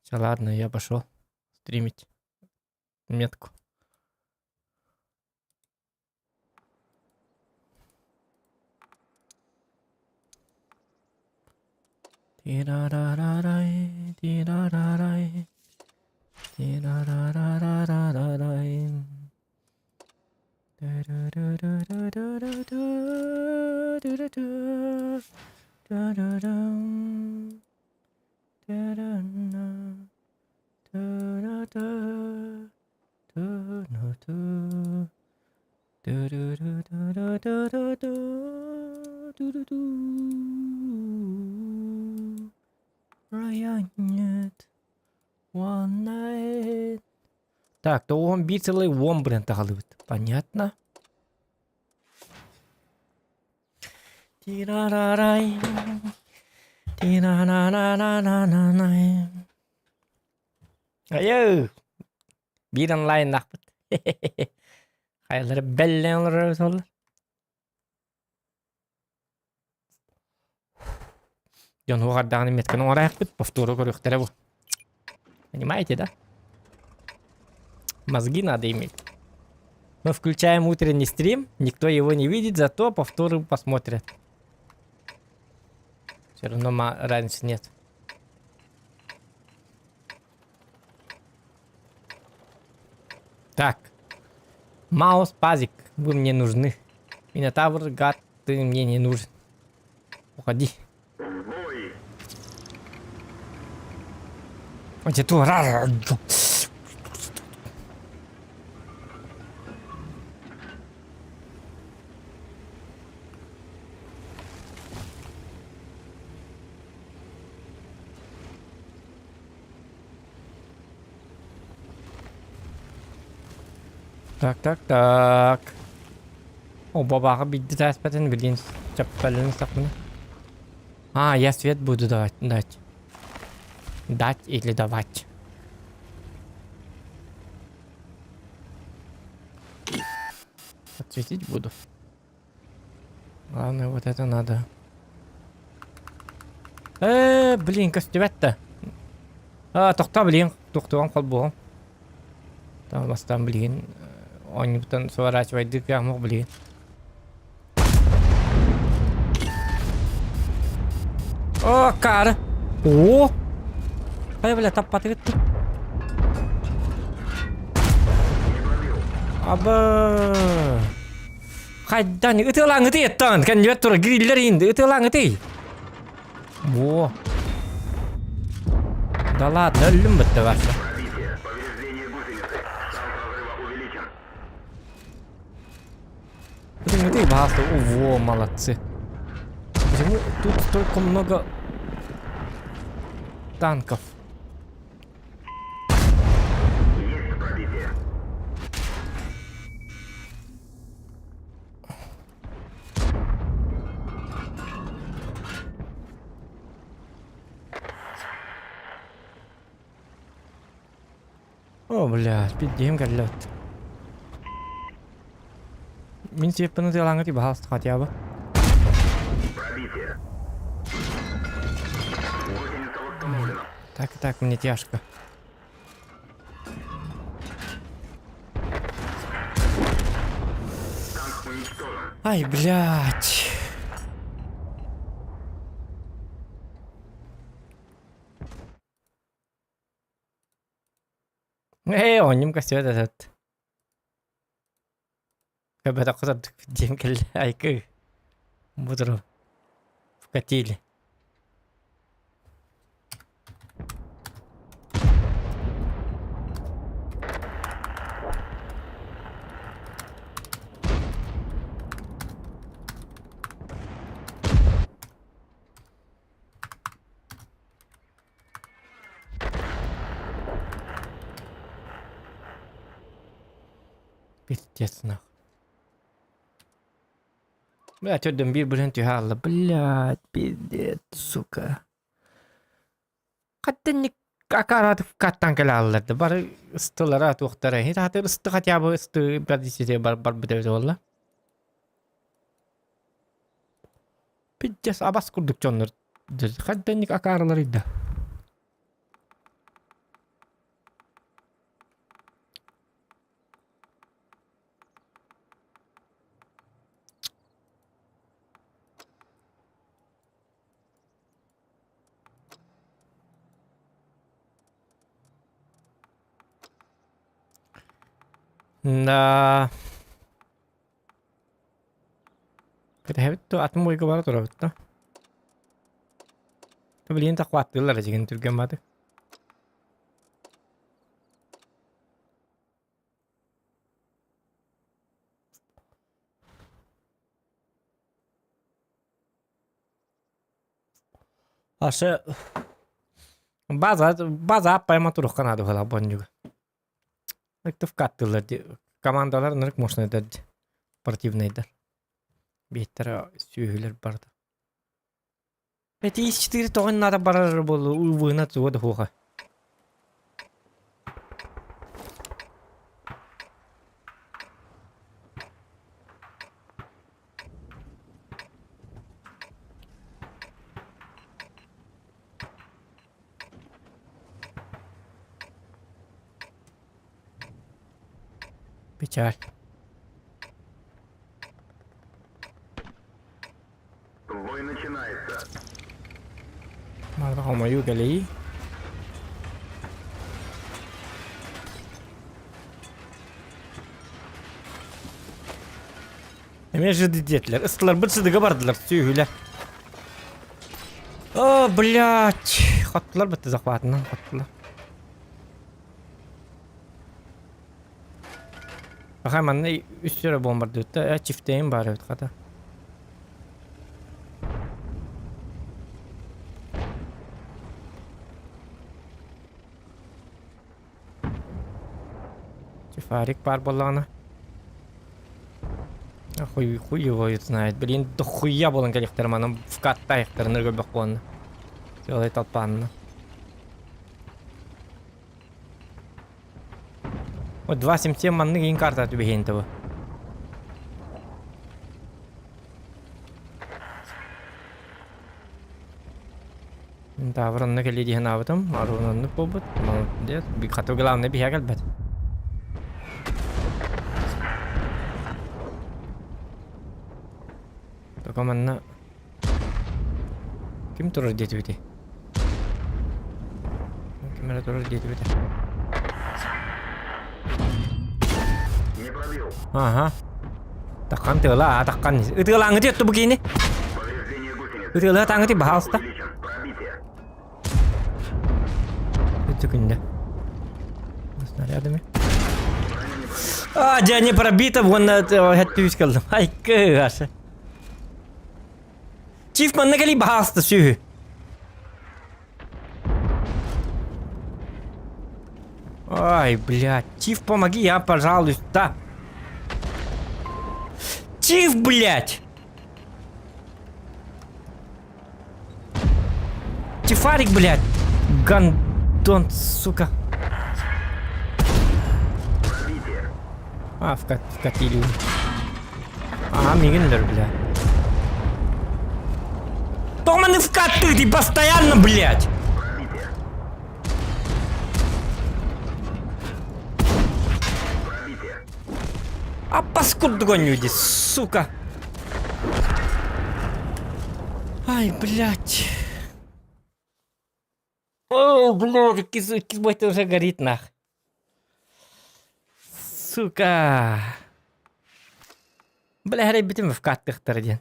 Все, ладно, я пошел стримить метку. Тирарарарай, тирарарай, тирарарарарарай. Так, то он биир сылай уон бренд таҕалыбыт. Понятно? Тирарарай, тирананананананаай. Айыы! Биир онлайннаахпыт. Хайалара бэллээн олорор олор. Дьон уоҕардаҕына метканы оҥораахпыт, повтору көрүөхтэрэ бу. Понимаете, да? Мозги надо иметь. Мы включаем утренний стрим, никто его не видит, зато повторы посмотрят. Все равно разницы нет. Так. Маус, пазик, вы мне нужны. Минотавр, гад, ты мне не нужен. Уходи. Так, так, так. О, бабаҕа биирдэ тааспатын билигин чаппаллан сахпына. А, я свет буду давать, дать. Дать или давать. Подсветить буду. Главное, вот это надо. Э, блин, көстүбэт А, тохтоо, блин, тохтуом холбуом. Там бастан, блин, оонньуктан сворачивайдык ямок, блин. О, кар! О! Ай, бля, таппаты кетті. Аба! Хайдан ытыалаан ытыйаттан кэннибэт тура гриллер инди ытыалаан ытый. Во. Да ладно, өллүм бытты барса. Ытый, ытый, пожалуйста. Во, молодцы. Почему тут столько много танков? Есть пробитие. О, блядь, пиздем кэллэт. Мин сиэппин ытыалааҥҥыт баһаалыста хотя бы. Пробитие. Гусеница восстановлена. Так и так мне тяжко. Танк уничтожен. Ай, блядь. Ээ, оонньум көстүбэт этот. Көбөтөххө сырдык диэн кэллэ айкы будуру вкатили. Пиздец нах. Бля, төрдөн биир бырыһын түһэ хаалла. Блядь, пиздец, сука. Хаттан акаратов каттан кэлэ хааллар Бары ыстылара туохтара. Хит ысты хотя бы ысты бар бар барбыт эбит буолла. Пиздец, абас курдук дьоннор. Хаттанник акааралар да. Да. Кэтэһэбит дуо? Атын бойга бара турабыт да. Билигин тахваттыыллар эдьигин түргэн баты. Асы база база аппайма турукка наада буолар бонньуга. Ыктывка аттыыллар дии. Командалар ынырык мощныйдар дии. Спортивнайдар. Биэттэрэ сүөһүлэр барыта. Эти 4 тоҕо наада барар буолла уйбуына туга да суоҕа. Печаль. Бой начинается. Марда хомойуу кэлэйии. Эмиэ жыды диэтилэр. Ыстыларбыт сыдыга бардылар, сүөһүлэр. О, блядь! Хоттулар бытты захватынан хоттулар. Аха манна үс сөрө бомбардыытта, э, чифтейин баар эбит хата. Чифарик баар буоллаҕына. Хуй, хуй его знает. Блин, дохуя буолан кэлиэхтэрэ манан вкаттаайахтарын өргөрбөх буолна. Сыалай толпаанна. Вот 2.77 маннык иин карта түбэһиэн тобу. Тавр онно кэлиэ дии санаабытым, Арун оннук буолбут. Молодец. Хата главное биһиэхэ кэлбэт. Только манна ким турар диэтибитий? Ким эрэ турар диэтибитэ? Не пробил. Ага. Такхан тыала, а такхан. Ытыалааҥҥыт өттө бу киини. Повреждение гусениц. Ытыалаа тааҥҥыт баһаалыста. Увеличен. Пробитие. Өттө күндэ. Снарядами. А, дьэ, не пробито, уонна хэттүүс кэллим. Айкы, аша. Чиф манна кэлий баһаалыста сүөһү. Ай, блядь, Чиф, помоги, я, пожалуйста. Чиф, блядь! Чифарик, блядь! Гандон, сука. А, вкатили. А, мигинлер, бля. Томаны вкаты, ты постоянно, блядь! А паскуд люди, сука! Ай, блядь. О, блядь, киз уже горит нах. Сука. Бля, эрэйбитим вкаттыхтар диэн.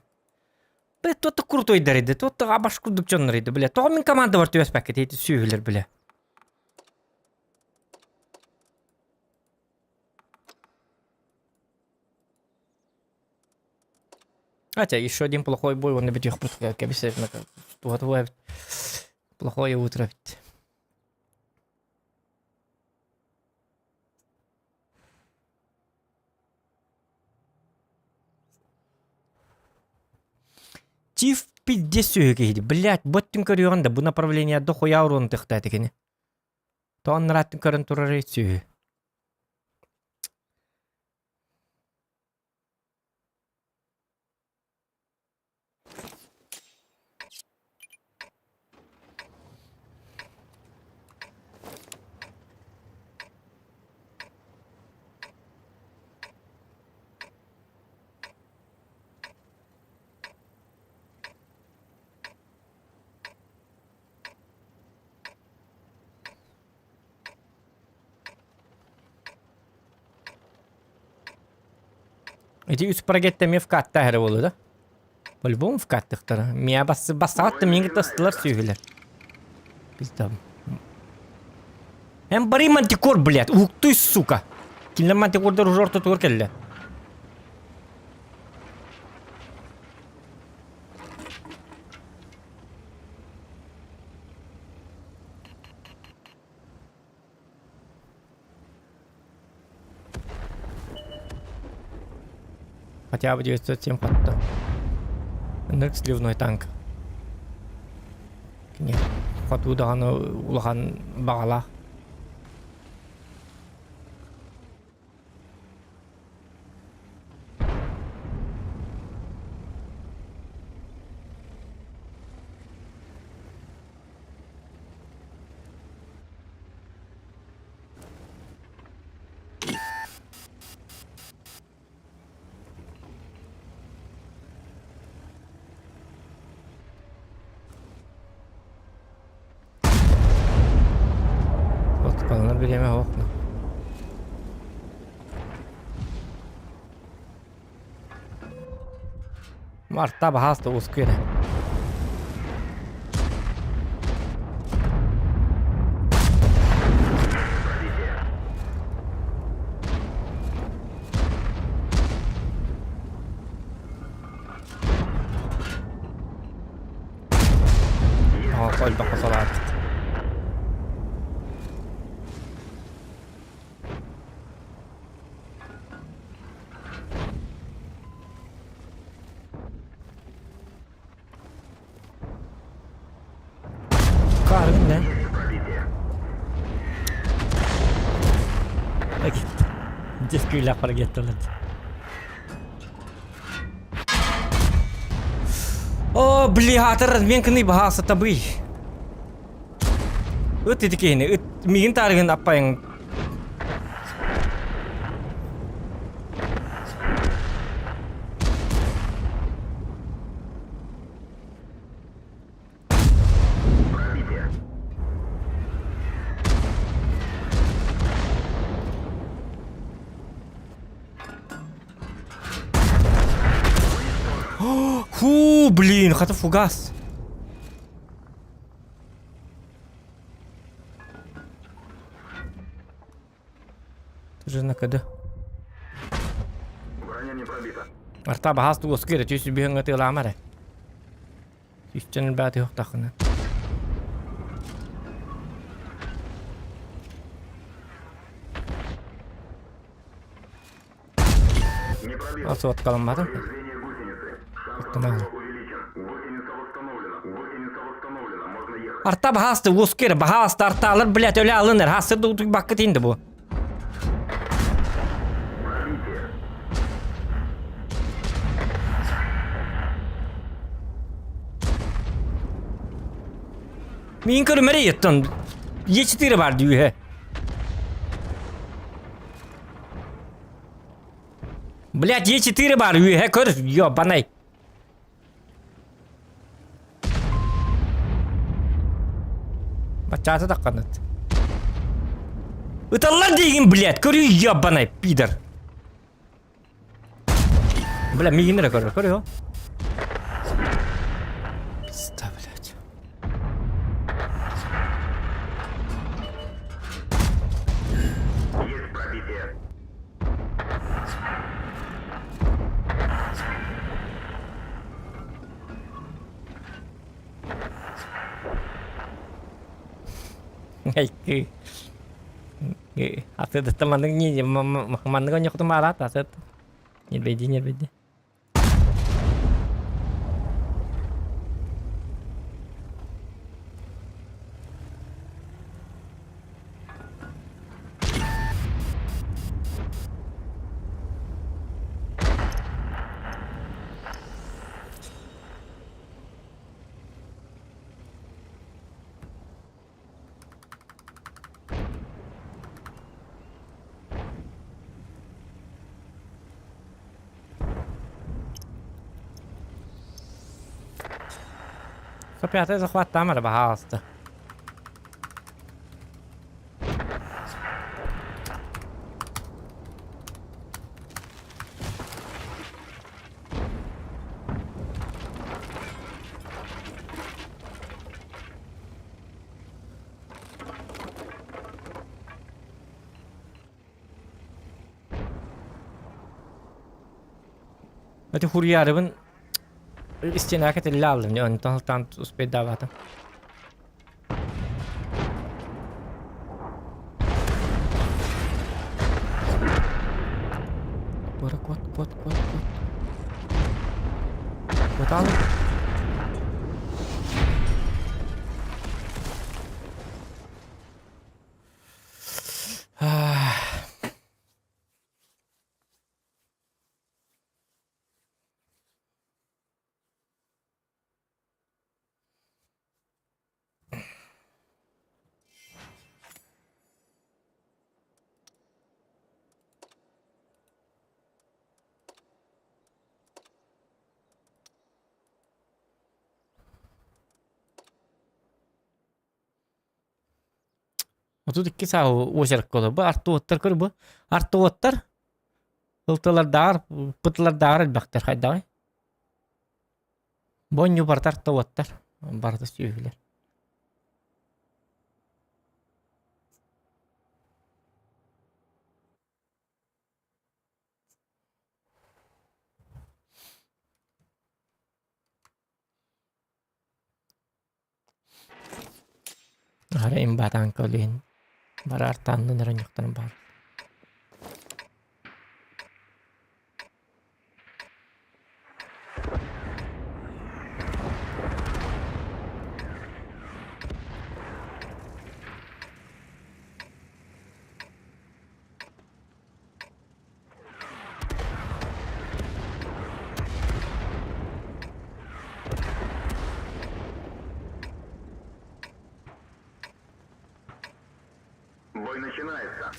Бля, туох крутойдар иди, туох абаш курдук дьоннор иди, бля. Тоҕо мин командабар түбэспэккэ ити сүөһүлэр, бля. Хотя еще один плохой бой, он бүтүөхпүт кэбис туһа Плохое утро ведь. Чиф пиздец сүһү киһи. Блять, боттун көрүөҕүн да бу направление дохуя уруон тыхта кини. Тооннорааттын көрөн турар сүһү. Ити үс прогетта эмиэ вкатта эрэ буолуо да? По-любому вкаттыхтара. Миа бас бассаҕат да миигин тастылар сүөһүлэр. Пизда. Эн бары мантикор, блядь, уһуктуй, сука. Кинилэр мантикордар уже ортотугар кэллэ. Хотя бы 907 хотто. Ынырык сливной танк. Кини хотуу даҕаны улахан баҕалаах. Отпаланар бириэмэ суох. Марта баһааста ускуй эрэ. Оҕо элбэххэ салаабыт. Карын ne? Дискүлэ паргетталат. О, блин, разменканы баһааса табый. Ыт ити киһини, ыт миигин таарыгын аппайың. Фу, блин, хата фугас. Ты же на КД. Броня не пробита. Арта баһаас туоска эрэ түс үбүһүҥҥэ тыалаама эрэ. Үстэн элбээтэ уохтаххына. Не пробил. Асуоткаламматым. Повреждение гусеницы. Шанс Оттомаһын. разрыва увеличен. Гусеница восстановлена. Гусеница восстановлена. Можно ехать. Арта баһаасты уоска эрэ баһааста артаалар блядь өлө алын эр хассыр да утуйбакка тиинде бу. Пробитие. Миин көрүмэрэ еттон Е4 бар дүүһэ. Блядь, Е4 бар үөһэ көр, ёбанай. Баччаата тахханат. Ыталлар диигин, блядь, көрү ёбанай, пидор. Бля, миигин эрэ көрөр, көрүө. Пизда, блядь. Есть пробитие. Айкы. Атыдыта маннык не маннык оньохтум араат атыт. Нербейди нербейди. Пятый захват там пожалуйста. Ити хурьярыбын истиэнэҕэ кэтиллэ ааллым дьэ онтон сылтаан успейдаабатым. Куора куот куот куот куот. Куотаалым. 32 саа уочаракка олорбу артуоттар көр бу артуоттар ылтылардааҕар пытылардааҕар элбэхтэр хайдаҕый Бонньу барыта артуоттар барыта сүөһүлэр Аһара имбаатаан көлүһүн бары артааннын эрэ ньохторун баар. Бой начинается.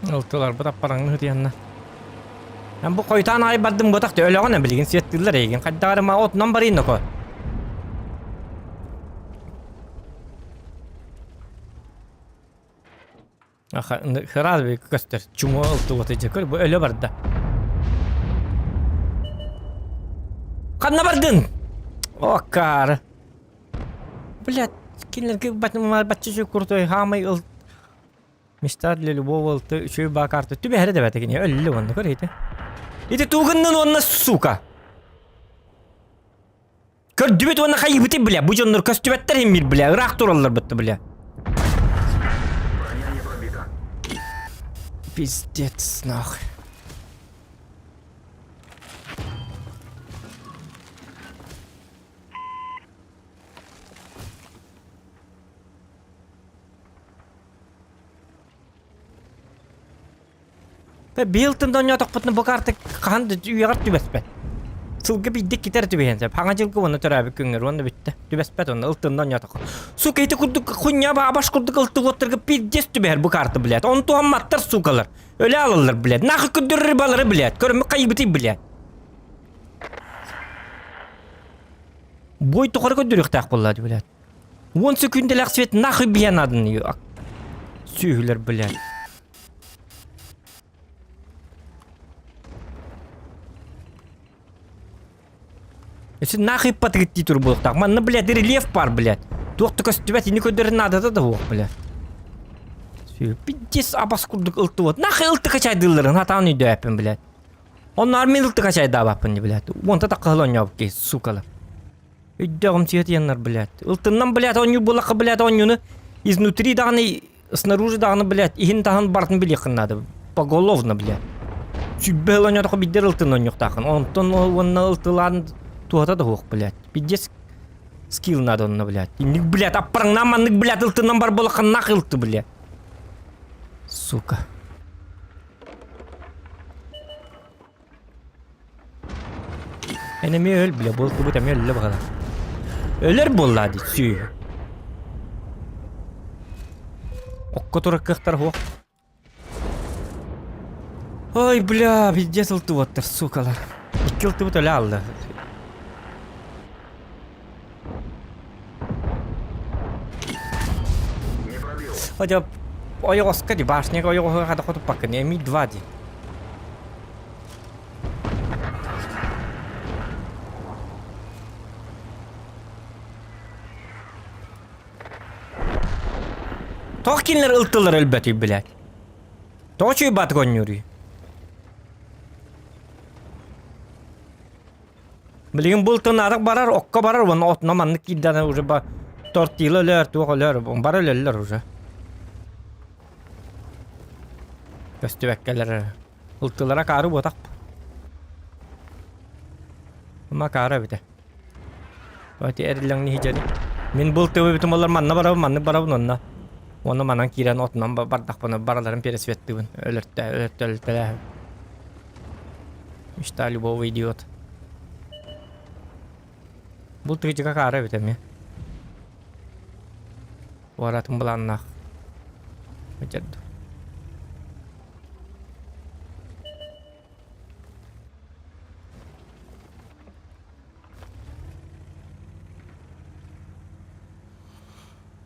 Ылтыларбыт аппараҥҥа ытыйанна. Эн бу хойутаан аҕай бардым буотах өлөҕүнэ билигин светтыыллар эйигин хайдах эрэ ма отунан барыйын ноко. Хыраас көстөр чумо ылтыбыты дьэ көр бу өлө барда. Ханна бардын? О, каары. Блядь, кинилэргэ бачча крутой хаамай ыл Мечта для любого ылты үчүгэй баа карта түбэһэрэ да бэт кини өллө уонна көр ити. Ити тугуннун уонна сука. Көрдүбүт уонна хайыбыты бля бу дьоннор көстүбэттэр иһин бля ыраах тураллар бытты бля. Броня не пробита. Пиздец нахуй. Биыл тындонньоотохпутуна бу карта хаһан да үйэҕэр түбэспэт. Сылга биирдэ китэр түбэһиэн сөп. Хаҥа дьылга уонна төрөөбүт күҥҥэр уонна бүттэ. Түбэспэт уонна ылтынна онньоотоххо. Сука ити курдук хуйня баабаш курдук ылтыготтарга пиздец түбэһэр бу карта, блядь. Он туһамматтар, сукалар. Өлө алаллар, блядь. Нахуй көрдөрөр рыбалары, блядь. Көрөммүт хайыбытый, блядь. Бой тухары көрдөрүөхтээх буолла, блядь. Уон сөкүүндэлээх свет нахуй биһиэн нааданы сүөһүлэр блядь. Өссө нахуй патыгыт дии тур буолуохтаах. Манна, блядь, рельеф бар, блядь. Туох да көстүбэт, ини көрдөрөр наадата да суох, блядь. Пиздец абас курдук ылтыбыт. Нахуй ылты качайдыылларын хатаан өйдөөппүн, блядь. Онно армин ылты качайдаабаппын, блядь. Уонта таккаһыл оонньообут киһи, сукалар. Өйдөөҕүм сиэтиэннэр, блядь. Ылтыннан, блядь, оонньуу буоллахха, блядь, оонньууну изнутри даҕаны, снаружи даҕаны, блядь, иһин таһын барытын билиэххин наада. Поголовно, блядь. Сүбэ сыл оонньоотоххо биирдэ ылтын оонньуохтааххын. Онтон уонна ылтылаан туһата да суох, блядь. Пиздец скилл надо онно, блядь. Инник, блядь, аппараҥнаан маннык, блядь, ылтыннан бар буоллахха нах ылты, блядь. Сука. Эн эмиэ өл бля, буолтубут эмиэ өллө баҕала. Өлөр буоллаа дии, сүөһү. Окко турар кыахтар суох. Ой, бля, пиздец ылтыбаттар, сукалар. Икки ылтыбыт өлө алла. Не пробил. Хотя ойоҕоско ди башняга ойоҕоһуга хата хотуппаккын эми два ди. Тоҕо кинилэр ылтылар өлбөтүй, блядь? Тоҕо чуйбаатык оонньууруй? Билигин бултун арык барар, окко барар, уонна отуна маннык киирдэҕинэ уже ба тортила өлөр, туох өлөр, бары өлөллөр уже. Көстүбэккэлэр ылтылара акаары буотах. Ама акаары эбитэ. Ати эриллэҥни иһдьэри. Мин бултыбы бүтүн боллар манна барабын, маннык барабын онно. Уонна манан киирэн отунан бардахпына бараларын пересветтыбын. Өлөртө, өлөртө, өлөртөлөһөм. Мечта любого идиот. Бу тыгдьыга хаара эбит эмиэ. Уоратын былааннаах. Дьэрду.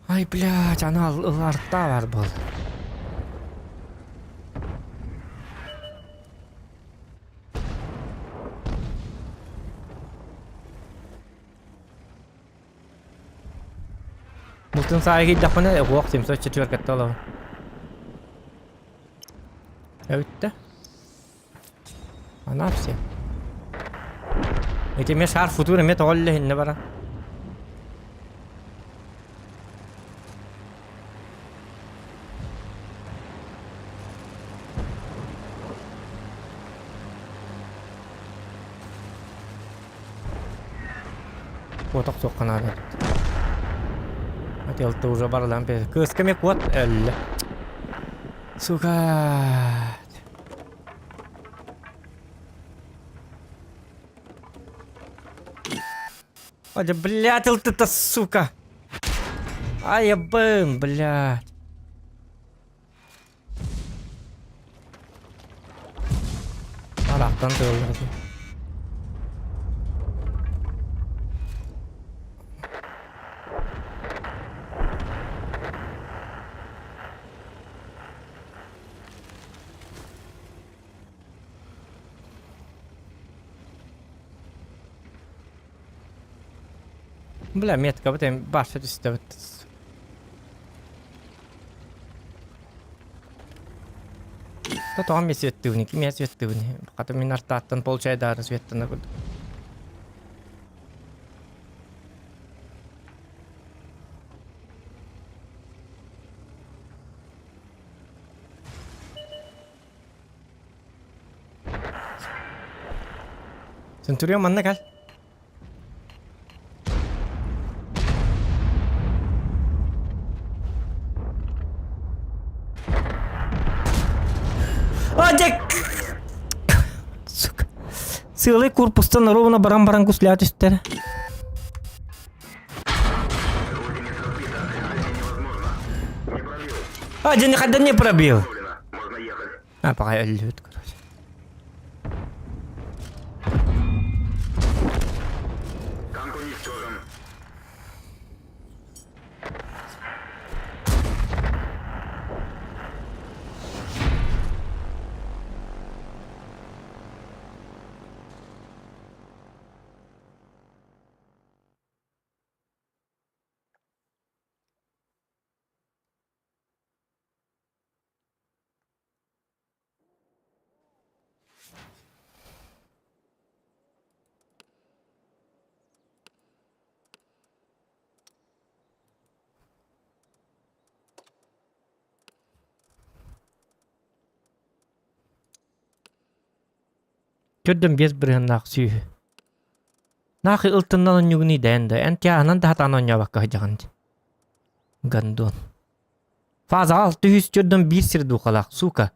Ай, блядь, аны ыларта бар был. Бултун саайа киирдэхпинэ, уох 704 кэтте олоҕун. Эбиттэ. Она все. Эти эмиэ шар футур эмиэ тоҕо үллэһиннэ баран. Куотах суохха наада эбит. Хотел уже барылаан Кыыска эмиэ куот өллө. Сука. Ой, блядь, ты-то, сука! Ай, бым, блядь. Арахтан тыыллар Бля, меткабыт эм барса түстэбит. Тоҕо эмиэ светтыыбын, ким светтыыбын. Хата мин артааттан полчайдаары светтана курдук. Центурион манна кэл. А, дьэ! Сука. Сыалай корпустан ровно баран-баран кусля түстэр. А, дьэ, никогда не пробил. А, пока өллүбүт, короче. Танк уничтожен. Көрдüm биэс бырыһыннаах сүүһү. Наахы ылтыннан онньугун идээн да, эн тяһынан да хатаан онньообакка сылдьаҕын дии. Гандон. Фаза алты үс төрдөн биир сир духалаах, сука.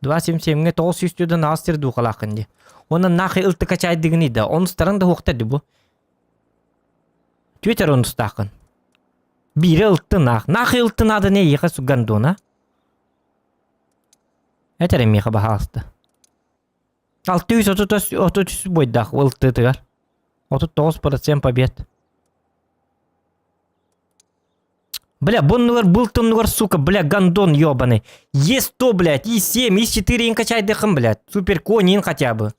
2.77-ҥэ 900 аҕыс сир дуухалааххын дии. Уонна нахуй ылтыка чайдыгыный да, онустарыҥ да уохта ди бу. Твиттер онустааххын. Биири ылтын аах. Нахуй ылтын аадын эйиэхэ сугандуона. Этэр эмиэхэ баһаалыста. 633 бойдаах ылтытыгар. 39% побед. Бля, бу оннугар был оннугар, сука, бля, гандон ёбаный. Е100, блядь, И7, И4 качайдыхым, блядь. Супер конин хотя бы.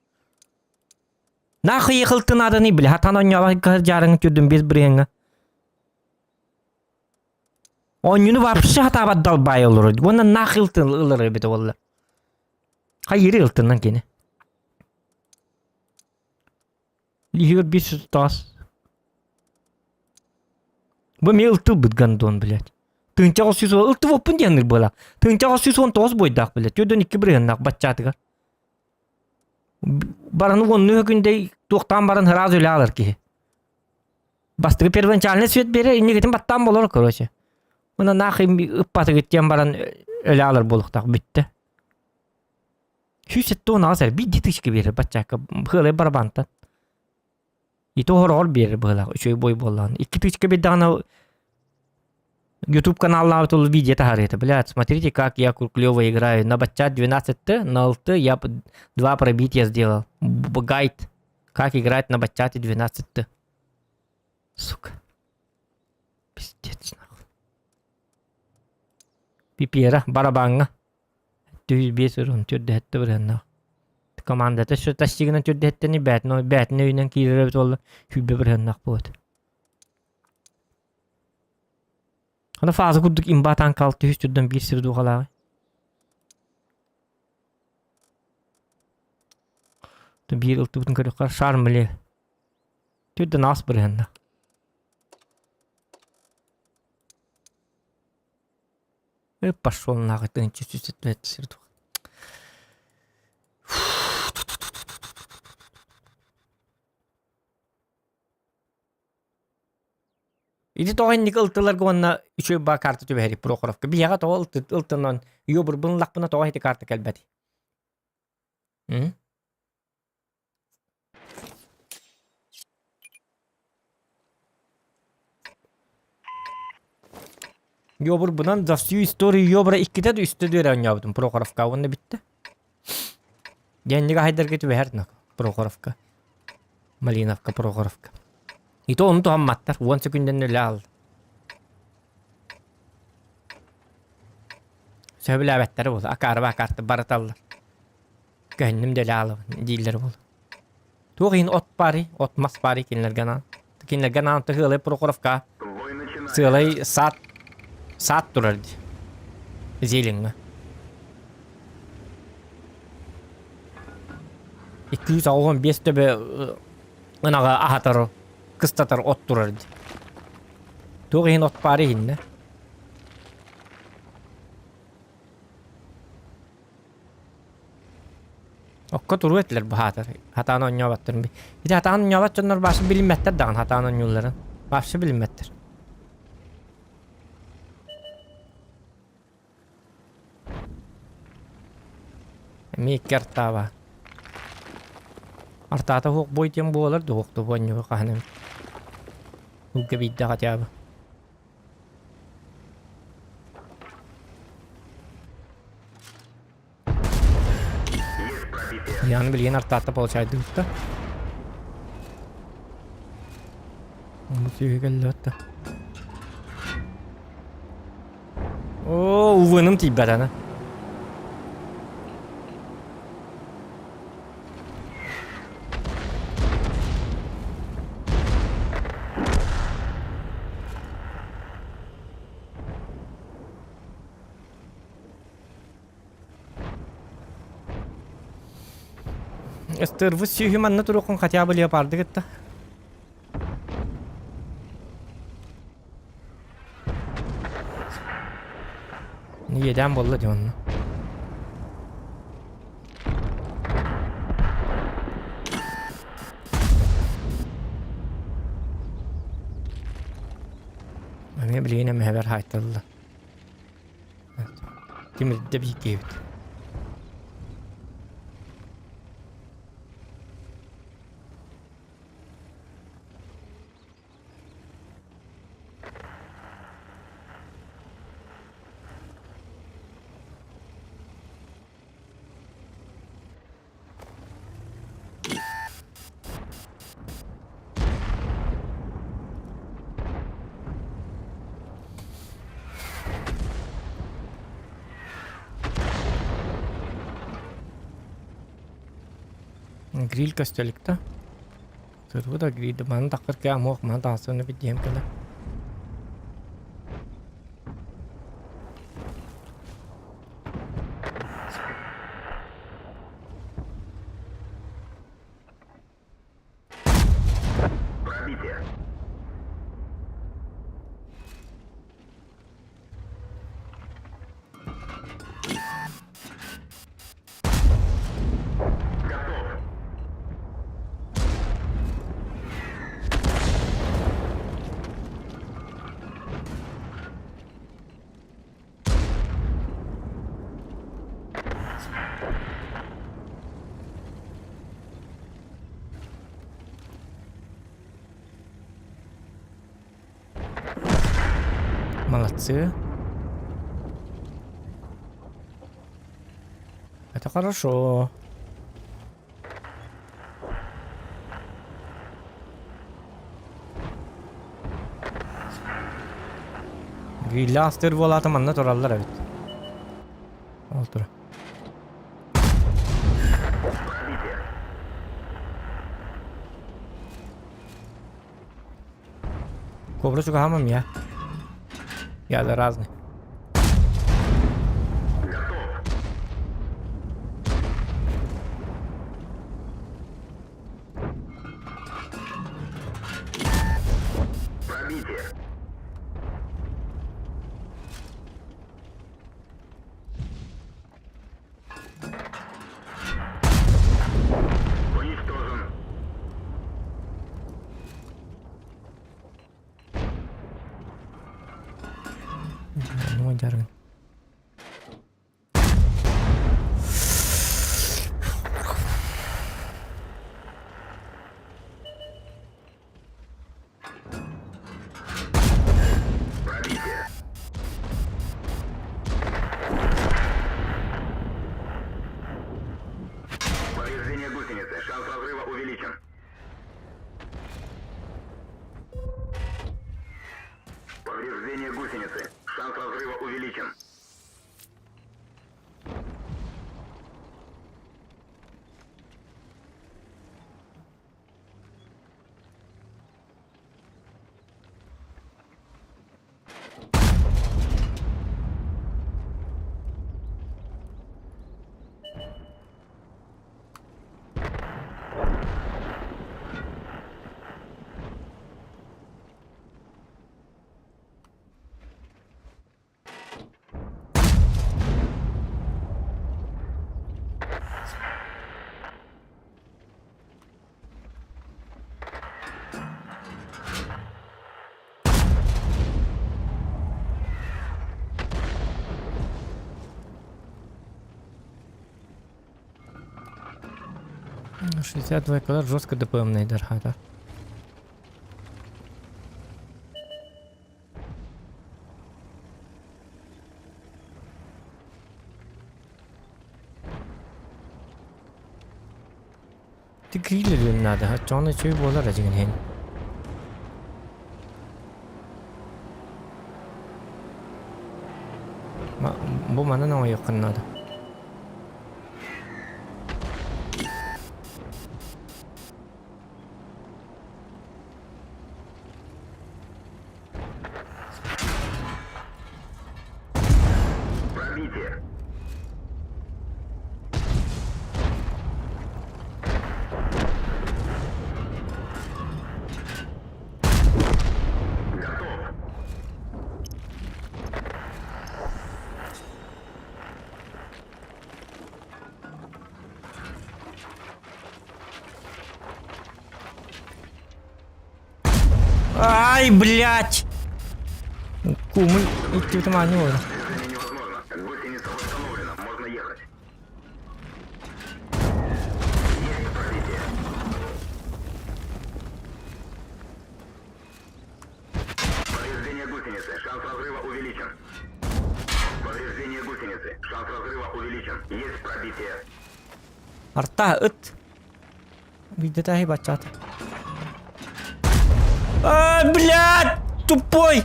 Нахуй ехал ты надо, бля, хатан онньола дьаарыҥ түрдүм без бырыһыҥҥа. Онньуну вообще хатаабат далбай олорор. Уонна нахуй ылтын ылар эбит буолла. Хайыры ылтыннан кини. Лиһигэр биир таас. Бу эмиэ ылтылбыт гондон, блядь. Тыынча 900 ылтыбыппын диэн буола. Тыынча 919 буойдаах, блядь. 42 бырыһыаннаах баччаатыгар. Бараны уоннуу күндэй туохтаан баран сразу үлэ алар киһи. Бастакы первоначальный свет берер, иннигитин баттаан болор, короче. Уна нахуй ыппатыгыт диэн баран өлө алар буолуохтаах бүттэ. 178 эрэ биир тысяча биэрэр баччаакка быһыалай барабантан. И то хороҕор биэрэр быһыылаах үчүгэй бой буоллаҕына. 2 тысяча биэрдэҕинэ YouTube каналлаабыт ол видео таһаарыата. Блядь, смотрите, как я клево играю. На баччат 12 на ЛТ я два пробития сделал. Гайд. Как играть на бачате 12 Сука. Пиздец нахуй. Пипера барабаҥҥа. Түһ 5 урун түрдэһэтте бырыһаннаах. Командата şu тастигынан түрдэһэттени бээтин бээтин өйүнэн киирэр эбит буолла сүүрбэ бырыһаннаах буолуот. Аны фаза курдук имба танкал түһүс түрдөн биир сир дуухалааҕы. Биир ылтыбытын көрүөххэ шармле. Түрдөн аас бырыһаннаах. Э, пошел нахуй, ты чуть-чуть Ити тоҕо инники ылтыларга уонна үчүгэй баа карта түбэһэрий Прохоровка. Биһиэхэ тоҕо ылтынан йобурбун ыллахпына тоҕо ити карта кэлбэтий? М? Йобурбунан за всю историю Йобра иккитэ да үстэ да оонньообутум Прохоровка уонна бүттэ. Дьэннигэ хайдарга түбэһэр Прохоровка. Малиновка, Прохоровка. И то ону туһамматтар, уон секүндэн үлэ аал. Сөбүлээбэттэр буолла, акаарба акаарта барыталлар. Көһүннүм дэлэ аалабын дииллэр буолла. Туох иһин от баарый, от мас баарый кинилэргэ анаан. Кинилэргэ анаан тыһыалай Прохоровка сыалай саат саат турар дии. Зелеҥҥэ. 285 төбө ынаҕы аһатар, кыстатар от турар дии. Туох иһин от баары иһиннэ. Окко туруо этилэр баһаатар. Хатаан оонньооботторун. Ити хатаан оонньообот дьоннор баасы билиммэттэр даҕаны хатаан оонньуулларын. Вообще билиммэттэр. Эмиэ икки артааба. Артаата уһук бой диэн буолар да уһук оонньуу хаһан эмит. Уга биирдэ хотя бы. Яны билигин артаатта получайдыбыт да. Ону сүүһү кэллэбит да. Оо, увыным тиийбэт аны. Ыстырбыт сүүһү манна туруоххун хотя бы леопарды кытта. Иэдээн буолла дии онно. Эмиэ билигин эмэһэбэр хаайталла. Тимирдэ бииргэ эбит. Гриль көстө да. Сырбы да гриль маны таххар кээ амуох маны таҥастыны бидиэм кэлэ. Пробитие. Готов. Молодцы. Это хорошо. Грилля астыыр буолаата манна тураллар эбит. Ол тура. Пробитие. Кобра чугаһаамам я. Я да разный. Готов. Пробитие. Уничтожен. Ну, дяргын. Пробитие. Повреждение гусеницы. Шанс разрыва увеличен. Повреждение гусеницы. Шанс разрыва увеличен. Ну, 62 квадрат жестко ДПМ найдер хата. Ты гриль надо, а чё он еще и буолар дьиҥин иһин. Бу манан оҥойуоххун наада. Пробитие. Готов. Ай, блядь! Кумы, идти там не можно. Движение невозможно. Гусеница восстановлена. Можно ехать. Есть пробитие. Повреждение гусеницы. Шанс разрыва увеличен. Повреждение гусеницы. Шанс разрыва увеличен. Есть пробитие. Арта, ыт! Видите, бачат. А, блядь! Тупой!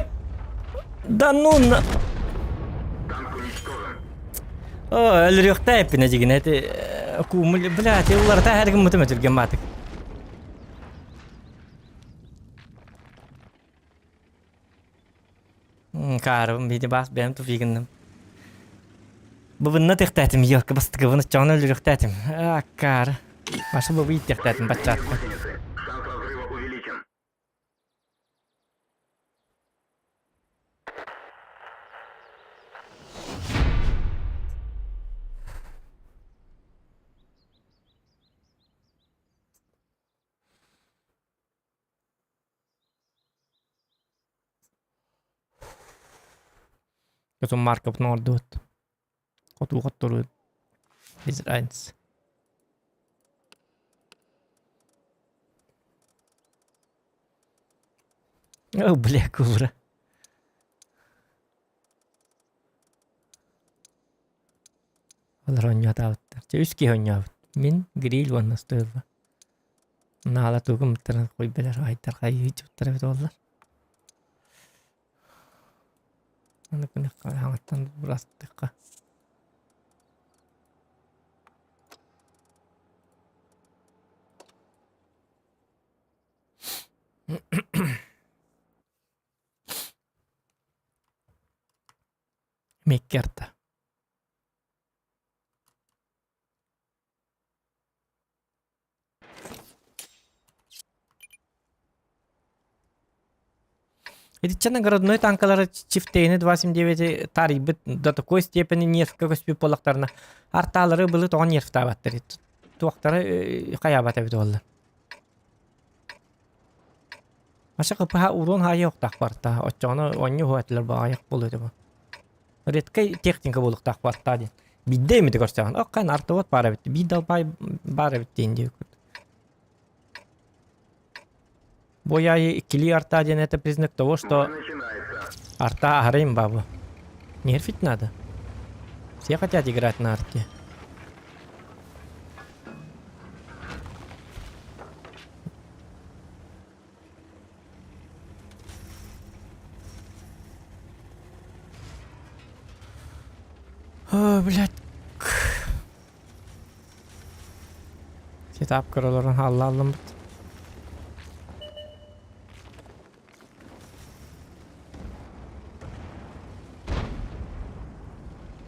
Да ну на... Танк уничтожен. О, өлөрүөхтэй эппинэ дьигинэ ити. Кумуль, блядь, уларыта һэр гыммытым өтүргэн маатык. Каарым биди баас бэйэм туфигынным. Быбынна тихтээтим, елка бастыкыбын оччоҕуна өлүрүхтээтим. Аккаары. Маша быбы иттиэхтээтим баччаатта. Гусеницы. Шанс разрыва увеличен. Потом маркабытын оҥордубут. Хотуу хотторуу без разницы. О, бля, кубра. Олор оонньоотообуттар. Чэ, үс киһи оонньообут. Мин, Гриль уонна Стоилба. Наала тугумтарын хуйбэлэр айдар хайыы чуттар эбит буоллар. Аны күнүххэ хаҥаттан бурастыхха. Меккерта. Итиччэ наградной танкалары Чифтейни 279 таарыйбыт до такой степени нервка көспүт буоллахтарына артаалары былы тоҕо нервтаабаттар туохтара хайаабат эбит буолла. Маша кыпаха урон хаайыахтаах барта оччоҕуна оонньуу уһуатылар баҕайах буолуо этэ бу. Редкай техника буолуохтаах барта диэн. Биирдэ эмитэ көрсөҕүн. Ок, артовод баар эбит. Биир далбай баар эбит диэн диэбит. Бу иккилии арта диэн это признак того, что арта аһарайым бабы. Нерфить надо. Все хотят играть на арте. О, блядь. Сетап көрөлөрүн хааллааллыммыт.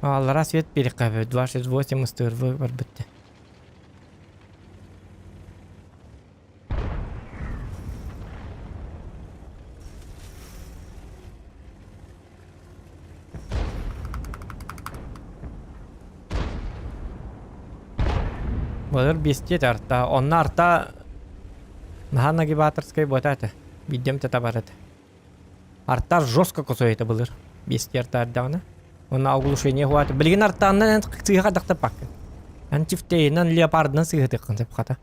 Аллара свет перекабы 268 ыстырвы барбытты. Былыр биэстиэ арта. Онно арта наһаа нагибаторскай буота этэ. Биирдэм табар этэ. Артар жестко косой этэ былыр. Биэстиэ арта эрдэҕинэ. Онно оглушение хуата. Билигин артааннан сыыһа дахтаппаккын. Эн чифтейинэн леопардынан сыыһытыаххын сөп хата.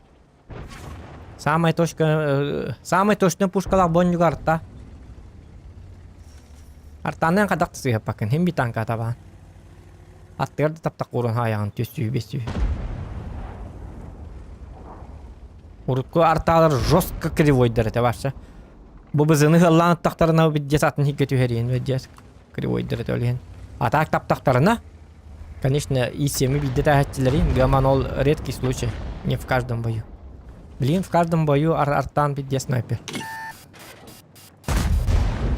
Самая точка, самая точная пушкалаах бонньуга арта. Артааннан хадах сыыһаппаккын. Хим битанка табаан. Аттыгар да таптак ууран хаайаҕын түс сүүс бес сүүс. Урукку артаалар жестко кривойдар этэ вообще. Бу бызыны ыаллаан аттахтарына биддес атын хикке түһэриэн биддес кривойдар этэ олиһин. А так таптахтарына, конечно, И7 бидде тааһаччыларин, гаман ол редкий случай, не в каждом бою. Блин, в каждом бою ар артаан бидде снайпер.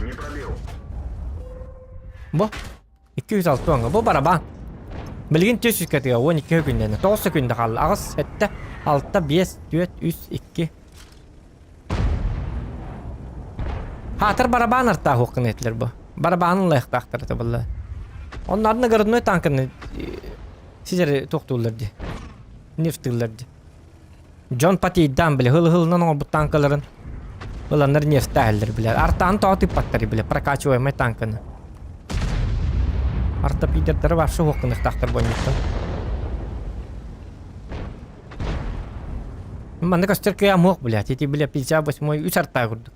Не пробил. Бу 206 оҥо. Бу барабан. Билигин түс үскэтигэ 12 күннэнэ. 9 күндэ хаалла. Аҕыс, сэттэ, алта, биэс, түөрт, үс, икки. Хаатыр барабан артааһуоххун этилэр бу. Барабанын ылыахтаахтар этэ буолла. Онно нагородной танканы сизери туохтууллар дии. Нефтыыллар дии. Дьон патийдаан били хыл-хылынан оҥорбут танкаларын ыланнар нефтээһэллэр билэр. Артаан тоҕо тыыппаттар били прокачиваемай танканы. Арта пидердары вообще хуохкыныахтаахтар буонньуттан. Манна көстөр кыйаам хуох блядь. Ити бля 58 үс артаа курдук.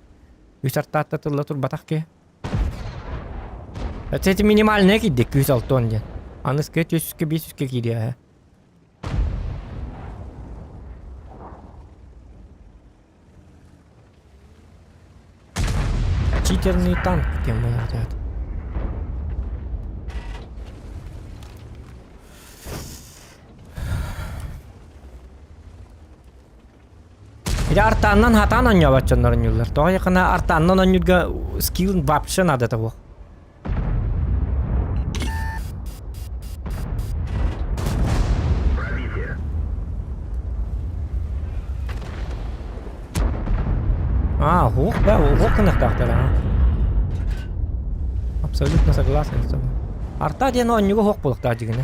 Үс артаатта тылла турбатах киһи. Это эти минимальные кийдик күүс алтон диэн. Аныскы түс үскэ биэс үскэ киириэ. Читерный танк диэн буолар Или артааннан хатаан онньообот дьоннор онньууллар. Тоҕо якына артааннан онньуурга скилл вообще надо того. Пробитие. А, уох, да, уох гыныахтаахтар аа. Абсолютно согласен с тобой. Арта диэн оонньууга уох буолуохтаах дьигинэ.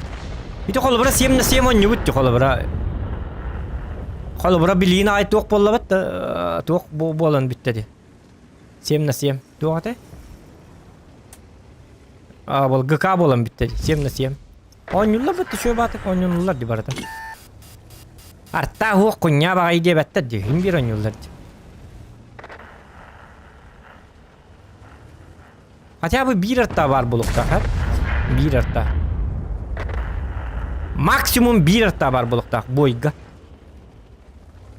Ити холобура сиэм на сиэм оонньуубут дии холобура. Холобура билиин аай туох буоллабыт да туох буолан бүттэ дии. Сиэм на сиэм. Туох этэй? А, был ГК буолан бүттэ дии. Сиэм на сиэм. Оонньууллар бытта үчүгэй баатык оонньууллар дии барыта. Артаа уох кунньаа баҕайы диэбэттэр дии. Иһин биир оонньууллар дии. Хотя бы биир арта баар буолуохтаах, э? Биир арта. Максимум биир арта баар буолуохтаах бойга.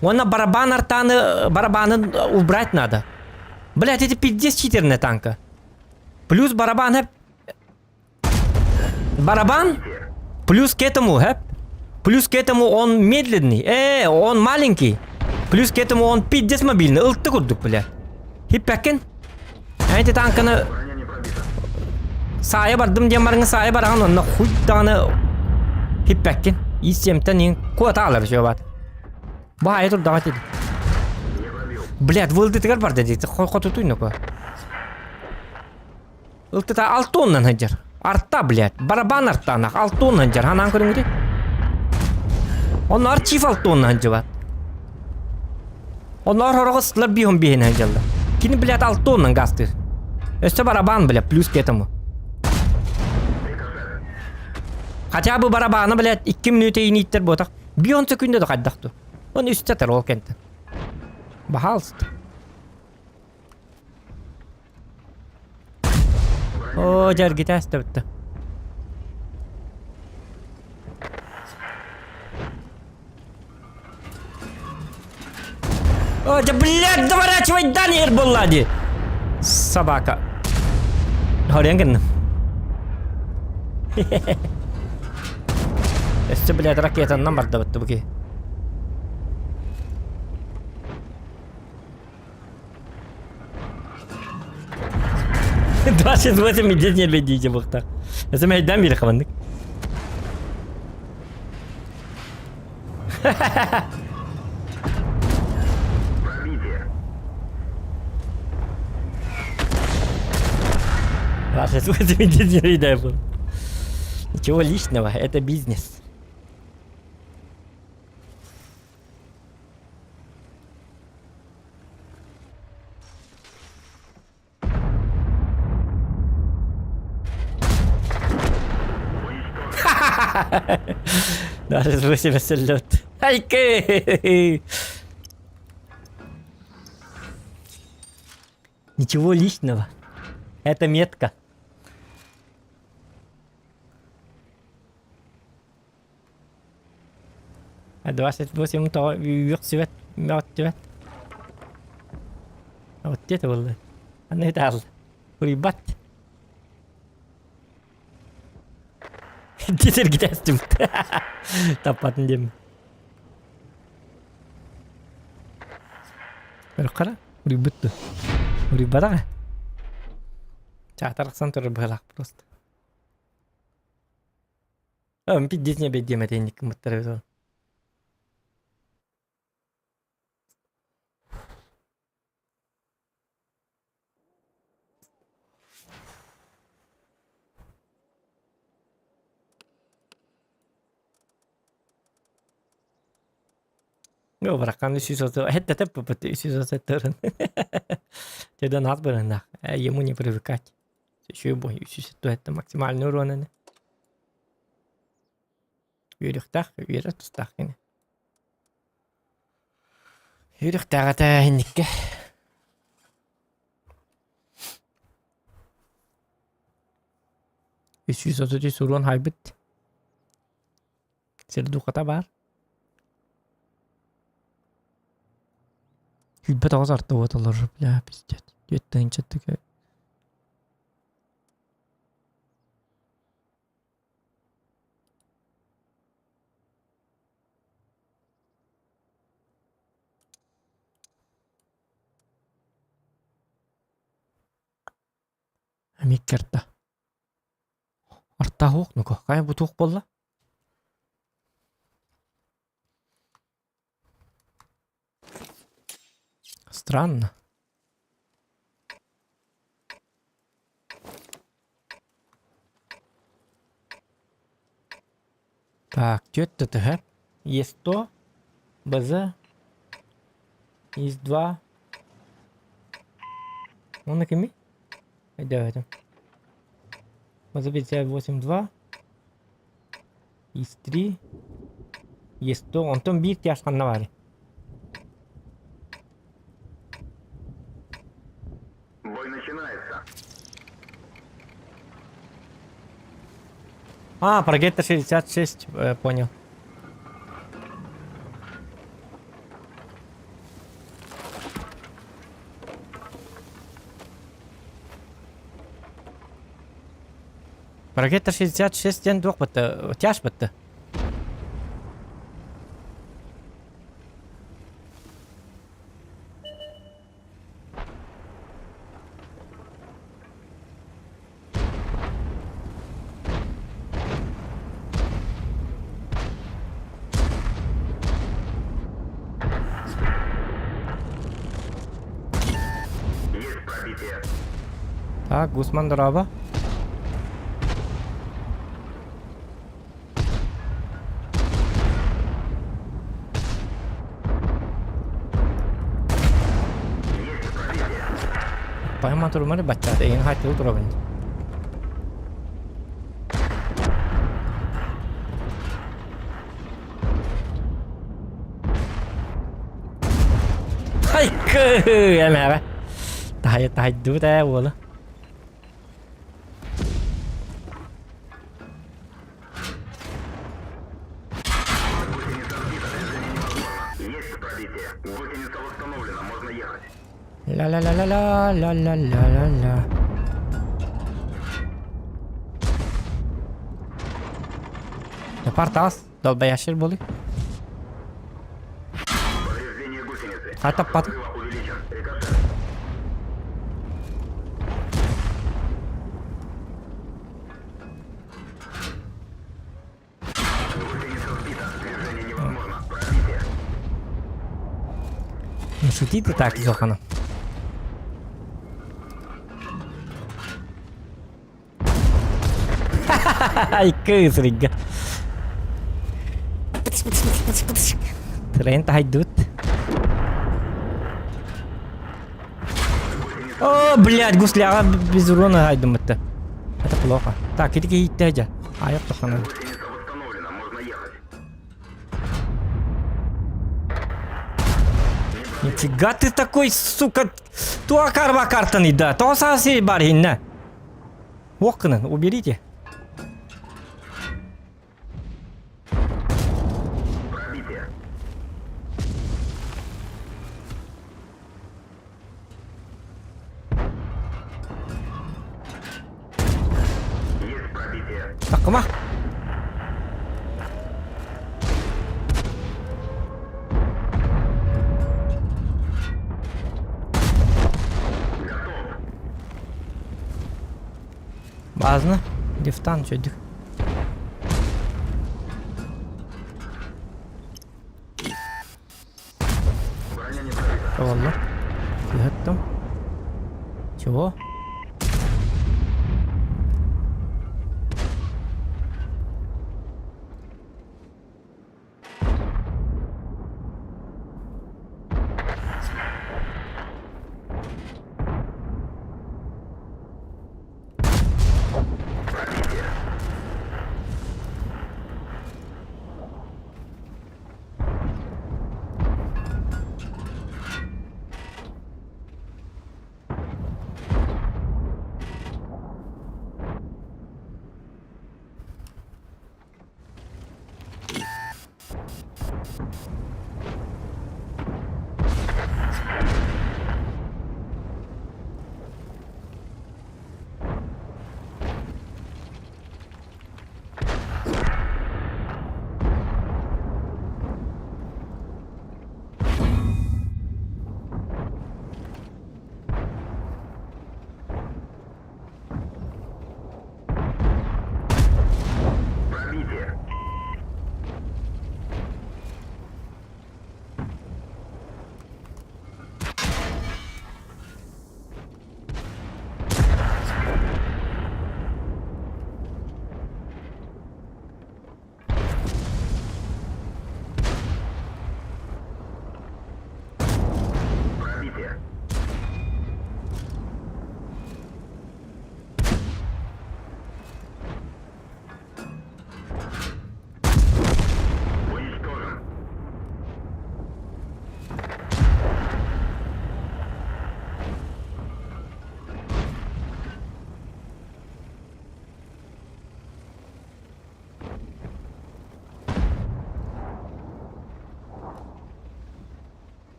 Уонна барабан артаны, барабанын убрать надо. Блять, это пиздец читерная танка. Плюс барабан Барабан плюс к этому, хэп. Плюс к этому он медленный. Он маленький. Плюс к этому он пиздец мобильный. Ылты курдук, бля. Хиппэккин. Эти танканы Броня не пробита. саайа бардым диэн барыҥа саайа бараҕын онно хуй даҕаны хиппэккин. Ис-сиэмтэн иин куота алар үчүгэй баат. Баайа турдаҕа тиди. Не пробил. Блядь, вылдытыгар барда дии. Хотутуй нөкө. Ылтыта алтоннан сылдьар. Арта, блядь. Барабан артаанах алтоннан сылдьар. Ханаан көрүҥүтүй? Онно арчив алтоннан сылдьыбат. Онноор сороҕо сылар биһон биһинэн сылдьаллар. Кини, блядь, алтоннан гастыыр. Өссө барабан, блядь, плюс к этому. Хотя бы барабаны, блядь, 2 мүнүүтэ инииттэр буотах. Бион сөкүндэ да хайдах ту. Он үстэтэр ол кэнтэн. Баһаалыста. Оо, дьэргитэ астыбытта. О, да блядь, доворачивай Даниэль буолла дии. Собака. Хорен гынным. Өссө, блядь, ракетаннан бардабытты бу киһи. 28 день ледите бухта. Это мейдан бир хавандык. Пробитие. 28 день ледите Ничего личного, это бизнес. Даже 8 лет. Айкы! Ничего личного. Это метка. 28 тоҕо үөхсүбэт, мөҕүттүбэт. Вот это было. Аны ытаал. Уруйбат. Десергитээстим. Таппатын диэм. Көрөххө уруйбут ду. Уруйбатаҕа. Чаатарахсан турар быһалаах просто. Пиздец не диэм этинник гыммыттар эбит ол. Йоо бараххан 330 эттэтэ ппт 330 Тебе нас бырынах, ему не привыкать. Еще бой 330 максимальный урон ини. Үөрүөхтээх, үөрэ тустаах кини. Үөрүөхтээх этэ инникке. 333 урон хайбыт. Сир духата баар. 29 арта уот олорор, бля, пиздец. 4 тыһыынча Эмиэ керта. Артаах ну-ка, хайа бу туох буолла? Странно. Так, түөрт ТТХ. Е100, БЗ, ИС-2. Уонна кимий? Өйдөөбөтүм. БЗ 58-2, ИС-3, Е100. Онтон биир тяж ханна баарый? Бой начинается. А, Прогетто 66, понял. Ракета 66 диэн туох бытта? Тяж бытта. Есть пробитие. Так, Гусман дорообо. Пойма турмары баччаата эйин хайтылы турабын. Хайкы эмэҕэ. Таһайы таһайдыбыт ээ уола. Есть пробитие. Гусеница восстановлена, можно ехать. Ля-ля-ля-ля-ля, ля-ля-ля-ля-ля. Партаас, долбоящер буолуй. Повреждение гусеницы. Хата пат. Взрыва увеличен. Рикошет. Гусеница сбита. Движение невозможно. Пробитие. Не шутите так, Зохана. Икки ысырыга. Трен тахайдут. О, блядь, гусляга без урона хайдым это. Это плохо. Так, иди иттежа. Аяк тохана. Гусеница восстановлена, можно ехать. Нифига ты такой, сука, туакар вакартан да. То саси баринна. Окна уберите. Пробитие. Есть пробитие. Такма. Готов. Базна. Дифтан чөйдүк. Броня не пробита. Tavalla. Түһэттим. Чего?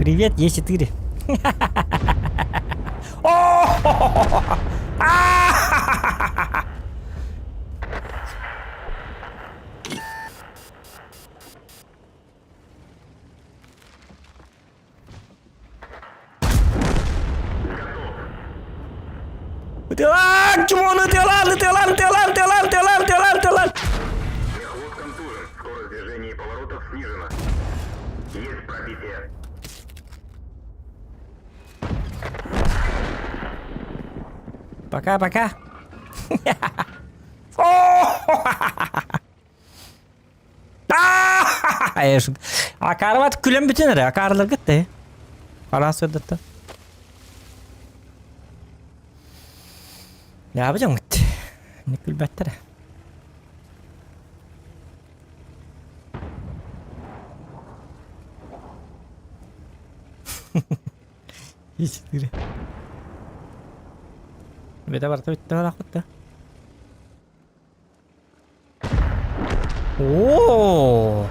Привет, Е4. Ытыалаан, чумону ытыалаан, ытыалаан, ытыалаан, ытыалаан, ытыалаан, ытыалаан, ытыалаан. Мехвод контужен. Скорость движения и поворотов снижена. Есть пробитие. Пока-пока. Акаарбат күлэн бүтүн эрэ, акаарыларгыт да. Араас сырдатта. Дьаабы дьоҥҥут. Не күлбэттэр. Ичтире. Бета барта бүттэ барахпыт да. О!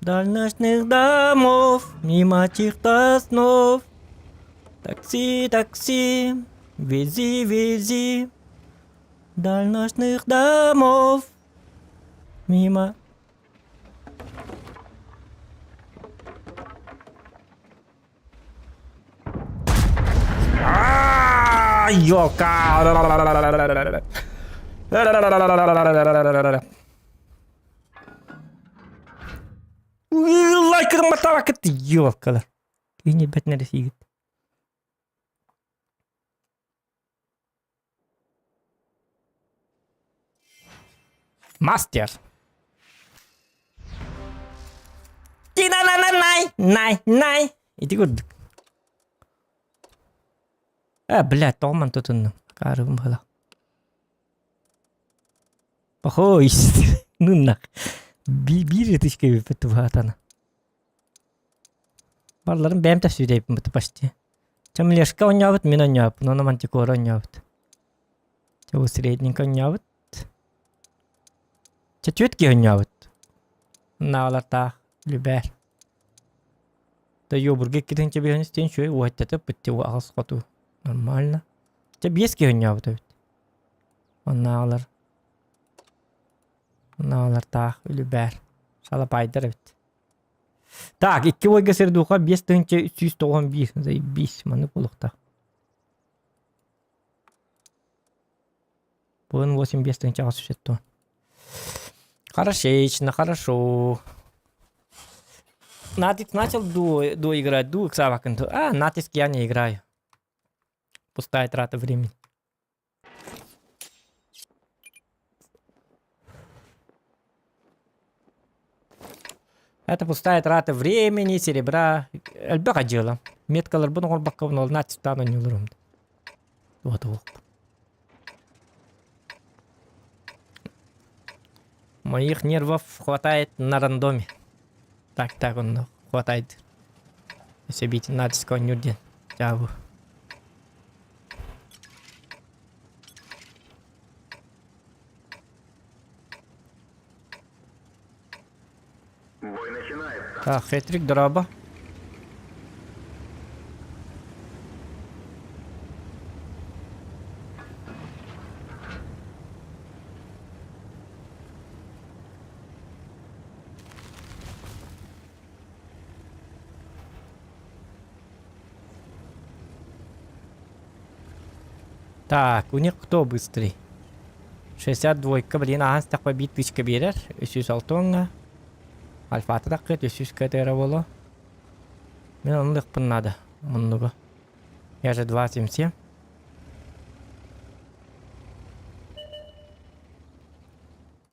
Дальночных домов, мимо чьих-то снов. Такси, такси, вези, вези. Дальночных домов, мимо. Ёлка! Лайкырматалакыт ёлкалар. Кини бэтнер сиигит. Мастер. Ти-на-на-на-най, най-най. Ити курдук. Э, блядь, тоҕо тутуннум. Акаарыбын быһыла. Охой, ну нах. Биир ытышка бүппүт тубаатана. Барларын бэйэм тасүүдэйбин быты почти. Чамлешка оонньообут, мин оонньообуппун, ону Мантикора оонньообут. Чэ, бу средненько оонньообут. Чэ, түөрт киһи оонньообут. Наалартаах, Любээр. Да Йобурга иккитин чэбиһэн истиэн үчүгэй уһаттатып бытти аҕыс хоту. Нормально. Чэ, биэс киһи оонньообут эбит. Оннааҕылар Оннааҕылартаах Үлүбээр. Салапаайдар эбит. Так, икки бойга сердуха 5391. Заебись, маннык буолуохтаах. Буын 85 тыһыынчаҕа сүүсэттуон. Хорошечно, хорошо. Натиск начал дуо, дуо играть, дуо А, натиск я не играю. Пустая трата времени. Это пустая трата времени, серебра. Элбэх дьыала. Меткаларбын оҥорбоккобун ол натисктаан оонньууларым. Вот уох. Моих нервов хватает на рандоме. Так, так, онно хватает. Өссө натиск оонньуур диэн. Дьаабы. Бой начинается. Так, Хетрик, дорообо. Так, у них кто быстрый? 62 блин, аһан стахпа биир тысяча биэрэр, 306 уоҥҥа. Альфата таккыт 300 кэтэрэ буолуо. Мин ону ылыахпын наада, муннугу. Я же 2,77.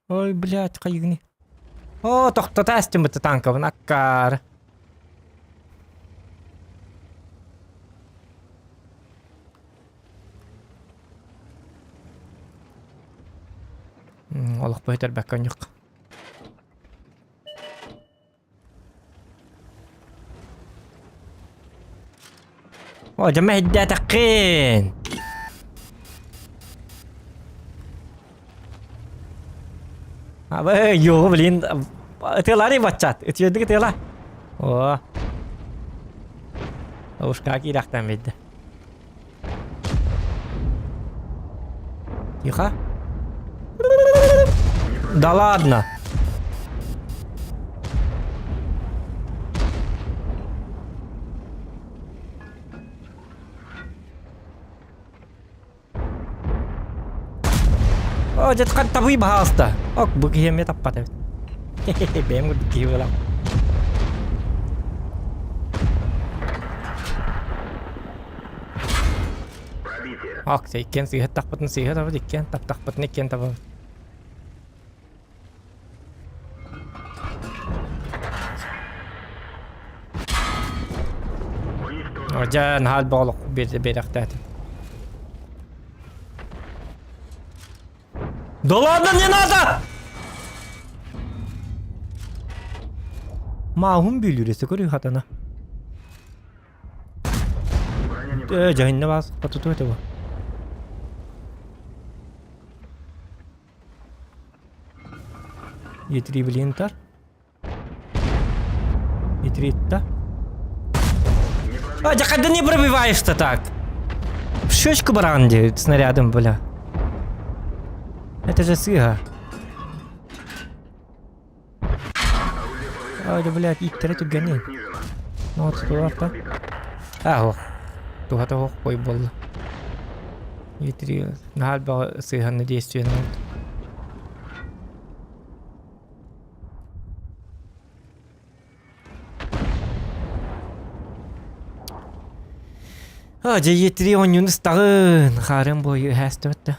Ой, блядь, хайыгыный. О, тохтото астыммыт танкабын аккаары. Олох бөтөрбөккө онньук. О, дьэ мэһэйдээтэххин. Абы, йоҕу, блин, ытыалаары баччат. Ытыйдык ытыала. О. Ушка киирэхтэн биэрдэ. Тихо. Да ладно. О, дьэ табый баһаалыста. Ок, бу киһи эмиэ таппат эбит. Бэйэм курдук киһи буолам. Ок, иккиэн сыыһаттахпытын сыыһа табыт, иккиэн таптахпытын иккиэн табабыт. Дьэ, наһаа элбэх олох биэрэхтээтим. Да ладно, не надо! Маахун бүлүүресе көрүү хатана. Э, дьаһынна баас хотуту этэ бу. Е3 блинтар. Е3-та. А, да когда не пробиваешь-то так? В щечку баран снарядом, бля. Это же сыга. Ай, да, блядь, иттэрэ түргэнин. Ну, вот туларта. А, ох. Туһата ох, ой буолла. Е3 наһаа элбэх сыыһаны действиені А, дьэ Е3 оонньууну ыстаҕын. Хаарыан буойу үһээстэбэт да.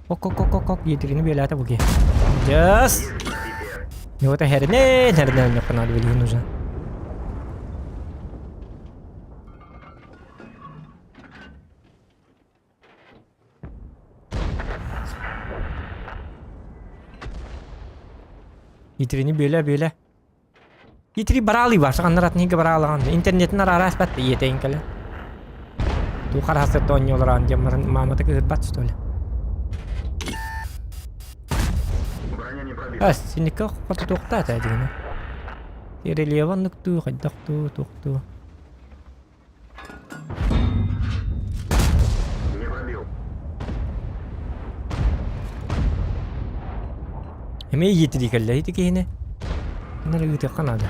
Ок-ок-ок-ок, Е3-ни бүөлээтэ бу киһи. Дьэс! Вот хэринэн, хэринэн онньоххо надо билигин уже. Итирини бүөлэ бүөлэ. Итири бараалый бар, саҕаннар атын иһгэ бараалаҕан. Интернетин араара аспат ийэтэйин кэлэ. Туу хараастар тоонньуолараан диэн баран маамата кыһырбат что ли. Ас, синникке хотутуохтаата дигини. Рельеф оннуктуу, хайдахтуу, туохтуу. Не пробил. Эмиэ иитирии кэллэ ити киһини. Нары ыытыахха наада.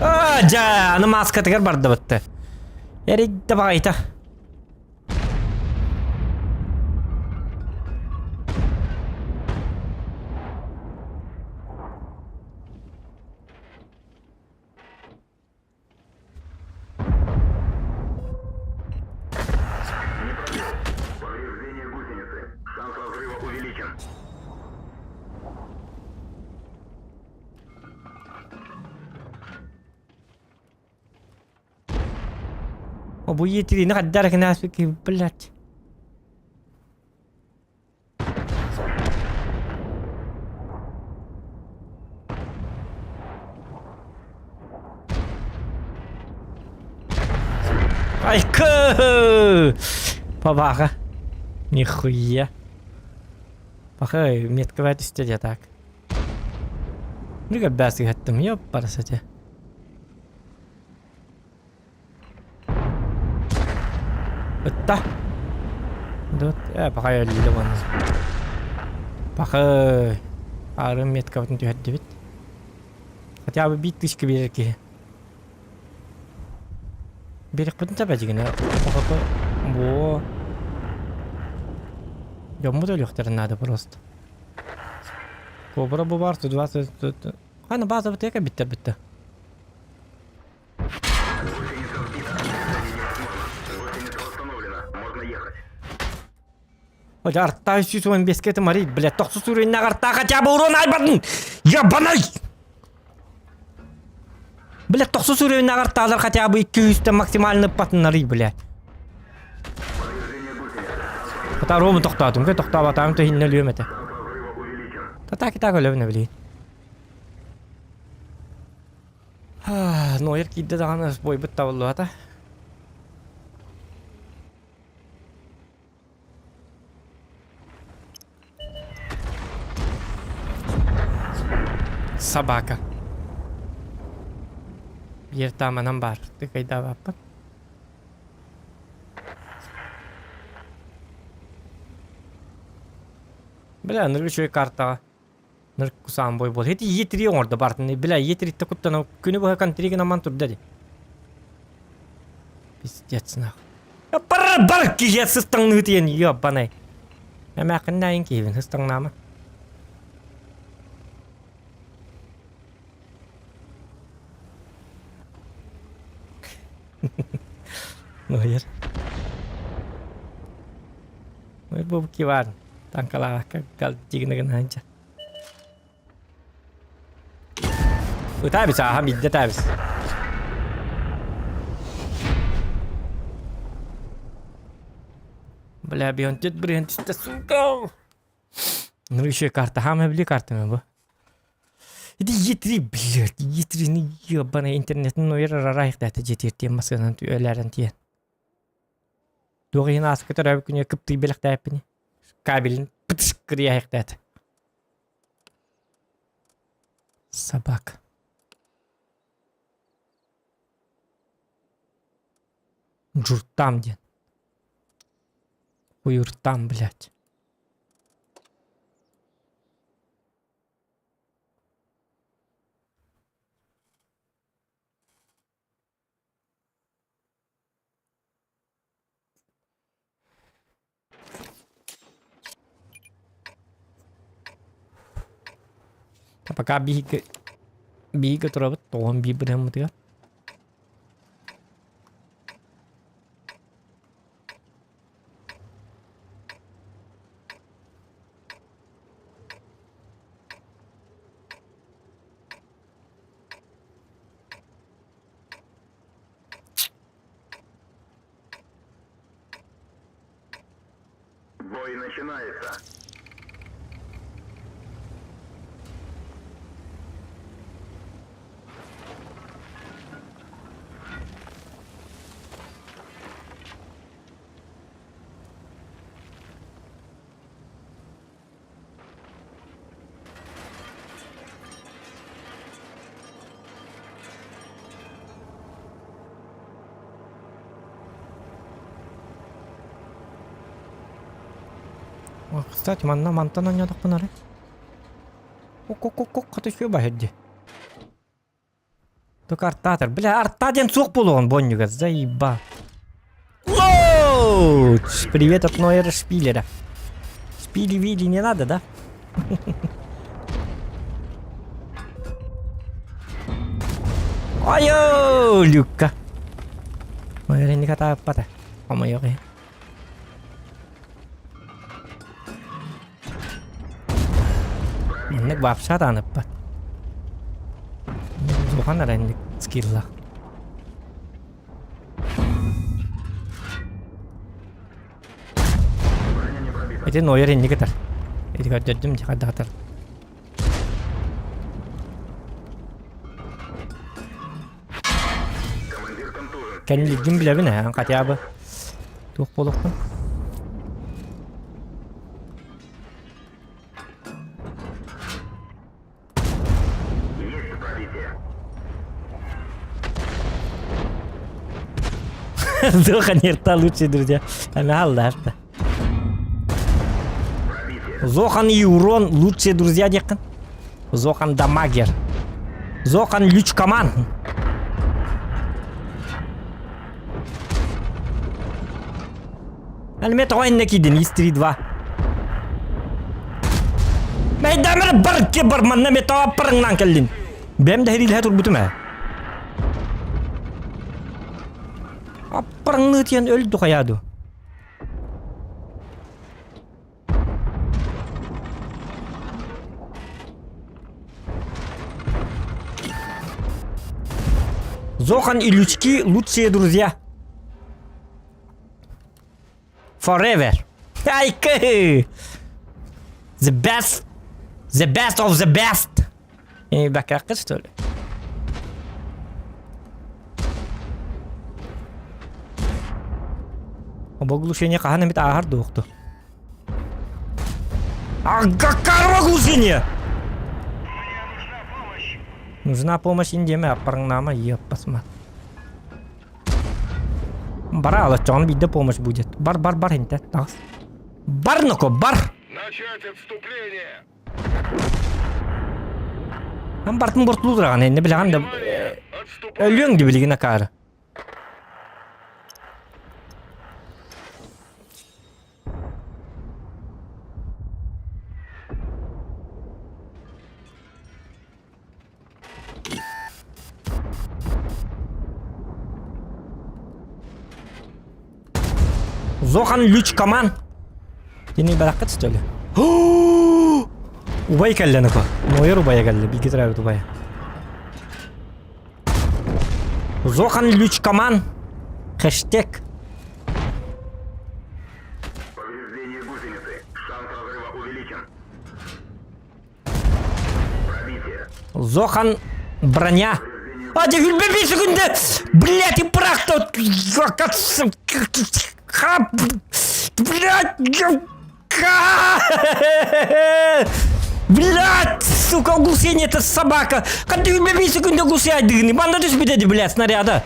Аа, дьэ, аны мааскатыгар бардыбытты. Эрийдэ баҕайыта. Не пробил. Повреждение гусеницы. Шанс разрыва увеличен. О, бу иитириини хайдах эрэ кинээс блядь. Айкы! Пабаха. Нихуя. Паха меткабай түстэ дьэ так. Нүгэ бээс ыһаттым, ёппарасате. Ытта. Дот, э, пахай өллү уонна. Пахай. Аарым меткабытын түһэрдибит. Хотя бы биир тысяча биэрэр киһи. Биэрэхпитин сөп эдьигинэ. Охото бу дьоммут өлүөхтэрин наада просто. Кобра бу бар 120 Хана база бытыка биттер битте. Гусеница сбита. Движение невозможно. Гусеница восстановлена. Можно ехать. Ой, артаа 115 это марит, блядь, тохсус уровень арта хотя бы урон айбатын! Ебаный! Блядь, тохсус уровень артаалар хотя бы 200 максимально патыннары, блядь. Хата Рому тохтоотум, кэ тохтообатаҕым төһүннэ өлүөм этэ. Так и так өлөбүн билигин. Нойер киирдэ даҕаны бойбут табыллыбата. Собака. Биир тааманан баар. Тыкайдаабаппын. Бля, ныргы үчүгэй картаҕа. Ныр кусаан бой буол. Ити Е3 оҥордо бартын. Бля, Е3-тэ куттана күнү быһа контригин аман турда ди. Пиздец нах. Бар бар киһи сыстаҥныы тиэн ёбанай. Эмээххин наайын киһибин сыстаҥнаама. Нойер. Ой, бу кивар. Танкалаакка галдигны гынанча. Ытаабис ааһа бидде таабис. Бля, бионтет брыһын түстэ, сука! Ну еще карта, хама били карта бу. Иди Е3, блядь, Е3-ни ебаный интернетин нойер рарайх дата жетиртиэн масынан өләрен тиэн. Туох иһин ааспыт төрөөбүт күнүгэр кыптый бэлэхтээппини. Кабелин пытыш кырыйаһыктаата. Собака. Журтам диэн. Хуюртам, блядь. Пока биһиги биһиги турабыт тоҕон биир бырыһыммытыгар. Бой начинается. О, кстати, манна мантан оонньоотохпун арай. Ок-ок-ок-ок, хата үчүгэй баһыр дии. Только артаатар. Бля, арта диэн суох буолуоҕун бонньуга, заеба. Лоуч! Привет от Нойера Шпилера. Шпили-вили не надо, да? Айо, Люкка. Нойер инник атааппата. Омойох иһин. Инник вообще атаныппат. Улахан эрэ инник скиллах. Ити Нойер инник ытар. Ити көрдөрдүм дии хайдах ытар. Кэннилигин билэбин ээ, хотя бы. Туох буолуохпун? Духа не рта лучшие друзья. Алларта. Зохан и Урон лучшие друзья диэххин. Зохан Дамагер. Зохан Лючкаман. Әлме тоҕо иннэ киирдин ис 3-2. Мэйдэмэр бар ке бар манна ме тоҕо парыңнан кэллин. Бэм да хирилэһэ турбутум ээ. Аппарыңныы тиэн өлдү хайаа Зохан и Лючки лучшие друзья. Forever. Айкы! The best! The best of the best! Бакакка что ли? Оглушение хаһан эмит ааһар дуохту. А какое оглушение? Нужна помощь индиэме аппарыҥнаама еппасма. Бара алаччоҕун биирдэ помощь будет. Бар бар бар инте таҕыс. Бар ноко бар! Начать отступление! Ан бартын бортулуу тураҕын инне билэҕин да өлүөҥ ди билигин акаары. Зохан Лючкаман. Кини баракка что ли? Убай кэллэ нako. Нойер убайа кэллэ. Бигэ төрөөбүт убайа. Зохан Лючкаман. Хэштег. Повреждение гусеницы. Шанс разрыва увеличен. Зохан броня. А, ты бери секунды! Блять, и прах тут! Блять! Блять, сука, оглушение, это собака! Как ты бери секунды оглушай дыгны? Банда түспүтэ блядь, снаряда!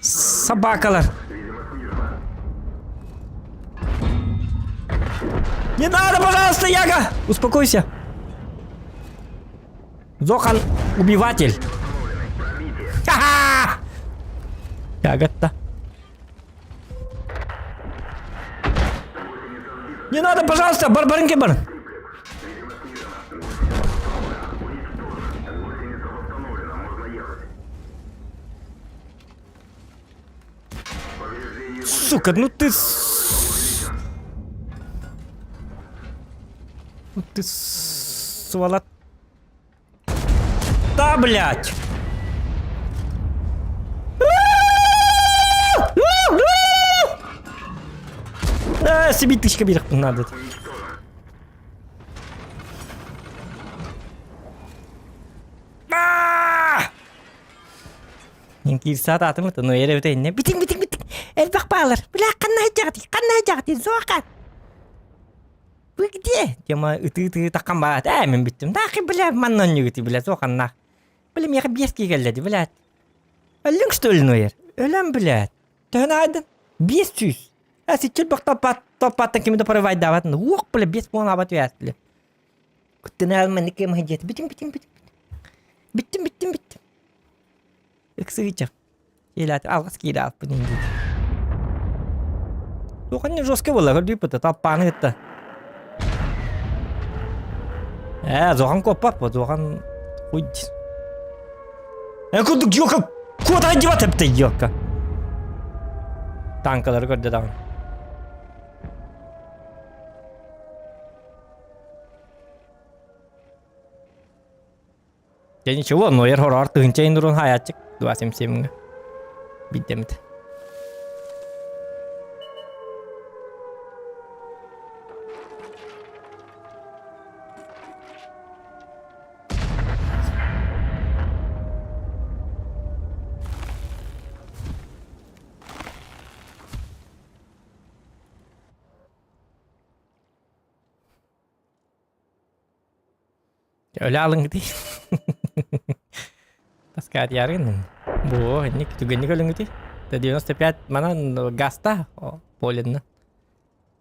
Собакалар! Не надо, пожалуйста, Яга! Успокойся. Зохан убиватель. Ха-ха! Ягодта. Не надо, пожалуйста, барбарынке бар. Сука, ну ты... Ну ты сволота, блядь! Э, себе тычка надо. Мин киирсэ сатаатым но эрэ бүтэ иннэ бүтүҥ бүтүҥ бүтүҥ элбэх баалар бля ханна сылдьаҕытый ханна сылдьаҕытый Зохан вы где тема ытыы-ытыы таххан баат ээ мин бүттүм таахи бля манна онньугутуй бля Зоханнаах бля миэхэ биэс киһи кэллэ дии блядь өллүҥ что ли нойер өлөн блядь төһөн аайдын 500 а сиччил бах топпат топпаттан кими да порывайдаабат уох бля биэс буон аабат үһээт бля куттанаал маннык кэм сылдьыат бүтүн бүтүн бүтүн бүттүм бүттүм бүттүм Ыксыыча. Илаат алҕас киирэ аалпын индиит. Туоханньа жестко буолла көрдүүппүт талпааны кытта. Ээ, зохан куоппат бу, зохан хуй диир. Э курдук ёлка куота дьыбат эбитэ ёлка. Танкалары көрдө даҕаны. Дьэ ничего, Нойер хороҕор тыһыынча индурун хаайааччык 277-ҥэ. Биирдэммит. Өлө алыҥытый. Таскаатыйааргын. Бу инник түгэнник өлүҥүтүй. 95 манан гаста полинна.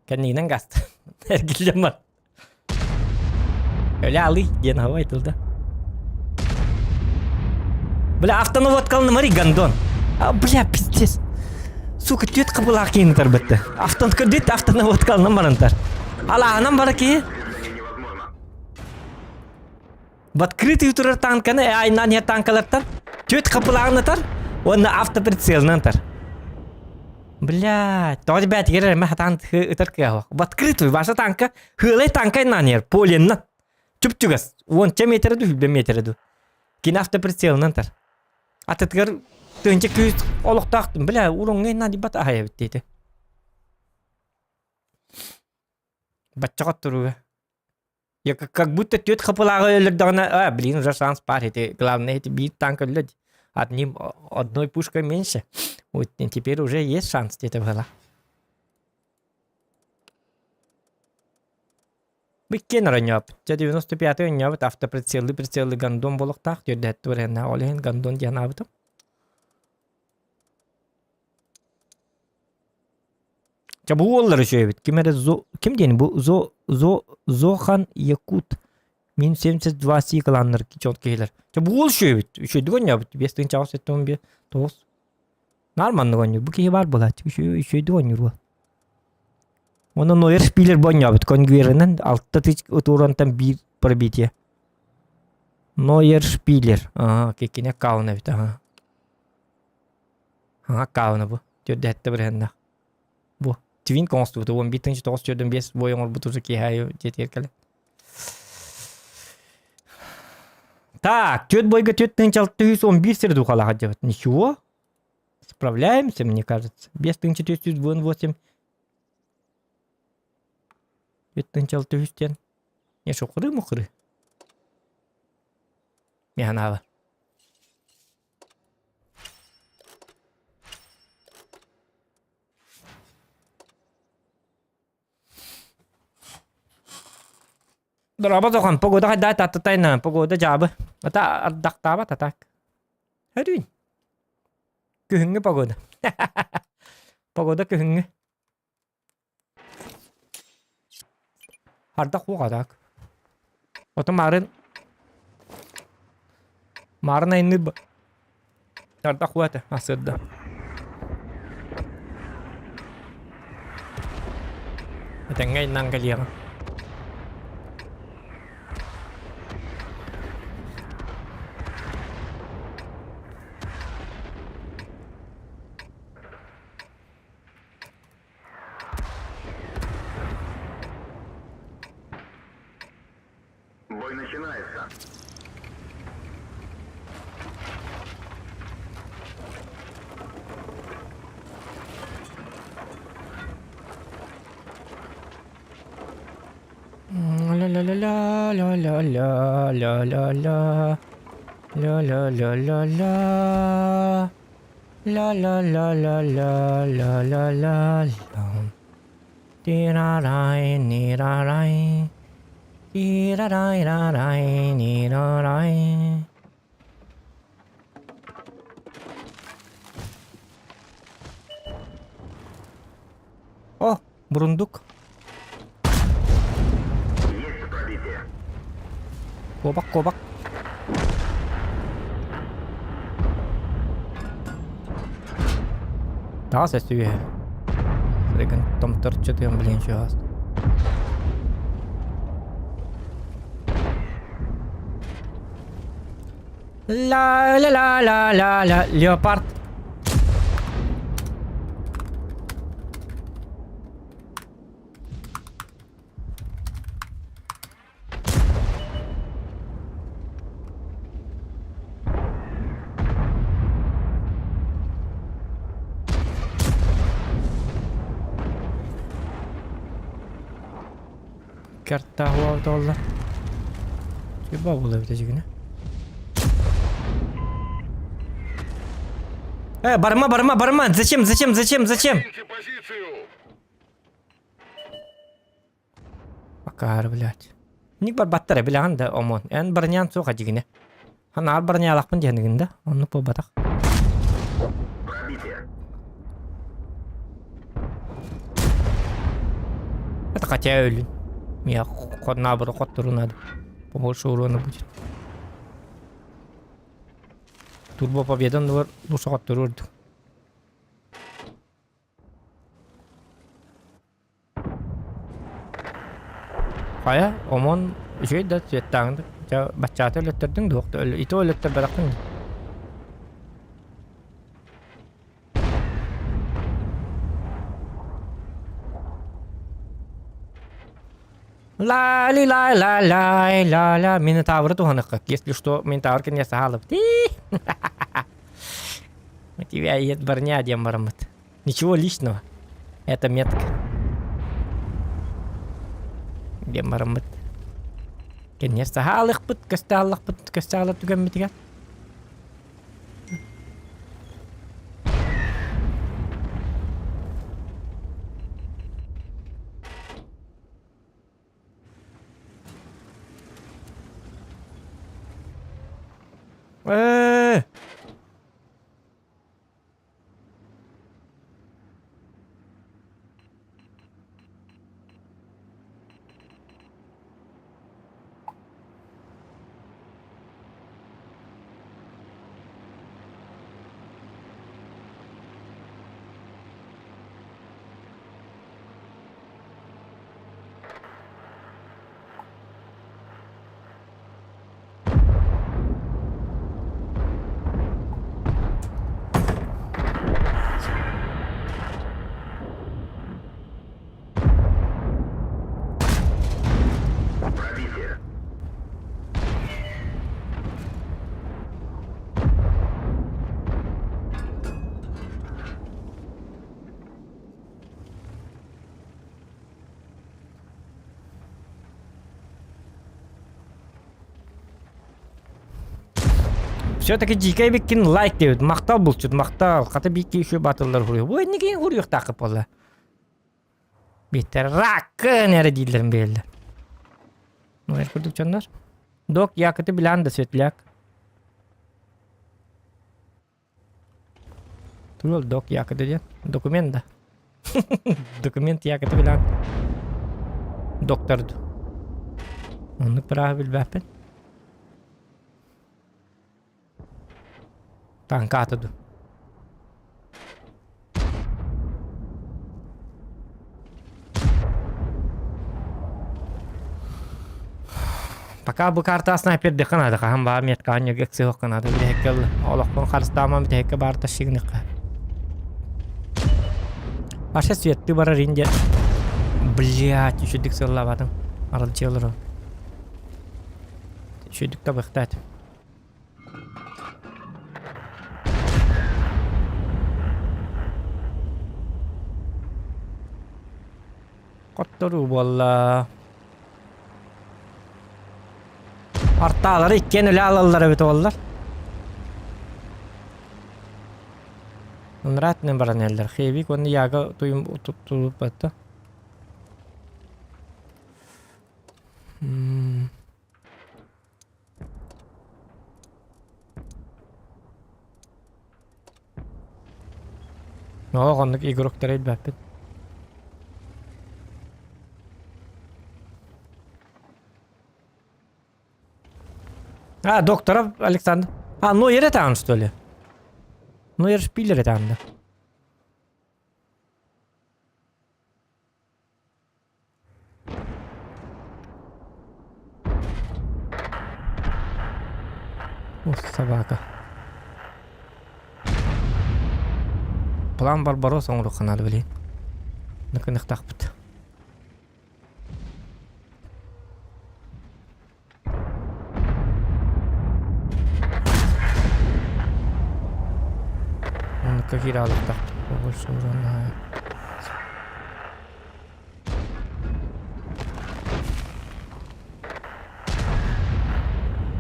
Кэннигинэн гаста. Эргиллэн бар. Өлө алый диэн хава айтылда. Бля, автонаводкалны мари гандон. А, бля, пиздец. Сука, түөт кыбылаах киһини тарбытты. Автон көрдүт автонаводкалынан барантар. Алааһынан бара киһи. В открытую турар танканы айнан иһэр танкалартан түөт хапылааҕын ытар уонна автоприцелынан ытар. Блядь, тоҕо ребят егер эрэ хатаан ытар кыаһа. В открытую ваша танка хыылай танка айнаан иһэр поленнан. Чуп-чугас. Уонча метрэ ду, хүлбэ метрэ ду. Кини автоприцелынан ытар. Атытыгар тыынча күүс олохтоох бля уруҥҥа инна дибат аһайабыт диэтэ. Бачча хотторууга. Я как, как будто түөрт хапылааҕы өлөрдөҕүнэ, а, блин, уже шанс баар ити. Главное, эти биир танк өллө. Одним, одной пушкой меньше. Вот теперь уже есть шанс где-то было. Биккен оронньоп. Дьэ 95 оонньообут автоприцелы прицелы гондон буолуохтаах түөрдэһэттэ барыаннаах ол иһин гондон диэн аабытым. Чэ бу уоллар үчүгэйбит. Ким эрэ Зо ким диэн бу Зо Зо Зохан Якут мин 72 си кылааннар дьон киһилэр. Чэ бу уол үчүгэйбит. Үчүгэйдик оонньообут. 5 871 9 Наар маннык оонньуур. Бу киһи баар буолааччы. Үчүгэй үчүгэйдик оонньуур уол. Уонна Нойер Шпилер бу оонньообут. Конгверынан алта тысяч уурантан биир пробитие. Нойер Шпилер. Ага, кини аккаунт эбит. Ага. Ага, аккаунт бу. Төрдүһэттэ бырыһаннаах. Бу. Твинк оҥостубута. 11 тыһыынча 945 бой оҥорбут уже киэһэ дьиэтигэр кэлэн. Так, түөрт бойга 4611 сир духалаах дьабыт. Ничего. Справляемся, мне кажется. 5428. 4600 диэн. Не шукуры мукуры. Механаба. Дорообо доҕон, погода хайдаа таттатайна, погода дьаабы. Ата ардахтаабат атак. Өрүүн. Күһүҥҥү погода. Погода күһүҥҥү. Ардах уоҕа так. Ото марын марын айныы ардах уота асырда. Этэҥҥэ айнаан кэлиэҕэ. Бой начинается. Ля-ля-ля-ля-ля-ля-ля-ля. Ля-ля-ля-ля-ля. Ля-ля-ля-ля-ля-ля-ля-ля. Ти-ра-рай, ни-ра-рай. Ти-ра-рай-ра-рай, ни-ра-рай. О, бурундук. Есть пробитие. Куобах, куобах. Таҕас өстүгэ. Реган томторчу тыам блин чугас. Ла ла ла ла ла ла леопард. Картаах уолла. Чуба була эбитэ дьигинэ. Э, барма, барма, барма! Зачем, зачем, зачем, зачем? Акаары, блядь. Ник барбаттар билэҕин да омон. Эн барнян суох дьигинэ. Ханаар барнялахпын диэнигин да, оннук буолбатах. Пробитие. Это хотя өлүн. Я наоборот хоттору надо. Побольше урона будет. Турбо победан лучше хоттору ордук. Хайа, омон үчүгэй да цветтааҥ дьэ баччаата өлөттөрдүҥ дуох да ити өлөттөрбөтөххүн дии. Ла ли ла ла ла ла ла Минотавры туһаныахха если что Минотавр кинигэ саһаалабыт У тебя есть броня диэн бараммыт. Ничего личного. Это метка. Диэн бараммыт. Кэнниэр саһаалыахпыт, көстө көстө аалар түгэммитигэр. Ээ! Пробитие. Все-таки дьиикэй эбиккин лайк диэбит. Махтал булчут, махтал. Хата биир еще батыллар хуруйу. Бу инники хуруйуохтааххыт буолла. Бииттэр раккын эрэ дииллэрин биэрэллэр. Ну, эр курдук дьоннор. Док, якоты билан да светляк. Тугул док якоты диэн? Документ да. Документ якоты билан. Доктор. Оннук бырааһы билбэппин. Танкаата ду. Пока бу карта снайпердыхха наада, хаһан баар меткаҕа ньыгык сыһыахха наада бүтэһиккэ олохпун харыстааман бүтэһиккэ баар тащигыныхха. Паша светтыы барар индия. Блять, үчүдүк сыллаабатым. Аралдьы олорон. Үчүдүк табыхтаат. Хотторуу буолла. Артаалары иккиэн өлө алаллар эбит уоллар. Нратнен баран эллер. Хевик уонна Яга туйум туттулуппатта. Оох, оннук игроктары билбэппин. А, докторов Александр. А, ну это что ли? Ну я шпилер это да. Ух, собака. План Барбарос оҥоруохха наада билигин. Накыныхтаахпыт. Оннукка киирэ алыктаахпыт.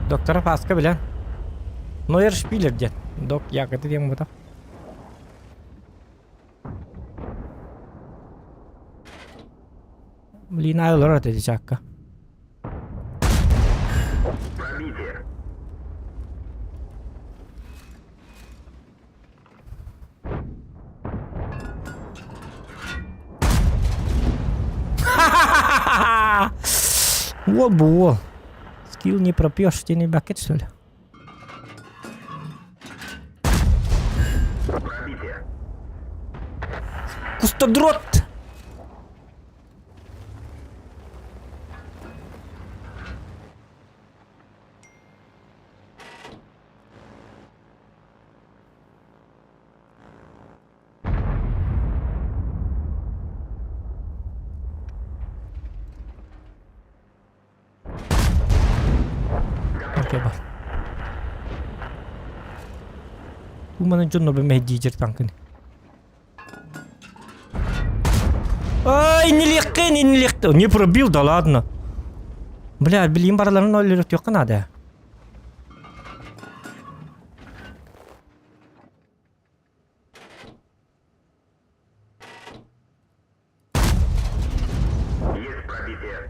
Доктора Паска билэн. Нойер Шпилер диэн. Док Якоты диэн бута. Блин, олорор этэ дьаакка. Пробитие. Уол бу уол. Скилл не пропьешь, тебе не бакет, что ли? Пробитие. Кустодрот! Окей бар. Уманын дьонно бэмэһдиижер танкын. Ай, нелегкий, нелегкий. Не пробил, да ладно. Бля, билигин барыларын өлөрүтүөххэ наада. Есть пробитие.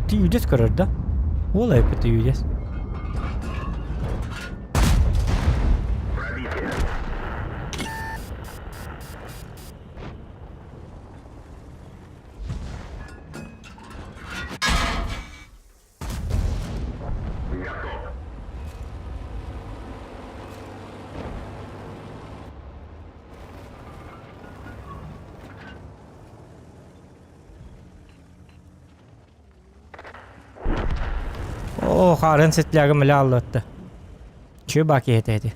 Ты үдэс көрөр да? Уол эппит үдэс. Пробитие. Готов. Оо, хаарын сетлягым эле аллатты. Чү баки этети.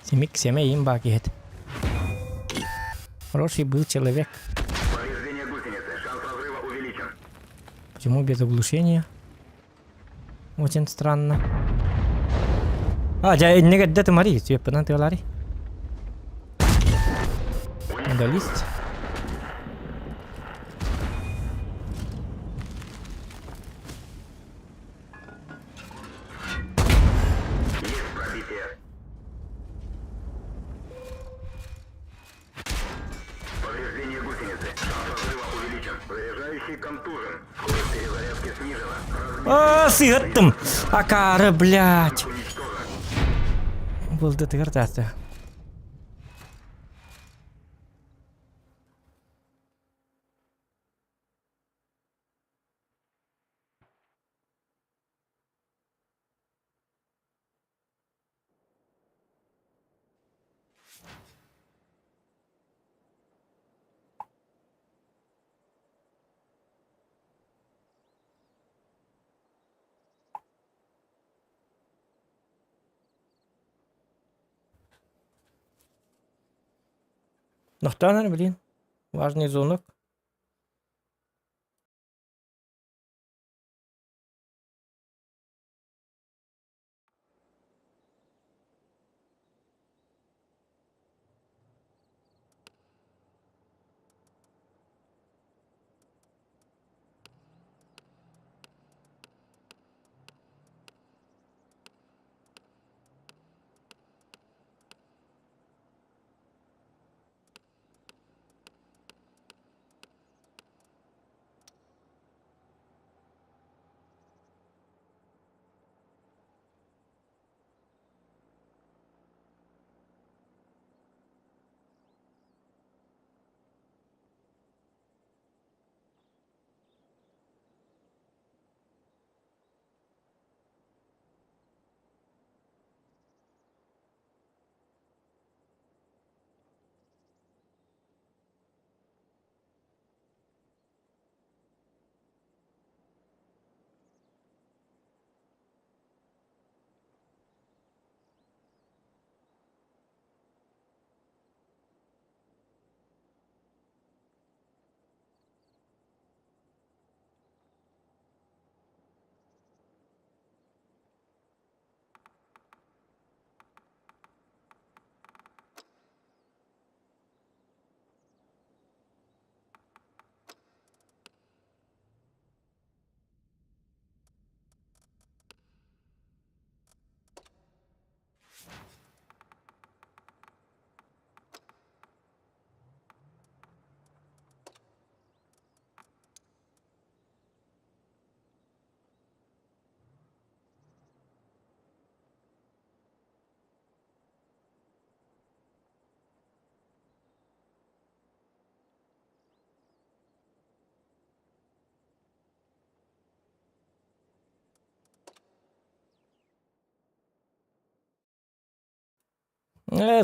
Семик семейин баки эт. Хороший был человек. Повреждение гусеницы. Шанс разрыва увеличен. Почему без оглушения? Очень странно. А, дьэ, иннигэр да тымари, сүөппүнэн тыалари. Удалист. Есть пробитие. Повреждение гусеницы. Шанс разрыва увеличен. Заряжающий контужен. Скорость перезарядки снижена. А, сыһыттым! Акары, блядь! Уничтожен. Булды тыгыр тасты. Нохтанар, блин. Важный звонок.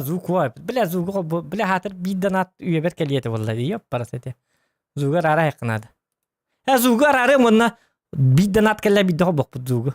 Звук бля, звук бля хатыр биирдэн ат үйэбэр кэлиэтэ буолла дии парас этэ. Звугар ара якынады. Звугар ары мунна биирдэн ат кэллэ биирдэ хобохпут звугу.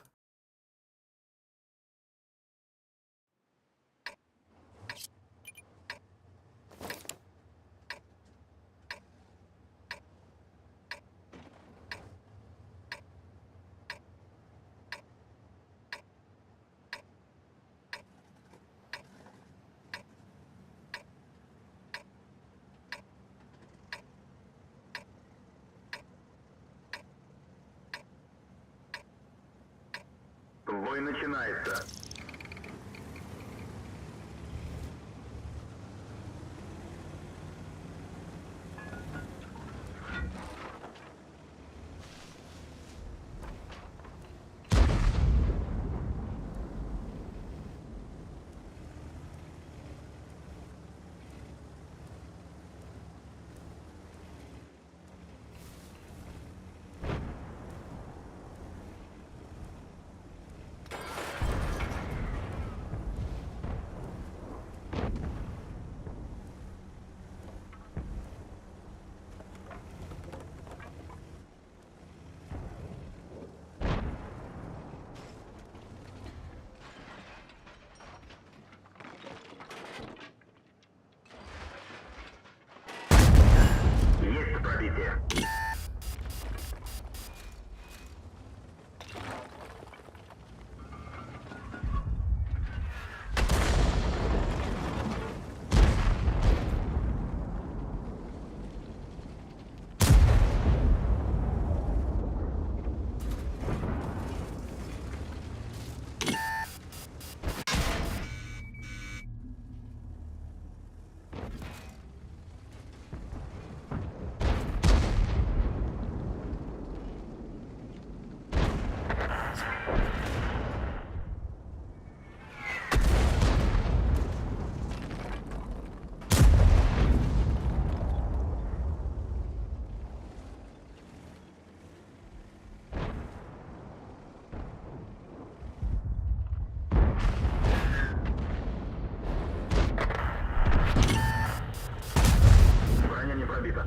начинается. Есть пробитие. Броня не пробита.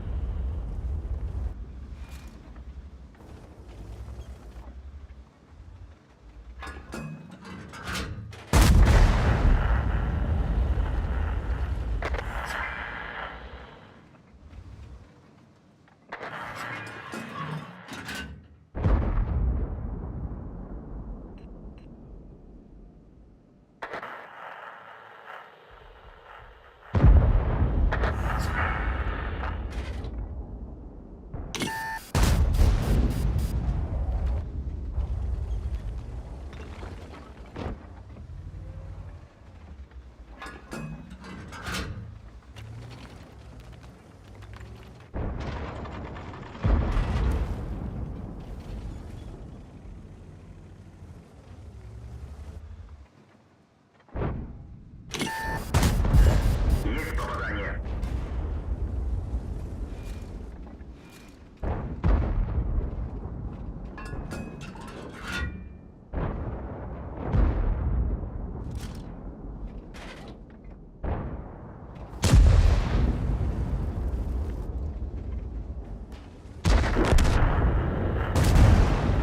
Есть попадание.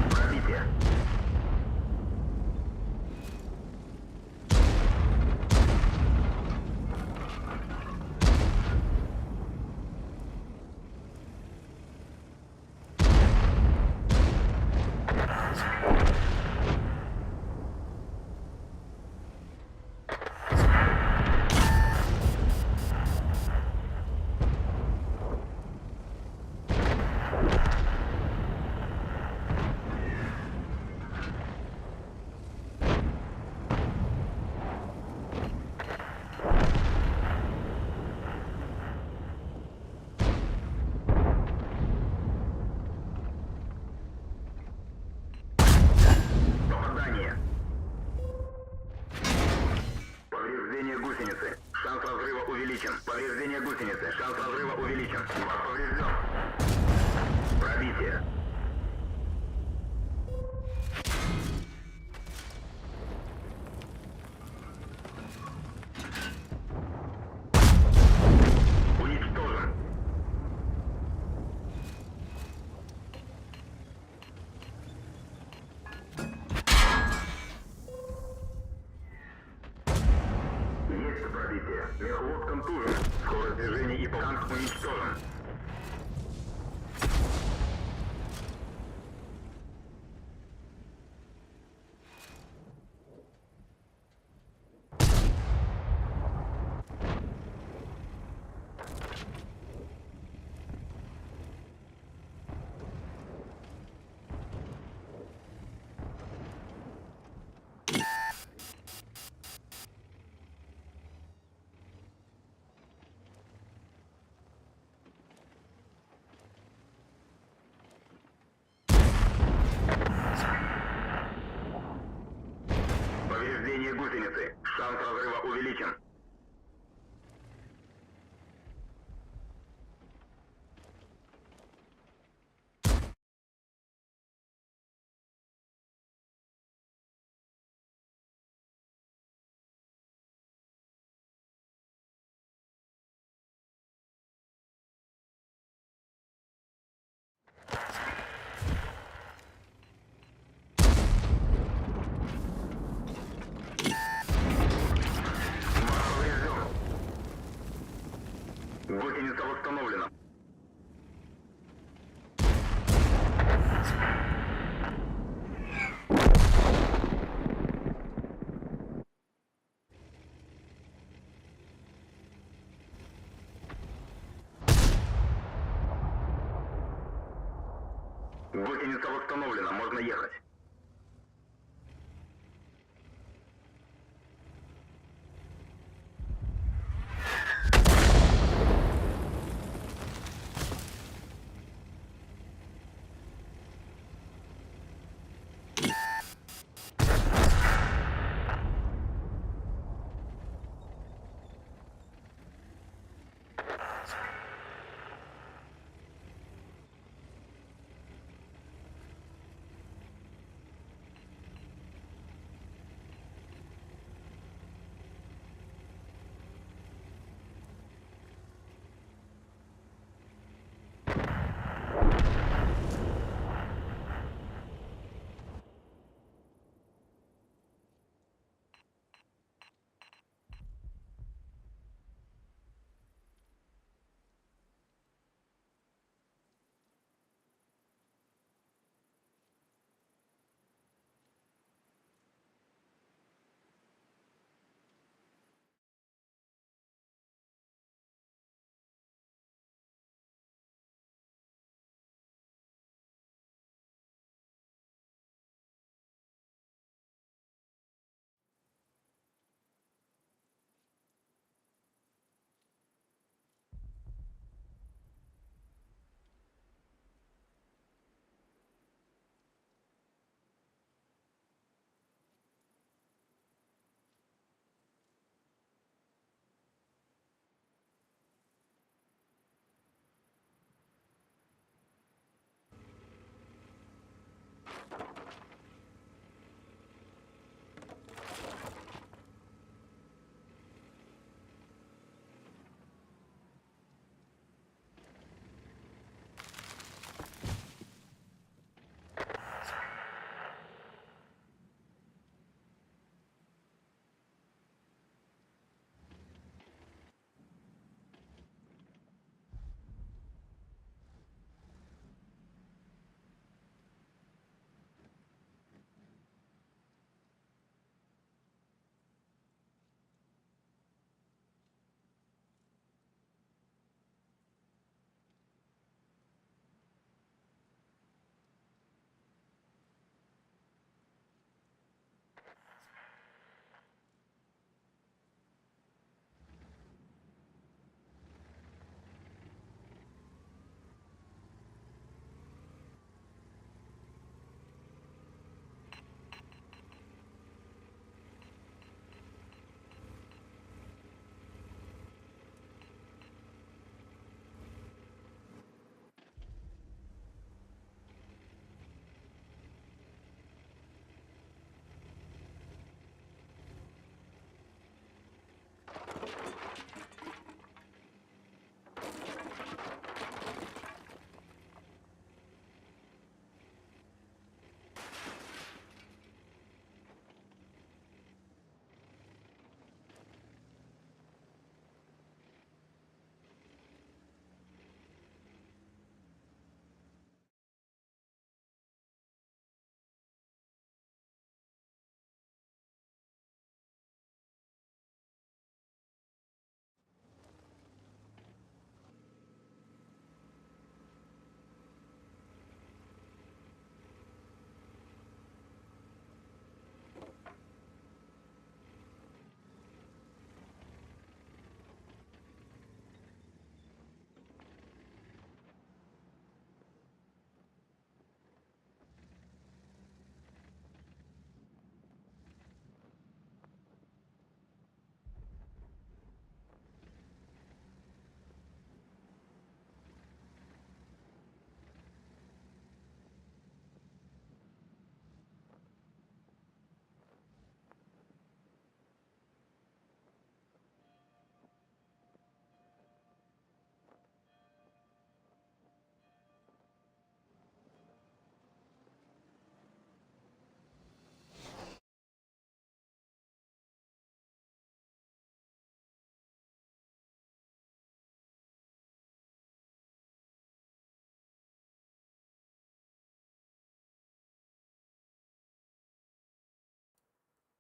Пробитие. Попадание. Повреждение гусеницы. Шанс разрыва увеличен. Повреждение гусеницы. Шанс разрыва увеличен. Вас поврежден. Пробитие. Уничтожен. Есть пробитие. Мехвод контужен. Скорость движения и танк уничтожен. Шанс разрыва увеличен. Поврежден. Гусеница восстановлена. Гусеница восстановлена, можно ехать.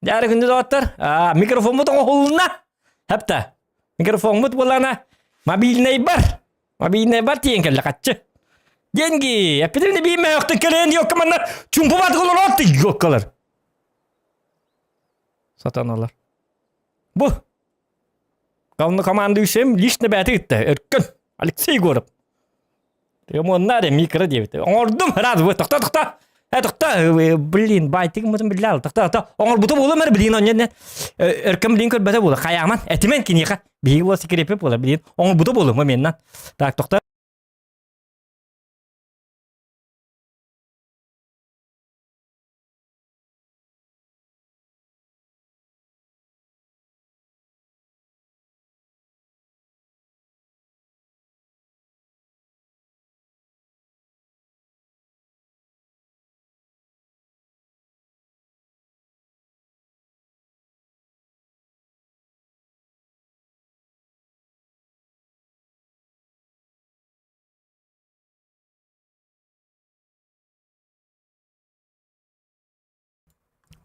Дьэ күндү доҕоттор, микрофоммут оҥоһулунна. Хапта. Микрофоммут буоллаҕына мобильнайбар, мобильнайбар тиийэн кэллэ хаччы. Деньги! Эппитим биир мөһөхтөн кэлэн диокка манна чумпу батык олороот диоккалар. Сатаналар. Бу Главнокомандующим лично бэйэтэ кытта Өркөн Алексей Егоров. Ремонна эрэ микро диэбит. Оҥордум, рад вы тохто тохто. Э тохто, блин, байтыгым мытын биллэ тохто тохто. Оҥорбуту буолуом эрэ блин онньон Өркөн блин көрбөтө буола. Хайааман, этимэн киниэхэ. Биһиги буола секрепи буола блин. Оҥорбуту буолуом моментынан. Так, тохто.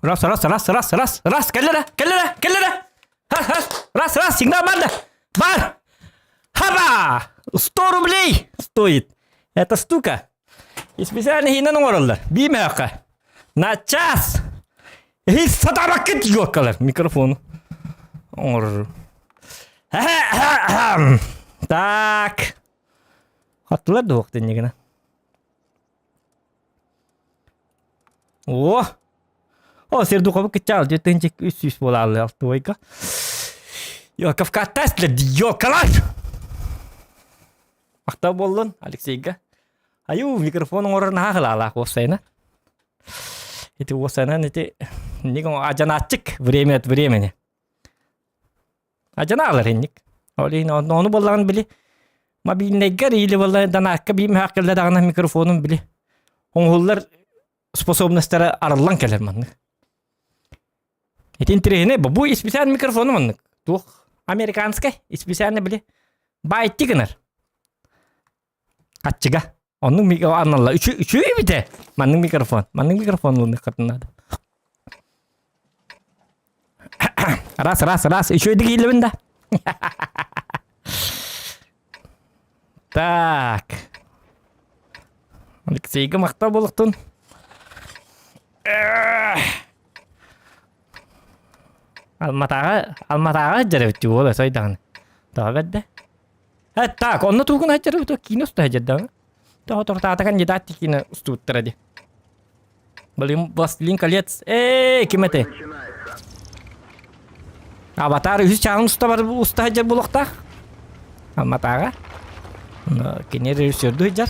Раз, раз, раз, раз, раз, раз, кэллэ кэллэ кэллэ Раз, раз, раз, раз, сигнал бар да? Бар! Хаба! 100 рублей стоит эта штука. И специально иһинэн оҥороллор. Биимээххэ. На час! Иһит сатаабаккыт юоккалар. Микрофону оҥорор. Так. Хаттылар да уох дэннигина. О! О, Сердуховы кыччаал, 4 300 буолааллы алтыбайга. Йоковка для Йокалар! Махтал буоллун Алексейга. Аю, микрофон оҥорор наһаа хылаалаах уопсайына. Ити уопсайынан ити ажанааччык время от времени. Ажанаалар инник. Ол иһин ону буоллаҕын били мобильнайгар или буолла данаакка биир мөһөөх кэллэ даҕаны микрофонун били оҥоһуллар способностара арыллан кэлэр маннык. Ити интэриэһинэй бу исписээн микрофону маннык туох американскай исписээнэ били баайти гынар. Хаччыга. Оннук аналла үчүгэй эбитэ. Маннык микрофон. Маннык микрофон ылыныаххытын наада. Раз, раз, раз. Үчүгэйдик иһиллэбин да. Так. Алексейга махтал буолуохтун. Алматаҕа, Алматаҕа сылдьар эбит уол өсөй даҕаны. Тоҕо бэрдэ? Э, так, онно тугун сылдьар эбит, киинэ уста сылдьар даҕаны. Тоҕо тохтоото кандидат киинэ устубуттара дии. Блин, Властелин колец. Эй, ким этэй? Аватар үһүс чааһын уста бар уста сылдьар буолуохтаах. Алматаҕа. Кини режиссердуу сылдьар.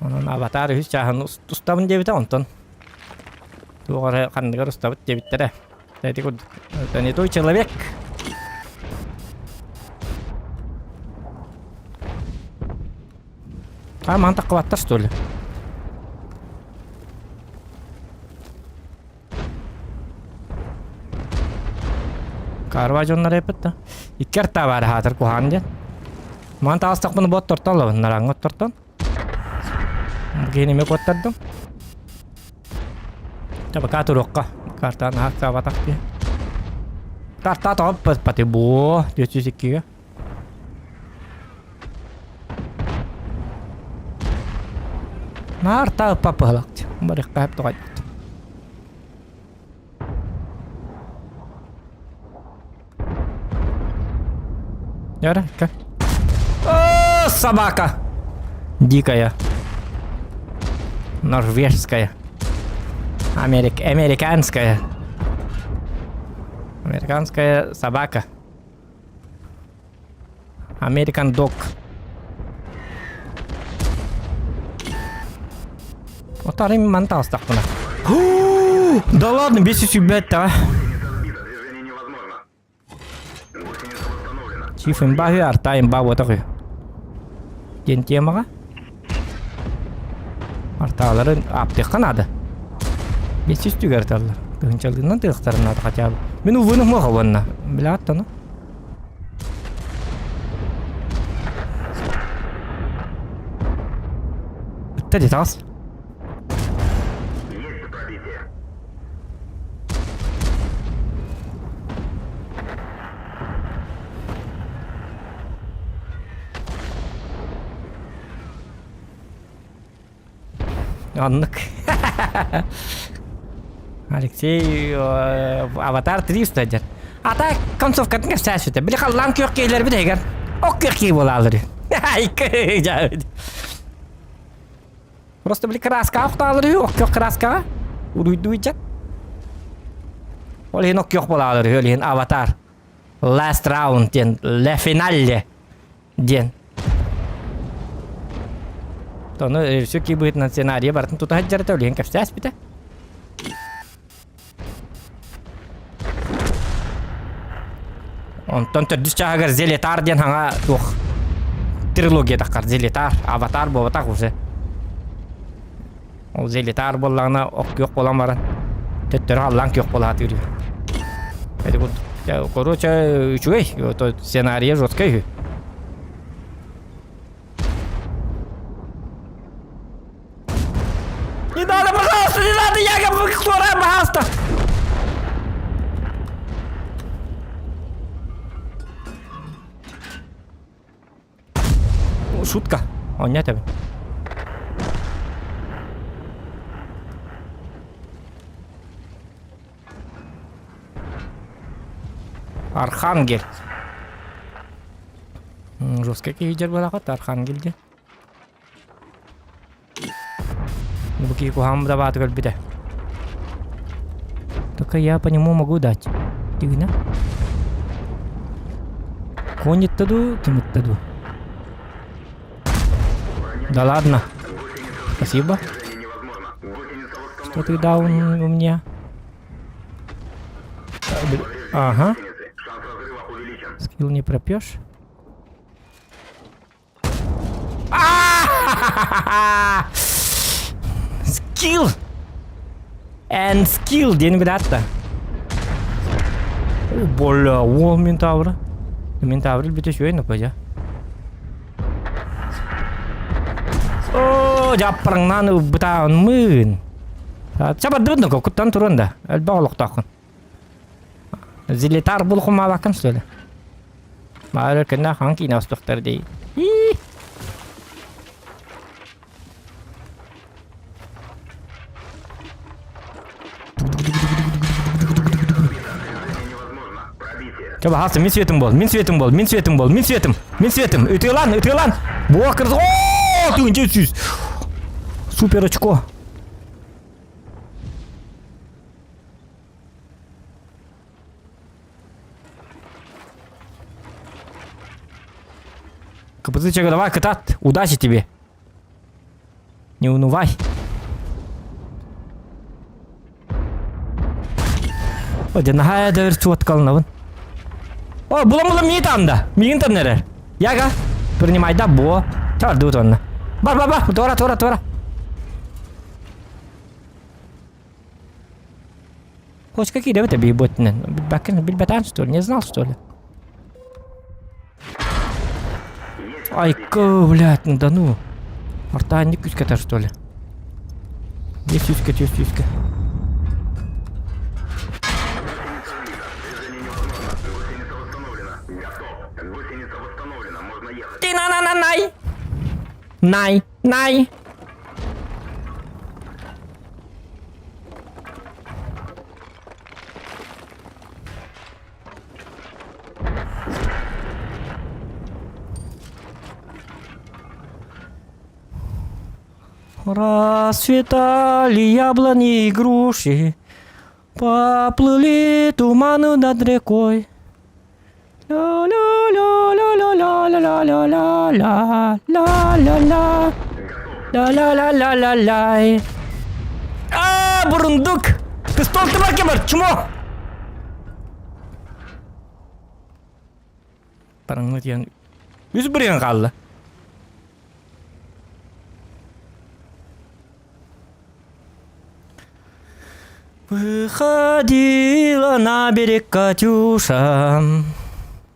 Онон Аватар үһүс чааһын устабын диэбитэ, онтон туох эрэ ханныгар устабыт диэбиттэрэ. Ити курдук. Это не той человек. А, мантах қабаттар, что ли? Карва дьоннор эппит да. Икки арта баар хаатыр куһаан диэн. Ман таҕыстахпына бу оттортон ылабын, нараҥҥа оттортон. Киһини эмиэ куоттардым. Табака туруохха. Картаан аһаактаабатах дии. Карта тоҕо пати буо 402-ге. Наар таа ыппаппыһалаахтыы. Барыахха сөп тоҕойбут. Яра, ка. О, собака! Дикая. Норвежская. Америк... Американская. Американская собака. American Dog. Отарым ман таҕыстахпына. Да ладно, 505 да. Чиф имба үһү, арта имба буотах үһү. Диэн темаҕа. Артааларын аптыахха наада. 500 түгэр таллар. Тыһынчалыынан тыахтарын наада хотя бы. Мин увыны муха уонна. Билэҕит Бүттэ дии таҕыс. Оннук. Алексей Аватар 3 сылдьар. А так концовкатын кэпсээсүтэ. Били халлаан күөх киһилэрбит эһигэр ок күөх киһи буолаалар. Просто били краскаҕа охтоолор үһү, ок күөх краскаҕа. Уруйдуу ыйдьат. Ол иһин ок күөх буолаалар үһү, ол иһин Аватар. Last round диэн, Le Finale диэн. Ону режиссер кии быһыытынан сценарийа барытын тута сылдьарыта, ол иһин кэпсээспитэ. Онтон төрдүс чааһыгар Зелетар диэн хаҥа туох трилогия таххар Зелетар, Аватар буолбатах уже. Ол Зелетар буоллаҕына ох күөх буолан баран төттөрү халлаан күөх буола сатыыр. Это вот короче үчүгэй, то сценария жесткай үһү. Не надо, пожалуйста, не надо, я туора, пожалуйста. Шутка. Оонньоо этэбин. Архангель. Жесткий киһи буолаҕыт Архангель диэн. Бу киһи куһаҕан дабааты көрбүтэ. Только я по нему могу дать. Тигина. Конь ду, ким ду. Да ладно. Спасибо. Что ты дал мне? Ага. Скилл не пропьешь. Skill! And skill диэн билаатта. О, бля, ол Ментавра. Ментавр бүтэ үчүгэй нападя. О, дьаппарыңнан ылбытаан мыын. Чабардыбыт ну куттан туран да. Элбэх олохтооххун. Зилитар булхумаабаккын что ли? Баары кэннэ хаҥ киинэ устуохтар дии. Чэ, баһаалыста, мин светым бол, мин светым бол, мин светым бол, мин светым, мин светым. Ытыалан, ытыалан. Буа кырды. О, тыынча 300. Супер очко. КПЗ давай, кытат. Удачи тебе. Не унывай. О, дьэ наһаа да өр суоткаланабын. О, булан-булан миигин таанда. Миигин танна эрэр. Яга, принимай да бо. Чардыбыт онно. Бар, бар, бар, туора, туора, туора. Хоть какие да это бейботинен. Билбэтэн, что ли? Не знал, что ли? Айка, блядь, ну да ну. Артаанник күскэтэр, что ли? Есть сүүскэ, түс сүүскэ. Ты на на на най! Най, най! Расцветали яблони и груши, Поплыли туманы над рекой. Ля-ля-ля-ля-ля-ля-ля-ля-ля-ля-ля-ля-ля Ля-ля-ля-ля-ля-ля. А, бурундук! Пистол ты бар, чмо! Барыңны диэн үс бырыан хаалла. Выходила на берег Катюша.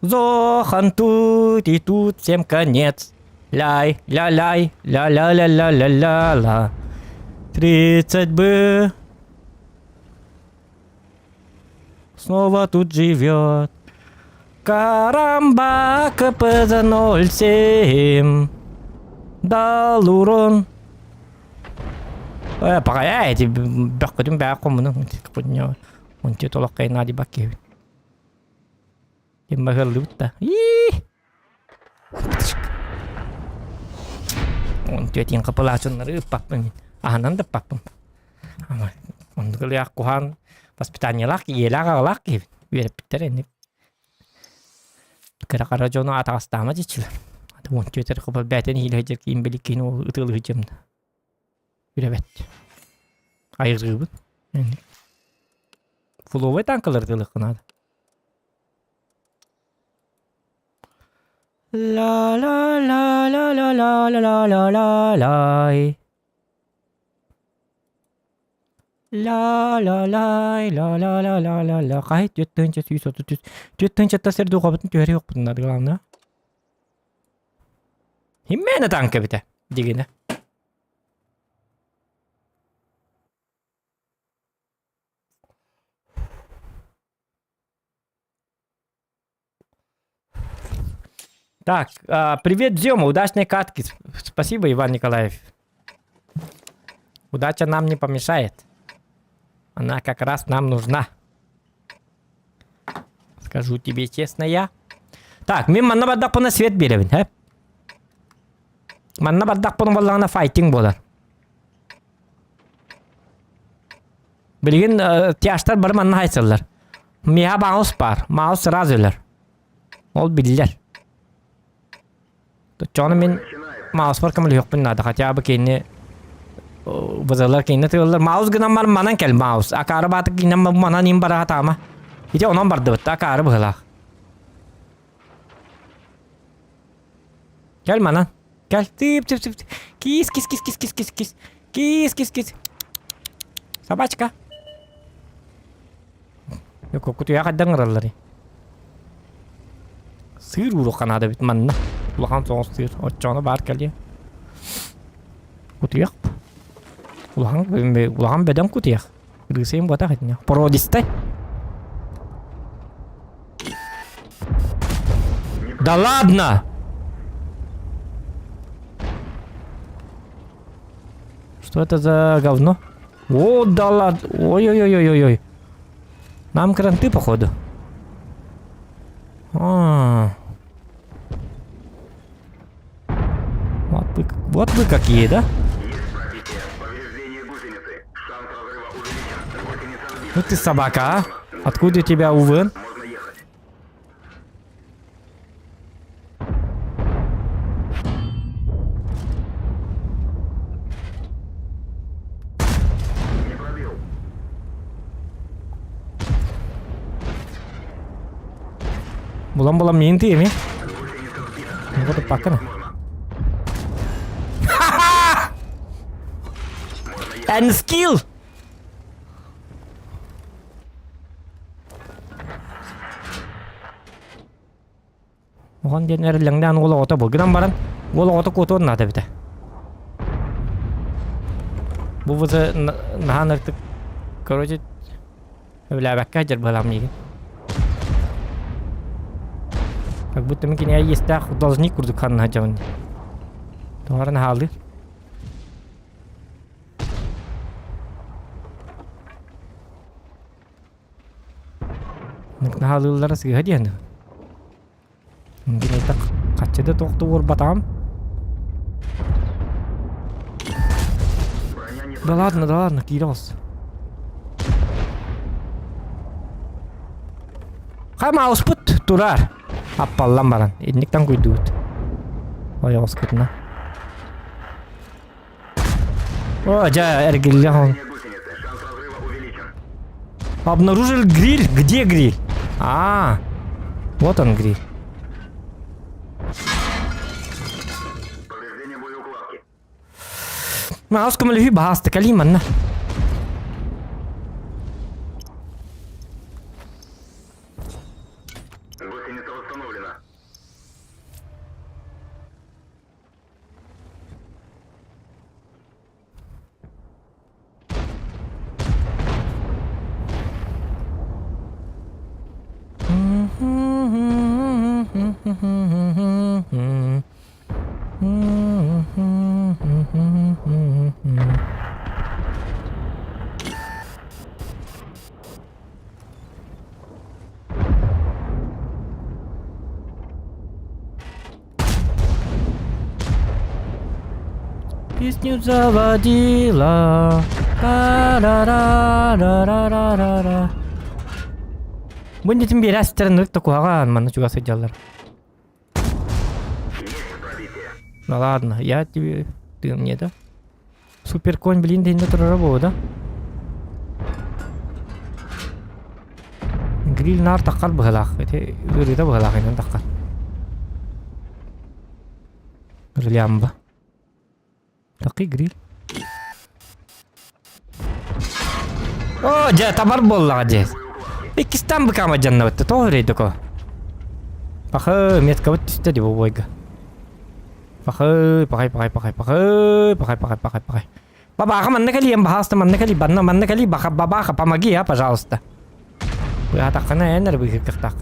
Зохан тут и тут всем конец. Ляй, ля-ляй, ля-ля-ля-ля-ля-ля-ля. 30 бы снова тут живет. Карамба КПЗ 07 дал урон. Э, пока эти бөхкөтүн бää хомуну Ончу толох кайна ди бакки. Ким бахыллыбыт да. Ии! Он түөтин капылаачыннары ыппаппын мин. Аһынан да ыппаппын. Ама оннук куһаан воспитаниелаах ийэлээх аҕалаах киһибин. Үөрэппиттэр энник. Кыра-хара дьону атаҕастаама дьиччилэр. Аты он түөтэр кыбал бээтин иһилэһдьэр киин биликкин ол ытыалыһыдьым. Үлэбэт. Айыргыыбын. Фуловай танкалары ытыалыахха наада. Ла ла ла ла ла ла ла ла ла лай. Ла ла лай ла ла ла ла ла ла Хаһы 4133 4100 сир духобутун түһэри хоппутун главное. Химмээнэ танка эбитэ дигинэ. Так, привет, Зема, удачной катки. Спасибо, Иван Николаев. Удача нам не помешает. Она как раз нам нужна. Скажу тебе честно я. Так, мин манна бардахпына свет биэрэбин, һэ? Манна бардахпына буоллаҕына файтинг буолар. Билигин тяжтар бары манна хайсаллар. Миэхэ маус баар. Маус сразу өлөр. Ол биллэр. Оччоҕуна мин мауспар көмөлөһүөхпүн наада. Хотя бы кини бызылар кинини тыыллар. Маус гынан бар манан кэл маус. Акаары баатык гинэн манан им бараха таама. Ити онон бардыбыт. Акаары быһылаах. Кэл манан. Кэл. Тып тып тып. Кис кис кис кис кис кис кис. Кис кис кис. Собачка. Кутуйа хайдан ыраллар. Сыыр ууруохха наада эбит манна. Улахан соҕус сыыр. Оччоҕуна баар кэлиэ. Кутуйах. Улахан, улахан бөдөҥ кутуйах. Рысайым буотах итинэ. Породистай. Да ладно! Что это за говно? О, да ладно. Ой-ой-ой-ой-ой. Нам кранты, походу. А. Вот вы какие, да? Ну ты собака, а? Откуда у тебя УВН? Булан булан миин тиеми. Вот пакана. And skill! Оҕон диэн эрэллэҥнээн уол оҕото бу гынан баран уол оҕото куотуон наада эбитэ. Бу вызы наһаа ыртык короче өбүлээбэккэ сылдьар быһалаах миигин. Как будто мин кинигэ иэстээх должник курдук ханна сылдьабын дии. Тоҕо эрэ наһаалыы. Наһаалыыллара сыыһа диэн. Киниттэн хаччы да туох да уорбатаҕым. Да ладно, да ладно, киирэ оҕус. Хай мауспут турар. Аппаллан баран. Инниктэн куйдуут. Ой, оҕускутуна. О, дьэ, эргиллэ он. Обнаружил гриль. Где гриль? А, вот он гриль. Маус көмөлөһүү баһаасты кэлии манна. Гусеница восстановлена. Песню заводила. Та-ра-ра-ра-ра-ра-ра. Бу иннитин биэрээстерин ырыт да куһаҕан манна чугас сылдьаллар. Ну ладно, я тебе... Ты мне, да? Суперконь, блин, да турара буолуо да? Гриль наар таххар быһалаах. Ити ыарыыта быһалаах инэн таххар. Грилямба. Такый гриль. О, дьэ, табар буоллаҕа дьэ. Иккистан быкаама дьаннабытта, тоҕо үрейдеко? Пахы, меткабыт түстэ дии бу бойга. Пахы, пахай, пахай, пахай, пахы, пахай, пахай, пахай, пахай. Бабаха, манна кэлиэм, баһааста, манна кэли, банна, манна кэли, баха, бабаха, помоги, а, пожалуйста. Быһаатаххына эн эрэ быыһыахтаах.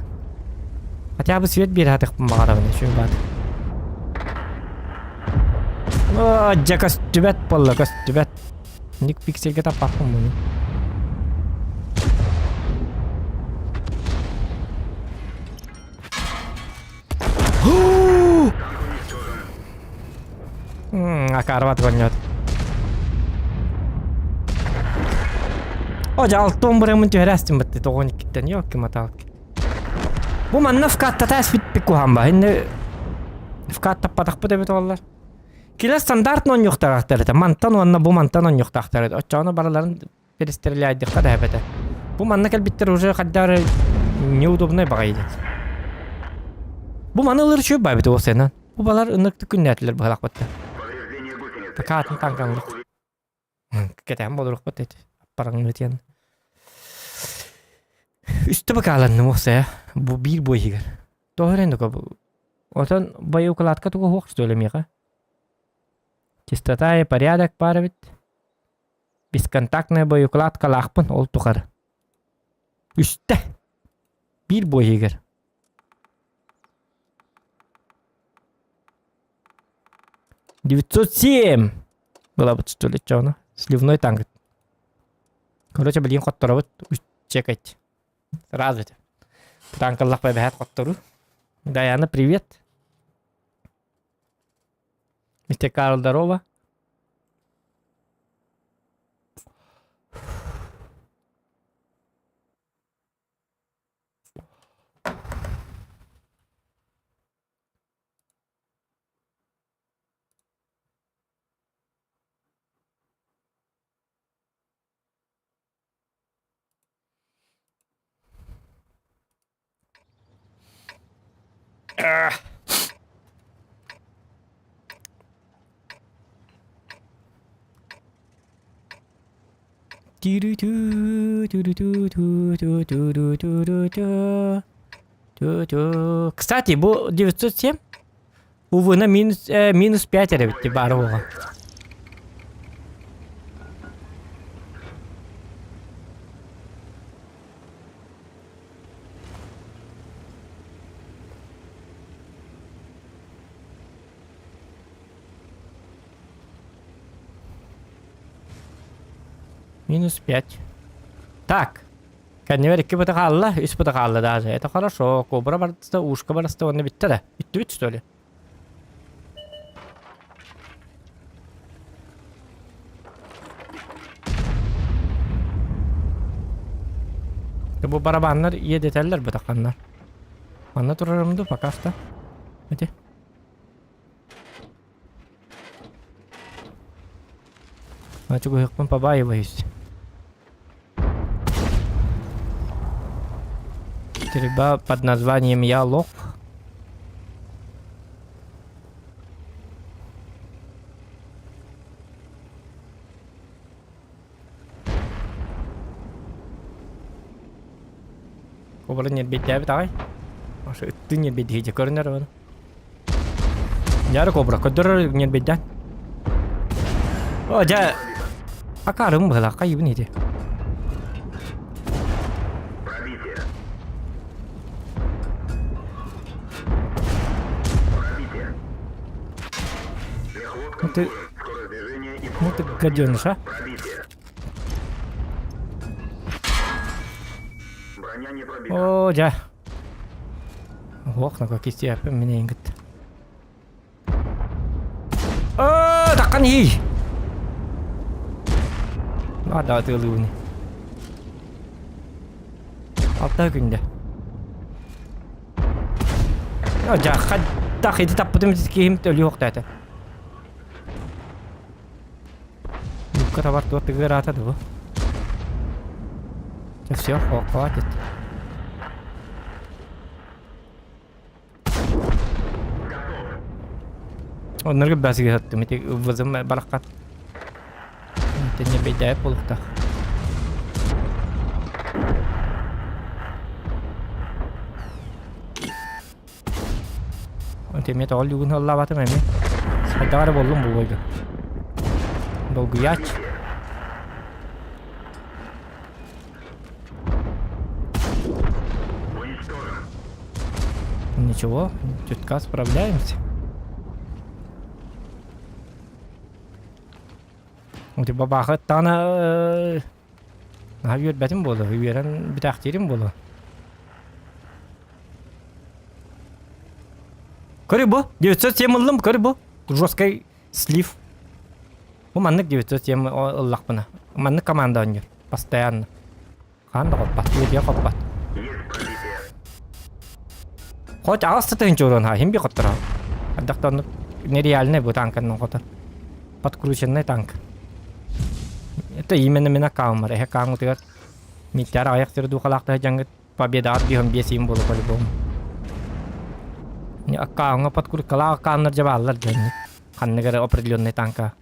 Хотя бы свет биэрэ баҕарабын, үчүгэй баат. О, дьэ көстүбэт буолла, көстүбэт. Ник пиксельгэ таппаппын буну. Акаарбат гонньот. О, дьэ, алтон бырымын түһэрээстим бытты тоҕон иккиттэн ёлки маталки. Бу манна вкаттата эспит куһаан ба. Инне вкаттаппатахпыт эбит оллар. Киле стандартно онньуохтаахтар этэ. Мантан уонна бу мантан онньуохтаахтар этэ. Оччоҕуна барыларын перестреляйдыхха да эбэтэ. Бу манна кэлбиттэр уже хайдары неудобный баҕайы диэн. Бу маны ылыр үчүгэй баайбыт ол сенан. Бу балар ынырыктык күннээтилэр быһалаахпытта. Такаатын танканлык. Кэтээн болуруохпут эти. Аппараҥнытыан. Үстэ бакааланным уохсайа. Бу биир бу иһигэр. Тоҕо эрэн бу. Отон боеукладка тугу суох что ли миэхэ? Чистота и порядок баар эбит. Бесконтактная боеукладкалаахпын ол тухары. Үстэ. Биир бу иһигэр. 907 Была что ли, чё Сливной танк. Короче, блин, хотторобут. Чекать. Сразу. Танкаллах бэбэһэт хоттору. Даяна, привет. Мистер Карл, здорово. Кстати, бу 907 Увы, на минус, минус 5 эрэ эбит баар буолла. Минус 5. Так. Кэннибэр икки быта хаалла, үс быта хаалла даже. Это хорошо. Кобра барыста, ушка барыста уонна бүттэ да. Бүттүбүт что ли? Бу барабаннар иэдэтэллэр бытаханнар. Манна турарым ду пока что. Эти. Чугуһукпун побаиваюсь. Стрельба под названием «Я лох». Кобра ньирбийдээбит аҕай. Ошо ыттыы ньирбийдиһи көрүнэр оны. Дьары кобра көрдөрөр ньирбийдээн. О, дьэ акаарым быһылаах хайыбын ити. Пробитие. Пробитие. Мехвод Ну ты, контужен. Скорость движения и ну ты поворот. гаденыш, а? Пробитие. Броня не пробита. О, дьэ. Ох, на какие степи меня ингит. О, так. Таххан иһий! Наада атыылыыбын. Алта күндэ. Дьахха тах ити таппытым киһим өлүөх этэ. Юбка табар туох тыгыраата да бу. Все, хватит. Оннорго бәсиге саттым ити вызым бараххат. Тенне бейдәп булуктах. Онтон эмиэ тоҕо люгун ыллаабатым эмиэ. Хайдах эрэ буоллум бу бойга. Долгуйаач. Ничего, чутка справляемся. Бабаха тана Наһаа үөрбэтим буолуо, үөрэн бүтээхтиирим буолуо. Көрү бу, 907 ыллым, көрү бу. Жесткий слив. Бу маннык 907 ыллахпына. Маннык команда оонньуур. Постоянно. Хаан да хоппат, үөдүйэ хоппат. Хоть аҕыс да тыһыынча урон ха, хим би хоттора. Ардахта оннук нереальный бу танканнан хотор. Подкрученный танк. Это именно мин аккаунмар. Эһэ аккаунтугар Миттэр аҕыйах сир духалаахтаһы дьаҥҥыт победаҕыт биһон биэс иин буолу по-любому. Аккауҥҥа подкруткалаах аккауннар дьэ бааллар дьэ. Ханнык эрэ определенный танка.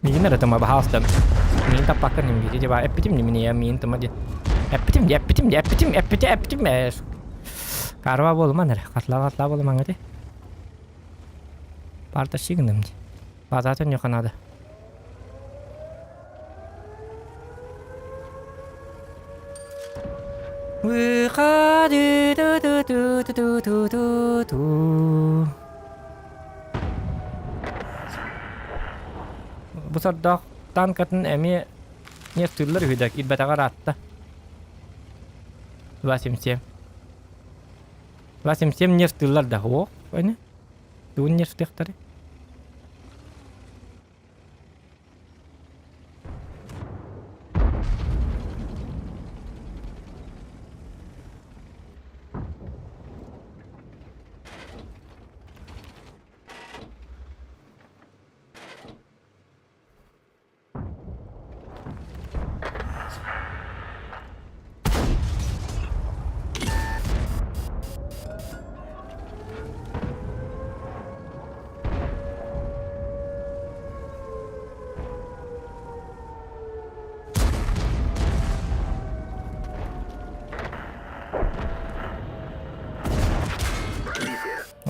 Миигин эрэ тыма баһаалыста. Миигин таппаккын иһин биири дьэ эппитим дии мин ийэм миигин тыма диэн. Эппитим дии эппитим дии эппитим эппитэ эппитим ээ. Карва буолуман эрэ. Хатлаа хатлаа буолумаҥ ити. Партащи гынным дии. Базатын ньоха надо. Выходи ту ту ту ту ту ту ту Бу сордоох танкатын эмиэ нефтыыллар үһү да киирбэтэҕэ ыраатта. 277. 277 нефтыыллар да о, ини. Тугун нефтыахтары?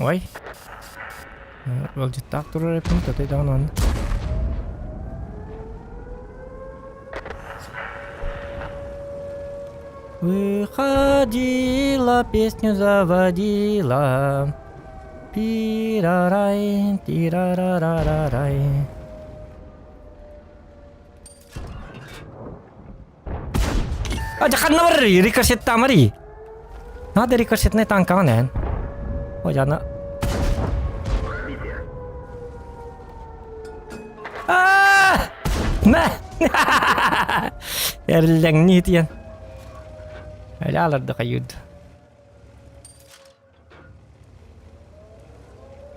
Ой. Ыалдьыттаах турар эппин татай даҕаны онно. Выходила, песню заводила. Пирарай, тирарарарарай. А ханна барый, рикошеттамарый. Надо рикошетный танкаҕын эн. Ой, аны... А! Мэ! Эрлэҥнии тиэн. Әле аларды хайыырды.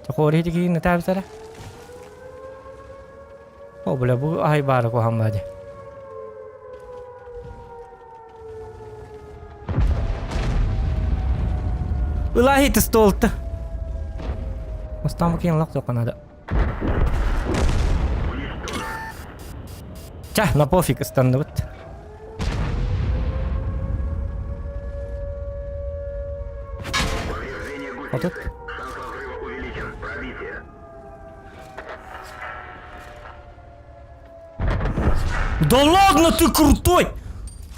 Тохуор иһитигиин ытаабытара. О, бля, бу аһай баара куһаҕан баа дии. Ылаһит столта. Остан киин лох надо. Ча, на пофиг ыстанныбыт. Вот это. Да ладно ты крутой!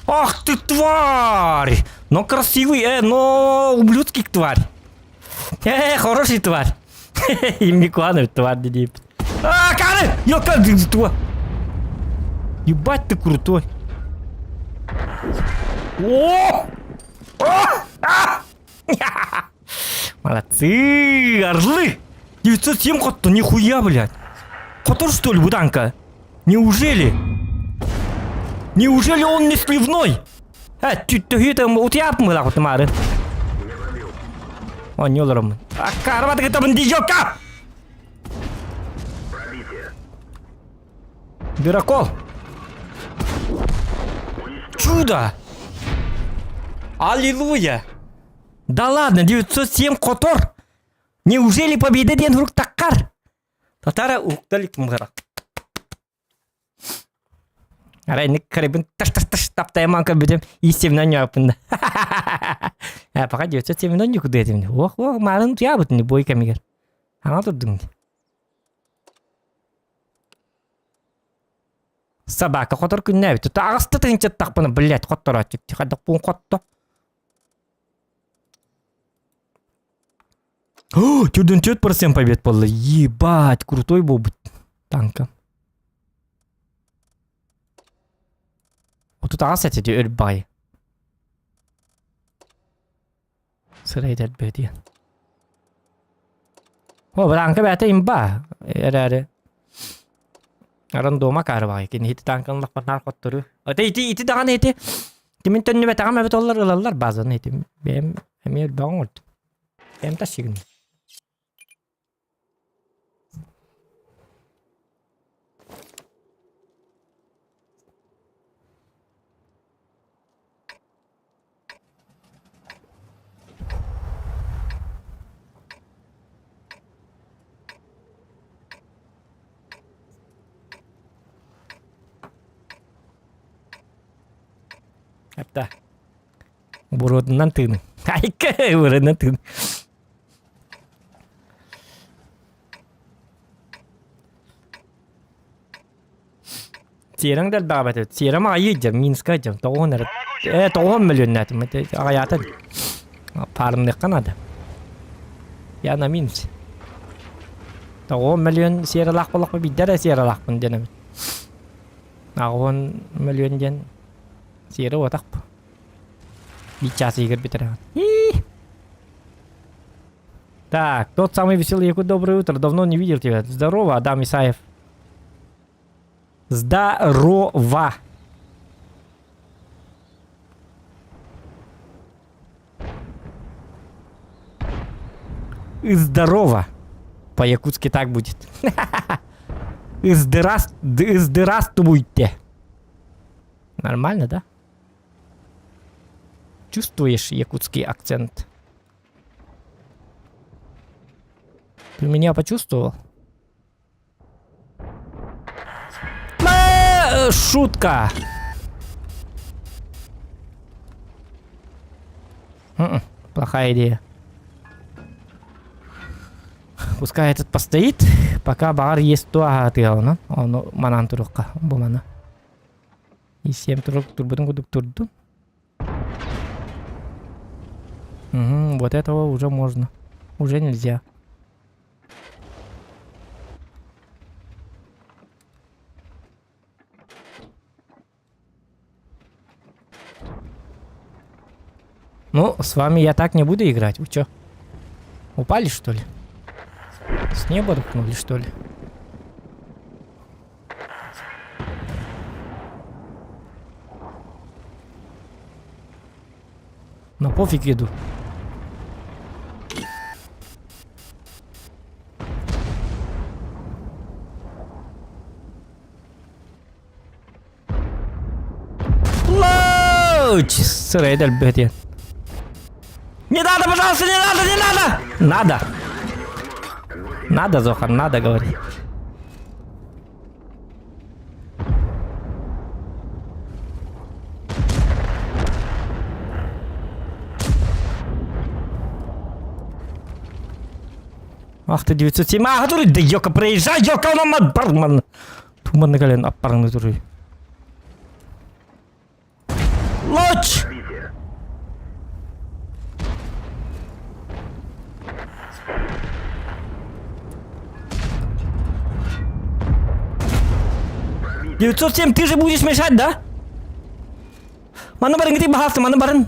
Ах ты тварь! Но красивый, но ублюдский тварь. Хороший тварь. Микуанов тварь дедип. А, Кары! Ёка, ты Ебать ты крутой. О! О! А! Молодцы, орлы! 907 хотто, нихуя, блядь. Хотор, что ли, буданка? Неужели? Неужели он не сливной? Э, төһү там утуйааппын быһалаах маары. Оонньуу олороммун. Аккаарабат гытабын дижокка! Дырокол! Чудо! Аллилуйя! Да ладно, 907 котор! Неужели победа диэн уруктаккар? Татара уһукта илик мыгыра. Арай ник карыбын таш таш таш таптайман көрбүтүм иистемнен ньооппун да. Э, пока 907 ньукуду этим. Ох, ох, марын туябытын бой кэмигэр. Аңа турдуҥ. Собака хотор күннээбит. Аҕыста тыһыынчаттахпына, блядь, хотторооччу. Хайдах буун хотто. Түрдүн 4% побед буолла. Ебать, крутой буолбут танка. 38 этэ дии өр баҕайы. Сырай дэлбэ диэн. О, танка бэйэтэ имба эрээри. Рандома каары баҕайы. Кини ити танканы лаппатнаар хоттору. Ити ити ити даҕаны ити. Тимин төннүбэтэҕим эбит оллар ылаллар базаны ити. Бэйэм эмиэ элбэҕи оҥордум. Бэйэм тасыгын. Эптэ. Буруотунан тыыныҥ. Айка, буруотунан тыыныҥ. Сиэрэҥ да элбэҕэ эбит. Сиэрэм аҕайыы дьэ, Минскай дьэ, тоҕуһун эрэ. Ээ, тоҕуһун мөлүйүөннээтим. Аҕайаата. Паарымныахха наада. Я на минус. Тоҕуһун мөлүйүөн сиэрэлээх буоллахпа биирдэ эрэ сиэрэлээхпин диэн эбит. Аҕыһын мөлүйүөн диэн сиэрэ уотах Биир чаас иһигэр бүтэрэҕин. Так, тот самый веселый якут, доброе утро. Давно не видел тебя. Здорово, Адам Исаев. Здорово. Здорово. По-якутски так будет. Здравствуйте. Нормально, да? Чувствуешь якутский акцент? Ты меня почувствовал? Э, шутка! М-м, плохая идея. Пускай этот постоит, пока бар есть то аһаатыаҕына, ону манан туруохха, бу мана. И7 турук турбутун курдук турдун. Угу, вот этого уже можно. Уже нельзя. Ну, с вами я так не буду играть. Вы чё? Упали, что ли? С неба рухнули, что ли? На пофиг иду. Лоуч! Сырай дэлбэтиэн. Не надо, пожалуйста, не надо, не надо! Надо! Надо, Зохан, надо, говори. Ах ты 907, ах, дури, да ёка, проезжай, ёка, мама, барман. Туманны кэлэн аппарыңны туруй. Луч! 907, ты же будешь мешать, да? Манна барын, где бахалты, манна барын.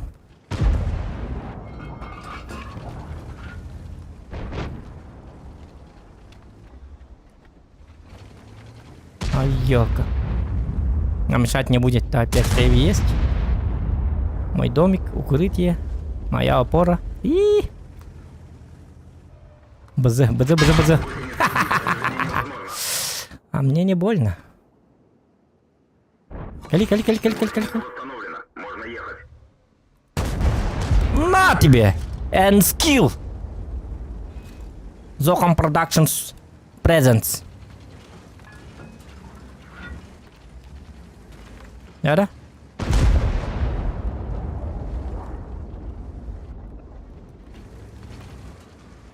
Елка. А мешать не будет, да, опять сейв есть. Мой домик, укрытие, моя опора. И БЗ, БЗ, БЗ, БЗ. А мне не больно. Кали, кали, кали, кали, кали, кали. Восстановлено. Можно ехать. На тебе! And skill! Zohan Productions Presents. Яра?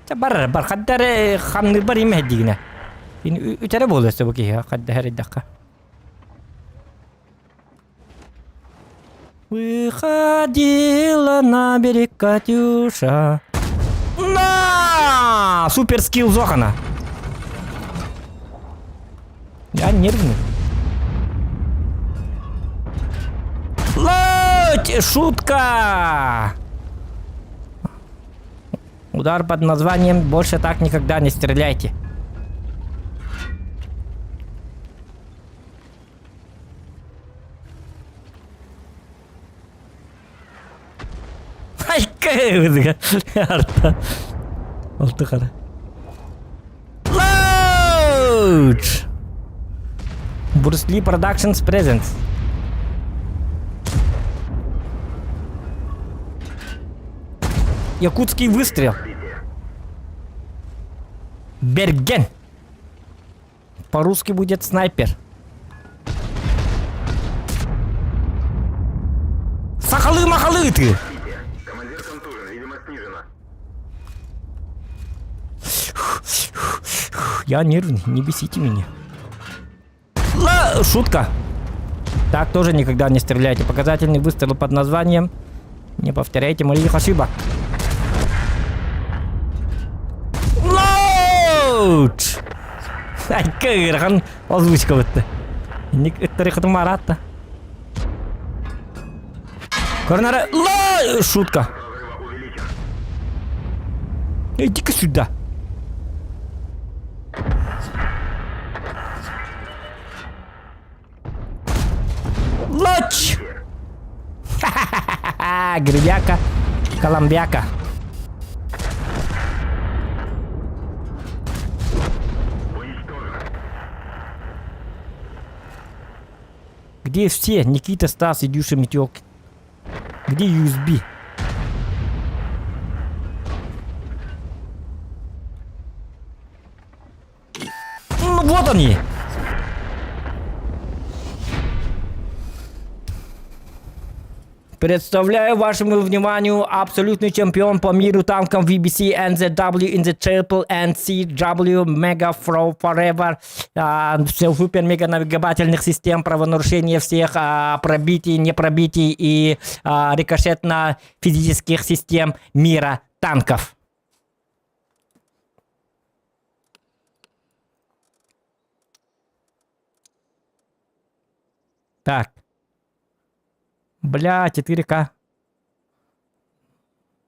Чэ бар, бар, хадда эрэ хамныырбар имэһэрдиигинэ. Үтэрэ буолуо өссө бу киһи хадда эрдэххэ. Выходила на берег Катюша. На! Супер скилл Зохана. Я нервный. Лодь! Шутка! Удар под названием «Больше так никогда не стреляйте». Арта. Алты хара. Лоуч! Bruce Lee Productions Presents. Якутский выстрел. Берген. По-русски будет снайпер. Сахалы-махалы ты! Командир контужен, видимо, снижена. Я нервный, не бесите меня. Ла, шутка. Так тоже никогда не стреляйте. Показательный выстрел под названием «Не повторяйте моих ошибок». Лоуч! Ай, кырхан озвучка бытты. Ник ыттарыхытым аратта. Корнара... Ла! Шутка. Разрыва увеличен. Иди-ка сюда. Лоч! Ха-ха-ха-ха! Гребяка, коломбяка. Уничтожено. Где все? Никита, Стас, Идюша, Митек. Где USB? Ну вот они! Представляю вашему вниманию абсолютный чемпион по миру танкам VBC NZW in the Triple NCW Mega Fro Forever все супер мега навигабательных систем правонарушения всех пробитий, непробитий и рикошетно физических систем мира танков. Так. Бля, 4К.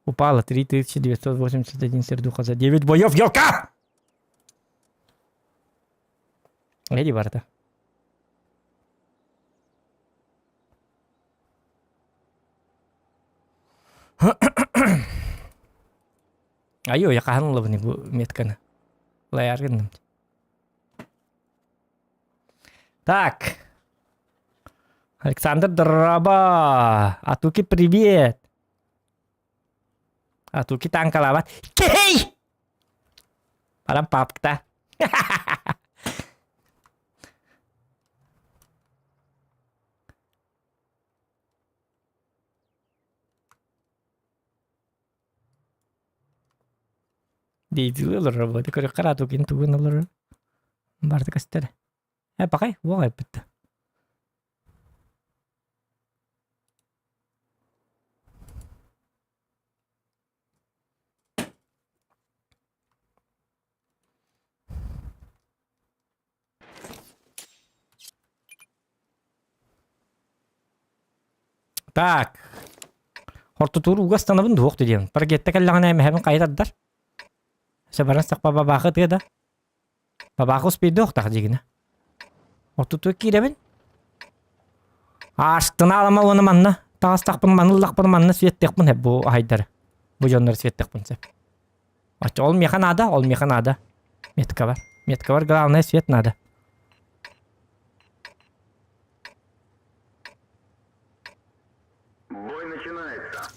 Упало 3981 сердуха за 9 боев. Елка! Эди барда. Айо, я хаһан ылабын бу метканы. Лайар гынным. Так. Александр Драба. Атуки, привет. Атуки танкалават. Кей! Парам папкта. Дейдилі олорор буо көрүөххэ Атукин тугун олорор барыта көстөр. Э пакай уох эппит. Так. Хортутуур ууга ыстанабын дуох диэн. Паргетта кэллэҕинэ эмэһэбин хайытардар. Сэ баран сахпа бабаахы тыа да. Бабаахы успейдуохтаах дьигинэ. Ортотугар киирэбин. Ааштынаалама уонна манна таҕыстахпын манна ыллахпын манна светтиэхпин сөп бу аһайдары. Бу дьоннору светтиэхпин сөп. Оччо ол миэхэ наада, ол миэхэ наада. Меткабар. Меткабар главное свет надо. Бой начинается.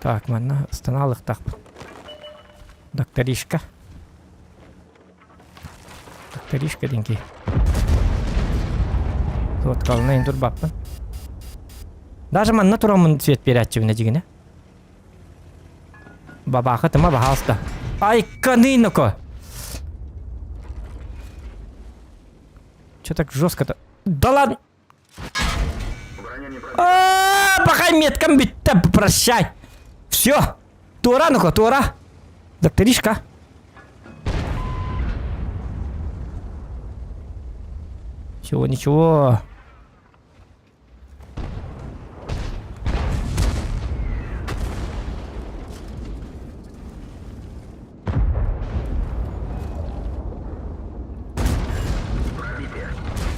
Так, манна ыстанаалыктаахпын. Докторишка. Докторишка диэн киһи. Суоткалына иһин турбаппын. Даже манна тураммын свет биэрээччибин эдьигинэ. Бабаха тыма баһаалыста. Ай, ныко! Че так жестко-то? Да ладно! А, пока меткам бүттэ, прощай. Все. Туора, ну-ка, туора. Докторишка. Чего, ничего.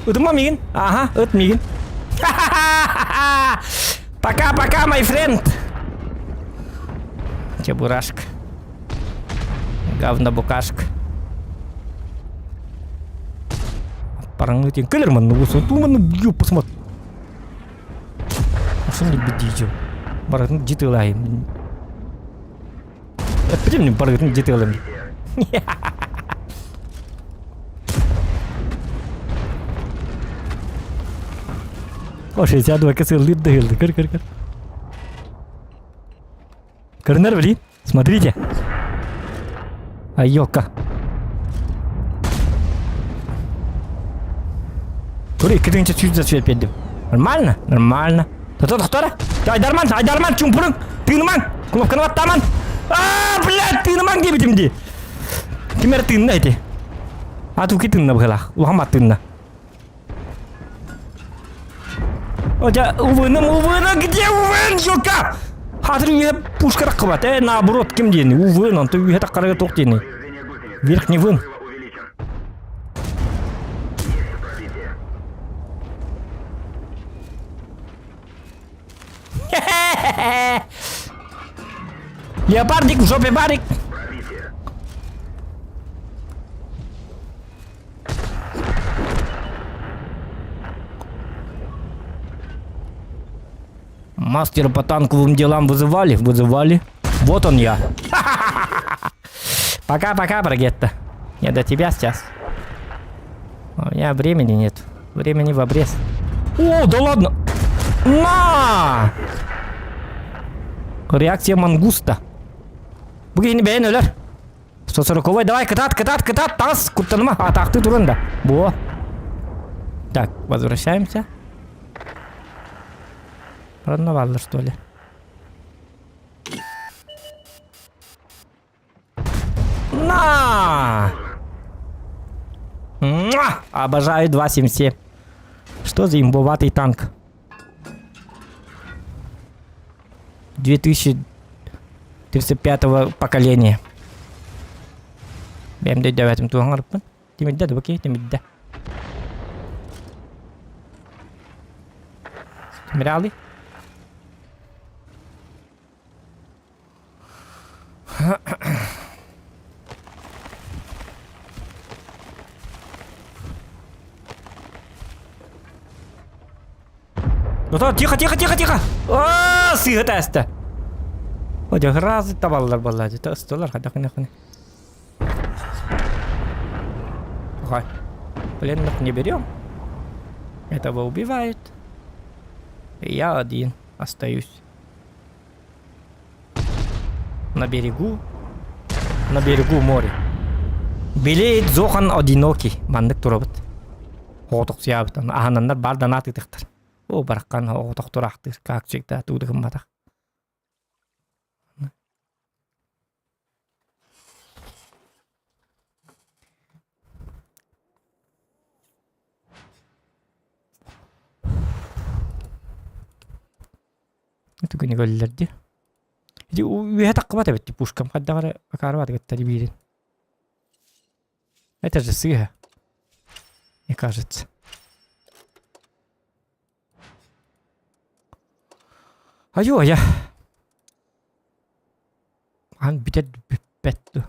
Ытыма мигин. Ага, ыт мигин. Пока-пока, my friend. Чебурашка. Говно-букашка. Параңы тен кэлэр манна уусу туманы бью посмотри. Ошон бидижу. Барытын житылайым. Эппитим барытын житылым. О, 62 кысылдыр дыгылды. Көр, көр, көр. Көрүнэр блин. Смотрите. Айока. Тур иккитинче сүүс да сүөппедим. Нормально? Нормально. Тото тохтора. Айдарман, айдарман, чумпурун. Тыынымаҥ. Кнопканы баттааман. Аа, блядь, тыынымаҥ диэбитим дии. Ким эрэ тыынна ити. А туки тыынна быһылаах. Улахан бат тыынна. Хотя, увыным, увыным, где увын, ёлка? Хатыр үйе пушка таққыбат, э, наоборот, ким диэни, увын, онто үйе таққарыга туох диэни. Верхний вын. Леопардик в жопе барик. Мастера по танковым делам вызывали? Вызывали. Вот он я. Пока-пока, Брагетта. Не до тебя сейчас. У меня времени нет. Времени в обрез. О, да ладно! На! Реакция мангуста. Бу киһини бэйэн өлөр. 140 давай кытаат, кытаат, кытаат, тас, куттаныма, атаахтыы туран да. Бо. Так, возвращаемся. Рановаллар, что ли? На! Муа! Обожаю 2.77. Что за имбоватый танк? 2035 поколения. Бэм дөйдөбөтүм туһаҥарыппын. Тимирдэ да бакей, тимирдэ. Тимирали. Ну тихо, тихо, тихо, тихо! Аа, сыыһа тээстэ. Одьо разы табаллар буолла дии. Ыстылар хайдах гына Ага. Пленных не берем. Этого убивают. И я один остаюсь. На берегу. На берегу моря. Белеет Зохан одинокий. Маннык турабыт. Оҕотохсуйаабыт. Аһананнар бар да наатыытыхтар. О, бараххан оҕотохтураахтыыр. Как всегда, туудыгымматах. Түгэни көллөр дии. Ити үөһэ таххыбат эбит пушкам хайдах эрэ акаарыбат кытта биирин. Это же сыыһа. Мне кажется. Айоо, я. Аан бүтэр бүппэт дуо?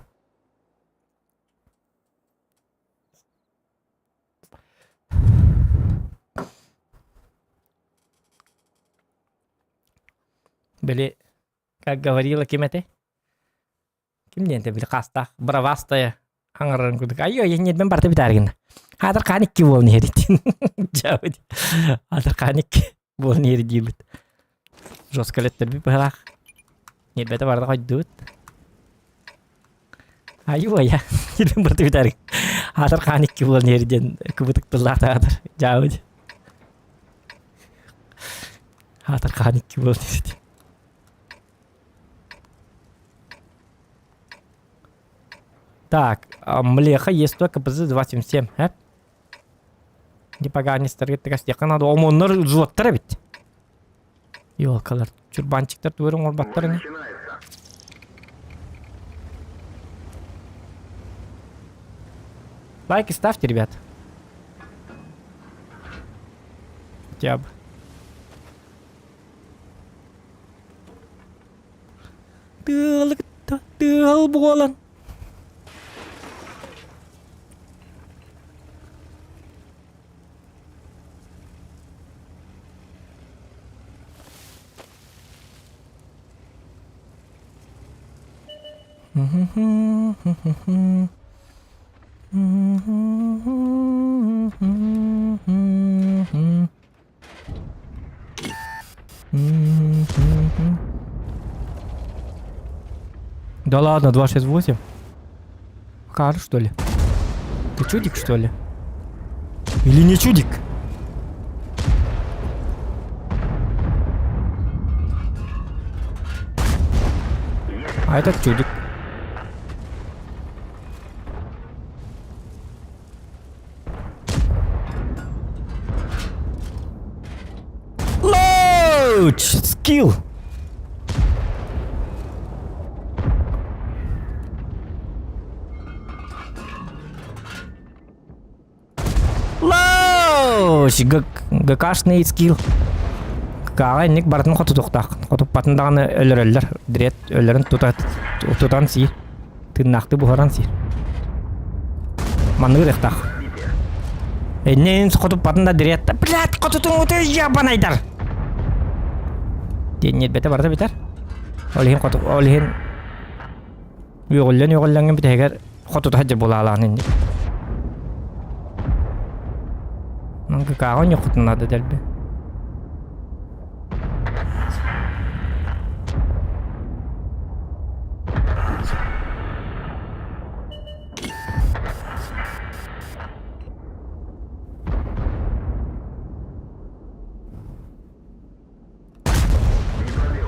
Били, как говорила ким этэй? Ким диэн этэ били хаастаах бравастая аҥарарын курдук айо еннербен барыта бүтээр гынна. Хаатар хаан икки буолан иһэр итин. Дьаабыт. Хаатар хаан икки буолан иһэр диибит. Жестко леттэрбит быһалаах. Ньирбэтэ барыта хойдубут. Айуу айа. Ньирбен барыта бүтээр. Хаатар хаан икки буолан иһэр диэн кыбытык тыллаах таатар. Дьаабыт. Хаатар хаан икки буолан иһэр. Так, млеха есть только ПЗ-277, э? Не поганистарга тигастиэххэ наада. Омоннор взводтар эбит. Елкалар, чурбанчиктар тугу эрэ оҥорботтор ини. Лайки ставьте, ребят. Хотя бы. Тыалы кытта тыал буолан. Да ладно, 268. Кар, что ли? Ты чудик, что ли? Или не чудик? А этот чудик. Лоуч! Скилл! Лоуч! ГКшный скилл. Каҕа инник барытын хотутуохтаах. Хотуппатын даҕаны өлөрөллөр. Дрет өлөрөн тута тутан сиир. Тыыннаахтыы буһаран сиир. Манныгы ырыахтаах. Эннин хотуппатын да дириэт. Блядь, хотутуҥ утуй ебанайдар! Диэн ньиэрбэтэ барыта бүтэр. Ол иһин хоту ол иһин үөҕүллэн үөҕүллэҥҥин бүтэһигэр хотута сылдьар буолаалаан инник. Манкыкааҕа ньоххутун наада дэлби.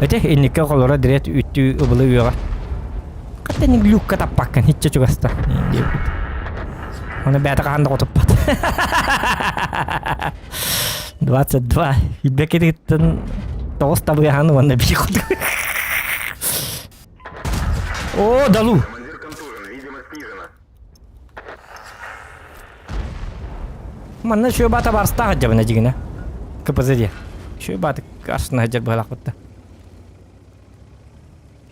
Ити инникке холоро дириэт үттүү ыбылы үөҕэ. Хата ник люкка таппаккын иччэ чугаста диэбит. Оны бэйэтэ хаһан да хотуппат. 22. Илбэкититтэн тоҕус табыаһан уонна биир хоту. О, далу! Командир контужен, видимость снижена. Манна үчүгэй баата барыстаах дьабына дьигинэ. КПЗ диэ. Үчүгэй бааты арсына сылдьар быһалаахпытта.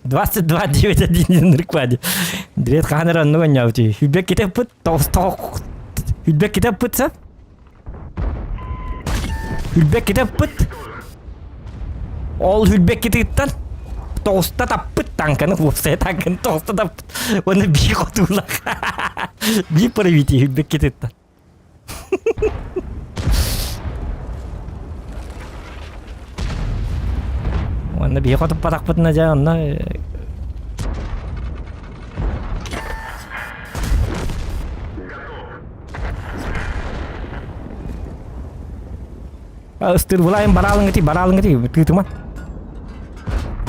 22.9.1 диэн рекладе. Дрет хаһан эрэ оннук онньообут Хүлбэк китеппыт, тоҕус Хүлбэк китеппыт сап. Хүлбэк китеппыт. Ол хүлбэк кититтан тоҕуста таппыт танканы, уопсайа танканы тоҕуста таппыт. Уонна биир хотуулах. Биир пробитие хүлбэк кититтан. Уонна биһи хотуппатахпытына дьэ онно Ыстырбылайын бараалыҥ ити, бараалыҥ ити, тыытыма.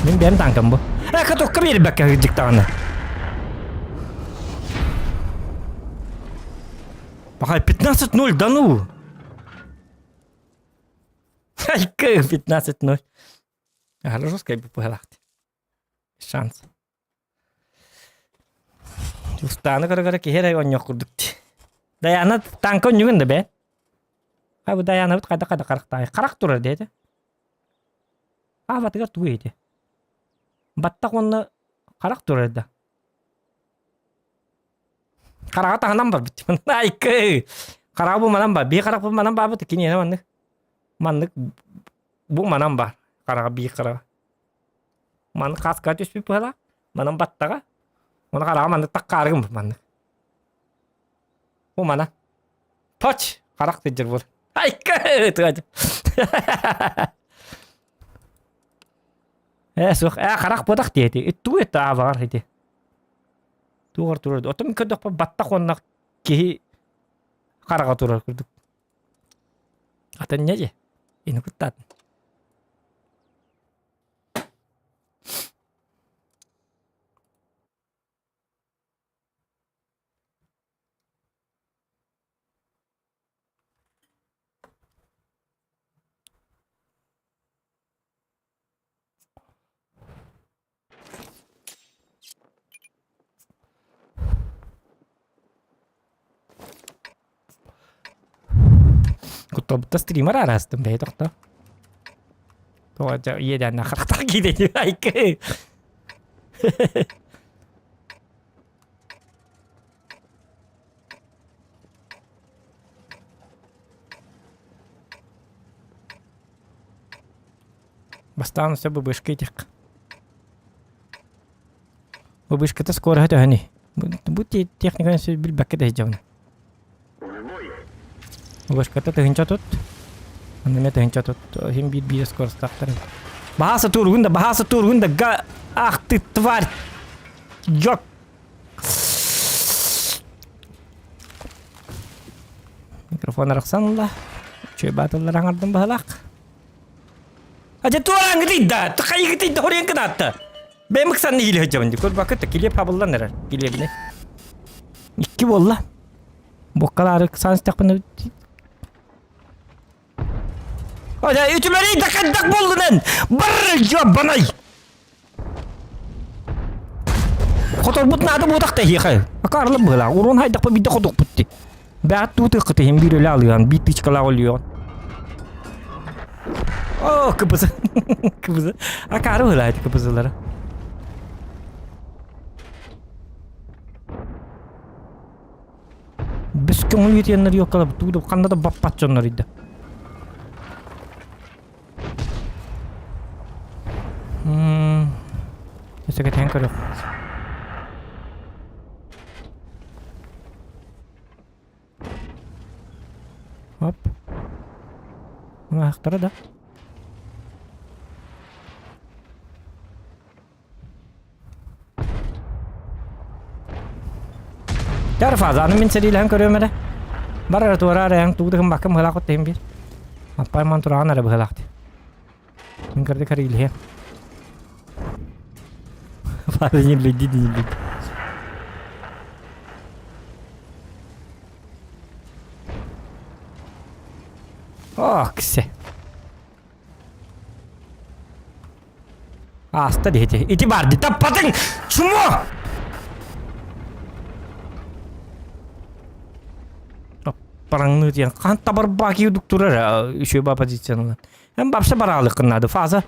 Мин бэйэм танкам бу. Э, катокка биэрбэккэ кырдьыктаҕына. Пахай 15-0, да ну! Айка 15-0. Аһара жесткай быһалаахты. Шанс. Устааны көрө-көрө киһи эрэ онньох курдук дии. Дайаана танка онньугун да бээ. Ха бу Дайаанабыт хайда-хайда харахтаай. Харах турар диэтэ. Аабатыгар тугу ити? Баттах уонна харах турар да. Хараҕа таһынан барбыт. Айкы! Хараҕа бу манан бар. Бии харах бу манан баабыт. Киниэнэ маннык. Маннык бу манан бар. Хараҕа бии хараҕа. Маннык хааска түспүт быһалаах. Манан баттаҕа. Оны хараҕа маннык таккаарыгым маннык. Бу мана. Поч! Харах сылдьар буол. Айка! Тыа. Ээ суох, ээ харах буотах диэти. Тугу этэ аабаҕар ити. Тугар турар. Оттон көрдөхпө баттах уонна киһи хараҕа турар курдук. Атын не же? Ини куттаатын. Кутталбыта стример араастым бэйэ тохто. Тоҕо дьэ иэдээннээх харахтаах киирэн айкы. Бастаан өссө быбышка итиэх. Быбышката скороһа төһөнүй? Бу техниканы өссө билбэккэ да сылдьабын. Быбышката тыһынча тут. Онно эмиэ тыһынча тут. Иһин биир биир скоростаахтар. Баһааса туургун да, баһааса туургун да, га... Ах ты тварь! Йок! Микрофон арахсан ылла. Үчүгэй баатыллар аҥардым баһылаах. Ача туораҥҥытый да, хайыгытый да хоруйан кытаатта. Бэйэм ыксанны иилэ сылдьабын дии. Көрбакка килиэп хабыллан эрэр. Килиэбинэ. Икки буолла. Буоккалаары ыксаан истэхпинэ Ой, үтүмэрий да хайдах буоллун эн? Бар дьоббанай! Хоторбут наада буотах да эһиэхэ. Акаарылап быһылаах. Урун хайдахпа биирдэ хотуохпут дии. Бэҕэт туутуоххут иһин биир өлө алыан, биир тычкалаах өлүөҕүн. О, кыбызы. Кыбызы. Акаары быһылаах ити кыбызылары. Бэс көҥүл үтүөннэр ёккалап туу ханна да баппат дьоннор ыйда. Өссө кэтээн көрүөх. Оп. Аахтара да. Тар фазаны мин сэриилэһэн көрүөм эрэ. Бар эрэ туора эрэ эн тугу да гыммакка быһылаах оттоһун биир. Аппай ман тураҕын эрэ быһылаах дии. Мин көрдө кэриилиһиэм. Фаза не гляди, не гляди. Ох, ксе. Ааста диэти. Ити баар ди таппатыҥ! Чмо! Параңны диэн хаан табарбаа киирдик турар үчүгэй ба позициянан. Эн бапса бараалыккын наада фаза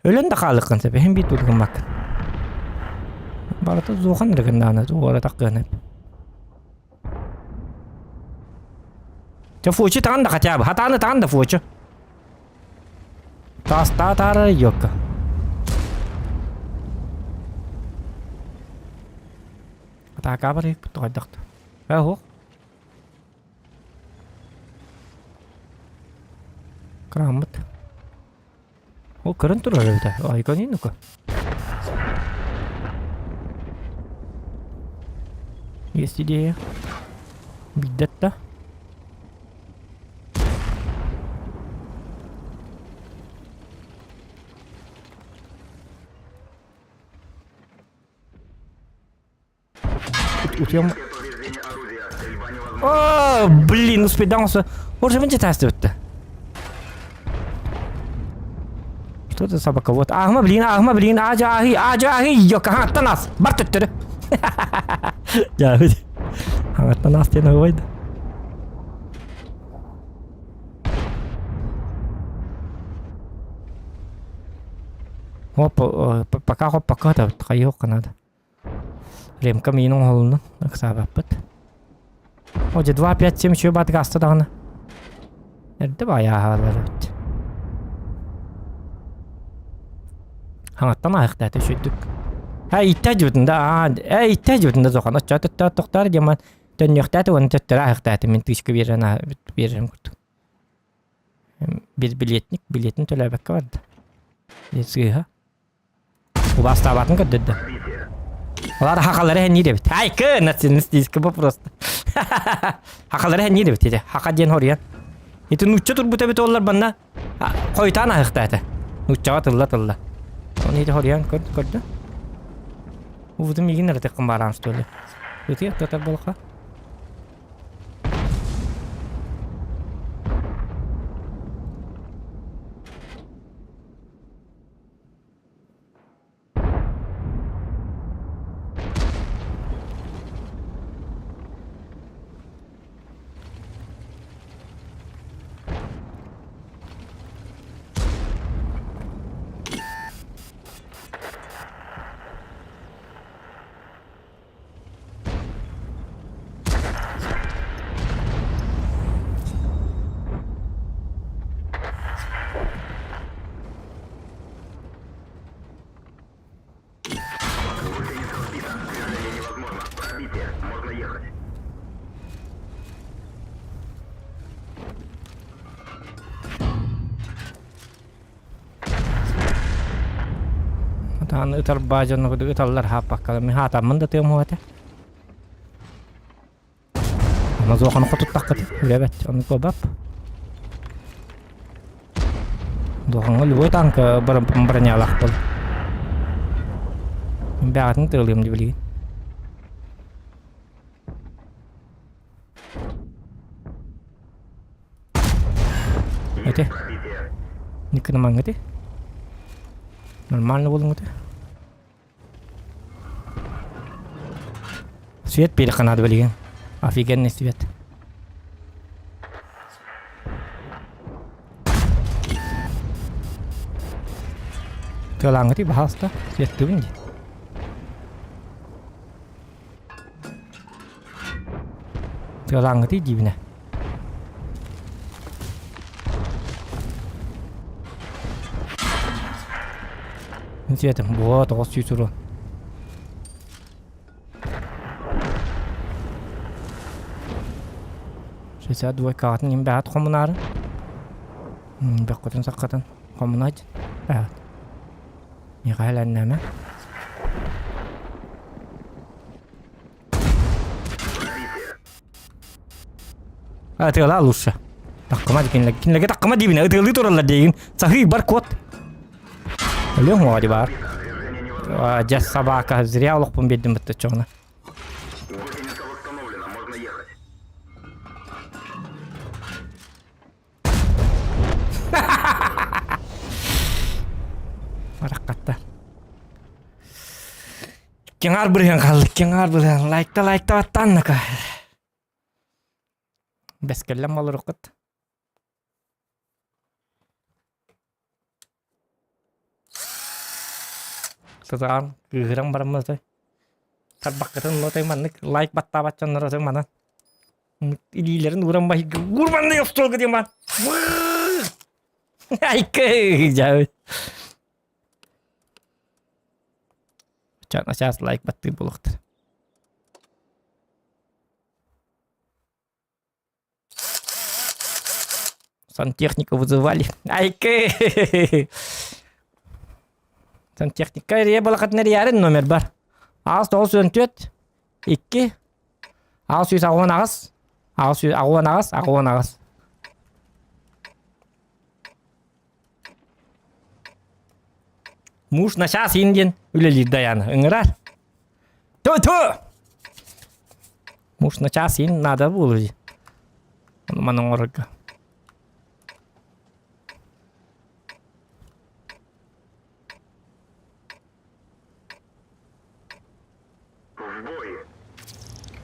өлөн да хаалыккын сөп иһин биир тутугуммаккын. Барыта зуохан эрэ гыннаана туора таккыан Чэ фучи таҕан да хотя бы хатааны таҕан да фучу. Таастаа таара йокка. Атаака барыйык тоҕойдохто. Э хуох. Кырааммыт. Ол көрөн турар эбит. Айка ну-ка. Есть идея. Биддетта. Утуйам. О, блин, успейдан olsa. Orada ben cetası öttü. Что за собака? Вот, ааһыма билигин, ааһыма билигин, аажа ааһый, аажа ааһый, ёка, хаҥаттан аас, бар төттөрү. Дьаабыт. Хаҥаттан аас диэн оһуобай да. Оп, пока хоппокко хатабыт, хайыах надо. Ремка миин оҥоһулунна, ыксаабаппыт. О, дьэ 2, 5, 7 үчүгэй баатыга аста даҕаны. Эрдэ баайа ааһаллар эбит. Хаҥаттан аһыктаата үчүгдүк. Һэ, иттэ дьыбытын да, аа, э, иттэ дьыбытын да зохан оччоо төттөө тохтоор диэман төннүөхтээти уонна төттөрү аһыктааты мин тыычка биэрэн биэрэрим курдук. Без билетник, билетин төлөөбөккө барда. Сыыһа. Убаастаабатын көрдөрдө. Олар хахалары хэнниир эбит. Айкы, националистический вопрос. Хахалары хэнниир эбит ити. Хаха диэн хоруйан. Ити нуучча турбут эбит оллар банна. Хойутаан аһыхта этэ. Нууччаҕа тылла тылла. Оны ити хоруйан көрдө. Увутум миигин ырытыккын бараан что ли. Ытыах татар болха. Гусеница сбита. Движение невозможно. Пробитие. Можно ехать. Атаан ытар баа дьону ыталлар хааппаккалар. Мин хаатаммын да тыам этэ. Ама зоохону хотуттаххыт үлэбэт ону куобап. Дуохаҥҥа любой танка бронялаах был. Мин бэҕэтин тыалыам дии билигин. Эти. Никкынамаҥҥыты. Нормально буолуҥҥуты. Свет биэриэххэ наада билигин. Офигенный свет. Тыалааҥҥытый, баһаалыста, светтыыбын дии. Тыалааҥҥытый диибинэ. Цветом. Вот, 900 урон. 62 каҕатын им бэҕэт хомунаары. Бөххөтүн саххатын хомунаать. Бэҕэт. Михаил Аннама. Ытыалаа лучше. Таккыма кинилэр кинилэргэ таккыма диибинэ ытыалыы тураллар диигин. Саһыы бар кот. Өлүөҥ уоҕа бар. Дьэ собака зря олохпун биэрдим бытта чоҕуна. Гусеница восстановлена, можно ехать. Бараххатта. Киҥаар бырыһан хааллык, киҥаар бырыһан. Лайкта, лайкта баттааннака. Бэскэллэн болоруккут. Сатаан кыыһыран бараммытай. Тарбаххытын лотой маннык лайк баттаабат дьоннор отой манан. Илиилэрин ууран баһыйга уурманный остуолга диэн баар. Айкы дьаабыт. Чаас лайк баттыыр буолуохтар. Сантехника вызывали. Айкы! Сантехника эрийэ балакатын эрийээрин номер бар. Аас 914 2 668 668 68. Муж на час индиэн үлэлиир Даяна. Ыҥырар. Ту-ту! Муж на час иин надо было. Ону маны оҥорорго.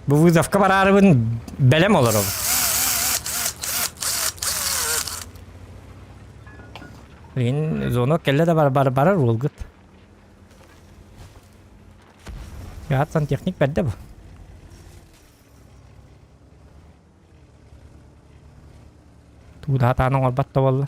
Бу вызовка бараарыбын бэлэм олоробун. Билигин звонок кэллэ да бар бар барар уолгут. Яат сантехник бэрдэ бу. Тууда хатаан оҥорбот да буолла.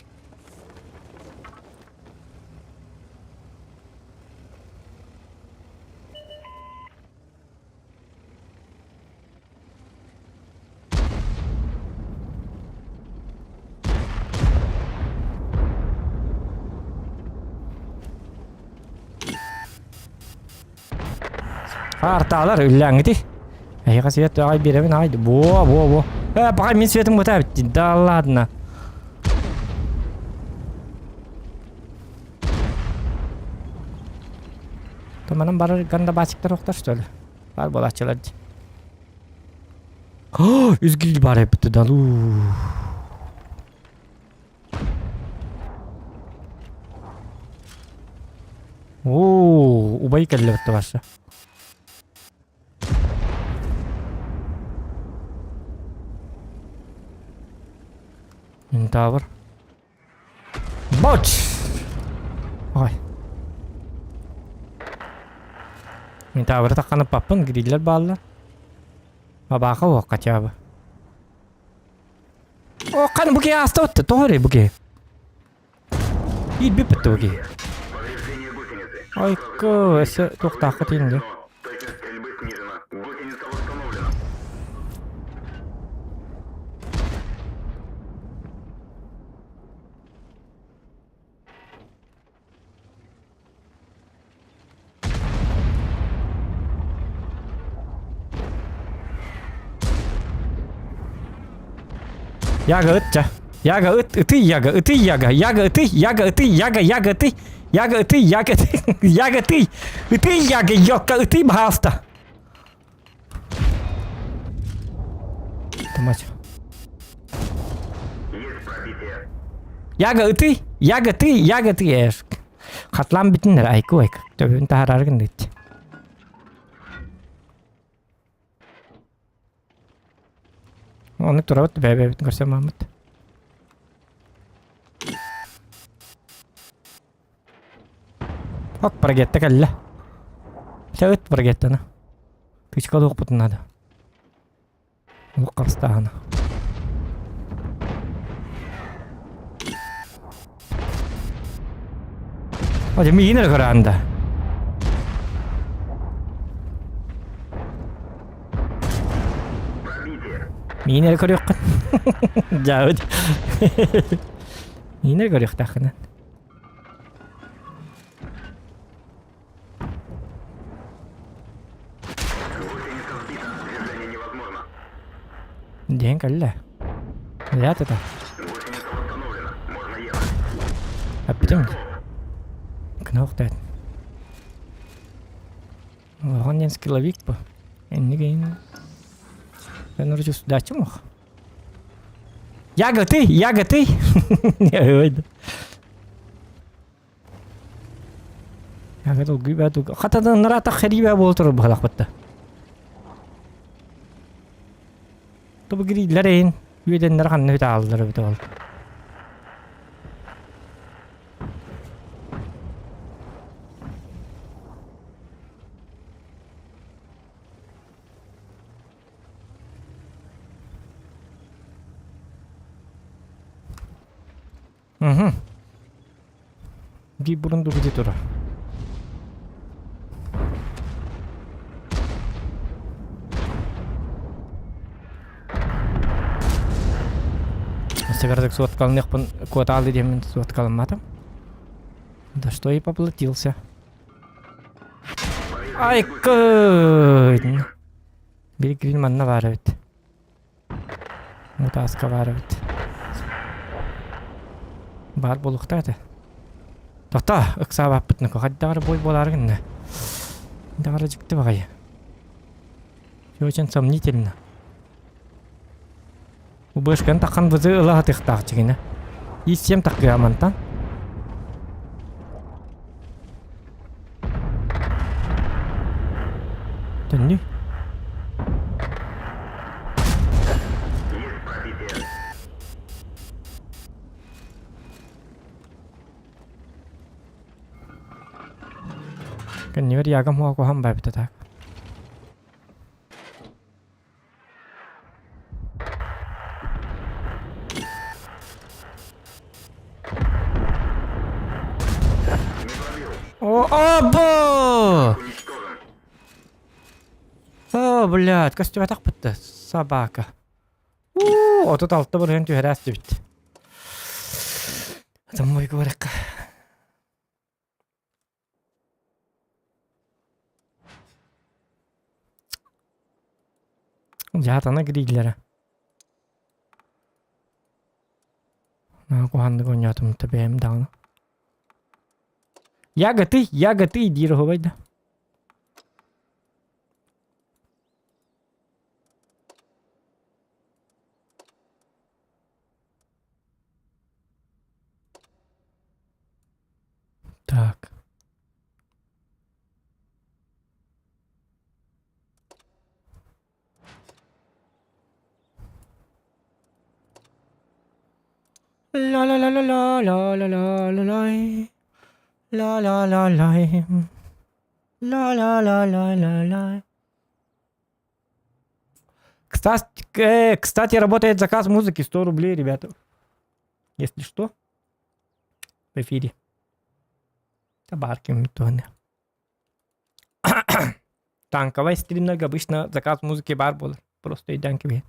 Артаалар үллээҥҥити. Эһиэхэ свет аҕай биэрэбин аҕай. Буо, буо, буо. Э, пока мин светым бытаабит. Да ладно. Туманан барар гандабасиктар охтор что ли? Бар буолааччылар дии. Үс гриль бар эбит да луу. Оо, убай кэллэ битте барса. Ментавр. Боч! Ой. Ментавры тахханып паппын, гриллер бааллар. Бабааха уох хотя бы. О, қан бу киһи ааста отты, тоҕо эрэ бу киһи. Иирбиппит бу киһи. Повреждение гусеницы. Айка, өссө туохтаахха тиийиннэ. Точность стрельбы снижена. Гусеница восстановлена. Яга ытча. Яга ыт, ыты яга, ыты яга, яга ыты, яга ыты, яга, яга ыты, яга ыты, яга ыты, яга ыты, ыты яга, ёлка, ыты, пожалуйста. Мать. Есть пробитие. Яга ыты, яга ты, яга ты, эш. Хатлан бүтүннэр айку айка. Төбүн таһараргын дит. Оны турабыт бэбэбит көрсө мамыт. Ок, прогетта кэллэ. Сөт прогеттаны. Тычка луохпутун надо. Олох харыстааһына. О, миигин эрэ көрөҕүн да. Пробитие. Миигин эрэ көрүөххүн. Дьаабыт. Миигин эрэ көрүөхтээххин. Гусеница сбита. Движение невозможно. Диэн кэллэ. Лят это. Гусеница восстановлена. Можно ехать. Эппитим. Кнохтет. Улахан диэн скилловик бу. Иннигин. Мен вроде сюда мох. Яга ты, Яга ты. Яга долгуйба долгу. Хатадан нарата хәрибә була торыр быһалахпытта. Тобу гирииллэр эйин үөдэннэр ханна үтэ ааллар эбит ол. Угу. Биир бурун дугути турар. Сыгардык суоткалыныахпын куотаалы диэммин суоткаламматым. Да что и поплатился. Ай, кын! Бир грин манна баар эбит. Мутааска баар эбит. Баар буолуохтаах этэ. Тота, ыксаабаппытына хайдаҕар бой буолаары гынна. Даҕара дьикти баҕайы. Все очень сомнительно. Убышкан таххан бызы ыла сатыахтаах дьигинэ. Ис-сиэм таккыа мантан. Төннүү. Кэннибэр ягам хуа куһан байбыта так. О, або! О, блядь, костюматах бытты. Собака. Уу, 36% түһэрээс дибит. Домой говорякка. Дьаатана гриллэрэ. Куһааннык оонньоотум бэйэм даҕаны. Яга ты, яга ты диир оһуобай да. Так. La la la la la la la la la la la la la la la la la la la la. Кстати, работает заказ музыки 100 рублей, ребята. Если что, в эфире. Табарки туһаны. Танковай стримнергэ обычно заказ музыки баар буолар. Просто өйдөөн кэбиһин.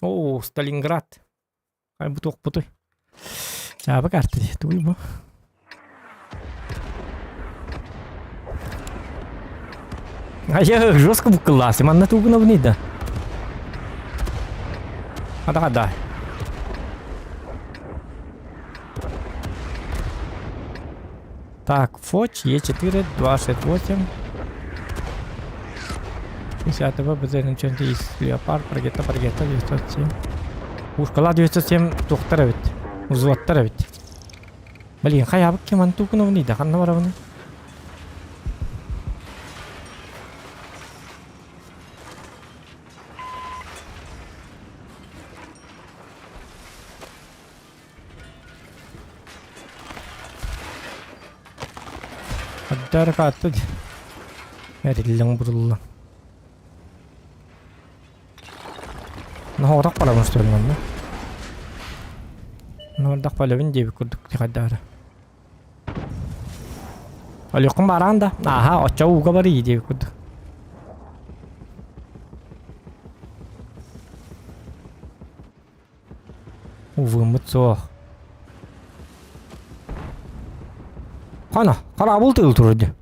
Оо, Сталинград. Ай бу туохпутуй? Чаабы карта дии, тугуй бу? А я жестко буккыллаасы, манна тугунабыный да. Адаға да. Так, ФОЧ, Е4, 2, 6, 8. 50 БЗ из Леопард, Прогетта, Прогетта, 907. Пушкала 907 туохтар эбит. Взводтар эбит. Блин, хайабык ким тукуновный да ханна барабыны. Хаддар каатты Эриллэн бурулла. Наһоотох барабын что ли манна? Нордах балабын диэбит курдук хайдаары. Олюккун бараан да. Аха, оччо ууга барыы диэбит курдук. Увыммыт суох. Хана, хараабыл тыыл турар дии.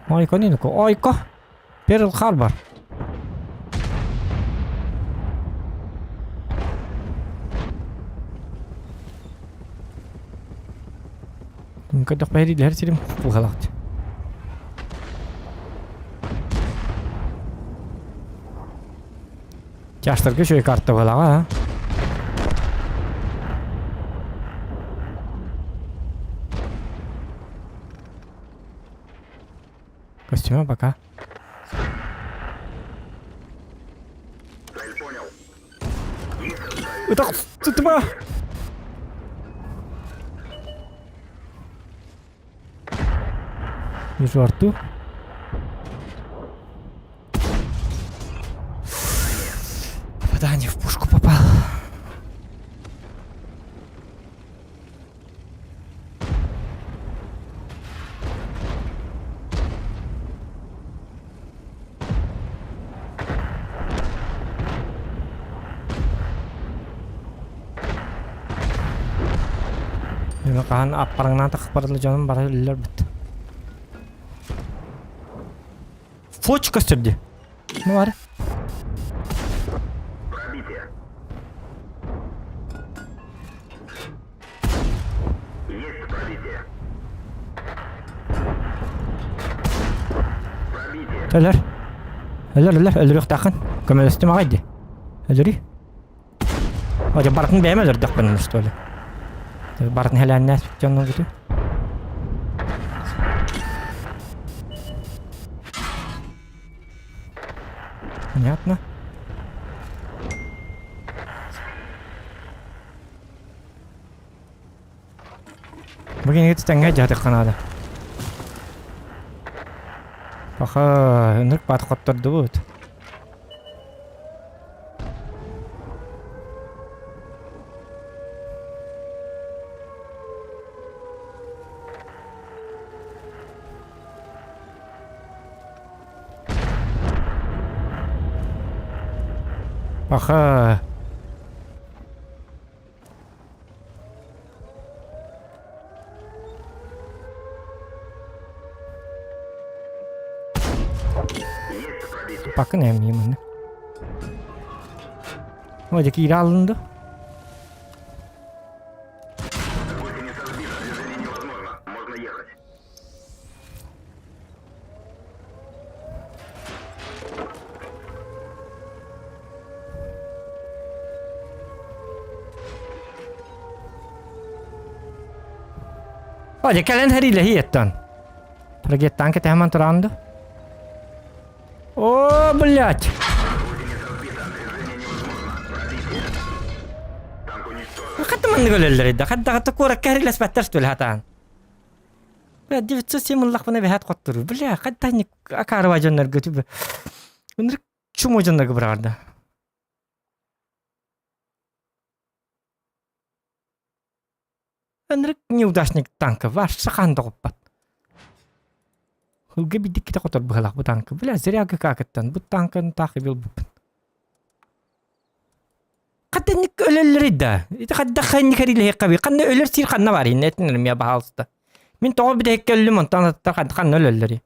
Ойко нинико, ойко. Перл Харбор. Көрдөх бэһириилэһэр сирим быһалаах. Чаштарга үчүгэй карта быһалаҕа, а? Костюма пока. Цель понял. Ытах сытыма! Вижу арту. Попадание в пушку попал. Хаһан аппараҥнаан тахпарыла дьонум бары өллөрбүт. Фоч көстөр дии. Ну бар. Пробитие. Есть пробитие. Пробитие. Өлөр. Өлөр, өлөр, өлөрүөхтааххын. Көмөлөстүм аҕай дии. Өлөрүй. О, барытын бэйэм өлөрдөхпүн, что ли? Барытын хэлээннээх дьонно бүтү. Понятно. Бу кинигэ тэҥҥэ дьаһатыахха наада. Паха, ынырык баат хоттордубут. Паха. Bakın emniyim bunu. Olacak iyi alındı. Дьэ кэлэн сэриилэһии Ракеттаан кэтэһэмэн тураан да. О, блядь! Хатта маннык өлөллөр да. Хатта куоракка хэрилэспэттэр что ли хатаан. Бля, 907 ыллахпына бэһэт хоттору. Бля, хатта акаарыба дьоннорго түбэ. Ынырык чумо дьоннорго быраҕарда. Ынырык неудачник танка вообще хаан доҕуппат. Ылга бидикките хотор быһалах бу танка. Бля, зря ГК-кыттан. Бу танканы таах билбиппин. Хатынник өлөллөрүй да. Ити хадда ханник хэрилэһиэххэ Ханна өлөр сир ханна бар инне этинэрим я баһаалыста. Мин тоҕо бүтэһиккэ өллүм онтон аттар ханна өлөллөрүй.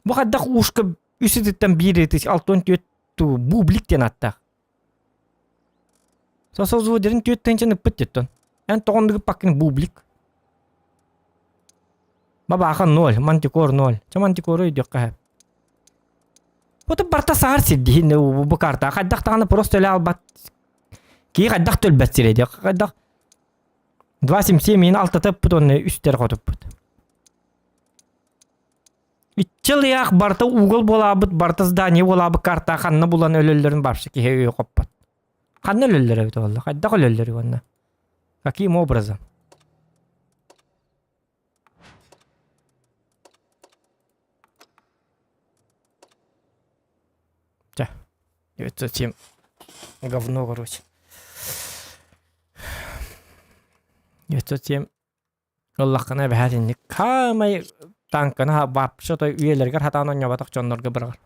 Бу хайдах уушка үс ытыттан биир ытыс 64 бублик диэн аттаах. Сосозводерин түөрт тыһыынчаны ыппыт диэттон. Эн тоҕоннугу паккын бублик. Бабааха ноль, мантикор ноль. Чэ мантикору өйдүөххэ сөп. Вот барта саһар сирдиһин бу карта. Хайдах даҕаны просто өлө албат. Киһи хайдах төлбөт сирэ диэх. Хайдах 2.77 миин алтата ыппыт уонна үстэр хотуппут. Иччил ыйаах барыта угол буолаабыт, барыта здание буолаабыт карта ханна булан өлөллөрүн вообще киһи өйө хоппот. Ханна өлөллөр эбит буолла? Хайдах өлөллөр уонна? Каким образом? Чэ, 907 говно, короче. 907 Ыллаххына эбэһээт инник хаамай тааҥканы вообще той үйэлэригэр хатаан оонньооботох дьоннорго быраҕар.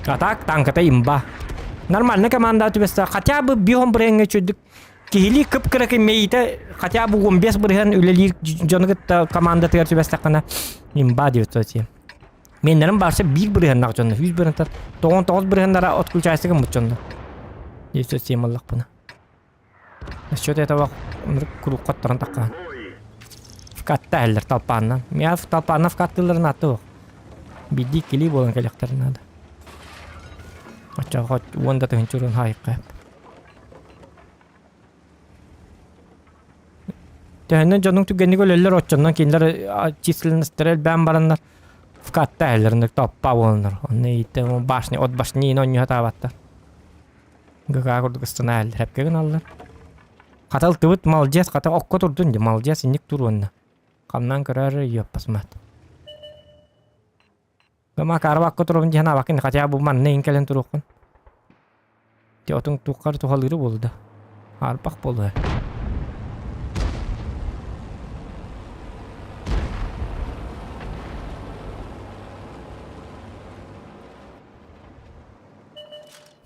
А так танката имба. Нормально команда түбэстэ. Хотя бы бион бырыһыҥҥа үчүгдүк киһилии кып-кыракый мэйиитэ хотя бы 15 бырыһыан үлэлиир дьону кытта командатыгар түбэстэххинэ имба 907. Меннерим барса биир бырыһыаннаах дьонно, 100 бырыһыантан 99 бырыһыаннара отключайсы гыммыт дьонно. 907 ыллахпына. Насчет этого куруук хотторон таххаан. Вкатта эллер талпаанна. Мия талпаанна вкаттыыларын аты ох. Биирдии иккилии буолан кэлиэхтэрин наада. Оччоҕо уон да тыһыынча хаайыкка. Төһөннөн дьонуҥ түгэнник өлөллөр оччоннон кинилэр численностара элбээн бараннар вкатта эһэллэр топпа буоланнар. Онно ииттэ башня от башни оонньуу сатаабаттар. ГК курдук ыстана эһэллэр эпкэ гыналлар. Хата ылтыбыт молодец хата окко турдун дии молодец инник туруонна. Хамнаан көрөөр ёппасмат. Макарова акка туругун дьиһэн абакын хотя бы манна иҥ кэлэн туруоххун. Ти отуҥ туоххар туһалыыры буолу да. Арбах буолуо.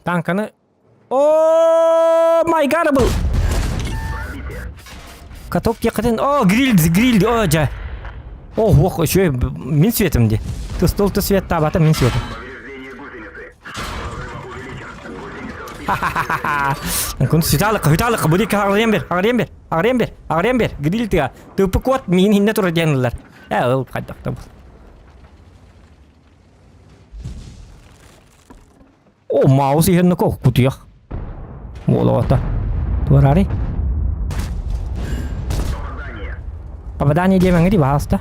Танканы О, май гад был! Каток диэххитин, о, гриль, гриль, о, дьэ. О, ох, еще мин светом де. Ты стол ты свет табата мин светом. Ха-ха-ха-ха. Кун сүталык, сүталык, буди хаҕарыйан бер, хаҕарыйан бер, хаҕарыйан бер, хаҕарыйан бер, гриль тыа. Тыппы куот миин хинне турар диэн ыллар. Э, ыл хайдах да был. О, маус иһэрнэ кутуйах. Буолуота. Туорари. Попадание диэмэҥи ди баһаалыста.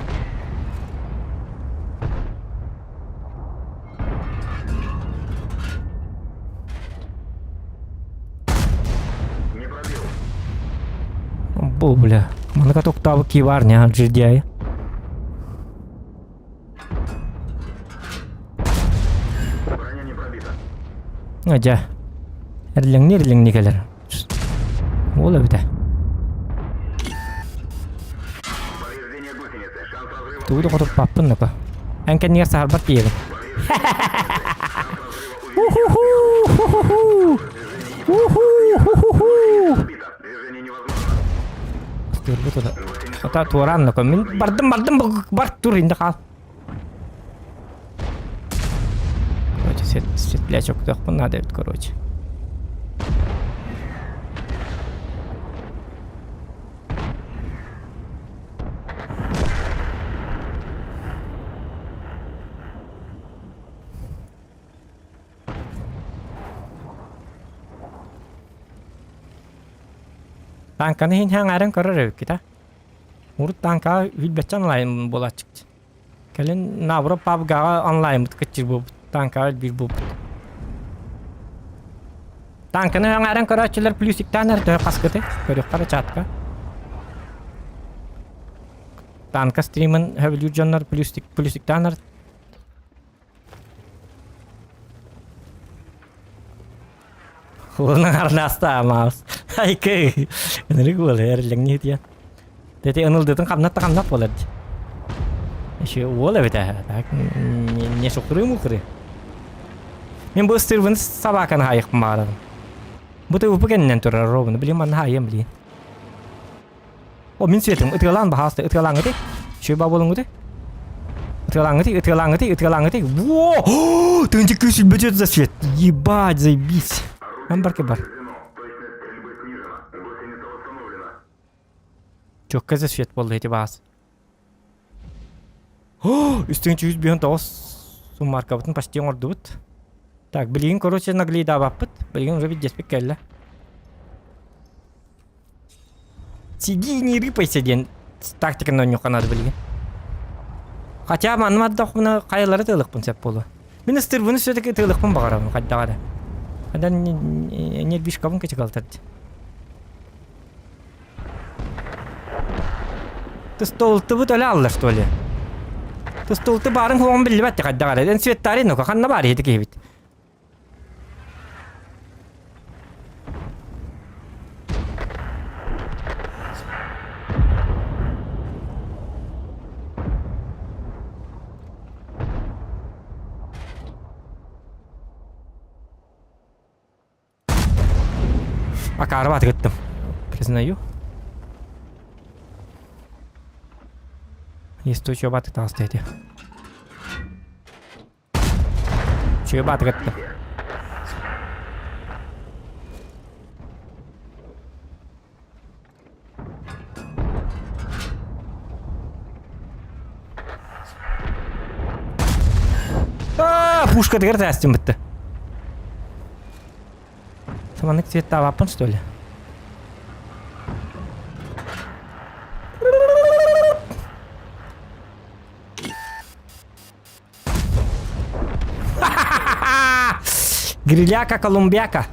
Бу бля. Маныка токтаабы ки бар не жердяй. Броня не пробита. Дьэ. Эрлэҥни эрлэҥни кэлэр. Ол эбитэ. Повреждение гусеницы. Шанс разрыва Тугу да хотуппаппын напа. Эн кэннигэр саһарбат тиийэбин. Уху-ху! Уху-ху-ху! пробита. Движение невозможно. Турбут ота. Ота туораан нако. Мин бардым бардым бар тур инде хаал. Короче, свет, светлячок надо эбит, короче. Таҥканы иһин аҥаарын көрөр эбиккит а? Урут таҥкаҕа билбэччэ онлайн буолааччык. Кэлин наоборот пабгаҕа онлайммыт кыччыр буолбут. Таҥкаҕа элбиир буолбут. Таҥканы аҥаарын көрөөччүлэр плюсиктаан эрэ төһө хаскыты? Көрүөххэ эрэ чатка. Танка стримын сөбүлүүр дьоннор плюсик плюсиктаан эр Улунан арнаста маус. Айкы. Ынырык буолар эрлэҥни диэн. Дети ынылдытын хамнат да хамнат буолар ди. Еще уол эбит так не шукры мукры. Мен бу ыстырбын собаканы хайықпын баарабын. Бу тыбыпы кэннинэн турар ровно. Блин, манна хайым, блин. О, мин светым, ытыалаан баһаалыста, ытыалааҥҥытый. Үчүгэй баа буолуҥҥутуй. Ытыалааҥҥытый, ытыалааҥҥытый, ытыалааҥҥытый. Во! Тыынча күүс бюджет за свет. Ебать, заебись. Нам барки бар. Точность стрельбы снижена. Гусеница восстановлена. Чокка за свет буолла ити баас. О, үстүн 159 суммаркабытын почти оҥордубут. Так, билигин, короче, наглейдаабаппыт. Билигин уже видеспит кэллэ. Сиди не рыпайся диэн тактиканы оонньуохха наада билигин. Хотя манна мардахпына хайалары тыалыахпын сөп буолуо. Мин ыстырбыны все-таки тыалыахпын баҕарабын хайдаҕа эрэ. Хандан нервишкабын кычыкалтар дии. Тыстолтыбыт өлө алла что ли? Тыстолты баарын хуоҕун биллибэт хайдаҕа эрэ. Эн светтари ну-ка ханна баар иһити киһибит? Акаарыба атыгыттым. Признаю. Естучу баты таҕыста ити. Чүө баатыгатта. Аа, пушкатыгар тээстим бытты. Саманнык цветтаабаппын что ли? Гриляка Колумбияка.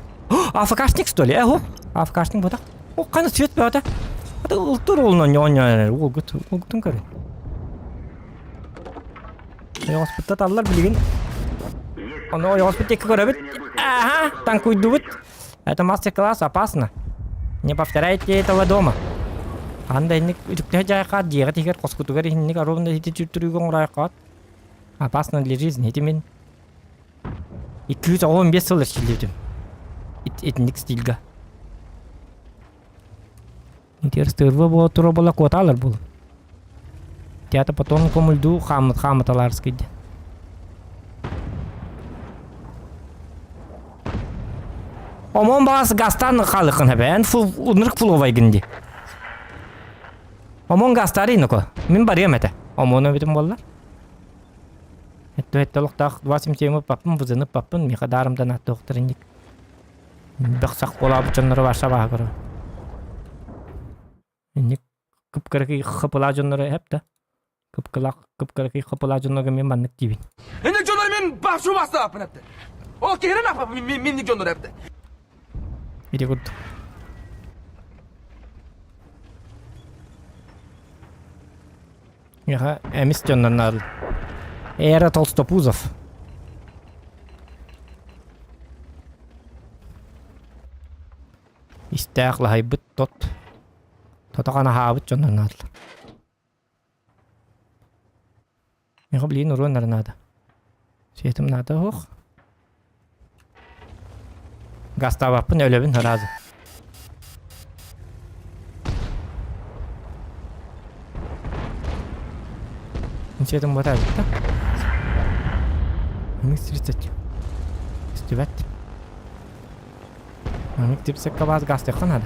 АФКшник что ли? Эго. АФКшник ботах. О, қаны цвет бөтө. Ата ултур олна ньоня улгут улгутун көрүн. Ойоҕоспутта таллар билигин. Ону ойоҕоспут диэки көрөбүт. Ага, танкуйдубут. Это мастер-класс опасно. Не повторяйте этого дома. Анда инник үтүктэ жайхаат дьиэҕэ тигэр хоскутугар иһинник ровно ити түртүрүүгэ оҥоройхоот. Опасно для жизни. Ити мин 215 сыл эрчиллибитим. Итинник стильга. Итер стырва буола тура буола куотаалар буолу. Театр потом комульду хаамыт хаамыталаарскый диэн. Омон баас гастан халыкын хэбэн фул унрык фуловайгын ди. Омон гастары ноко. Мин барыам этэ. Омону бүтүн буоллар. Этто олохтоох 27 паппын бузыны паппын миха дарымдан аттоохтарынник. Бөх-сах буолаабыт дьоннору барса бааһа көрө. Инник кып-кыракый хапылаа дьоннору эп да. Кып-кылаах кып-кыракый хапылаа дьоннорго мен маннык диибин. Инник дьоннор мен башу бастааппын эпти. Ол киһирен аппа минник дьоннор эпти. Ити курдук. Миэхэ эмис дьоннор наадал. Эра Толстопузов. Истээх лаһайбыт тот. Тотохан аһаабыт дьоннор наадалар. Миэхэ билигин уруон эрэ наада. Сиэтим наада суох. Гастаабаппын өлөбүн сразу. Сиэтим буота эбит да. Минус 30. Истибэт. Маннык типсекка баас гастыахха наада.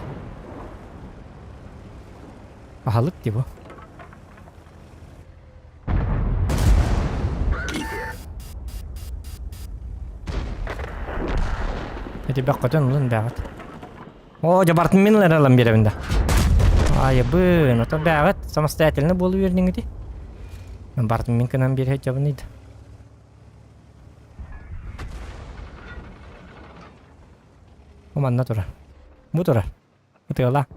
Аһылык дии бу. Эти бөххөтөн ылын бэҕэт. О, дьабартын мин ылар ылан биэрэбин да. Айыбын, ото бэҕэт самостоятельно буолу үөрдүҥүти. Бартын мин кынан биэрэ дьабын ыйда. Бу манна турар. Бу турар. Ытыала.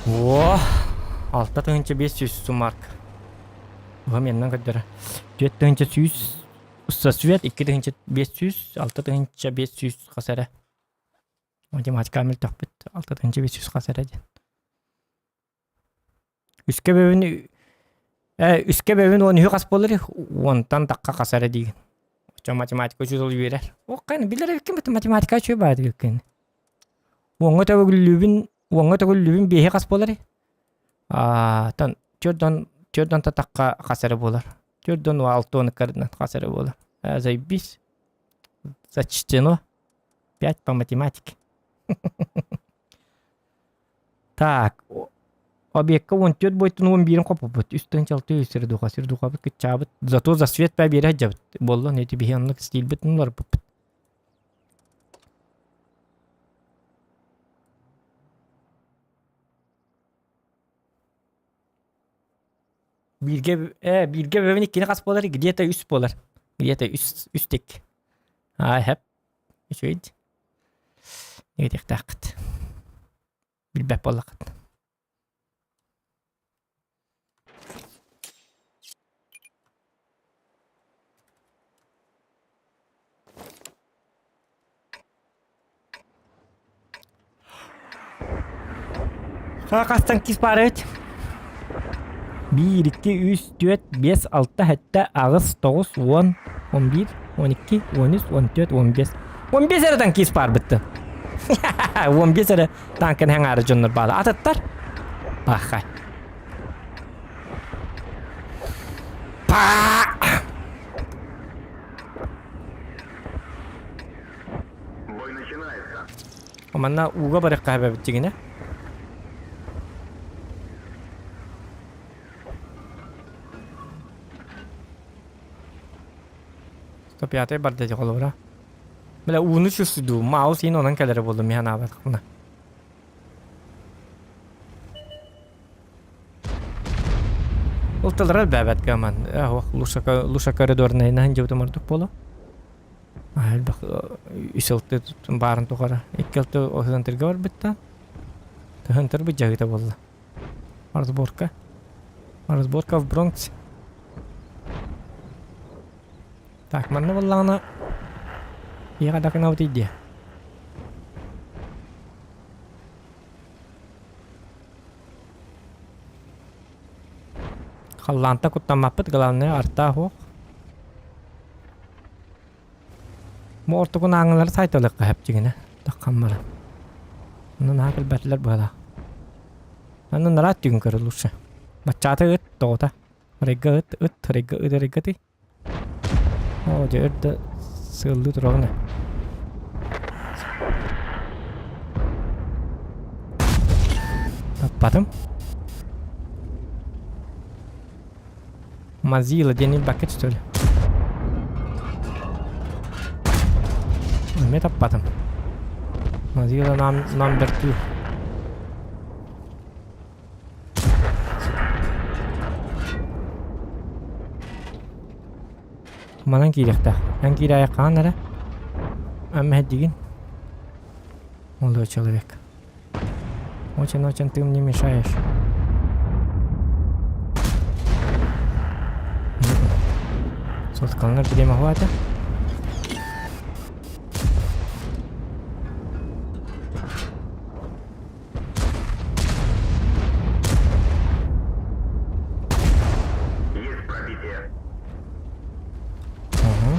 О, 6500 сумарк. Бу менен көрдөрө. 4100 сосвет 2500 6500 хас эрэ. Математика мөлтөхпүт 6500 хас эрэ диэн. Үскэ бөбүн э, үскэ бөбүн уон үһү хас буолар уонтан тахха хас эрэ диигин. Оччо математика учуутал үөрэр. Ох, билэр эбиккин математика үчүгэй баайдык эбиккин. Уоҥҥа төгүллүүбүн, уоҥҥа төгүллүүбүн биэһи хас буолар? Аа, тон төрдөн төрдөн татахха хас эрэ буолар. Төрдөн алтыан ыккардынан хас эрэ буолар. Э, заебись. Зачтено. Пять по математике. Так, объекка 14 бойтун 11-ин хоппуппут. Үс тыһыынча алта үс сирдуха, сирдухабыт кыччаабыт. Зато за свет пэ биэрэ сылдьабыт. Буоллун, эти биһи оннук стилбит уларыппыппыт. Бииргэ э бииргэ бэбин иккини хас буолар? Где-то үс буолар. Где-то үс үс тик. Аа, хэп. Үчүгэй. Диэтиэхтээххит. Билбэт буоллаххыт. Хастан кис баар эбит? Биир, икки, үс, түөрт, биэс, алта, сэттэ, аҕыс, тоҕус, уон, он биир, он икки, он үс, он түөрт, он биэс. Он биэс эрэ танкист баар бытты. Он биэс эрэ танкын хаҥаары дьоннор баала. Атыттар? Пахай. Па! Бой начинается. Манна ууга барыахха эбэбит дьигинэ. Сто пятый барда дии холобура. Бля, ууну чувствую, маус иин онон кэлэрэ буоллум миһэн аабатахпына. Ол тыллара элбээбэт гаман. Луша, луша коридорнайынан дьыбытым ордук буолуо. Элбэх үс ылты баарын тухары икки ылты Хантырга барбыттан. Хантыр быдьаһыыта буолла. Разборка. Разборка в Бронксе. Так, манна буоллаҕына ийэҕэ дакынабыт дии. Халлаантан куттаммаппыт, главное артаах уох. Бу ортокун ааҥылары сайталыахха сөп дьиҥинэ, таххан баран. Онно наһаа кэлбэтилэр быһалаах. Аны нараат түгүн көрө лучше. Баччаата ыт тоҕута. Рыга ыт, ыт, рыга ыт, рыга ты. Оо, дьэ өр да сыаллыы тураҕын ээ. Таппатым. Мазила диэн илбакка что ли? Эмиэ таппатым. Мазила нам number two. Манан киириэхтээх. Эн киирээйэх хаан эрэ. Аммэһэддигин. Молодой человек. Очень-очень ты мне мешаешь. Соткаланар бириэмэ хватит. Есть пробитие. Ага.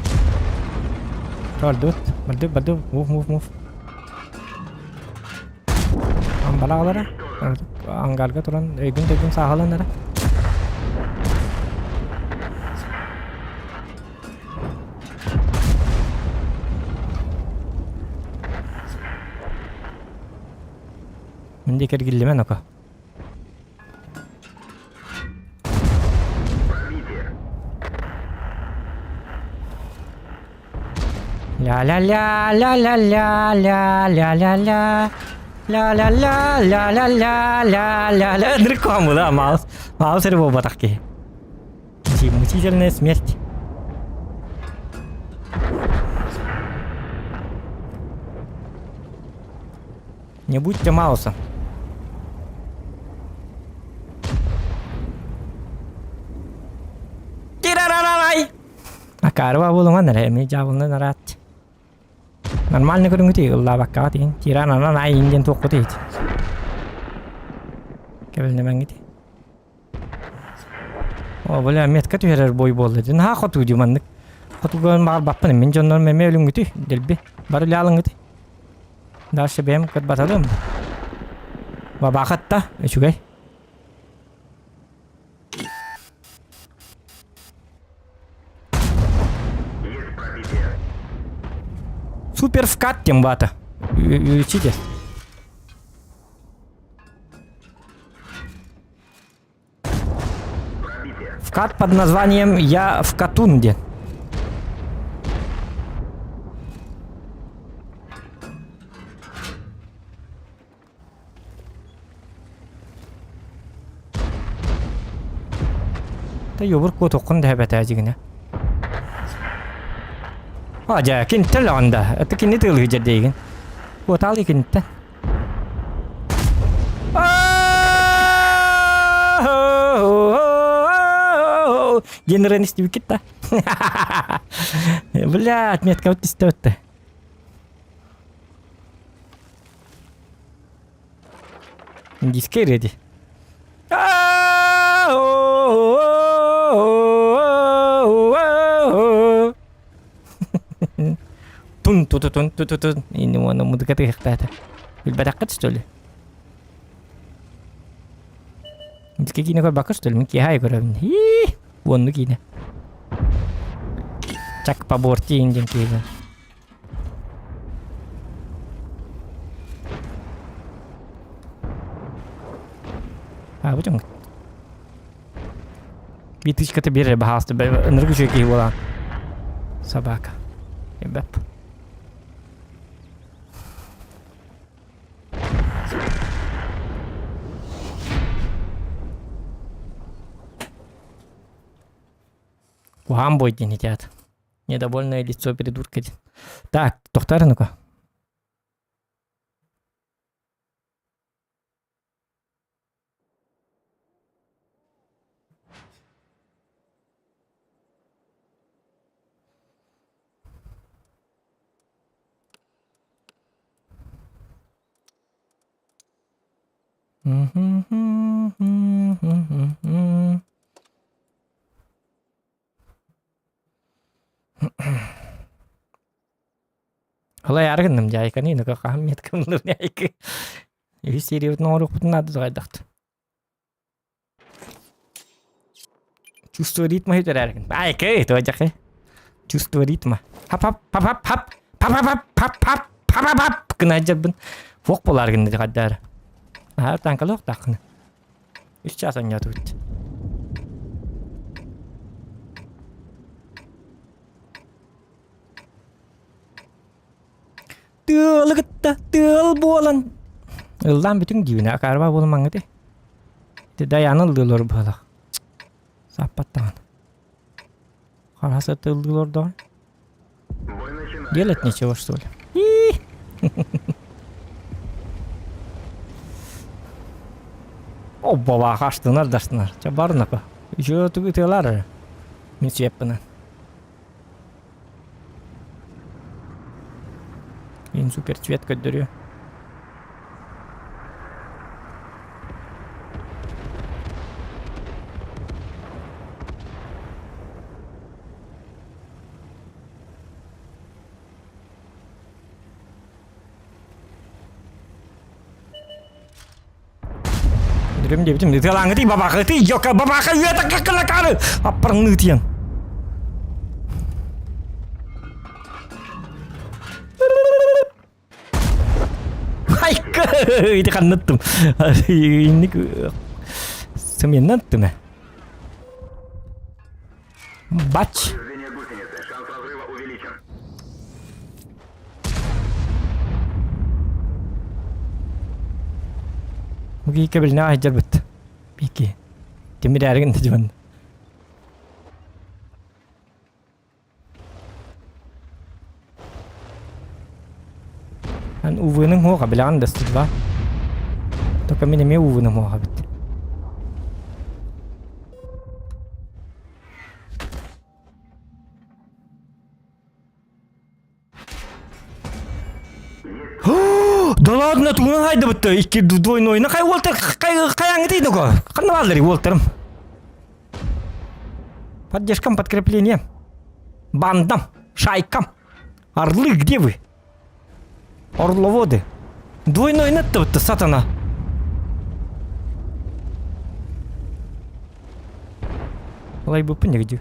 Бардут, бардут, бардут, move, move, move. Амбалаалара, ангарга туран өйгүн-төйгүн сааһыланара. Мин диэки эргиллимэ ноко. Ля-ля-ля-ля-ля-ля-ля-ля-ля. Ля-ля-ля-ля-ля-ля-ля-ля. Дрыком да, Маус. Маус эрэ буолбатах киһи. Мучительная смерть. Не будьте Маусом. Тирарарарай! Акаарыба буолуман эрэ, эмиэ дьаабылынан араат. Нормально көрүҥүтүй, ыллаабаккаҕа тиин. Тирананан ай диэн туоххутуй ити. Кэбилнэмэҥҥити. О, бля, метка түһэрэр бой буолла дии. Наһаа хотуу дии маннык. Хотуган баҕарбаппын, мин дьоннорум эмиэ өлүҥҥүтүй, дэлби. Бары лаалыҥҥытый. Дальше бэйэм кырбаталым. Бабаахатта, үчүгэй. Есть пробитие. Супер вкат тем бата. Учите. Пробитие. Вкат под названием «Я в Катунде». Та йобур куотуоххун дэһэбэтээ дьигинэ. А дьэ, киниттэн лаҕанда, это кини тыылыы дьэрдэйгин. Куотаал киниттэн. Диэн ырыаны истибиккит да? Блядь, метка вот истэбитте. Индийскэй ырыа дии. Тун ту ту тун ту ту тун ини уонна музыка тыһыктаата. Билбэтэххит что ли? Индийскэй киинэ көрбөккө что ли? Мин киэһэ көрөбүн. Ии, уонну киинэ. Чак по борти диэн киинэ. А, бу дьоҥ Битычката биэрэр баһаалыста ынырык үчүгэй киһи буолаҕын. Собака. Бэп. Куһаан бой диэн итиат. Недовольное лицо придурка диэн. Так, тохтоор ну-ка. Алай гынным дьаайканы ну хаһан меткамныр дьаайкы. Үһүс сериябытын оҥоруохпутун наада дҕайдахт. Чувство ритма сүтэрээргин. Айкы, туодьахы. Чувство ритма. Хап-хап, хап-хап, хап, хап-хап, хап-хап, хап-хап гына дьарбын. Фок болар гынна дьаҕайдаары. Аа, танкалыах таххына. Үс чаас анньаатыбыт. Тыалы кытта тыал буолан ыллаан бүтүҥ диибин акаарба буолумаҥҥыт ити Дайаана ыллыылар быһалах сааппат даҕаны хараха сытта ыллыылар даҕаны Бой начинается. делать нечего что ли? Оббалаах астынар да астынар. Чэ барнапа. Үчүгэй ытыалар эрэ. Мин сиэппинэн. Мин суперцвет көрдөрүө. Дүрүм диэбитим ытыалааҥҥытый бабаахытый йока бабааха үөтэ кыккылакаары аппарныытыйан. Хайка ити ханныттым. Инник сымыйаннан ыттым ээ. Бач. Повреждение гусеницы. Шанс разрыва увеличен. Бу кэбилнэ айдьарбыт. Бики. Тимир эргин дьон. Ан УВ-ның хуоха билэҕин да студба. Только мин эмиэ УВ-ным хуоха бит. Да ладно, тугунан хайдыбытты. Икки двойнойна кай уолтар кай каяңы дейді го. Қанна балдыр уолтарым. Поддержкам, подкрепление. Бандам, шайкам. Орлы, где вы? Орловоды. Двойной неттыбытты, сатана. Олай буппун негди.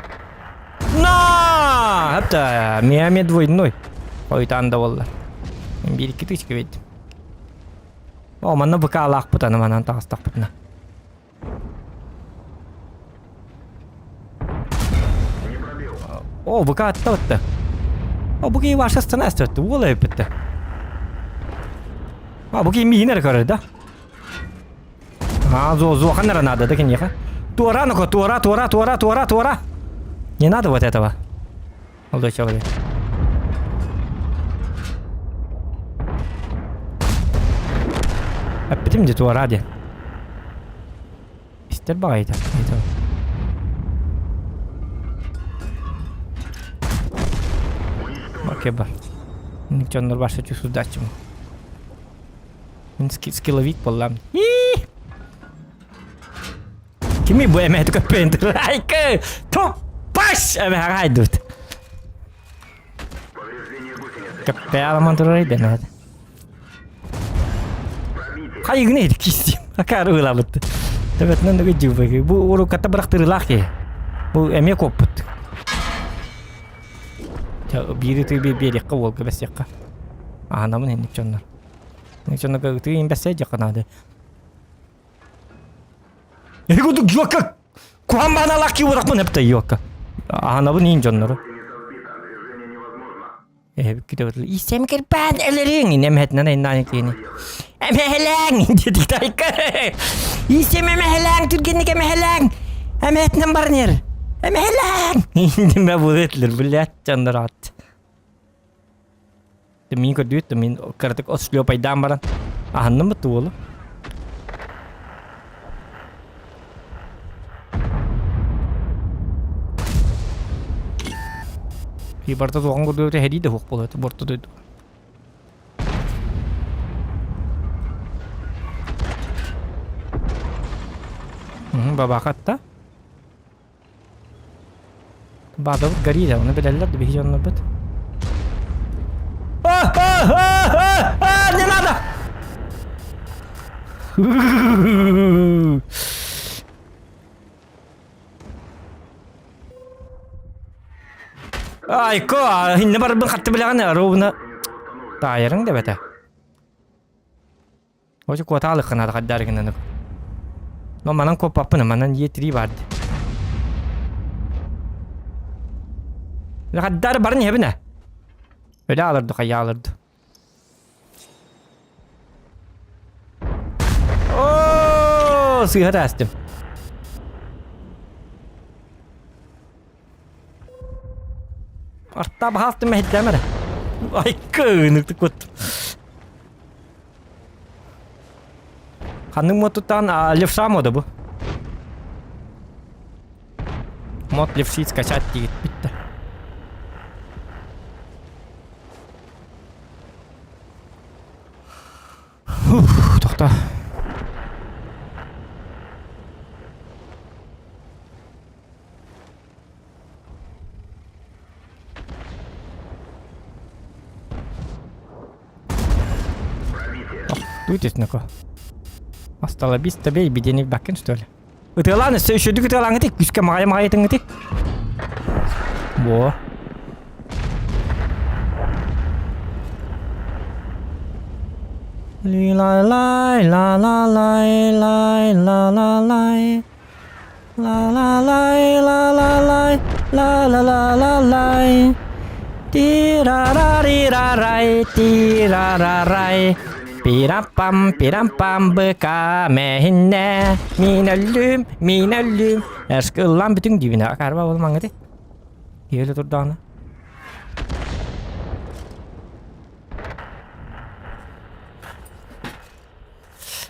На! Это Миами двойной. Ой, да болла. Бир икки тысяча ведь. О, манна быкаалаахпыт аны манан таҕыстахпытына. Не пробил. О, быка аттабытта. О, бу киһи ваша страна эстибэтти, уол эбиппитте. А, бу киһи миигин эрэ көрөр да? А, зо, зохан эрэ надо да киниэхэ? Туора, ну-ка, туора, туора, туора, туора, туора. Не надо вот этого. Молодой человек. Эппитим дии туора диэн. Истэр баҕайыта. Окей, бар. Дьоннор барса чувствудааччым. Мин скилловик буоллам. Кими бу эмэһэ көппөйүн Айкы! Туппаш! Эмэһэ хайдыбыт. Повреждение гусеницы. Көппөй аламан турар дэнэт. Пробитие. Хайыгын edi кистим. Акары ылабыт. Төбөтүнэн да дьыбыгы. Бу урукката бырахтырылаах киһи. Бу эмиэ куоппут. Биири тыы биэриэххэ уолга бэсиэххэ. Аанабын инник дьоннор. Инник дьоннорго ытыы бэсэ дьахха наада. Эһиги йокка куһан бааналаах кии уорахпын эптэ йокка. Аанабын иин дьоннору. Гусеница сбита. Движение невозможно. Эһэбит Исэм кирпээн элэриҥ инэмһэтинэн айнаан киини. Эмэһэлээҥ диэтик тайка. Исэм эмэһэлээҥ түргэнник эмэһэлээҥ. Эмэһэтинэн баран иһэр. Эмэһэлээҥ. Диме буолуотлар блядь дьоннор аат. Мин көрдүүт мин кыратык ослёпайдаан баран аһанным бытты уолу. И барта туоҕун курдук һэрии да суох буолуо борто дойду. Бабахатта. Баадабыт горит, оны билэллэр да биһи дьоннорбут. Не надо! Айко, инне барбын хатты билэҕин ровно таайарыҥ да бэтэ. Очо куотаалыккына хаддарыгынан. Но манан куоппаппын, манан Е3 барды. Хаддар барын иһэбин ээ. Өлө алырды, хайа алырды. Оо, сыыһа таастым. Артта баһаалтым мэһэйдээмэ эрэ. Ай кыыныктык куттум. Ханнык модтуттан левша мода бу. Мод левши скачать диэт бүттэ. Ух, тохто. Туйтеснако. Осталось тебе бедени бакин, что ли? Ытыалаан өссө үчүгдүк ытыалааҥҥытый, күүскэ маҕайа-маҕайа ытыҥҥытый. Во. Ли-ла-лай, ла-ла-лай, лай, ла-ла-лай. Ла-ла-лай, ла-ла-лай, ла-ла-ла-ла-лай. Ти-ра-ра-ри-ра-рай, ти-ра-ра-рай. Пирам-пам, пирам-пам, быка мэһиннэ. Мин өллүм, мин өллүм. Эшк ыллаан бүтүҥ диибин, акаарба буолмаҥҥыты. Киһи турдаҕына.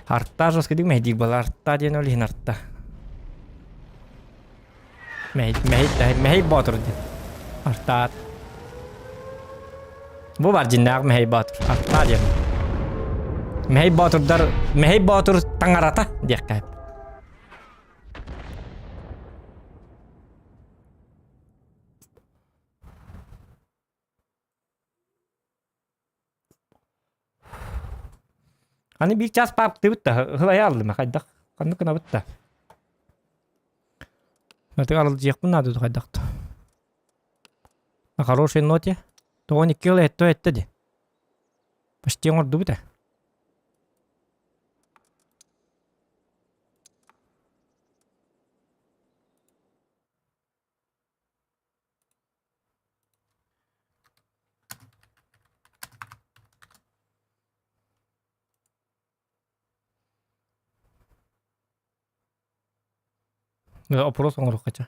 Арта жесткий мэһдиир буолар. Арта диэн ол иһин арта. Мэһэй, мэһэй, мэһэй боотур диэн. Артаат. Бу бар дьиннээх мэһэй боотур. Арта диэн. Мэһэй боотурдар, мэһэй боотур таҥарата диэххэ. Аны биир чаас пааптыыбыт да, ыһылайа аллым хайдах, ханнык гынабыт да. Ытык аралдьыйыахпын наада дуу хайдах да. На хорошей ноте. Тоҕон икки ыл этто этте ди. Почти оҥордубут ээ. Опрос оҥоруохха чэ.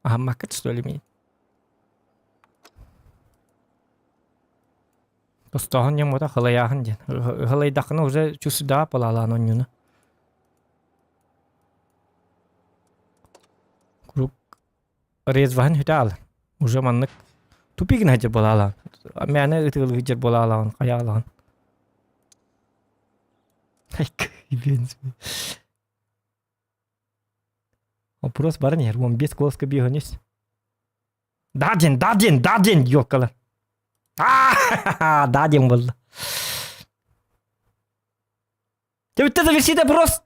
Аһаммаккыт что ли миин? Тостооһун диэн буота халайааһын диэн. Халайдаххына уже чувствуйдаҕа палаалаан онньуну. Куруук резваһын хүтэ аалар. Уже маннык тупигин сылдьар буолаалаан. Мээнэ ытыалыы сылдьар буолаалаҕын, хайаалаҕын. Вопрос баран иһэр. 15 колоска биэһөнүс. Да диэн, да диэн, да диэн ёлкалар. Да диэн буолла. Түбүттэ завершит опрос.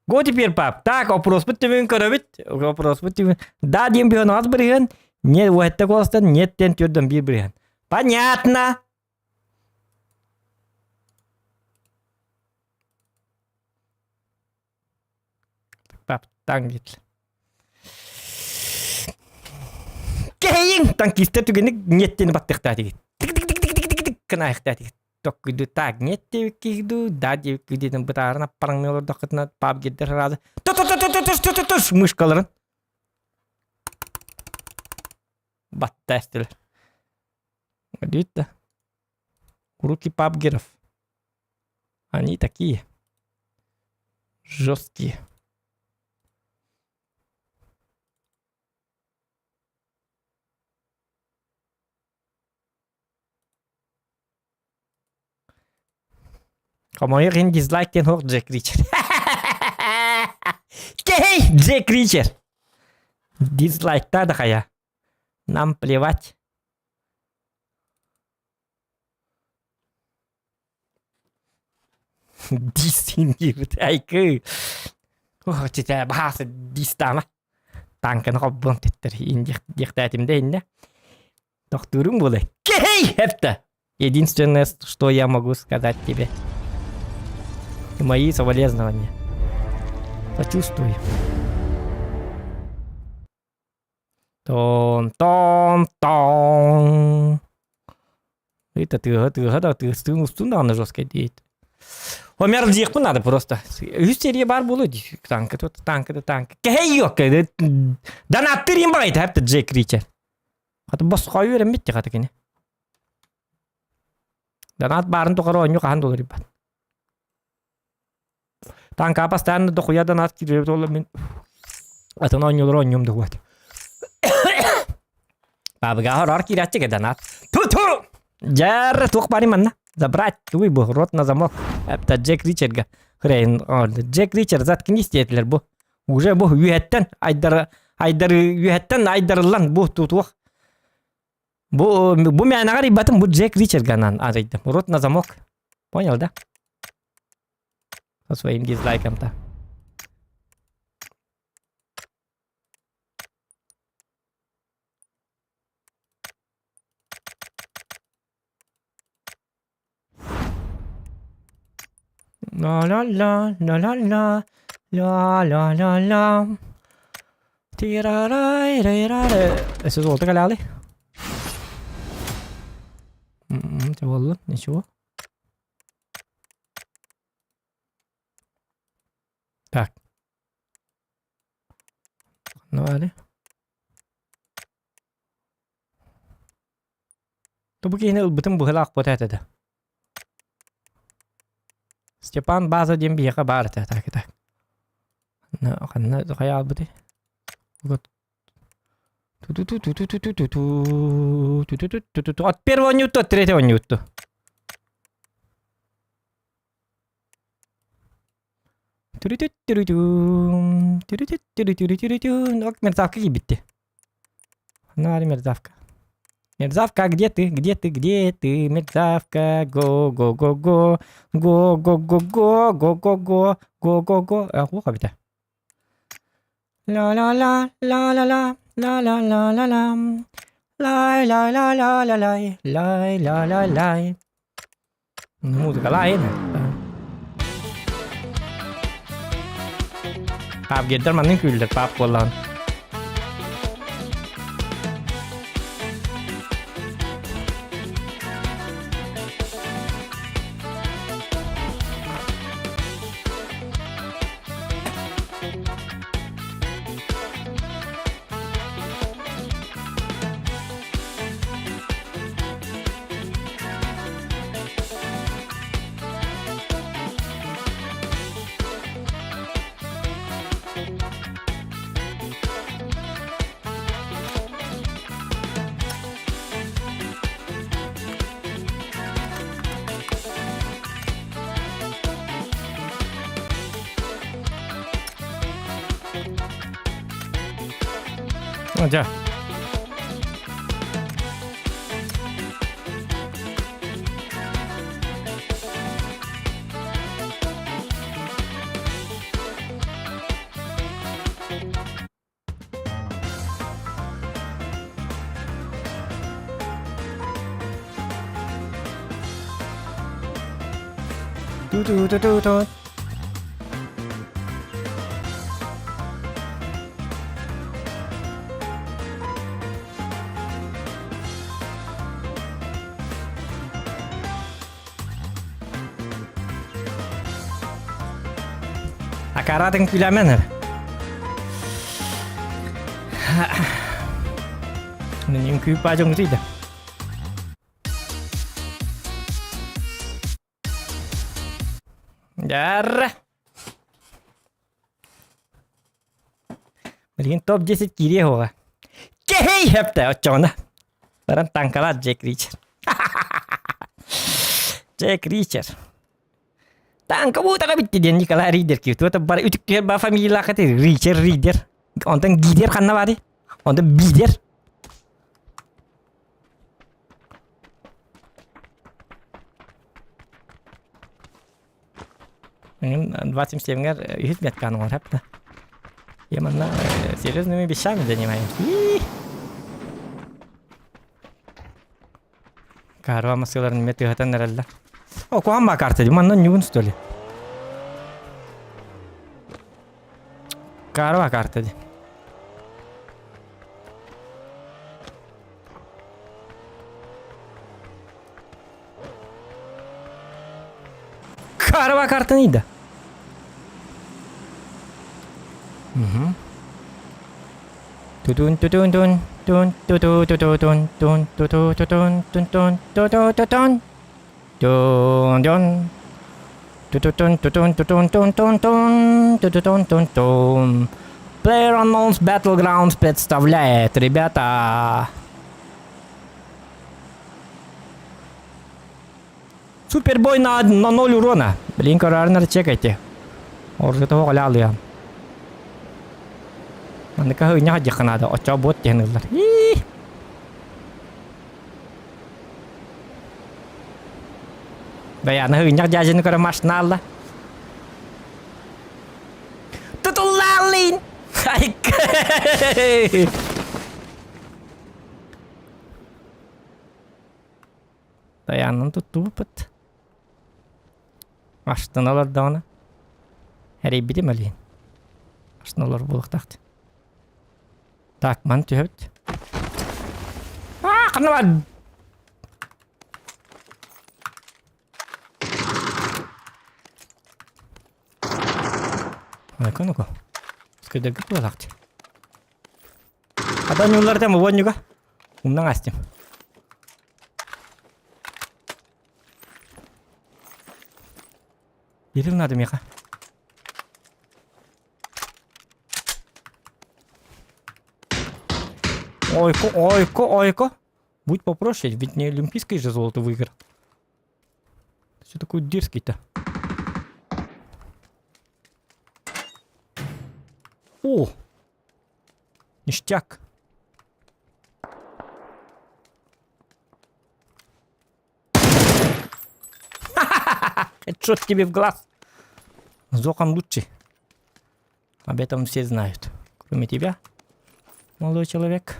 Го теперь, пап. Так, опроспут түмүгүн көрөбүт. Опроспут түмүгүн. Да диэн быһан аз бырыһын. Не уһэтте колостан, нет диэн түрдөн биир бырыһын. Понятно. Таптаҥ диэтилэр. Кэһэйиҥ! Танкистар түгэник ниэттиэни баттыахтаатыгыт. Тик-тик-тик-тик-тик-тик гына Токкуйду так нет диэбиккиһи да диэбиккиһи диэн бытааран аппараҥныы олордоххутуна пабгирдэр сразу ту-ту-ту-ту-ту-ту-ту мышкаларын батта эстилэр. Диит да. Руки пабгеров. Они такие. Жесткие. Хомойуох иһин дизлайк диэн суох Джек Ричер. Кей, Джек Ричер! Дизлайктаа да хайа. Нам плевать. Дисиндиибит айкы. Ох, читэ баасы дистаама. Танканы холбуон тэттэр диэхтээтим да иннэ. Тохтуурум буолай. Кей, это единственное, что я могу сказать тебе. Мои соболезнования. Сочувствую. Тон тон тон. Это тыаһа тыаһа да тыастыын устун даҕаны жесткай диэт. Омер диэхпин надо просто. Үһүс серия баар буолуо дии. Танка тут, танка да танка. Кэһэй yok. Донаттыр им баҕайыта хапта Джек Ричер. Хата босхо үөрэммит хата кини. Донат баарын тухары оонньуу хаһан доларыйбат. Танка постоянно дохуя донат киирэр буолла мин атын оонньуулар оонньуум дугуот. Бабыга хорор киирээччи донат. Ту-ту! Дьэр, туох баарый манна? Забрать, тугуй бу, рот на замок. Эптэ Джек Ричерга. Хрен, Джек Ричер, заткнись диэтилэр бу. Уже бу үөһэттэн айдар айдар үөһэттэн айдарыллан бу тутуох. Бу бу мээнэҕэ арыйбатым, бу Джек Ричерга анаан арыйдым. Рот на замок. Понял, да? Со своим дизлайком-то. Ла-ла-ла, ла-ла-ла, ла-ла-ла-ла. Тирарай-рай-рай. Өссө золото кэлээли. М, буолла, ничего. Так. Ну, али. Бу киһини ылбытым быһылаах буота этэ да. Степан База диэн биһиэхэ баар этэ так так. Ханна хайа албытый? От первого оонньуутtu, от третьего оонньуутtu. Мерзавка киирбитти. Нари мерзавка. Мерзавка, где ты? Где ты? Где ты? Мерзавка, го го го го го го го го го го го го го го Ох эбитэ. Ла ла ла ла ла ла ла ла ла ла ла лай лай ла ла ла лай лай ла ла лай. Музыкалаайын. Паап гердер маннык күллэр паап буоллаҕын. Дьэ. Ту-ту-ту-ту-ту. Акаратың күләмен. Үҥкүү паажоҥ да. Дьарра. Билигин топ-10 киириэ суоҕа. Кэһэй хэптэ оччоҕуна. Баран танкалаат Джек Ричер. Джек Ричер. Танка буутаҕа битти диэн Николай Ридер киирбит. Вот бар үтүктүһэр ба фамилиялаах этэ Ричер Ридер. Онтон Гидер ханна баарый? Онтон Бидер. Мин 27-гэр үһүс метканы оҥор хапта. Я манна серьезными вещами занимаюсь. Карва массыыларын эмиэ тыаһатан эрэллэр. О, куһаҕан баа карта дии, манна ньугун что ли? Карва карта дии. Акарова картаны да. Угу. Тутун тутун тун тун туту туту тун тун туту тутун тун тун туту тутун тун тун тутутун тутун тутун тун тун тун тутутун тун тун PlayerUnknown's Battlegrounds представляет, ребята. Супербой на, на 0 урона. Блин, корарнар чекайте. Орзутого қалалыям. Манныка хыынньаха диэххэ наада, оччоҕо буот диэн ыллар. Даяна хыынньах дьаадьыны көрө машина алла. Тутуллааллыын! Айка! Дайааннан туттубуппут. Астына олордоҕуна эрэйбитим олиин. Астына олор буолуохтаах. Так, маны түһэбит. Аа, ханна бар? Ну-ка, ну-ка. Скайдерге куолаах. Ата ньууллартан уонньуга. Умнаҥ астым. Ирил надо меха. Ойко, ойко, ойко. Будь попроще, ведь не олимпийское же золото выиграл. Ты что такой дерзкий-то? О! Ништяк. Хедшот тебе в глаз. Зохан лучше. Об этом все знают. Кроме тебя, молодой человек.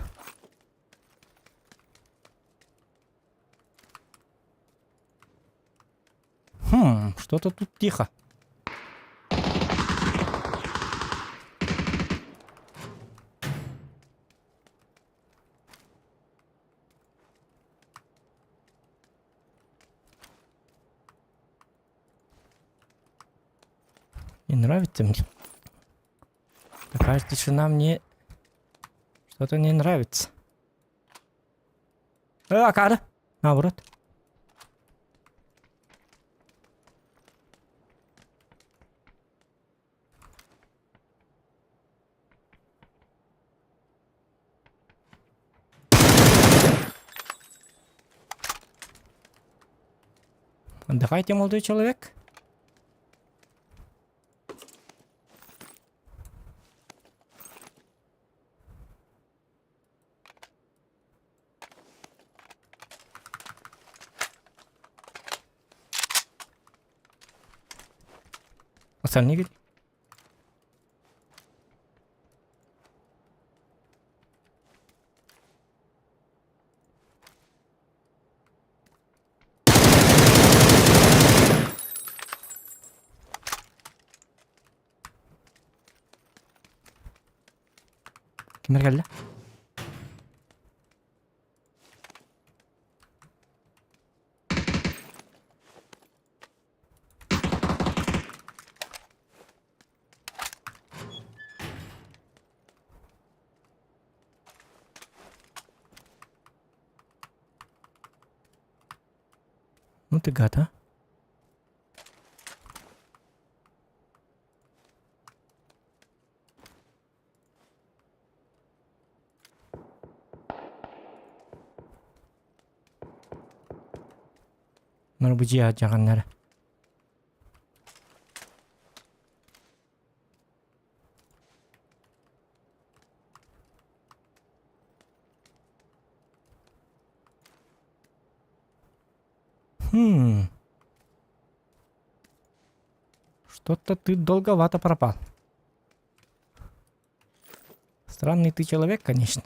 Хм, что-то тут тихо. Не нравится мне. Такая тишина мне что-то не нравится. Э, акары. Наоборот. Отдыхайте, молодой человек. Остальные ведь? Кимэр кэллэ? Ну ты гад, а? Норбудья дьаҕаннара. Хм. Что-то ты долговато пропал. Странный ты человек, конечно.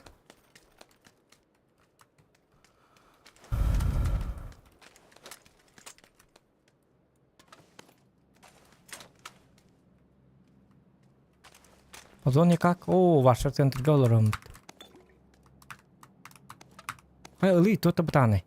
По зоне как? О, ваш центр долларом. Эй, тут бытаный.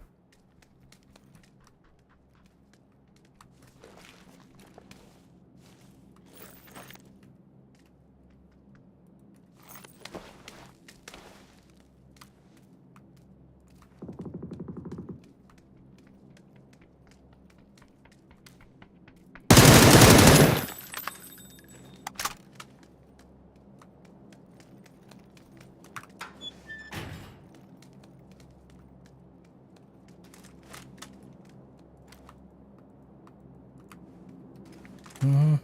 Ну,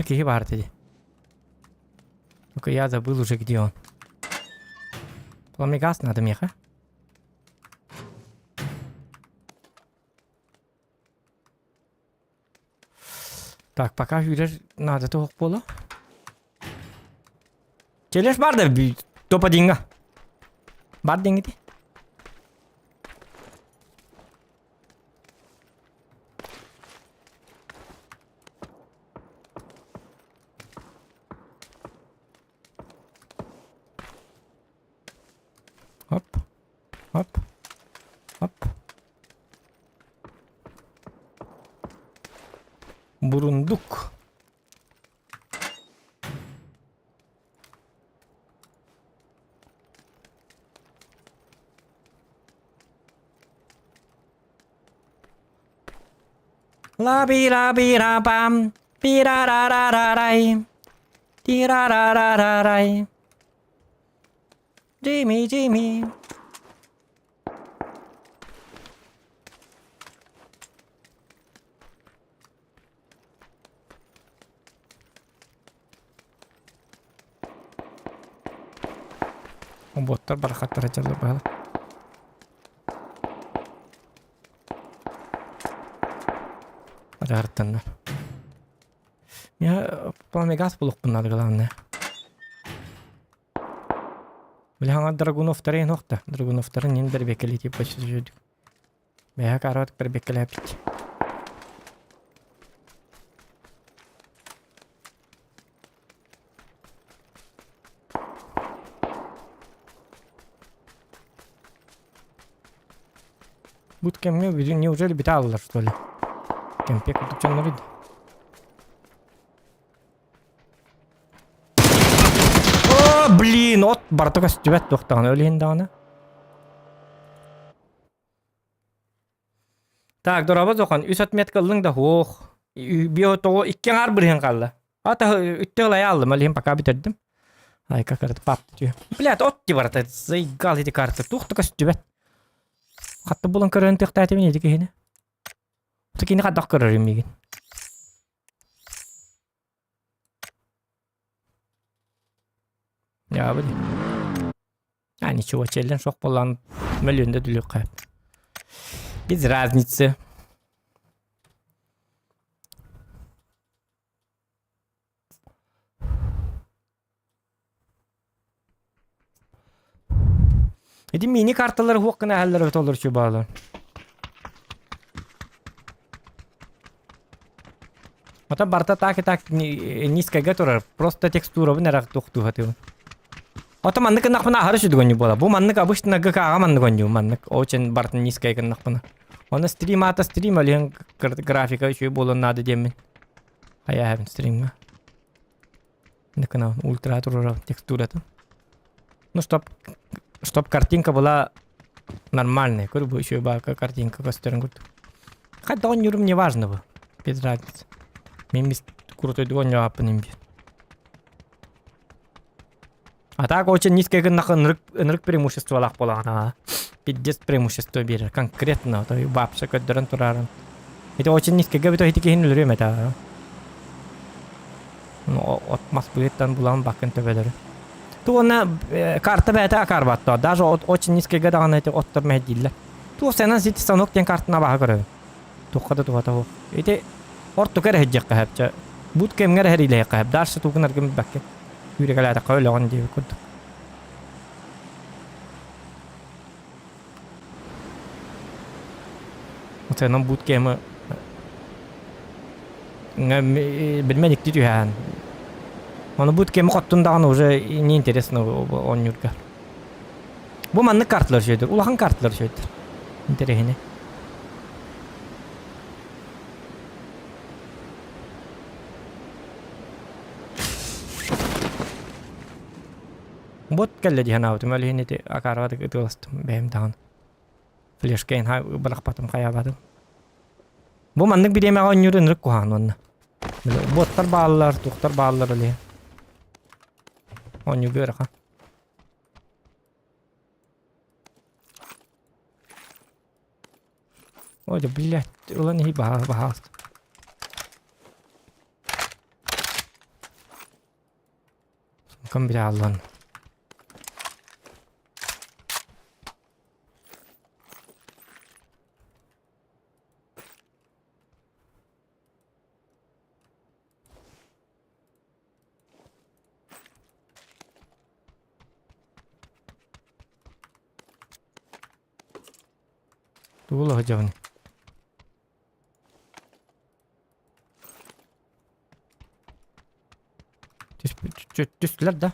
киһи баар дии. Только я забыл уже, где он. Пламегаз надо меха. Так, пока сүүрэр наада туох буола. Челеш бар да топ-1-га. Бар диҥҥити. Оп. Оп. Оп. Бурундук. Ла би ра би ра пам, би ра ра ра ра рай, ти ра ра ра ра рай. Jimmy, Jimmy. Боттар барахаттара дьаллар баала. Атаарыттаннар. Я пламегаз булукпун надо главное. Били хаҥа Драгуновтары охта. Драгуновтары нин бэрбеккэлии типа чуть-чуть. Бэйэ карот бэрбеккэлээппит. Бут кэмҥэ бүтүн неужели бүтэ ааллар что ли? Кэмпиэ курдук дьоннор иди. О, блин, от барыта көстүбэт туох даҕаны өлүһүн даҕаны. Так, дорообо Зохан, үс отметка ыллыҥ да һуох. Био тоҕо икки аҥаар бырыһын хаалла. Ата үттэ ылайа аллым, алиһин пока бүтэрдим. Ай, как это пап түү. Блядь, от ти барыта, заигал эти карты. Туох да көстүбэт. Хатта булан көрөн тыхтаатым ити киһини. Кини хадах көрөрүм мигин. Дьаабы дии. А ничего, челлендж суох буоллаҕына мөлүйүөн да төлүөххэ сөп. Без разницы. Ити мини-карталары хуох гына аһаллар эбит олор чубаалар. Ото барыта так и так низкайга турар. Просто текстурабын эрэ туохтуу сатыыбын. Ото маннык гыннахпына аһары сүдүгөнньү буола. Бу маннык обычно ГК-ҕа маннык онньуу маннык очень барытын низкай гыннахпына. Оны стрим аата стрим олиһин графика үчүгэй буолуон наада диэммин. Хайааһабын стримҥа. Гына ультра турара текстуратын. Ну, чтоб, чтоб картинка была нормальная. Көрү бу еще бака картинка көстөрүн курдук. Хотя он юрум не важно бы. Без разницы. Мен бис крутой догон им А так очень низкая гыннах ынырык ынырык преимуществолаах буолаҕына пиздец преимущество биэрэр конкретно то вообще көрдөрөн турарын. Это очень низкийга бүтэ ити киһини өлөрүөм этэ. От мас быһыттан булан бакын төбөлөрү. Ту уонна карта бэйэтэ акаарбатта. Даже от очень низкийга даҕаны ити оттор мэһэйдииллэр. Туох сенан сити станок диэн картаны абааһы көрөбүн. Туохха да туһата суох. Ити ортука эрэ сылдьыахха сөп чэ. Бут кэмҥэ эрэ сэриилэһиэххэ сөп. Дальше тугунаргын билбэккин. Күүрэкэлээтэххэ өлөҕүн диэбит курдук. Сенан бут кэмэ билмэн икки түһээн. Ону бут кэми хоттун даҕаны уже неинтересно оонньуурга. Бу маннык карталар үчүгэйдэр, улахан карталар үчүгэйдэр. Интэриэһинэй. Бот кэллэ дии санаабытым, ол иһин ити акаарабатык ытыаластым бэйэм даҕаны. Флешка иһин бырахпатым, хайаабатым. Бу маннык бириэмэҕэ оонньуур ынырык куһаҕан уонна. Боттар бааллар, туохтар бааллар ол иһин. Оонньууга ыарахан. Ой, да блядь, ылан иһи баһаа баһаалыста. Сумкам бираллан. Тугу сылдьабын? Түстүлэр да?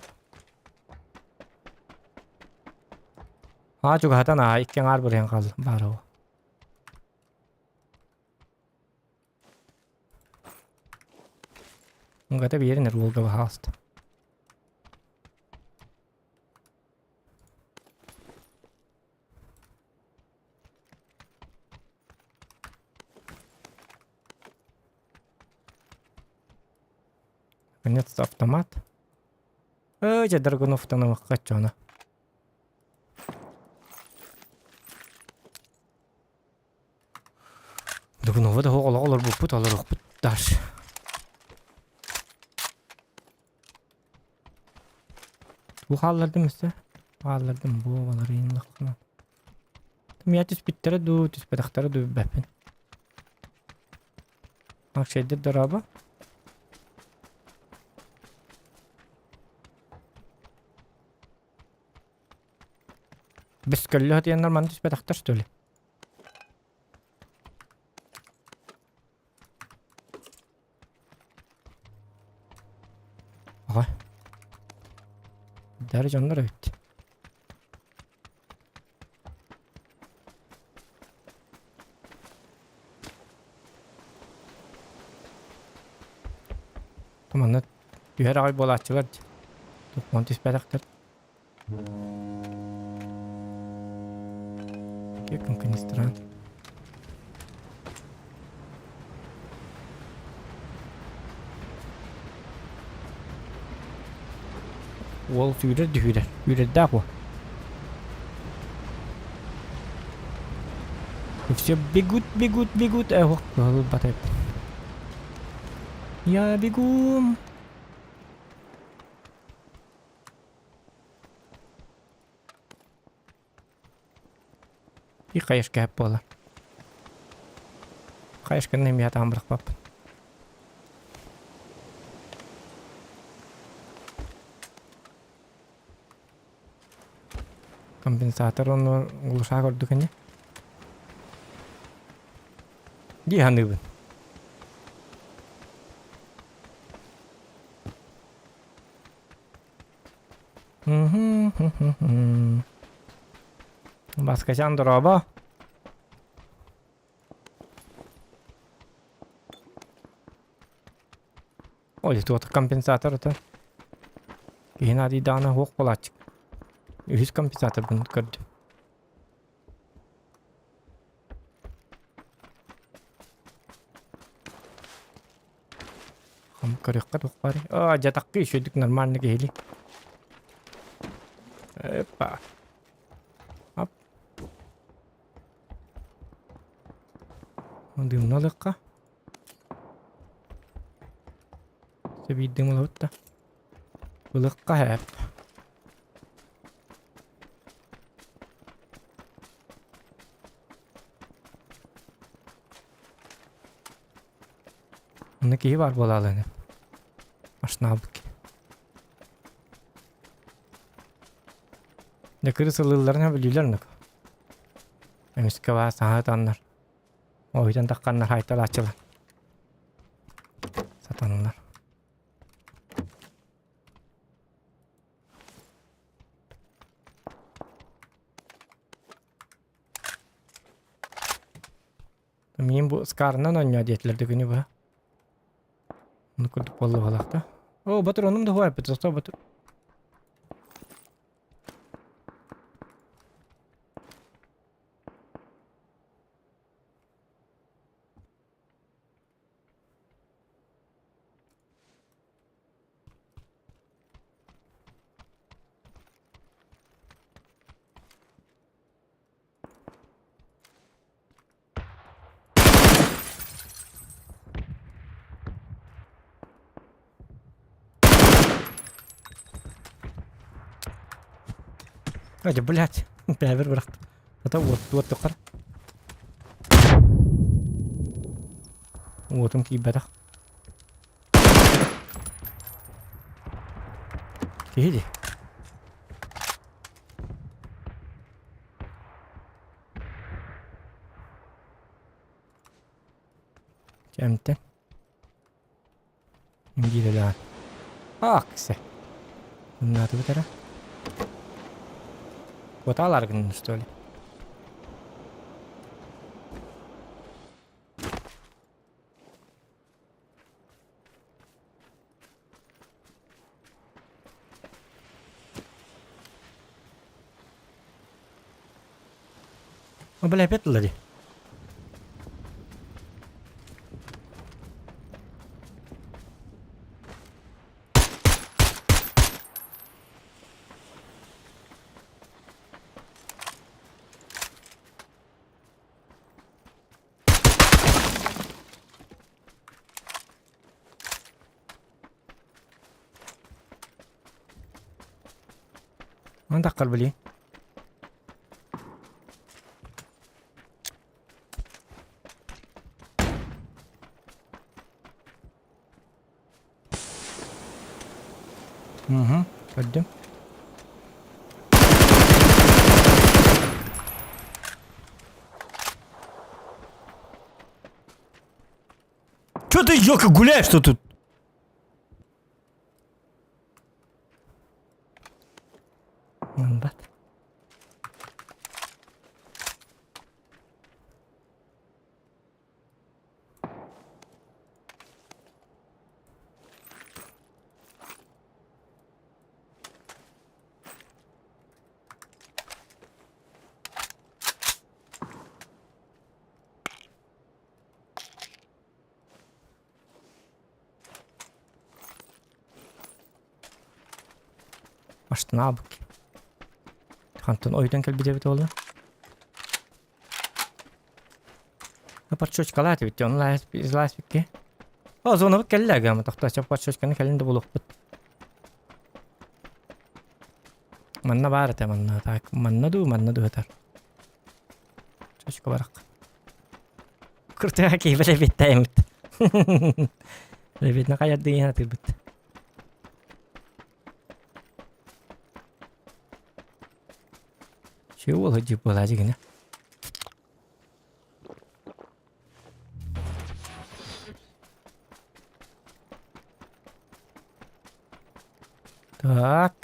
Аа чугаһатан аа икки аҥаар бырыһан хаалла баара ол. Угата биэрин уолга баһаалыста. Наконец-то автомат. Эй, дьэ Драгуновтан ылыахха оччоҕуна. Драгунова да олох олорбуппут, олоруохпут дальше. Бу хааллардым өссө. Хааллардым бу баларыйын лаххана. Мия түспүттэрэ дуу, түспэтэхтэрэ дуу билбэппин. Акшайдыр дорообо. Бөскөллө сытыйаннар маны түспэтэхтэр что ли? Аҕа. Дары дьоннор эбит. Манна түһэр аҕай буолааччылар дии. Туппан түспэтэхтэр. Канистран. Уол сүүрэр дүһүүрэр. Үүрэрдээх уол. И все бегут, бегут, бегут. Эх, батайып. Я бегу. И хайышка буолар. Хайышканы эмиэ атаан бырахпаппын. Компенсатор онно глушак ордук ини. Дии саныыбын. Баскачан дорообо. Ой, туох компенсатор это. Киһи наадыйдаҕына суох буолааччы. Үһүс компенсаторбын көрдүм. Көрүөххэ туох баарый? Аа, дьатакка үчүгүйдүк нормально киһили. Эпа. Ап. Дымна ылыахха. Биир дым ылабыт да. Ылыахха хэп. Онно киһи баар буолаалы ини. Ашнаабыт киһи. Дьэ кырыс ылыылларын сөбүлүүллэр оннук. Эмискэ баар саҥа ытаннар. Ойутан тахханнар хайталааччылар. Сатаннар. Мин бу скарынан оонньоо диэтилэр да күнү быһа. Ону курдук буолла буолаах да. О, батыр онум да хуайпыт, зато батыр. Ой, блядь, бэбэр бырахтым. Ата уот уот тухар. Уотум киирбэтэх. Киһи дии. Чэмтэн. Биирэлээн. Аксе. Наатыбыт эрэ. Куотаалар гыннын что ли? О, бля, опять тылла дии. Андаққар билии. Угу, көрдүм. Чё ты, ёлка, гуляешь-то тут? Бат. Астынаабыт. Хантан ойдон кэлбит эбит буолла. Подшучкалаат эбит, ону лааспикки. О, зонабыт кэллэ гама тохтоочо подшучканы кэлин да булуохпут. Манна баар этэ манна так манна дуу манна дуу этэр. Чочка барах. Куртуга киһи лебиттээбит. Лебитне хайардыгын атырбыт. Чего ол дьип буолаа дьигинэ. Так.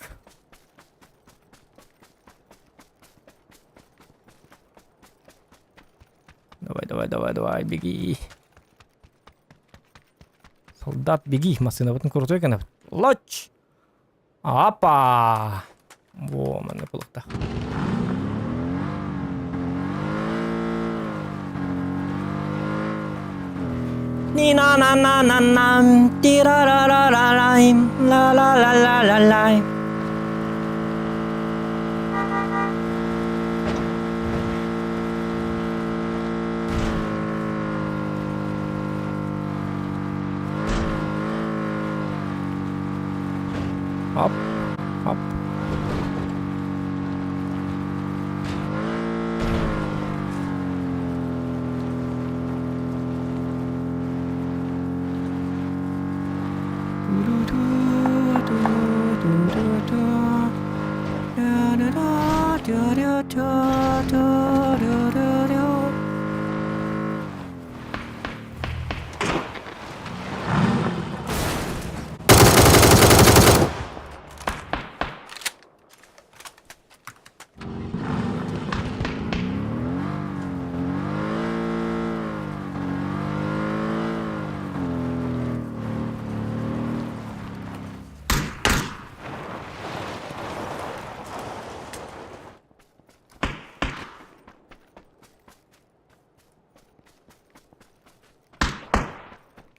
Давай, давай, давай, давай, беги. Солдат, беги, массыынабытын крутой гынабыт. Лоч! Апа! Во, манна кулуктах. Ни на на на на на ти ра ра ра ра ра ла ла ла ла ла ла. Хоп, хоп.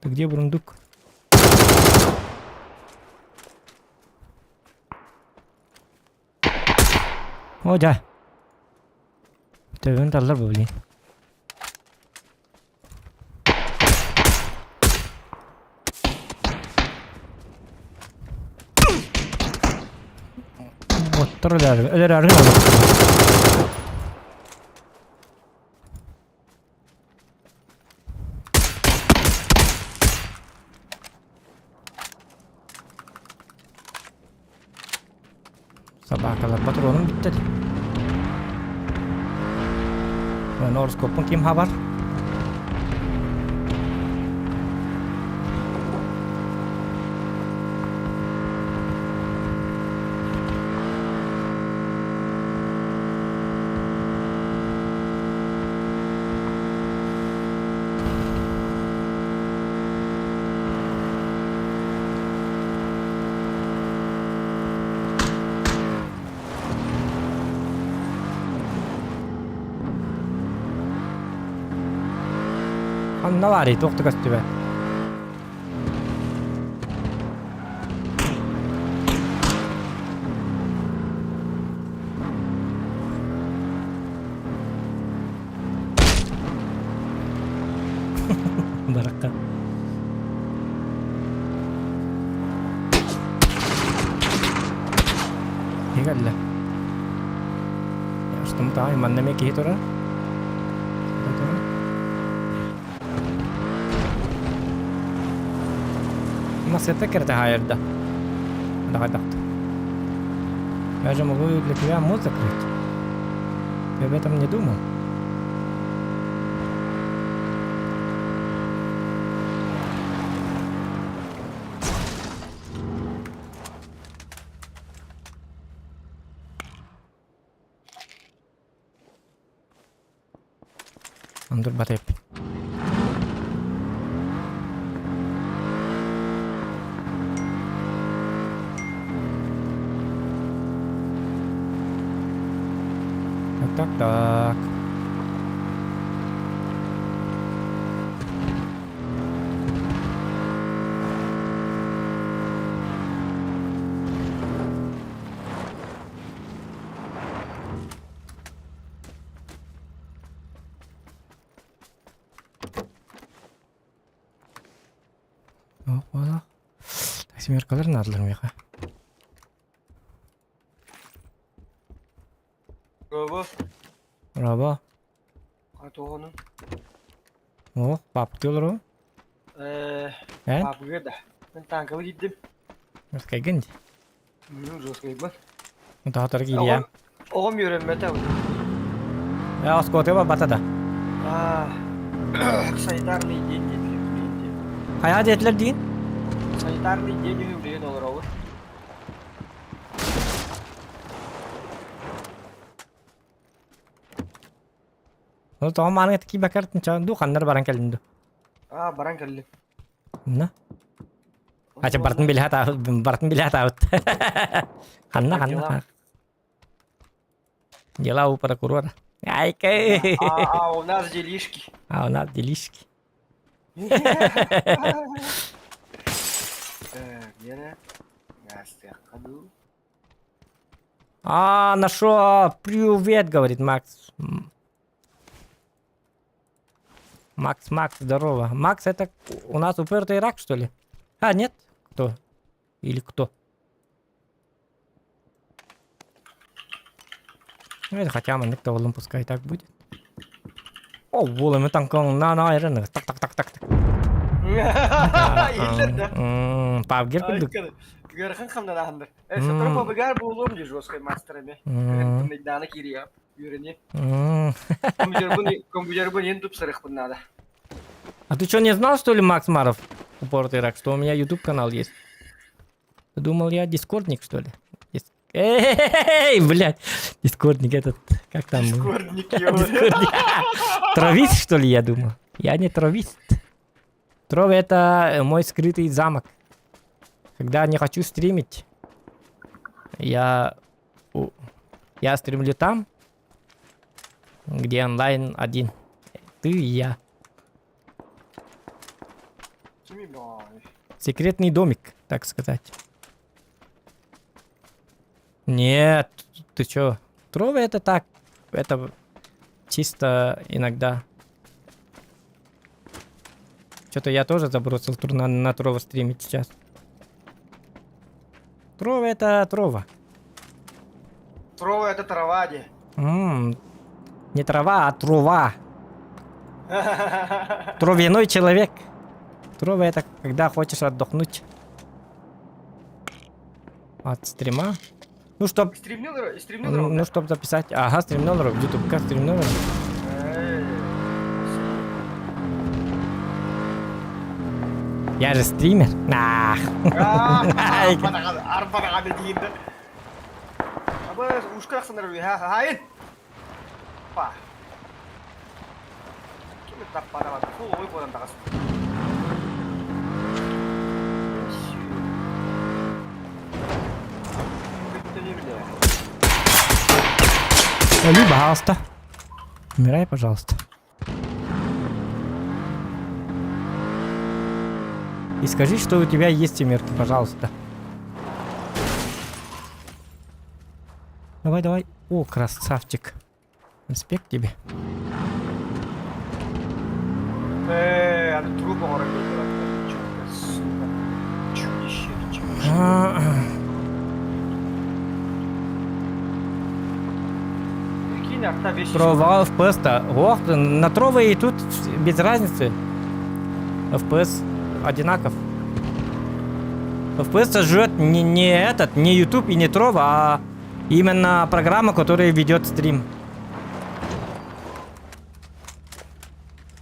Ты где, бурундук? О, да. Төбөн таллар бу, блин. Вот. Уолаттар өлөөрү өлөрөөрү Собакалар патроным бүттэ дии. Норскоппун ким хабар? Ханна баарый туох да көстүбэт. Баракка. Не кэллэ? Устум таай манна эмиэ киһи турар. Турар. Массыата кэрэтэ хаайарда. Давай так. Я же могу для тебя мозг закрыть. Ты об этом не думал? Андыр батайып. Так, так, так. Оох, Семеркалар наадалар миэхэ. Робо. Робо. Туоҕунун? Оо, бааппытыы олоробун. Э, Эн? бааппыга да. Мин танкабы киирдим. Жесткайгын дии. Мм, жесткайбын. Таһатары киириэм. Оҕом үөрэммэтэ. Э, оскуолатыгар барбата да. Аа, санитарный день диэтилэр билигин дии. Хайаа диэтилэр диин? Санитарный день үһү билигин олоробут. Ол тоҕо мааныҥа тикийбэккэр дуу ханнар баран кэллин дуу? Аа, баран кэллим. На. Ача бартын билэ сатаабыт, бартын билэ сатаабыт. Ханна, ханна? Дела у прокурора. Айка. А, а у нас делишки. А у нас делишки. Так, Гера. Гастыахха дуу. А, нашел. Привет, говорит Макс. Макс, Макс, здорово. Макс, это у нас упертый рак, что ли? А, нет? Кто? Или кто? Ну, это хотя бы никто пускай так будет. О, буолан танкон на на эрэн так так так так так. Павгер курдук. Ыарахан хамнанаһаннар. Сотору побыгар буолуом дии жесткой мастерами. Тымныйдаана киириэ үөрэниэ. Компьютербун компьютербун ен тупсарыахпын наада. А ты что, не знал, что ли, Макс Маров, упоротый рак, что у меня YouTube канал есть? Ты думал, я дискордник, что ли? Эй, блядь, дискордник этот, как там? Дискордник, Дискордник. Травист, что ли, я думал? Я не травист. Тров это мой скрытый замок. Когда не хочу стримить, я, я стримлю там, где онлайн один. Ты и я. Секретный домик, так сказать. Нет, ты чё? Трова это так, это чисто иногда. Что-то я тоже забросил на, на Трова стримить сейчас. Трова это Трова. Трова это трава дии. М, Не трава, а трува. Травяной человек. Трова это когда хочешь отдохнуть. От стрима. Ну, чтоб, Стримнил, стримнил ну, чтоб записать. Ага, стримнул, YouTube ка стримнул. Я же стример. Нах. Арбадаҕа диинде. Абы ушка ахсанар хаайын. Па. Ким таппана фу ой буолан таҕыс. Али, пожалуйста. Умирай, пожалуйста. И скажи, что у тебя есть семерки, пожалуйста. Давай, давай. О, красавчик. Респект тебе. Ээ, аны труп оҥорон биэрдилэр. Сука, чудище, чудище. Прикинь, арта вещи. Трова FPS-то. Ох, на Трова и тут без разницы. FPS одинаков. FPS жрет не, не этот, не YouTube и не Трова, а именно программа, которая ведет стрим.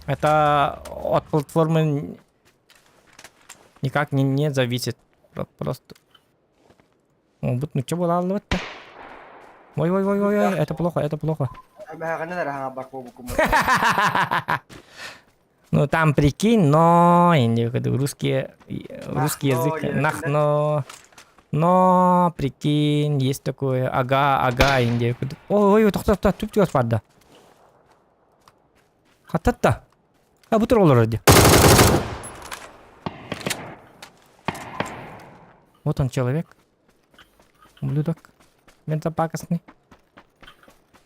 Это от платформы никак не, не зависит. Просто. О, вот, ну что было то Ой, ой, ой, ой, ой, это плохо, это плохо. Ну там прикинь, но русский, русский язык, нах, но, но прикинь, есть такое, ага, ага, индия. Ой, ой, тохто, тохто, түп барда. Хаттатта. А бу олорор ди. Вот он человек. Ублюдок. Мерзопакостный.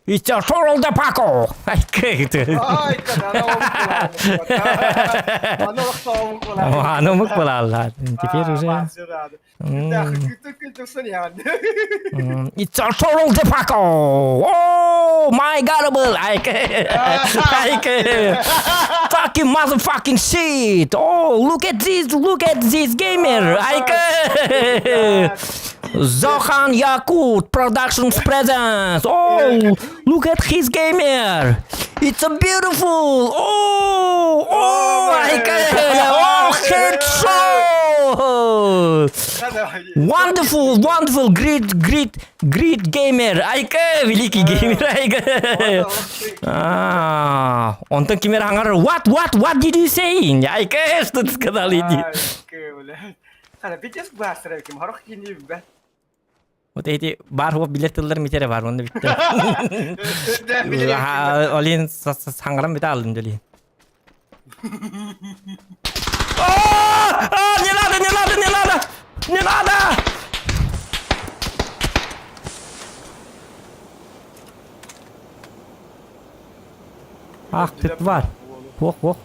It's a шорол да пако! Ай, как ты? Ай, Аны омук буолаллар. Теперь уже... It's a шорол да пако! Oh my god, Ай, ай, fucking motherfucking shit! Oh, look at this, look at this gamer! Ай, Zohan Yakut Productions presents. Oh, look at his gamer. It's a beautiful. Oh, oh my god. Oh, headshot. Wonderful, wonderful, great, great, great gamer. Айка, великий геймер. Айка. А, онтон ким эрэ хаҥар what, what, what did you say? Айка, что ты сказал, иди. Пиздец бастер ким харах кини бе. Вот эти бар хуа билер тыллар митере бар, онда битте. Олин саңарам бите алдым дели. А, не надо, не надо, не надо! Не надо! Ах ты тварь. Ох, ох.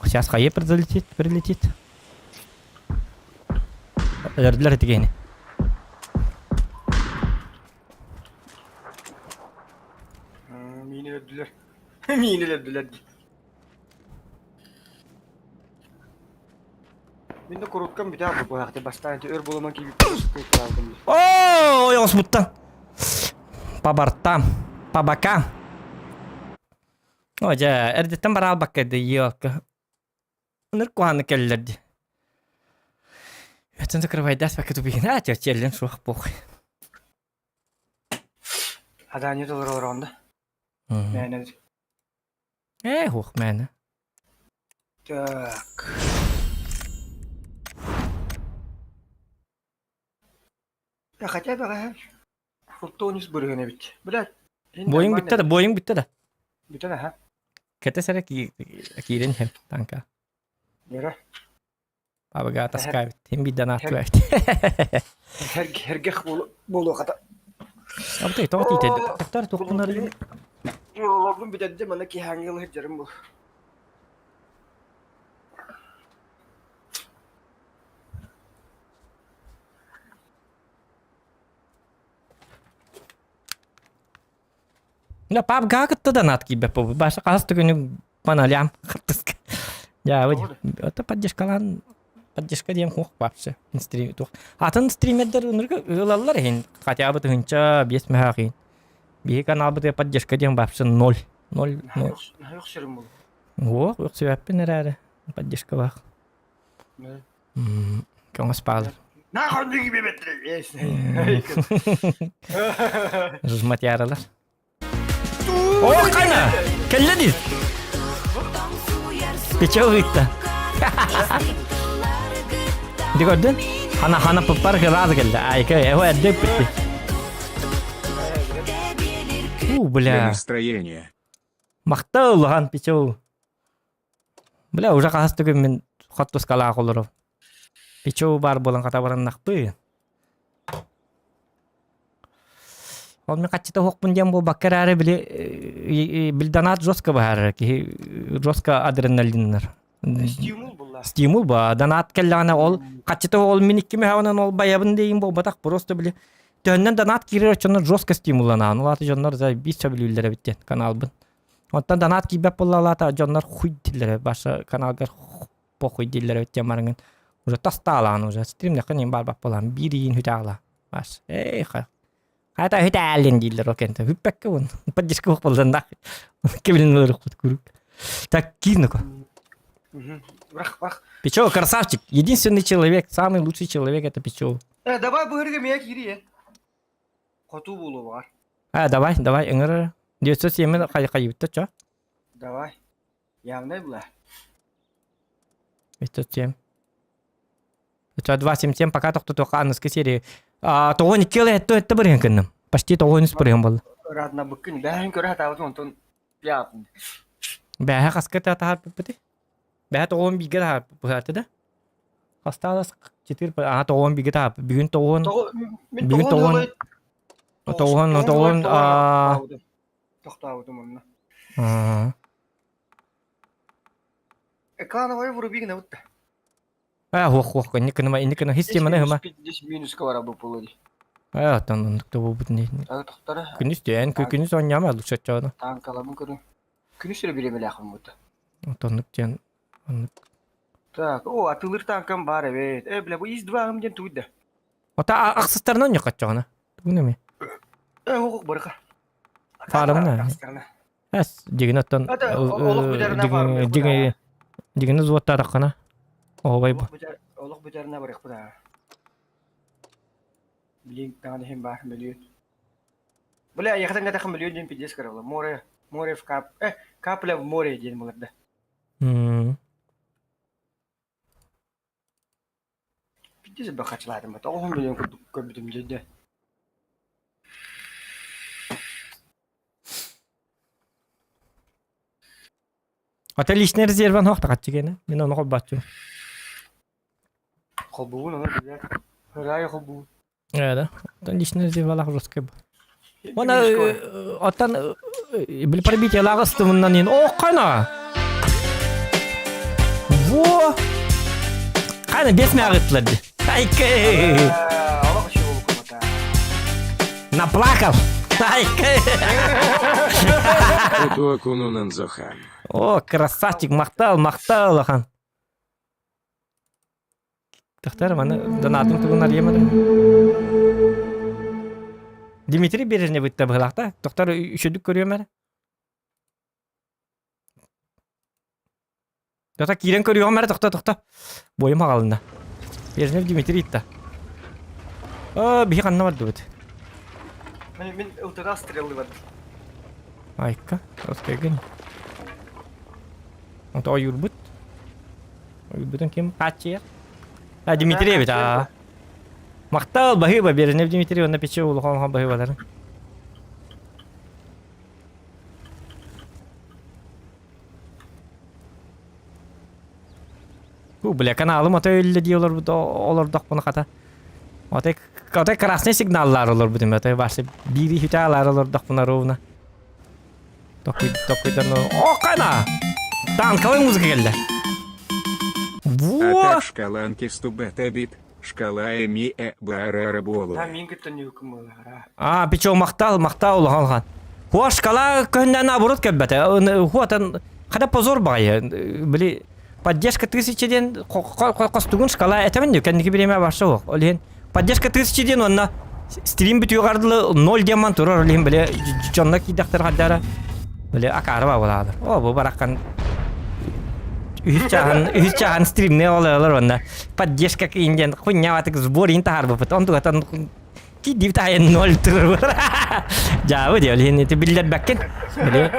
Сейчас хайы прилетит, прилетит. Өлөрдүлэр этигени. Миини өлөрдүлэр. Миини өлөрдүлэр дии. Мин да куруткам бүтэ бу бастаан өр буламан киибит Ой, осмуттан. По бортам, по бокам. О, дьэ, эрдэттэн бараалбакка да елка. Ыныр куһаны кэллэр дии. Өтөн закрывайдас пока тупик. А, тетя суох похуй. Хадани толорор онда. Мээнэ. Э, хух, мээнэ. Так. Я хотя бы Фултонис бырыгын эбит. Блядь. Бойың бүтті да, бойың бүтті да. Бүтті да, ха? Кете сәрі киирен хем танка. Нера? Бабага таскабит. Хем биддан аттыбайт. Хергех болу қата. Абытай, тоғы тийтеді. Тоқтар, тоқтынар. Олорбун бүтәдде мана киһаҥҥы ылыһыт дьарым бу. Да, пабга кытта донат киирбэт буолбут. Баша хас да күнү маналям хартыска. Я вот это поддержкалаан поддержка диэн хуох вообще стрим туох. Атын стримердер ынырга ылаллар иһин хотя бы тыһынча биэс мөһөөх иһин. Биһи каналбытыгар поддержка диэн вообще ноль. Ноль ноль. Наһаа өхсөрүм буолу. Уох, өхсүбэппин эрээри поддержкалаах. Көҥөс баалар. Жматяралар. О, қана! Кэллэ дии! Пече ыытта. Ди көрдүн? Хана хана пыппар кылаас кэллэ. Айка, эһо эрдэ ыппытты. У, Для бля. настроения. Махта улахан пече. Бля, уже хаһыс да күммүн хаттускалаах олоров. Печоу баар буолан хата бараннахпыы. Ол мин хаччыта уһукпун диэн буолбакка эрээри били били донат жестко баһаарар киһи жестко адреналиннар. Стимул булла. Стимул ба донат кэллэҕинэ ол хаччыта ол мин икки мөһөҕүнэн ол байабын диэйин буолбатах просто били төһөннөн донат киирэр оччонно жестко стимулланаан ол аата дьоннор за биир сөбүлүүллэр эбит диэн каналбын. Оттон донат киирбэт буоллаалаата дьоннор хуй дииллэрэ баша каналгар похуй дииллэр эбит диэн бараҥын уже тастаалаан уже стримнэххэ ним баар буолан биир иин хүтаала баш эй хайта хүтээлин дииллэр ол кэнтэ хүппэккэ бун поддержка буох буолланнаах кебилин ылырыкпыт куруук так киир Бырах, бырах. Печёв красавчик единственный человек самый лучший человек это Печёв Э, давай быһырга мия киири Хоту буолуо баҕар. А, давай, давай, ыҥыр. 907 хайыбытта чо? Давай. Явнай була. 907. 277 пока тохтотуохха аныскы серии. А, тоҕон икки ыл этте этте барыһын кынным. Почти тоҕон үс барыһын болла. Радна быккын бэһин көрө хатаабытым онтон пятын. Бэһэ хаска таһаарбыппыты? Бэһэ тоҕон бииргэ таһаарбыппыты да? Осталось 4, а тоҕон бииргэ таһаарбыт. Бүгүн тоҕон Бүгүн тоҕон тоҕон тоҕон а Тохтообутум онно. Экрановая вруби гынабыт да. А, хуох хуох инник гыныма инник гына хистеманы хыма. Здесь минуска бара бу полури. А, оттон оннук да буолбут не. Тохтара. Күнүс дээн күнүс оонньомо лучше оччоҕуна. Танкалабын көрүн. Күнүс эрэ бириэмэлээхпин бутта. Оннук диэн оннук. Так, о, атыылыыр танкам баар эбит. Э, бля, бу ИС-2 диэн тугуй да? Ота ахсыстарынан ньохоччоҕуна. Тугун эми? Э, оҕук барыха. Фарымна. Эс, дигин оттон дигин дигини зуоттаатаххына. Оһобай бу. Олох бүтэринэ барыхпыт аа. Блин, даҕаны иһин баар мөлүйүөн. Бля, ехатан катаха мөлүйүөн диэн пиздец карабыла. Море, море в кап... Э, капля в море диэн буларда. Пиздец элбэх хачылаатым бат. Оҕоһун мөлүйүөн курдук көрбүтүм дьэ. Ата личный резерван хоох тахаччы гене. Мин ону холбааччым. Холбугун онор билэр. Ырай холбугун. Э, да. Оттон личный резервалаах жесткий бу. Она оттон били пробитие лагыстымынан ин. О, кана! Во! Кана бес мягытлар. Айкы! Наплакал! Айкы! О, красавчик, махтал, махтал, ахан. Тахтар маны донатым тугун арыйамадым. Дмитрий Бережнев бытта быһылаахта. Тохтор үчүдүк көрүөм эрэ. Тохто киирэн көрүөҕүм эрэ тохто тохто. Бойум хаҕалынна. Бережнев Дмитрий итта. Оо, биһи ханна бардыбыт? Мин мин ылтыга стрелы бардым. Айка, оскайгын. Онто ойуурбут. Ойуурбутун ким хааччыйар? А, Дмитрий эбит, аа. Махтал, баһыыба, Бережнев Дмитрий, уонна пече улахан улахан баһыыбаларын. Бу бля каналым ото өллө дии олорбут олордохпуна хата. Отой отой красный сигналлар олорбутум отой башы биири хүтаалар олордохпуна ровно. Токуй токуйдан о кана! Танковый музыка келді. Во! А так шкала анкистубета бит, шкала эми э Да, мин кытта ньюкум буолара. А, печо махтал, махтал улахан. Хуа шкала көһүннэ наоборот көрбөтө. Хуатан хада позор баҕайы. Били поддержка тысячи диэн хостугун шкала этэмин дүү кэнники бириэмэ барса суох. Ол иһин поддержка тысячи диэн уонна стрим бүтүөҕэр дылы ноль диэн ман турар ол иһин били дьонно киирдэхтэр хаддара били акаары баалаалар. О бу бараххан үһүс чааһын үһүс чааһын стримне олоролор уонна поддержка киин диэн хуйняватык сбор иин таһаарбыппыт. Онтугатан Киирдибит аайы ноль турар. Дьаабы диэ, ол ити биллэрбэккин. Били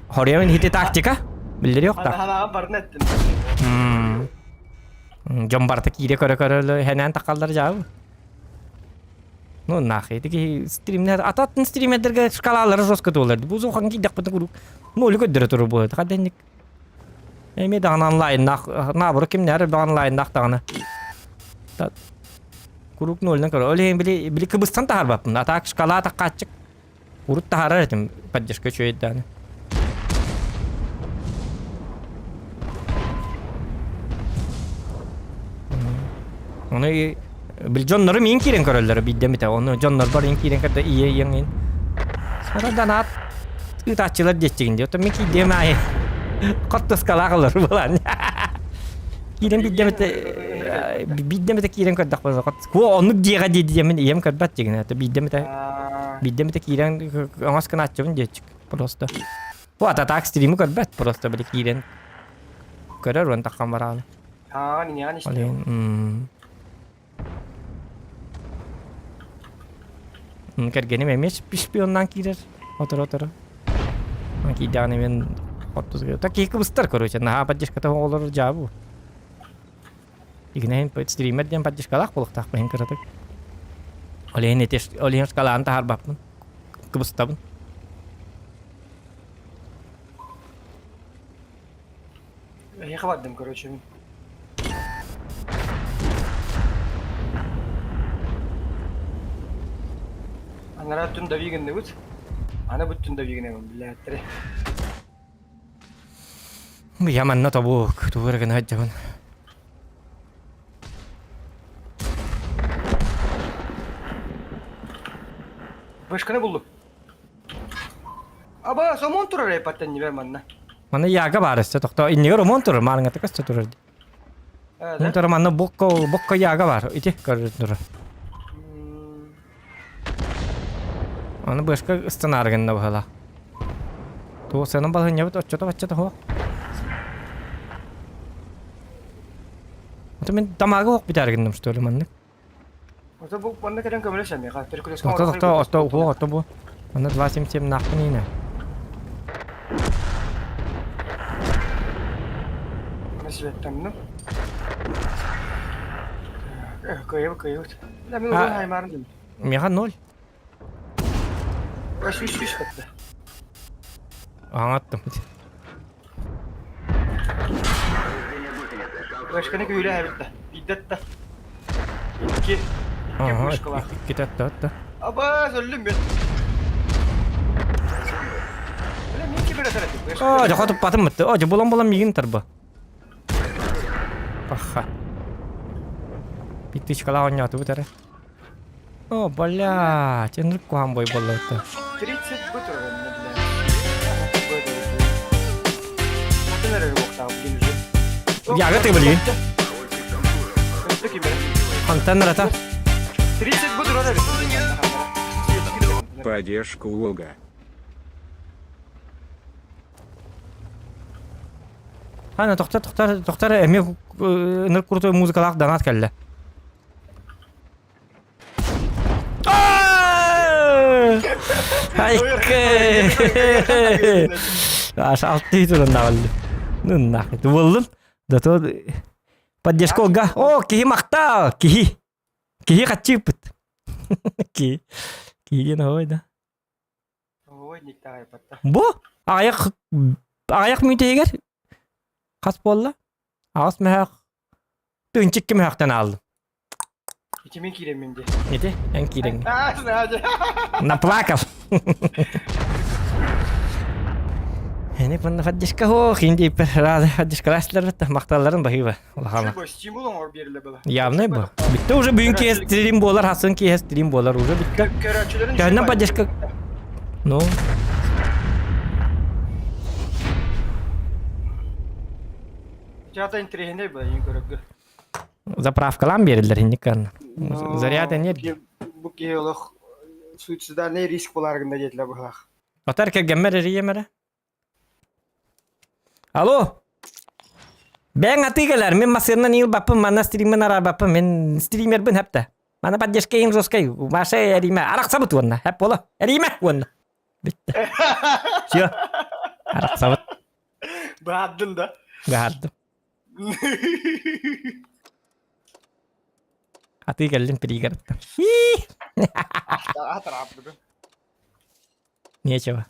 Хоруйамын хити тактика. Биллэри да. Ханаҕа барын эттим. Дьон барыта киирэ көрө-көрө хэнээн тахаллар дьаабы. Ну нахуй, ити стримнер ататын стримердерге шкалалары жестко туолар. Бу зохан киирдэхпитин куруук ноль көрдөрө турар буолар. Хаденник. Эми даҕаны онлайннаах, наоборот кимнээр элбэх онлайннаах даҕаны. Куруук нольунан көрөр. Ол иһин били, били кыбыстан таһаарбаппын. А так шкала таккааччык. Урут таһаарар этим поддержка үчүгэйдээн. Ону били дьоннору миин киирэн көрөллөрө биирдэ эмитэ. Ону дьоннорбор иин киирэн көрдө ийэ ийэҥ Сара донат ыытааччылар диэччигин дии. Оттон мин киирдиэм аайы хортуоскалаах олору буолан. Киирэн биирдэ эмитэ биирдэ эмитэ киирэн көрдөхпүнэ Куо оннук диэҕэ дии диэмин ийэм көрбөт дигин это биирдэ эмитэ биирдэ эмитэ киирэн оҥос гынааччыбын диэччик просто. Бу ата так стримы көрбөт просто били киирэн көрөр уон таххан барааны. Ааҕан иҥэҕин истиэм. Кэргэним эмиэ шпионнаан киирэр оторо-оторо. Киирдэҕинэ мен оттузга. Так киһи кыбыстар, короче, наһаа поддержката оҕолор дьаабы. Игнэһин стример диэн поддержкалаах буолуохтаах иһин кыратык. Ол иһин ити ол иһин шкалаан таһаарбаппын. Кыбыстабын. Эһиэхэ бардым, короче, мин. Анараа өттүн дави гынныбыт. Аны бу өттүн дави гынабын, билээттэрэ. Я манна тобук, тугу эрэ гына сылдьабын. Вышканы буллум. Аба, сомон турар эпаттан нибер манна. Манна яга баар өссө тохтоо. Иннигэр омон турар, маарыҥҥата көстө турар. Э, Турар манна бокко бокко яга баар. Ити көрөр турар. Аны бышка ыстанаары гынна быһыла. Туох сыанан балаһынньабыт оччото баччата суох. Ото мин тамаага ох бүтээр гынным что ли маннык. Ото бу манна кэлэн көмөлөс эмиэхэ. Перекрестка Ото тохто ото уох ото бу. Манна 277 наахпын иинэ. Мына светтамным. Кыайып кыайыбыт. Бля, мен уже хаймарын дим. Миэхэ ноль. Үс үс үс хатта. Аңаттым. Башканы күүрэ эбитте. Биддетте. Икки. Икки пушкалаах. Иккитэ атта. Аба, өллүм мен. Бля, мен кибер этер этим. О, дьэ хотуппатым бытты. О, дьэ булан-булан миигин тарба. Паха. Питтичкалаах оонньоотубут эрэ. О, блядь, ынырык куһаҕан бой буолла это. 30 бытыр бля. Яга ты блин. Хантан рата. 30 бытыр Поддержка Лога. Ана тохтор тохтор тохтор эмиэ ынырык крутой музыкалаах донат кэллэ. Аж алтыы туран даҕаллы. Ну нахуй. Буоллун. Да то поддержка га. О, киһи махтал. Киһи. Киһи хаччыыппыт. Киһи. Киһи диэн ой да. Бу аҕыйах аҕыйах мүнүүтэ хас буолла? Аҕыс мөһөөх тыынчык мөһөөхтөн ааллым. Ити мин киирэммин дии. Ити эн киирэҥ. Наплакал. Эни панна поддержка хоох инди рада поддержкалаастылар макталларын баһыыба улахана. Стимул оҥор биэрилэ была. Явный бу. Бүтте уже бүгүн киэс стрим буолар, хасын киэс стрим буолар уже бүтте. Көрөөччүлэрин Төһөннөн поддержка? Ну? Чата интэриэһинэй бу эйигин көрөргө. Заправкалаан биэрэллэр инник гына. Заряд энергии. Бу киһи олох суицидальный риск буолар гына диэтилэр быһылаах. Отар кэргэммэр эрийэм эрэ. Алло! Бэйэҥ атыы кэлэр, мин массыынанан иил баппын, манна стриммин араарбаппын, мин стримербин хэптэ. Мана поддержка ең жесткай, Маша эриимэ, арахсабыт уонна, хэп буола, эриимэ уонна. Бүттэ. Все, арахсабыт. Баардын да? Баардым. Атыы кэллим пригородтан. Нечего.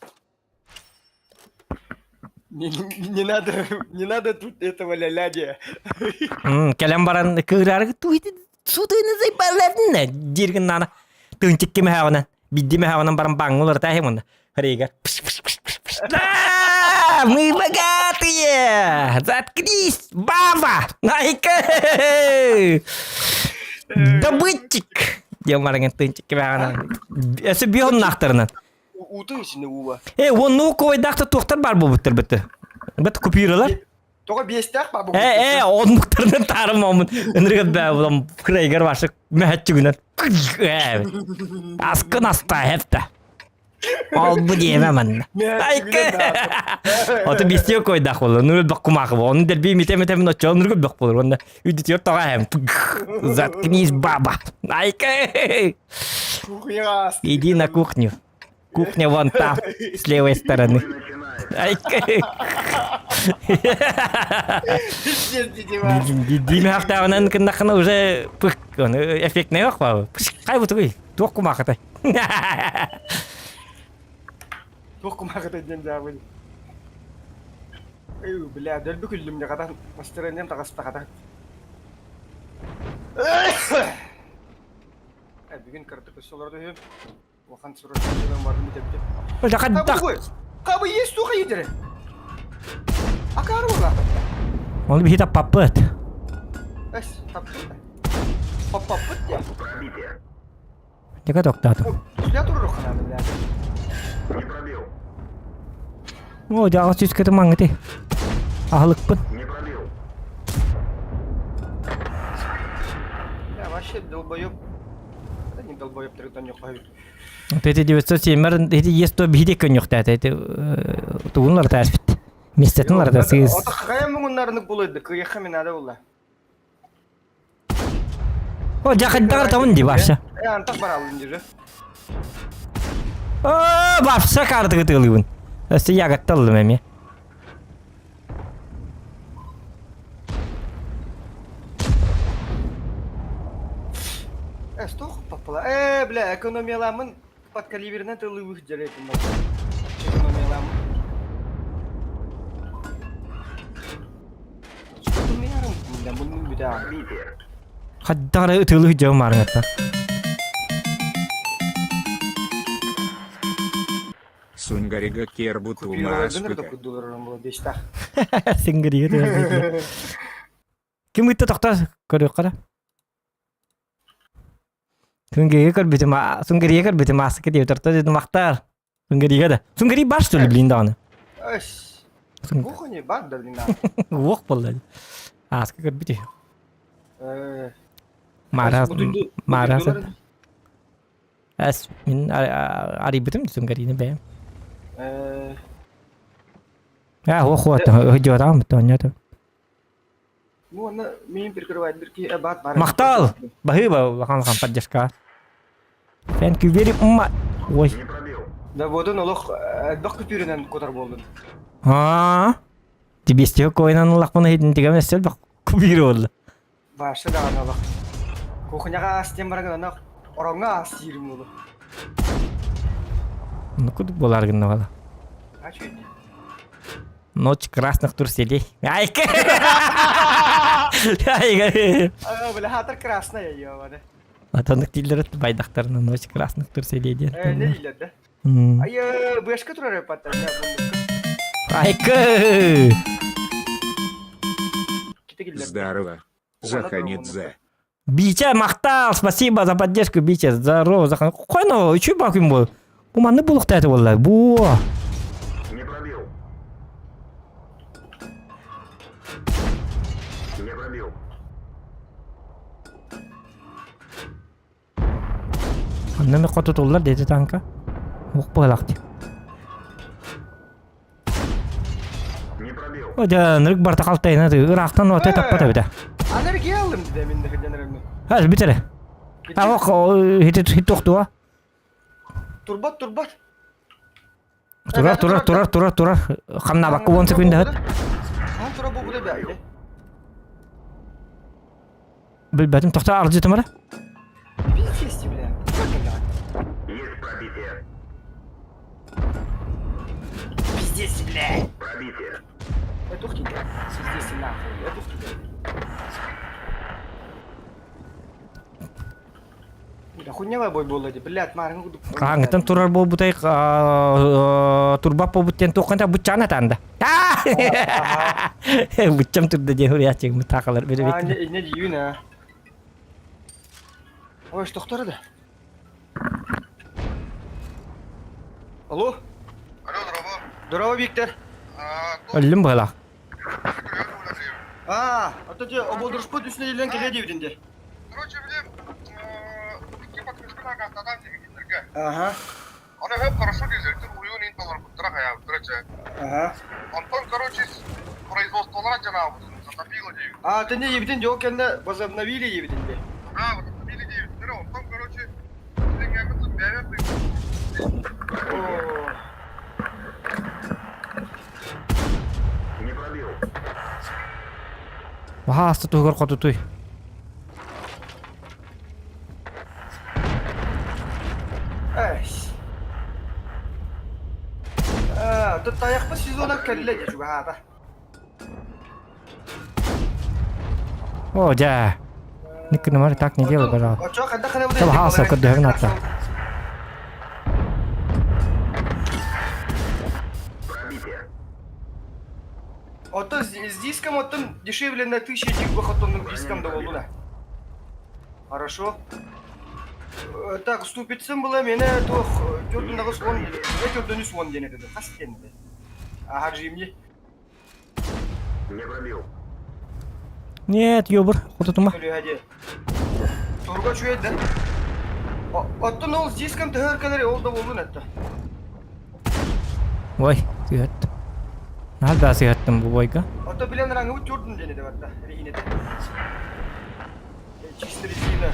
Не, не надо, не надо тут этого ля-ля Кэлэн баран кыыраарга сутыны зайбалларына дииргин наана тыынчык кимэһэҕинэн бидди мэһэҕинэн баран баҥҥа уларыта эһим Рейгар. Да, мы богатые! Заткнись, баба! Найка! Добытчик! Диэн баран тыынчык кимэһэҕинэн. Өссө биһоннаахтарынан. Уутун ичинде ууба. Э, оннук койдаахта туохтар бар буолбуттар бытты. Быт купюралар. Тоҕо биэстээх баа Э, э, оннуктарынан таарым омун. Ынырыгат бää булам крейгер башы мәһәтчүгүнэн. Э, аскын аста хепте. Ол бу диэмэ манна. Ото бистиэ койдах болар. Нүрүл бак кумаакы бол. Оны дерби мите мите мен оччо нүргүл бак болар. Онда үдүтүөр тоҕо эм. Заткнись, баба. Айка. Кухняға Иди на кухню. Кухня вон там, с левой стороны. Диме хахтаҕынан кыннахына уже пых эффектнэй ох Хай бутугуй туох кумаахытай. Туох кумаахытай диэн дьаабын. Эй, бля, дөлбү күллүм дьэ хатан настроением таҕыста хатан. Бүгүн кырдык өссө олорду үһү. Улахан суррогатынан бардым бүтэрдим. Хайдах? Кабы есть туха едere. Акары була. Оны биһи таппаппыт. Эс, таппыт. Паппаппыт я. Дека токтаатым. Я туру ханады, бля. Не пробил. О, дьаҕас түскэтэ маҥҥыты. Аһылыкпын. Не пробил. Я вообще долбоеб. Да не долбоеб, трытан не Эти 907 эти есть то биһиде көннөхтәтэ эти тугун лартаспит. Местетин лартасыз. Ото хайа муҥуннарынык булуйды, кыйыха мен ада була. О, жакындагар табын ди баша. Э, антах баралын дии. О, бапса кардыгы тылыбын. Өссө ягатталлым эми. Э, что попала? Э, бля, экономияламын подкалиберінен тылы жарайтын Экономияламын. Хаддара ытылы жау марыңатта. Сунгарига кербутума аспыта. Сингрига. Ким ытта тохтор көрүөх қара. Сүнгеге көрбүтүм, Сүнгериге көрбүтүм аасыка диэбит орто дедим махтаар. Сүнгериге да. Сүнгери бар что ли блин даҕаны? Эс. Кухня бар да блин. Уох буолла. Ааска көрбүтү. Мара Мара Эс мин арыйбытым Сүнгерини бэйэм. Аа, уох уот, өйдүөтаҕым тоонньото. Ну, аны мин прикрывает бир бат бар. Махтал! Баһыыба улахан улахан поддержка. Thank you very much. Ой. Не пробил. Да бодун олох элбэх күтүүрүнэн кутар буолдун. Аа. Тибистиho койнан улахпын хитин тигем эсел бак кубир болду. Башы даҕаны олох. Кухняҕа ас диэн баран аны ороҥҥо ас сиирим буолу. Ну кудук болар гынна бала. Ач Ночь красных турселей. Айка! Айка! Бля, хатыр красная ебаный. Атаннык дииллэр байдахтарына ночь красных турселей диэн. Э, не дииллэр да? Ай, бэшка турар патта. Айка! Здорово. Заханидзе. Бича, махтал, спасибо за поддержку, Бича. Здорово, Захан. Койно, үчүй бакым бол. Бу маннык булуктааты буолла. Бу. Не пробил. Не пробил. Онно эмэ хотутуллар диэти танка. Ух быһалах дии. Не пробил. О, дьэ, нырык барта халтайына ыраахтан отой таппат эбитэ. Анаргия алым дедэ мин дэхиден эрэммин. Хас бүтэре. А ох, хит хит тохтуа. Турбат, турбат. Турар, турар, турар, турар, турар. Хамнаабакка уон секунда хат. Хаан тура бу буда бәйде. Билбэтим, тохто аржытым эрэ. Пиздец, бля. Есть пробитие. Пиздец, бля. Пробитие. Это ух тебя. Пиздец, нахуй. Это ух тебя. Хуйнявай бой буолла дии, блядь, маарыҥҥы курдук. Хаһааҥҥыттан турар буолбутай турбап буолбут диэн туохханта буччаан атаанда. Буччам турда диэн уруйааччыгым таахалар Аа, инньэ диибин аа. Ой, тохтор да. Алло? Алло, здорово. Здорово, Виктор. Өллүм быһалаах. Аа, а то те оболдурушпут үсүнэ илэн кэлиэ диэбитин дии. Короче, блин, икки покрышкалаах астадан тиһигиннэргэ. Ага. Аны хөп хорошо дизельтер уйун ин толорбуттара хайаабыттара чэ. Ага. Онтон, короче, производстволара дьанаабытын затопило диэбит. А, ты не ебитин дьол кэннэ возобновили ебитин дии. А, возобновили диэбиттэрэ, онтон, короче, билиҥҥээбит бэйэбит О, Не пробил. Баһааста туһугар хотутуй. Эс. А, тут тайахпыт сезона кэллэ дии чугаһаата. О, дьэ. Никкинамар так не делай, пожалуйста. Очо хайдах гына Табаһааса көрдөһөн атта. Пробитие. Оттон с диском оттон дешевле на тысячу дикбах оттон диском да болду Хорошо. Так, ступицым была мене туох төрдүн суон төрдүн суон диэн этэ. Хас диэн этэ. Аха жимни. Не пробил. Нет, ёбр, хотутума. Турга чуйда. Оттон ол с диском төһөр кэлэр ол да болдун этте. Ой, сыһат. Наһаа да сыһаттым бу бойга. Ото билен рангы төрдүн диэн этэ барта. Регинете. Чисто резина.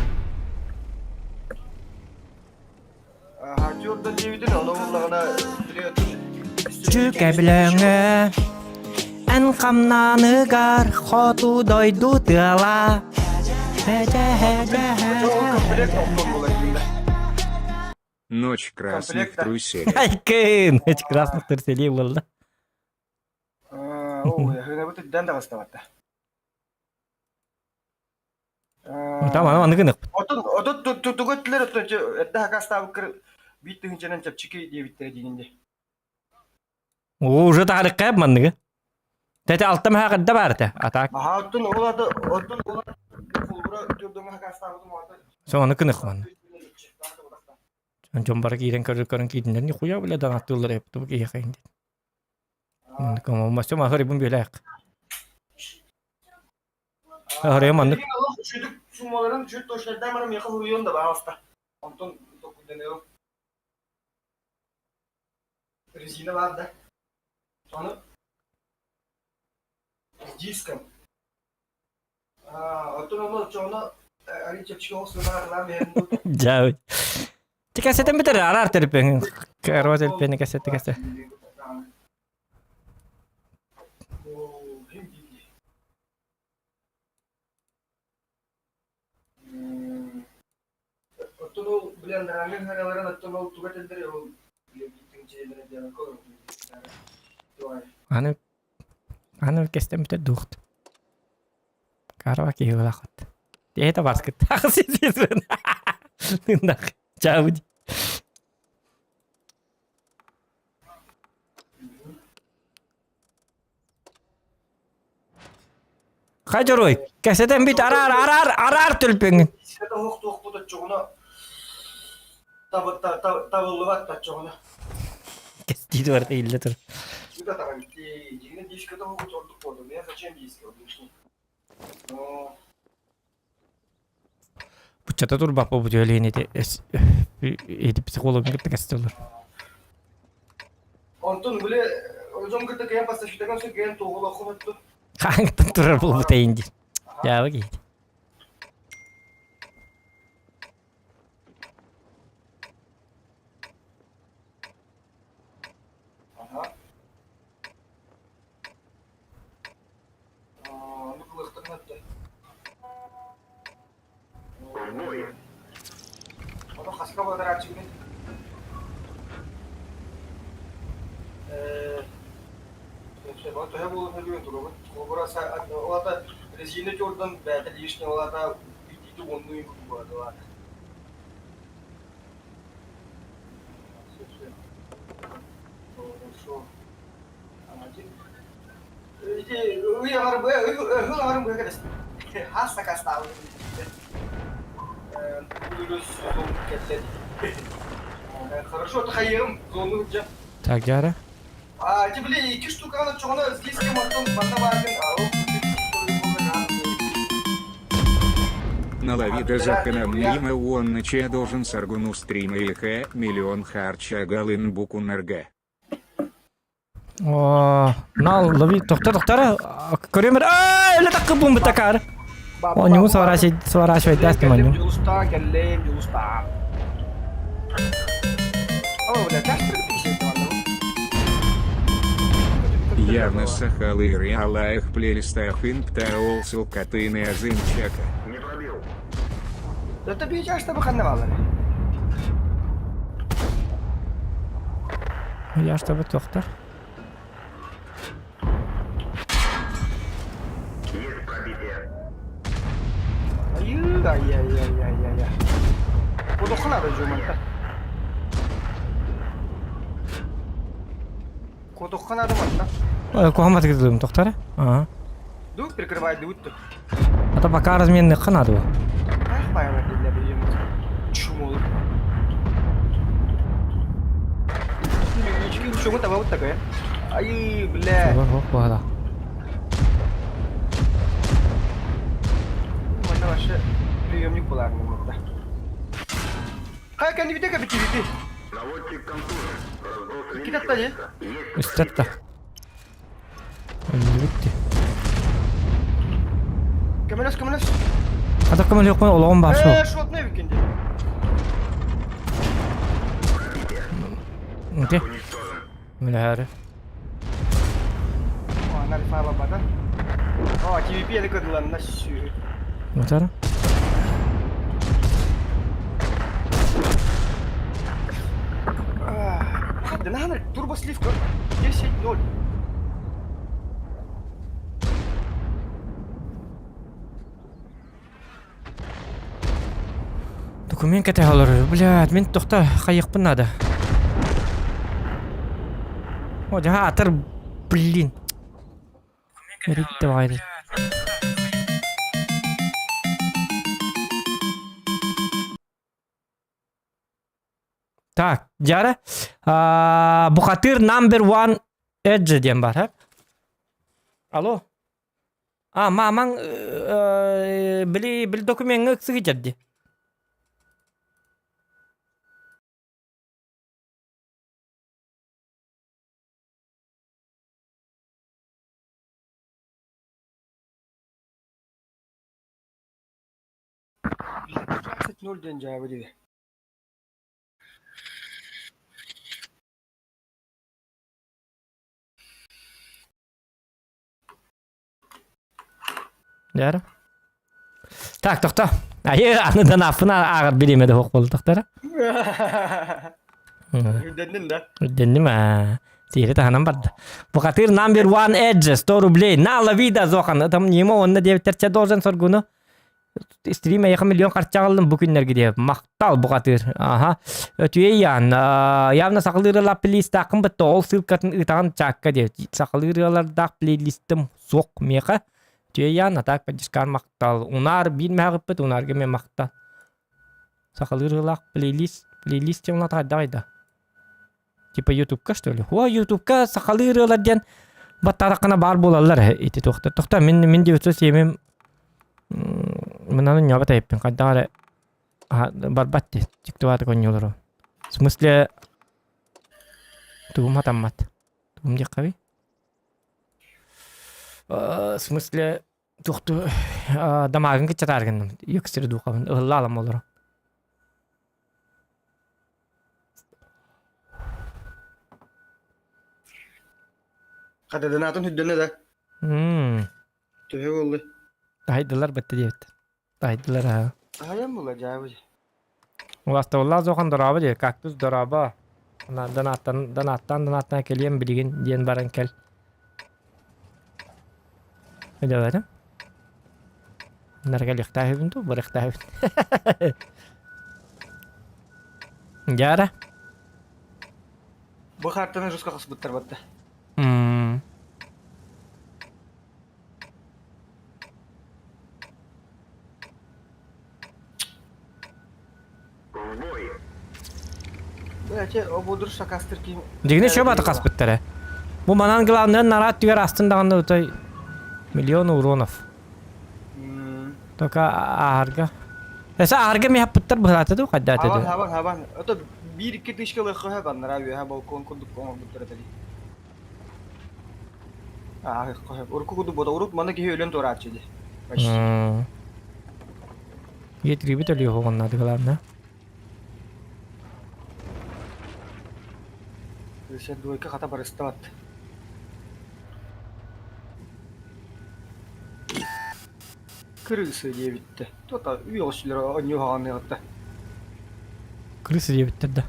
Аха, төрдүн диэбитин, ону буллаҕына Чүкэбилэҥэ эн хамнаныгар хоту дойду тыала. Ночь красных Комплекта. труселей. Айкын, эти красных труселей буолла. Ой, хынабыт үрдэн даҕастабатта. Там аны аны гынык. Отон отон тугу эттилер оттон эрдэ хакастаабыккар биир тыһыынчанан чэпчэки диэбиттэрэ диининде. О, уже таарыкка манныгы. Тете алтам хаакырда бар этэ. Атак. Аха оттон ол аты оттон ол холбура түрдөмө хакастаабытым аты. Соң аны кынык ман. Дьон бары киирэн көрөр көрөн киирдиннэр нихуя бля донаттыыллар эбит бу киһиэхэ диэн. Маннык оҥоммосчо маһырыбын бүөлээх. Аһарыйа маннык. Шүдүк суммаларын чуть точно барам меха хуруйон да баҕаста. Онтон токуйданыам. Резина бар да. Соны с диском. А, оттон ону чоно али чепчик олсунар лам Дьэ. Тикэсэтэн бүтэр араар терпеҥ. Кыаруа терпени кэсэ тикэсэ. Оттон ол блин ранга ханаларын оттон ол туга телдер ол Аны аны кэстэн бүтэр дуохт. Карава киһи ылахат. Это барскыт. Нах. Чау. Хадьоруй, кэсэтэн бүт араар араар араар төлпөҥүн. Сиэдэ оһох туохпут оччоҕуна. Табыллыбат таччоҕуна. Кэстиит барыта иһиллэ тур. Буччата турбаппа бу түөлээн ити ити психологын кытта кэстэллэр. Онтон били дьон кытта кыйан поставщиктарга кыйан туоҕулаххын өттү. Хааңтан турар буолбута инди. Дьаабы киһи. Ага. Ну, кылыахтарын өттө. Ону хаска бадарааччыгын? Төһө буолан өлүөн туругун? Холобура, олата резина тюрдан бэйэтэ лишний олата итиити уоннуу курдук Ити ый аҥарын быһа ыһыл аҥарын быһа кэлэстим. Хас сакаастаабытым Хорошо, хайыым, зону дьэ. Так, Жара. А, ити били икки штуканы чоҕуна здесь мантан манна бааргын Наловида законом мимо он че должен саргуну стрима или х миллион харча галын букунерге. Оо, нал лови тохтор тохтор көрөмөр аа эле таккы бум бутакар. Онньугу сворачивай даст манню. Дьулуста кэллим, дьулуста. О, бля, Явно сахалы реалаях плейлистах инптаол сылкатыны азымчака. Не пробил. Это бейджа, чтобы ханнавалары. Я чтобы тохтор. Есть пробитие. Ай-яй-яй-яй-яй-яй. Кудухна режиманта. Кудухна режиманта. Кухамат кызым тохтор. Ага. Дук прикрывай дут. А то пока разменный хана ду. Ах, баяна для приема. Чумол. Чумол там вот такая. Ай, бля. Бага. Манна вообще приемник была да. Хай, кәне бите кәбе тибити. Наводчик контужен. Разброс Китапта не? увеличивается. Есть Үстәтта. Өлбүттү. Көмөлөс, көмөлөс. Ата көмөл yok олоҕум бар Э, шо. шотный викенде. Окей. уничтожен. Миләһәре. О, ана фаба бада. О, TVP әлі көділан на сю. Матара. Да на турбо сливка 10-0. Документ кәтә алыр. Блядь, мин тохта хайыкпын надо. О, жаха атыр, блин. Ритте байды. Так, жара. Бухатыр number one Edge диэн бар, ха? Алло. А, мамаң били бил документҥа ыксыгы дьэрди. Ноль ден жабы диye. Дьэ. Так, тохто. Айы, аныдан аппын ааҕар бириэмэ да суох буолтахтара. Үрдэннин да. Үрдэнним аа. Сиэри таһынан барда. Бухатыр number one edge 100 рублей. На лови да зохан. Там немо онна диэбиттэрчэ должен соргуну. Стрим эйиэхэ миллион харчаҕаллым бу күннэргэ диэ. Махтал бухатыр. Аха. Өтүөйян. Явно сахалыыралаах плейлистааххын бытта ол ссылкатын ыытаҕын чаакка диэ. Сахалыыралардаах плейлистым суох миэхэ. Өтүөйян, а так поддержкан махтал. Унаар биир мэҕиппит, унаарга мен махтал. Сахалыыралаах плейлист. Плейлист диэн улаата хайдаҕый да? Типа Ютубка что ли? О, Ютубка сахалыы ырыалар диэн баттаатаххына баар буолаллар ити туохта. Тохто мин мин 907 мынаны ньоба тайыппын хайдах эрэ барбат дии тиктубааты конньолору. В смысле тугум хатаммат. Тугум диэххэбий? В смысле туохту дамаагын кыччатаар гынным. Үөксүрү духабын ыһылла алам олоро. Хатадынаатын үрдүнэ да. Төһө буолла? Таһайдылар бытты диэбит. Таһайдылар аа. Таһайан була дьаабы. Уластабыллаах зохан дорообо диэ, кактус дорообо. Донаттан донаттан донаттан кэлиэм билигин диэн баран кэл. Өдөбөтүм. Наргалихтаахыбын дуу, барыхтаахыбын. Дьаара. Бу хартаны жестко хасбыттар батта. Дигини шо баты хаспыттара. Бу манан главное нарат түгэр астын даҕаны утай миллион уронов. Только аарга. Эсэ аарга миһаппыттар быһаата ду хайдаата ду. Хабан хабан хабан. Это бир икки тысяча лыхха баннара үөһэ балкон курдук оҥорбуттар этэ. Аа, урукку курдук буота. Урут манна киһи өлөн туорааччы дии. Почти. Етрибит өлүөхү надо главное. Өссө двойка хата барыстабат. Крысы диэбиттэ. Тута үөҕүсүлэр онньуһаҕаныаҕытта. Крысы диэбиттэр да.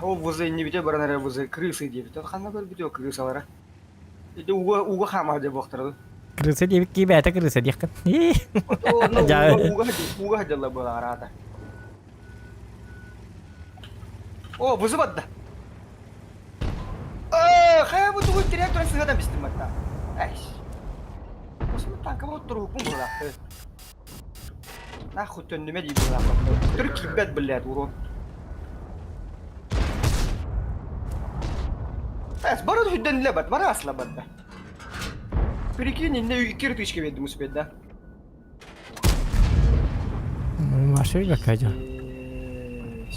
Ол вузы иннибите баран эрэ вузы крысы диэбиттэр. Ханна көрбүтү ол крысалара. Ити уга уга хаамаа дьэ буохтара. Крыса диэбит кии бэйэтэ крыса диэххин. Уга уга сылдьаллар буолаҕараата. О, вузы барда. Хайа бу тугу тирээн туран сыһыатан бистим барда. Айш. Осман танка вот турукун буолаахты. Нахуй төннүмэ дии буолаахпын. Түрүк киирбэт блядь, урод. Эс, бары хүддэнилэ бат, бары асла барда. Прикинь, инне икки рытычка бердим успеть, да? Машина какая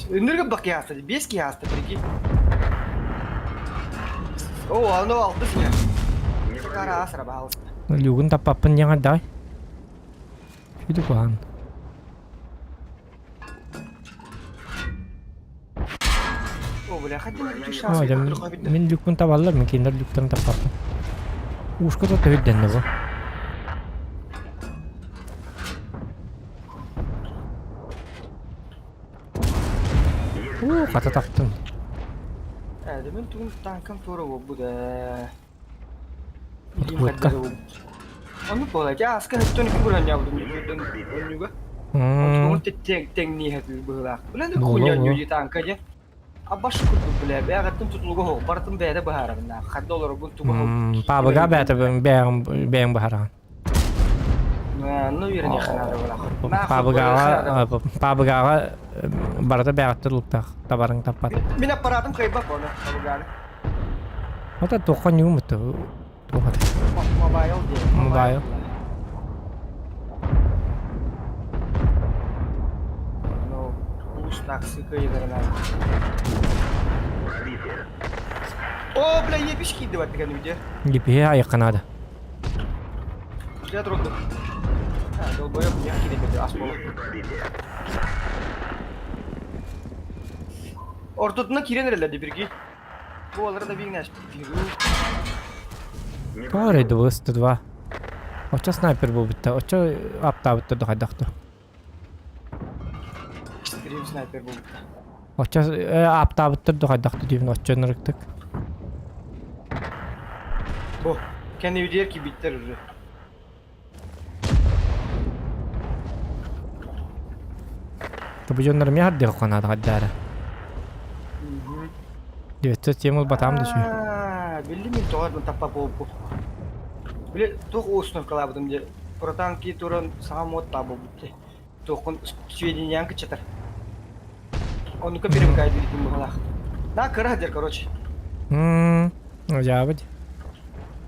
Өнүргө бак киһи биэс киһи ааста, прикинь. О, ону алтыс не. Кара асыра, пожалуйста. Люгун таппаппын диэн давай. Сүдү куһаҕан. Мин люкпун табаллар, мин кинилэр люктарын таппаппын. Ушка да төһүддэннэ бу. Уу, хата таптым. Мин тугум танкам туора буолбут ээ. Отводка. Ону буола, дьэ ааска өттөн икки бронньообутум онньуга. Онтукум тэҥнии хатыыр быһыылаах. Билэн кунньонньуу дии танка дьэ. Абаш курдук билэ, бэҕэттэн тутулуга хоһ, барытын бэйэтэ быһаарабын. Ханна олорорбун тугу Паабыга бэйэтэ бэйэҥ быһараҕын. Ну үөрэниэххэ наада буолаах. Паабыгаҕа паабыгаҕа барыта бэйэҕиттэн тутулуктаах табарыҥ таппат. Мин аппаратым кыайбат оны паабыганы. Ото туохха ньуумут туох ата? Мобайл диэн. Мобайл. Ну, улус таксы кыайдарынан. О, бля, епиш киирди баттыган үдэ. Епиһи айыкка наада. Я трудно. А, долбоёб, не киирди ас болу. Ортотуна киирэн эрэллэр бирги. Буолара да биҥнэш Тоҕо дыбыс два. Оччо снайпер буолбутта, оччо аптаабыттар да хайдахта. Стрим снайпер буолбутта. Оччо аптаабыттар да хайдахта диибин оччо ынырыктык. Бу, кэннибитигэр киирбиттэр уже. Бу дьоннор эмиэ хардыах ханаата хайдаара. 900 тем батаам да сүй. Биллим мин тоҕо таппа буолбут. Били туох установкалаабытым дии. Протанки туран саҥа мод таабылбыт дии. Туоххун сведениян кыччатар. Оннука перемыкай диирин быһалаах. На кыра дер, короче. Мм, дьаабыт.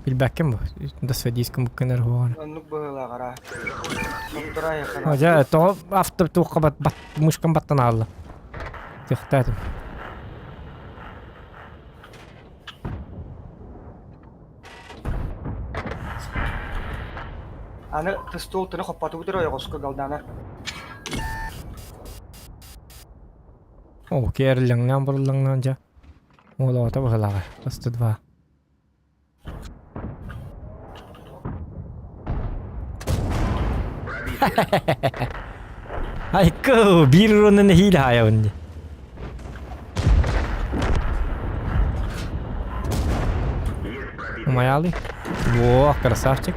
Билбэккин бу. Досвидискин букканар хуоҕар. Оннук быһыылаах ара. Сотторай Дьэ, тоҕо авто туохха бат, бат, мышкам баттан аалла. Тыхтаатым. Аны тыстуол тыны хоппотубут эрэ ойоҕоско галдана. О, кээрлэҥнээн буруллаҥнаан дьэ. Уолоото быһылаҕа. Басты два. Айкы, биир уронун нэһиилэ хаайабын дии. Умайаалый. Во, красавчик.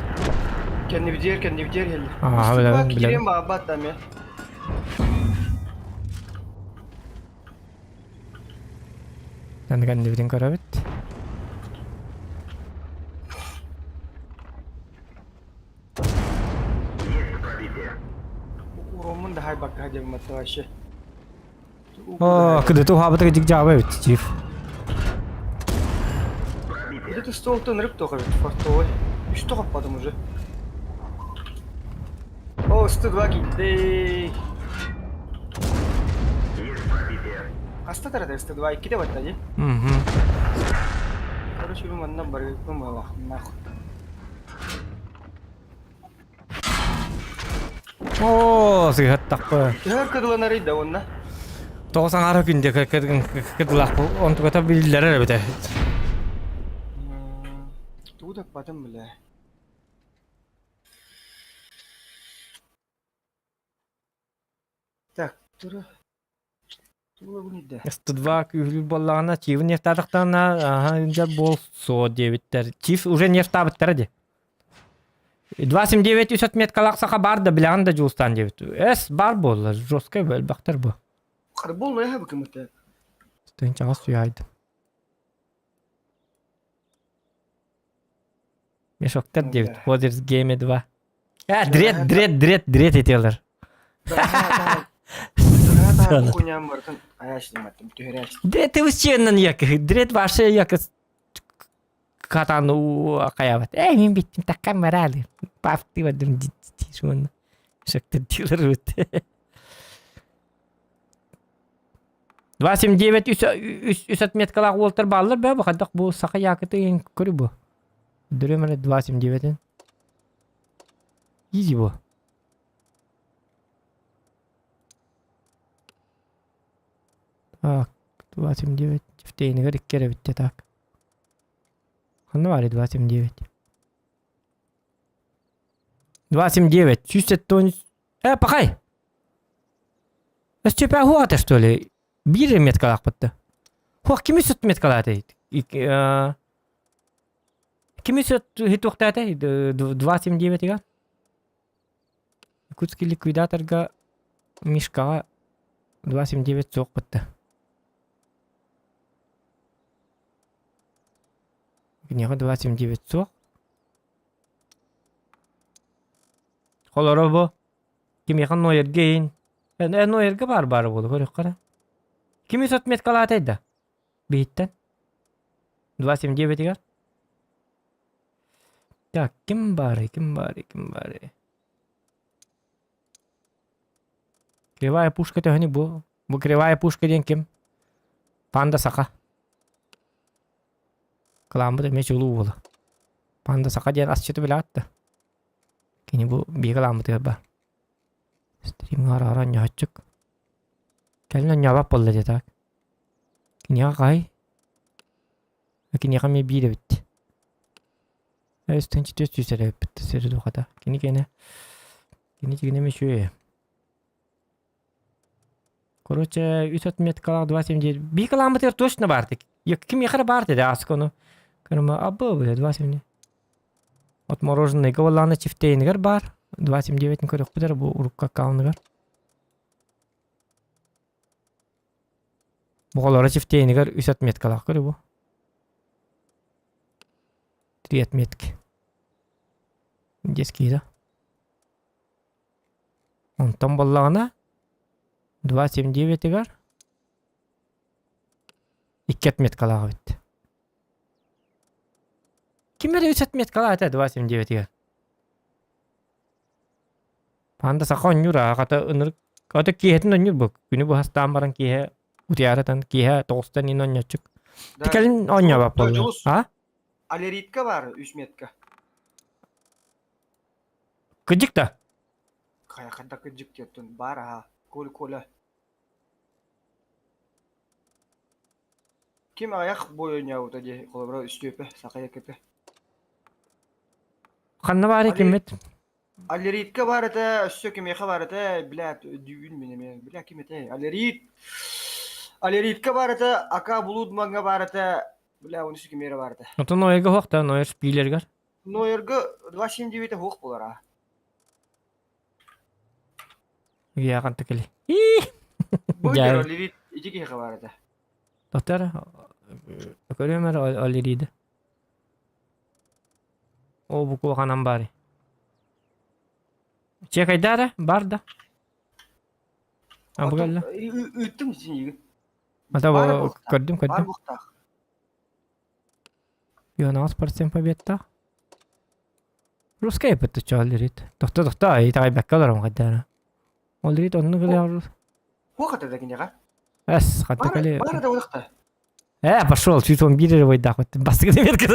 Кэннибитигэр кэннибитигэр иһэллэр. Аа, билэбин, билэбин. Кириэн баҕарбат да эмиэ. Аны кэннибитин көрөбүт. Уроммун да хайбакка диэммэт вообще. Оо, кыдыты уһаабытыгар дьик-дьаабы эбит, Чиф. Где-то стол-то рыб только ведь, фартовый. И что потом уже? О, 102 киттей. Хаста тарата 102 иккитэ батта дии. Мгм. Короче, бу манна барыппын буолах, нахуй. Оо, сыһаттахпы. Төһөр кыдыланарый да онна? Тоҕо саҥара күндэ кыдылаах онтуката биллэрэр эбитэ. Тугу да аппатым бile. Так, тура. 102 күүһүлүүр буоллаҕына, Чиф нефтаатахтарына, аха, дьэ буолсуо диэбиттэр. Чиф уже нефтаабыттара дии. 279 үс отметкалаах саха баар да билэҕин да дьулустаан диэбит. Эс баар буолла, жесткай элбэхтэр бу. Харбол эһэ быкымыты. Тыынчаҕа суйаайдым. Мешоктар диэбит. Озерс Гейме 2. А, дрет, дрет, дрет, дрет этиэлэр. Дрет ивченнен як, дрет ваше як катан каябат. Эй, мин биттим таккан морали. Пафты вадым дитишмон. Мешоктар дилер бит. 279 үс үс отметкалаах уолтар бааллар бээ бу хайдах бу саха якыты көрү бу. Дүрөм эрэ 279 Изи бу. Так, 279 Тефтейнигэр икки эрэ бүттэ так. Ханна баарый 279? 279 170 Э, пахай! Өстүпэ хуата что ли? Биир меткалаахпытта. Хуах кими сүт меткалаата? Кими сүт хитуохтаата? 279 Якутский ликвидаторга Мишкаҕа 279 суох бытта. Киниэхэ 279 суох. Холоро бу кимиэхэ Нойерга иһин Нойерга баар баара буолуо көрүөххэ эрэ. Кими отметкалаатай да? Биһиттэн. 279-игэр. Так, ким баарый, ким баарый, ким баарый? Кривая пушка төһөнүй бу? Бу кривая пушка диэн ким? Панда саха. Кылааммыт эмиэ чулуу уола. Панда саха диэн асчыты билэҕит да? Кини бу биһиги кылааммытыгар баар. Стримҥа араара оонньооччук. Кэлин оонньообот буолла дии так. Киниэхэ хаһый? Киниэхэ эмиэ биир эбит. Өстөн четыре сүүс эрэ эбиппит сири духата. Кини киэнэ кини кигинэ эмиэ үчүгэй. Короче, үс отметкалаах 279 биир кылааммытыгар точно баар Кимиэхэ эрэ баар дии ааска ону. Көрөмө абы бля 279 Отмороженныйга буоллаҕына чифтейнигэр баар. 279 көрүөхпүт эрэ бу урукку аккаунугар. Оҕолоро чифтейнигэр үс отметкалаах көрү бу. Три отметки. Детский да. Онтон буоллаҕына 279-игэр. Икки отметкалаах эбит. Ким эрэ үс отметкалаах этэ 2.79-гэр. Панда саха оонньуур аа хата ынырык ото киэһэтин оонньуур бу күнү быһастаан баран киэһэ утуйаарытан киэһэ тоҕустан иин оонньооччук. Да. Кэлин оонньообот Да, буолла. Дьулус. А? Алеритка бар үс метка. Кыдьык да? Хайа хадда кыдьык диэттин бар аха. Коля Коля. Ким аҕыйах бой оонньообута дии холобура Үстүөпэ саха якыты. Ханна баарый киммит? Аллеритка баар этэ, өссө кимиэхэ баар этэ, блядь, өйдүүбүн мин эмиэ. Бля, ким этэй? Аллерит. Аллеритка баар этэ, Ака Блудмаҥҥа баар этэ, бля, он өссө кимиэрэ баар этэ. Отон Ноерга суох да, Ноер шпилергер. Ноерга 2.79 суох буолар аа. Үйэ ханта кели. Бу Дьэ. Аллерит ити киһиэхэ баар этэ. Доктор, көрүөм эрэ Аллериды. Ол буква ханан баарый? Чекайда эрэ, бар да. А бу кэллэ. Ыыттым синигин. Ата Баар буолуохтаах. көрдүм Баар көрдүм. буолуохтаах. Йонаас процент победтаах. Русская эппит чооллерит. Тохто тохто итэҕэйбэккэ олорон хайдаана. Ол рит оннук ылыар. Хуох этэ да киниэхэ. Эс хатта Баар кали. баар да уохта. Пошел, чуть он бирер войдах. Бастыгы метка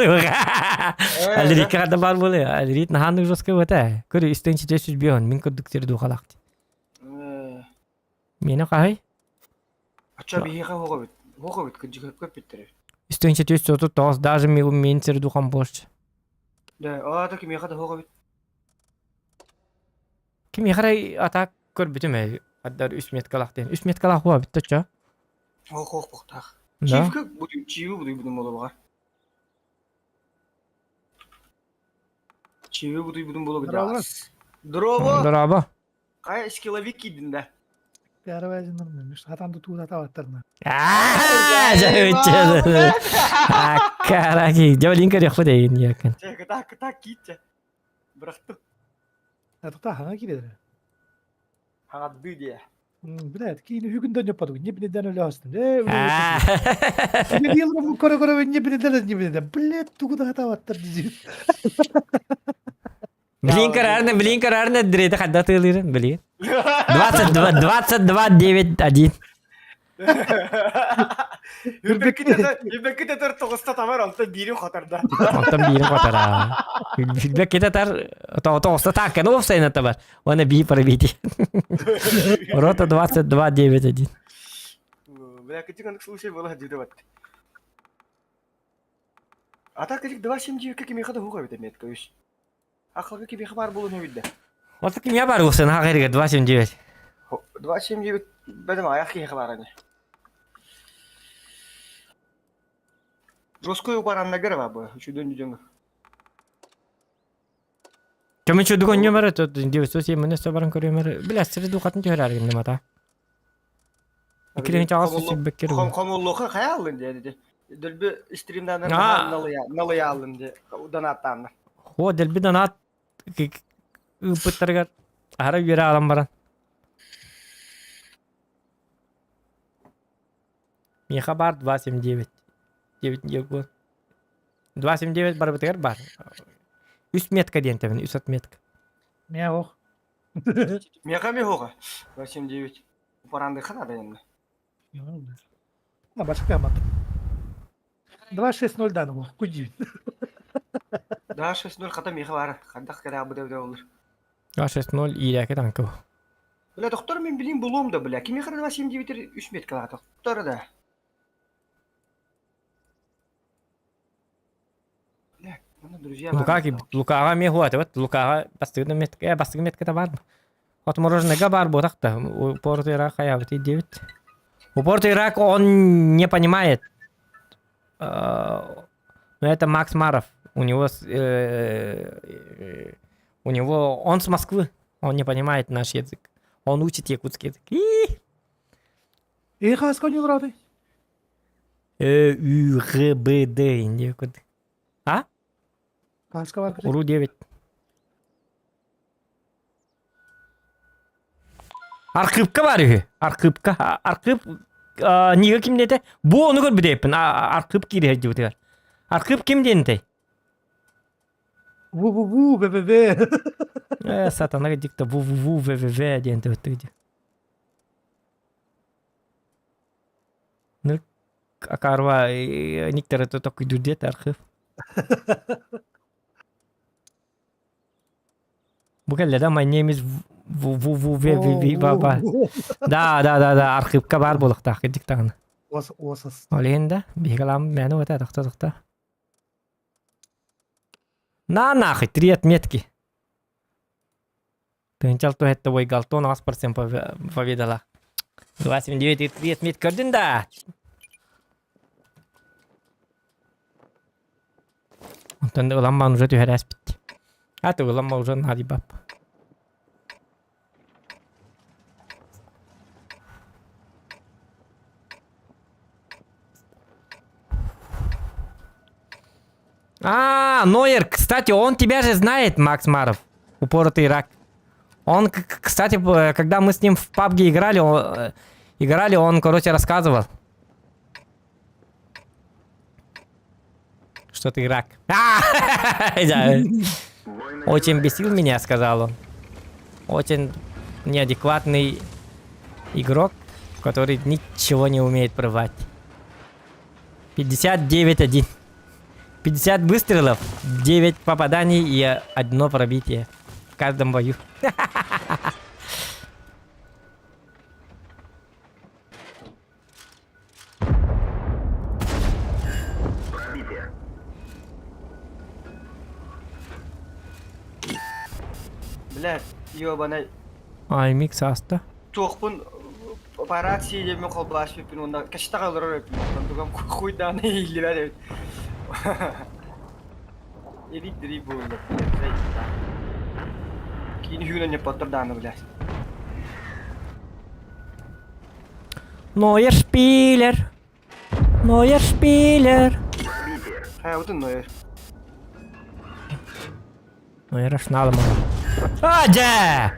Алрикка хата бар болы. Алрит наханнык жестко вот. Көрү истен чите сүз бион, мин көрдүк сир духалак. Мені қай? Ача биһиэхэ хуох эбит. Хуох эбит кырдьык көппүттэр. Истен чите сүз даже мен сир духам борч. Да, аата кимиэхэ да хуох эбит. Ким яхарай атак көрбүтүм ээ. Аддар үс меткалах диэн. Үс меткалах хуа бүтті чо. Ох ох бохтаах. Да. Чивка буду чиви буду будум болобаҕар. Чиви буду будум болобу Здорово. Здорово. Здорово. Кая скилловик кийдин да. Хатан тутуу атабаттарына. Аа, жа Аккараки. Жабалинка реху дейин якын. Чэ, кытаак кытаак киитчэ. Бырахтым. Атыкта хаңа киирер. Хаҥардыы диэ. Блядь, киини үгүндөн жоппадык. Не биледен өлө астым. Э, Не көрө көрө не биледен не биледен. Блядь, тугу да атабаттар дизин. Блин карарны, блин карарны, дреде хадда тылырын, блин. 22, 22, 9, 1. Үрбэккит этэр тоҕуста тамар онтон биирин хоторда. Онтон биирин хотора. Үрбэккит этэр тоҕуста таакканы офсайна табар. Уонна бии пробити. Рота 22, 9, 1. Бля, кытык оннук случай была дьүдэ бат. А так кытык 2.79 кимиэхэ да хуга эбит метка үс. Ахалга кимиэхэ баар буолуон эбит да. Вот кимиэ бар буолсын хаҕырыгар 2.79. 2.79 бэдим аяқ киһиэхэ баар ини. Жесткой упараннагар ба бу, үчүдөн үдөн. Көмүчү дугон нөмөрө 907 мөнөсө баран көрөмөр. Бля, сири духатын түһэрэр гиннем ата. Иккилин чаҕас сүббэккер. Хомуллуха хайа аллын диэ Дөлбү стримданар налыя аллын диэ донаттааннар. Хо дэлби донат ыыппыттарыгар аһара үөрэ аалан баран. Миэхэ баар 279. 9 279 барбытыгар баар. Үс метка диэн тэбин, үс отметка. Миэ ох. Миэхэ ми хоға. 279. Упарандыха надо енді. А башка мат. 2.6.0 дан ол. Куди. Да, 6.0 хата миэхэ баар. Хандах кэрэ бу дэвдэ олор. 260 иирээки танка. Бля, доктор мен билим булуом да, бля. Кимиэхэ 279 үс метка доктор да. Бля, ну, друзья. Лука Лукаға ме хуа вот Лукаға бастыгы метка, бастыгы метка бар. От мороженого бар ботак та. Упоротый рак хаябыт 9. Упоротый рак он не понимает. Но это Макс Маров. У него у него он с Москвы. Он не понимает наш язык. Он учит якутский язык. И хаска не рады. Э, Ю, Г, Б, Д. А? Хаска бар. Уру 9. Архыпка бар үһү. Архыпка. Архып. Нига ким диэтэ? Бу ону көрбүтэйпин. Архыып киирэ сылдьыбытыгар. Архыып ким диэнтэй? Ву-ву-ву, ввв. Э, сатана дикта ву-ву-ву, ввв диэн төттүгү. Ну, акарва никтер это такой дурдет архив. Бу кэллэ да my name is ву ву ву в в в ба ба. Да, да, да, да, архивка бар буолуохтаах кырдьык даҕаны. Ос осас. Ол иһин да, биһиги лаам мээнэ уота тохто тохто. На нахуй, три отметки. Тыынчал туһэтте бойгалтон 8% победала. 29 три отметки көрдүн да. Онтон ылан уже түһэрээспит. А ты ылан уже наадыйбап. А, Нойер, кстати, он тебя же знает, Макс Маров. Упоротый рак. Он, кстати, когда мы с ним в PUBG играли, он, играли, он, короче, рассказывал. Что ты рак. А! Очень бесил меня, сказал он. Очень неадекватный игрок, который ничего не умеет прывать. 59-1. 50 выстрелов, 9 попаданий и одно пробитие в каждом бою. Пробитие. Бля, ёбаный. Аймик саста. Туохпун по рации диэммин холбооспуппун уонна кэчтэҕэ олорор эбиппин онтугам хуйдаана иһиллибэт эбит. Эрик дирий буолла Киини хүүнэн ньоппоттор дааны блядь. Нойер шпилер. Нойер шпилер. Хайабытын Нойер. Нойер ашналым. А, да!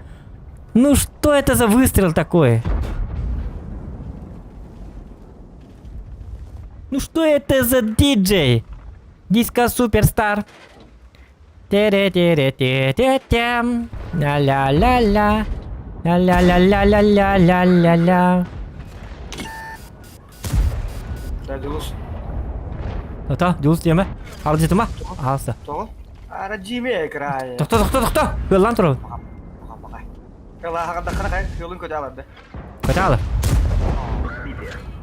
Ну что это за выстрел такой? Ну что это за диджей? Диско суперстар. Тере-тере-те-те-тем. Ля-ля-ля-ля. Ля-ля-ля-ля-ля-ля-ля-ля. Да, Дулус. Тоқта, Дулус диэмэ. Алдьытыма. Аалса. Тоҕо? Ара Джимми играет. Тохто, тохто, тохто! Ыаллаан турабын. Кылааһаҕардаххына хай, сыалын көтө аларды. Көтө аалар.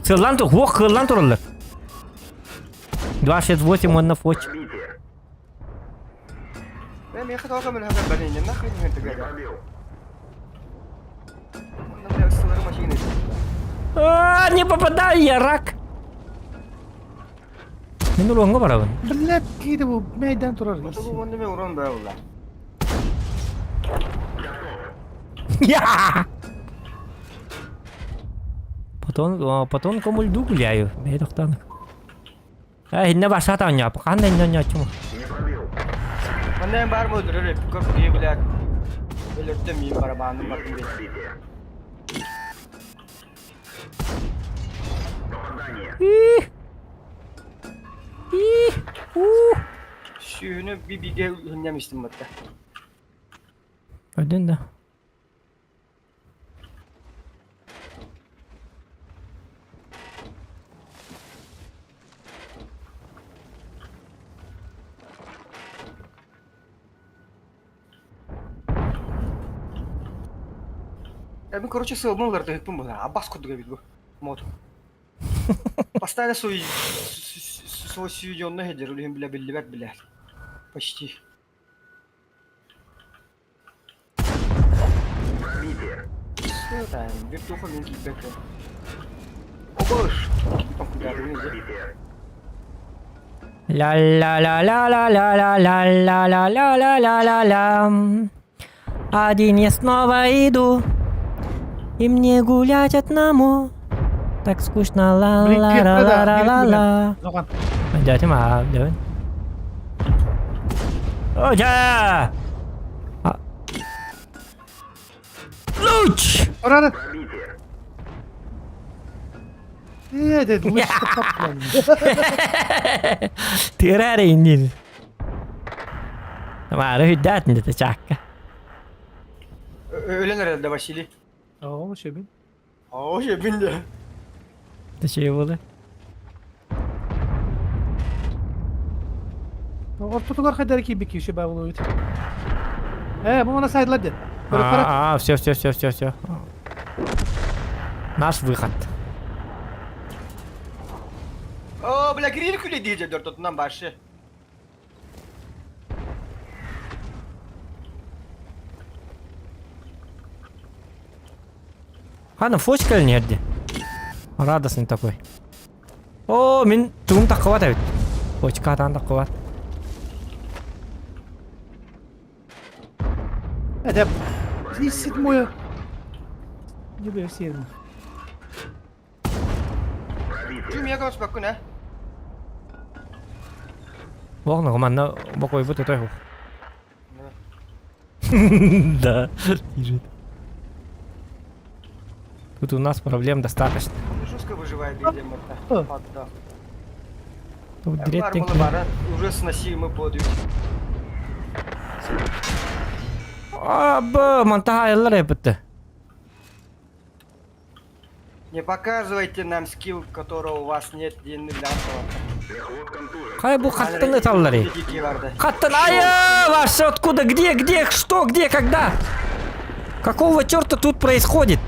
Сыаллаан тур, уох кыаллаан тураллар. 268 уонна фоч. Пробитие. Э, миэхэ тоҕо көмөлөһө бэриннэ, нахуй не Не пробил. А, не попадаю я, рак! Мин уруоҥҥа барабын. Блядь, киһи бу мэйдэн турар. Я! Потом, потом кому льду гуляю. Бэй тохтаанак. Э, инне башата оонньооппут. Ханна инне оонньооччуму. Не пробил. Манна баар мөдүрөр эппиккэ киһи блядь өлөртө миин барабааным бардым диэн. Пробитие. Попадание. Ih! Ih! Ух! Сүүһүнү би-бигэ үһүннэм истим батта. Өйдөн да. Э, мин короче сыалбын ылар тыһыппын була. Абас курдук эбит бу. Мод. Постоянно свой свой сведенный хедер, улиһин бля биллибэт бля. Почти. Пробитие. Все, виртуха мин киирбэккэ. Обыш! Пробитие. Ля-ля-ля-ля-ля-ля-ля-ля-ля-ля-ля-ля. Один я снова иду, и мне гулять одному. Так скучно, ла-ла-ла-ла-ла-ла. Зоған. Дядя ма, дядя. О, да! А. Луч! Ұрары. Пробитие. Ээ, дед, лучше Тыыра эрэ иннин. Маары хүддээтин дете чаакка. Өлөн эрэр да Василий. Оо, сөбүн. Оо, сөбүн да. Ты буолар? Ортотугар хайдары киирбит киһи баа буолуут. Ээ, бу мана сайдылар дед. А, все, все, все, все, все. Наш выход. О, бля, Кирилл күле диэжэ дөртотунан башы. Хана фочка или нет? Радостный такой. О, мин тугум таххыбат эбит. Фочка атаан таххыбат. Это седьмое. Не бля, седьмое. Ким я спокойно, э? Бог манна бокойбут өтөй Да, лежит. Тут у нас проблем достаточно. Жестко выживает, видимо, это. Тут Уже сносимы подвиг. Абы, монтаһа эппитте. Не показывайте нам скилл, которого у вас нет, диэн Хай бу хаттан ыталлары. Хаттан, ай, вообще откуда, где, где, что, где, когда? Какого черта тут происходит?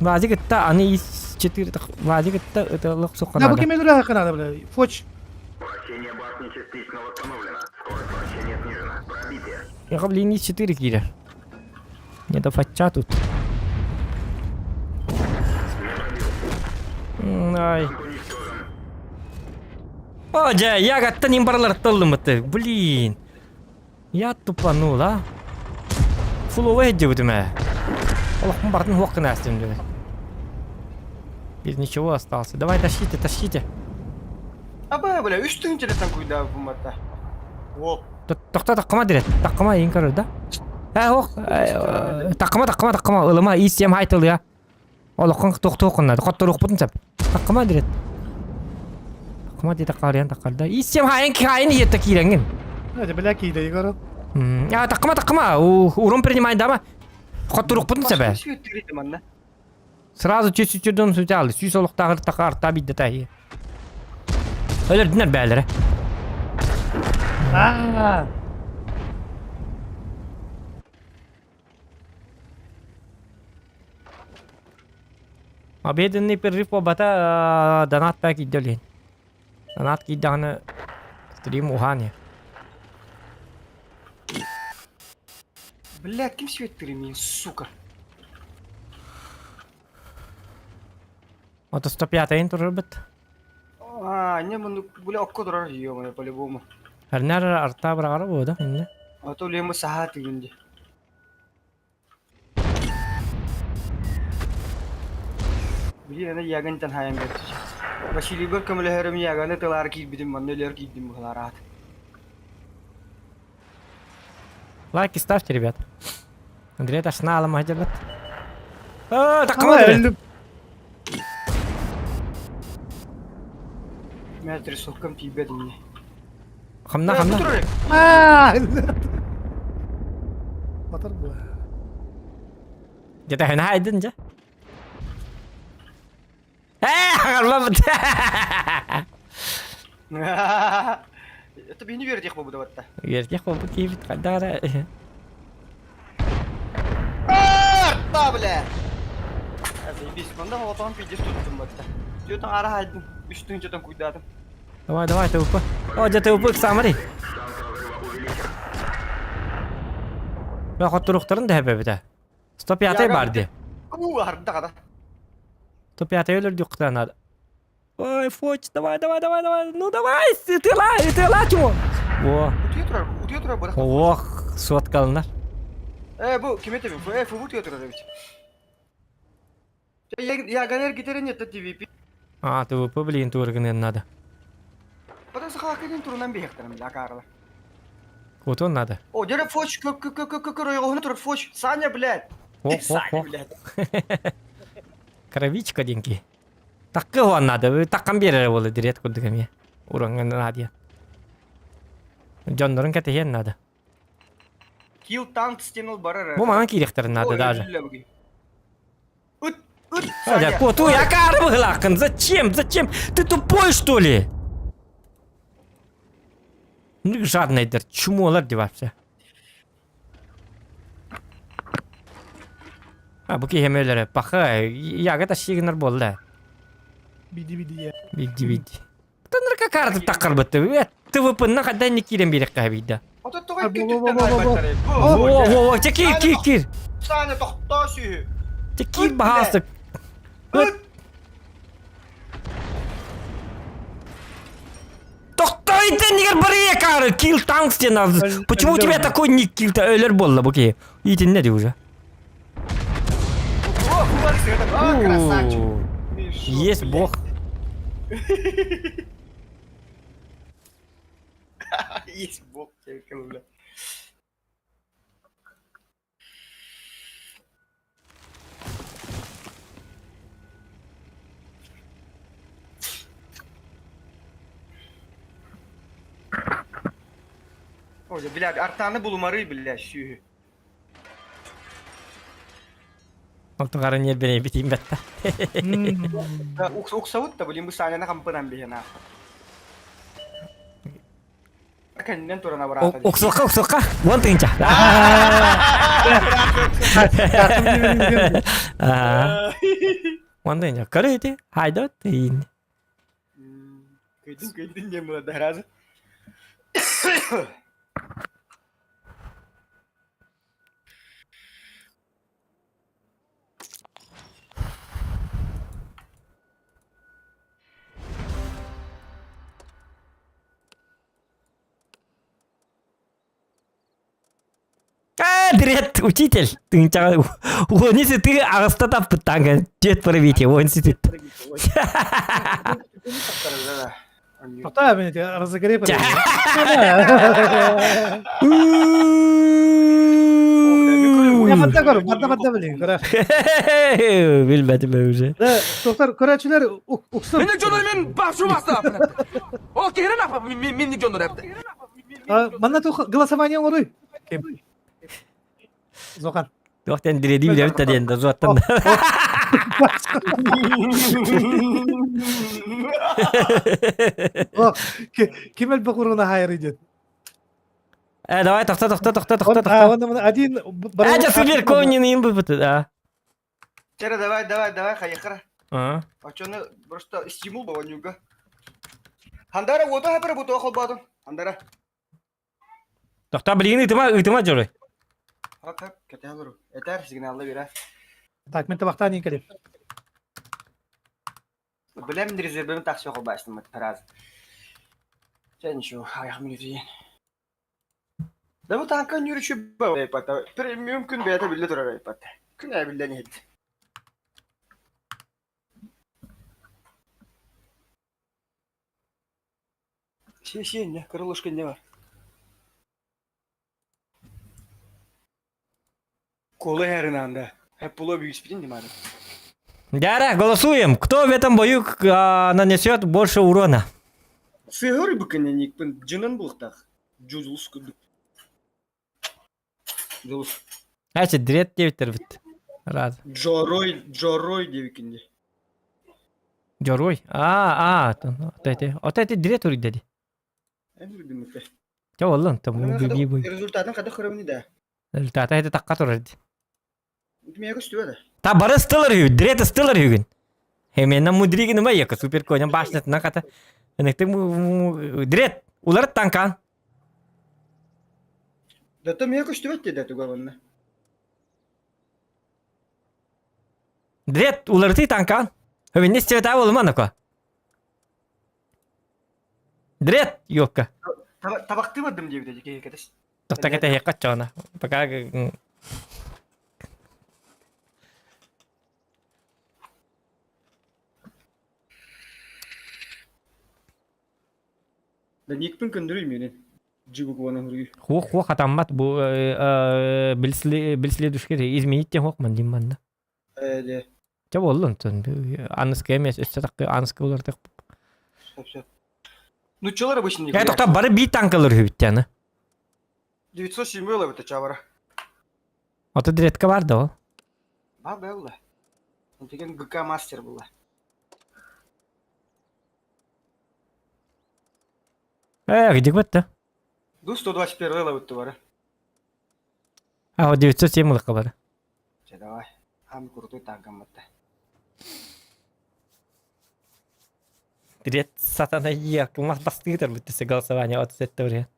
Вазик это, они из 4, Вазик это, это лох Да, бу кеме дура хакана, бля. Фоч. Вращение башни частично восстановлено. Скорость вращения снижена. Пробитие. Я блин, из 4 киля. Не до фача тут. Ай. О, дьэ, ягаттан имбарлар тыллымыты. Блин. Я тупанул, а? Фуловый диэбитим ээ. Олохпун бартын хуох гына астым диэбит. Без ничего остался. Давай тащите, тащите. Аба, бля, үс тыһыынчалаттан куйдаабыппын О. Тохто таккыма дирет. Таккыма иин көрөр да. Э, ох, таккыма, таккыма, таккыма. Ылыма, ис сем хайтылыа. Олоххун тохтуоххун Хотторуохпутун сөп. Таккыма дирет. Таккыма дии таккарыйан таккарда. Ис сем хайын хайын иетта киирэҥҥин. Это бля киирэ Егор. А, таккыма, таккыма. Урон принимай дама. Хотторуохпутун сөп. Сразу чүс-чүрдөн сүтэ Сүүс олохтааҕар такаар та бидде таһи. Өлөрдүнэр бээлэрэ. Аа. Обеденный перерыв буолбата донат пак киирдэ Донат киирдэҕинэ стрим уһаан Бля, ким свет сука? Ото 105-ын турарбыт. А, не, ну, бля, окко турар, ё по-любому. Эрнер арта быраҕара буо да инне. А то лема саха тигинди. Блин, ана ягантан хайан бэртичи. Василий бер көмөлөһөрүм яганы тылаар киирбитим, манна өлөр киирдим быһалараат. Лайки ставьте, ребят. Андрей ташна аламаһа А, таккыма Өллүм. Мэтр соккам тиийбэт инне. Хамна, хамна. Аа. Батар бу. Где-то хана айдын жа. Э, хагарбабыт. Это бини бердих бу даватта. Ертех болбут киибит кайдара. Арта, бля! Заебись, манда холотон пиздец туттум батта. Тетан ара хайдын, үс тыһыынчатан куйдаатым. Давай, давай, ТВП. О, где ТВП самари. Мен хотторуктарын да хэбэбитэ. 105 бар ди. У, арда када. 105 өлөр дюктан надо. Ой, фоч, давай, давай, давай, давай. Ну давай, тыла, тыла чего? О, Утуя турар, утуя турар бара. ох, соткалынар. Э, бу ким этебин? Э, фу утуя турар бит. Я ганер гитерен нет TVP. А, ТВП, блин, тургынын надо. Потом сахакын турунан бихтерим да карла. Кутон надо. О, дере фоч, к к к к к к турар фоч. Саня, блядь. Ох, ох, Саня, ох. блядь. Кровичка диэн киһи. Таккы уһуон наада. Таккан биэрэрэ буолла дириэт курдук эмиэ. Уроҥҥа наадыйан. Дьоннорун кэтэһиэн наада. Килл танк стенал барар. Бу манан киириэхтэрин наада даже. Ыт, ыт, Саня, Саня. куотуй, акаары быһылааххын. Зачем? Зачем? Ты тупой, что ли? Ну, жадныйдар, чумолар деп вообще. А, бу киһи өлөрө. Паха, ягода сигнар буолла. Биди биди. Биди биди. Тынырка карты таққарбытты. ТВП-на қайдан не кирен берек қабида. Ото тоҕо Бо, икки бо, бо, өттүттэн бо, бо. айбаттар. Во, во, во, те кир, кир, кир. Саня тохтоо сүүһү. Те кир баһаастык. Ыт! Тохтой нигер барые кары, килл танк стена. Почему у тебя такой ник килл өлөр болла бу ки? Итинне ди уже. О, кулар сыгыта. А, красавчик. Мешок, Есть блядь. бог. Есть бог, тебе кажу, бля. Ой, бля, артаны булумары, бля, сүүһү. Алтыгара не бере битим бетта. Уксабыт да, блин, бу Саняны хампынан биһэн аах. Кэннинэн туран абыраата. Уксука, уксука. Вон тынча. Вон тынча. Көрөйдү. Хайда тыйын. Көйдүн көйдүн диэн була да разы. А, дрет, учитель. Тынча. Уонisi ты аҕыста таппыттаҥ. Дед пробитие, уонisi ты. Тоқтаа мен разогрев. Я манна көр, манна манна билин, көрөр. Билбэтим уже. Да, доктор, көрөөчүлөр уксун. Минник дьоннор мен башу бастап. Ол киһирен апа минник дьоннор эпти. Манна тух голосование оҥоруй. Зохан. Туохтан диреди билэбит да диэн да зуаттан. Ким элбэх уруна хайры диэн. Э, давай, тохто, тохто, тохто, тохто, тохто. Один А, это супер конин им бы да. Чера, давай, давай, давай, хайыхара. А. Очону просто стимул баванюга. Хандара, вот хапара буту холбадын. Хандара. Тохто, блин, ытыма, ытыма жоры. Хап хап, кете алыру. Этер сигналды бира. Так, мен табақтан ең келем. Билем резервім тақсы холбастым раз. Сен ничего, аяқ минутиен. Да bu tankan yürüyüşü bu. Mümkün beyete bile durar ayıpata. Күн әбілден ет. Се, не, крылышко не бар. Колы herинанда. Hep була büyük спидин димады. Дяра, голосуем. Кто в этом бою нанесет больше урона? Сыгыр быкыны никпин жынын булықтақ. Жузулус күдік. Жулус. Значит, дрет 9 бит. Раз. Джорой, Джорой девикинде. Джорой. А, а, вот это, вот это дрет урик деди. Чё, оллон, там би бой. Результатын қада көрөмүн да. Результаты это такка турар. Мега үстүбө да. Та бары стылар хү, дрет стылар хүгүн. Хеменна мудригин ма яка супер коням башнат на ката. Энекте дрет улар танкан. Да мега үстүбө деди тугабанна. Дрет уларты танкан. Хеменне стевета болманака. Дрет ёкка. Табакты бардым деп деди кетес. Тохта кете хекка чона. Пока Да никпин көндүрүй менен. Жибук вана хүргү. Хух хух атаммат бу билсли билсли душкер изменить тем хох ман димман. Э, де. Чэ буолла онтон. Аныскы эмиэ өссө такы аныскы уларытыах. Сөп сөп. Нуччалар обычно не Э, тоқта бары биир танкалар үһүбүт аны. 907 ылабыт чабара. Ото дредка бар да ол. Ба белла. Онтеген ГК мастер была. Э, где бытта? Ду 121 ылабыт бары. А, 907 ылыққа бар. Чэ, давай. Хам крутой танкам батта. Дред сатана якылмас бастыгытар бүттесе голосование 37 вариант.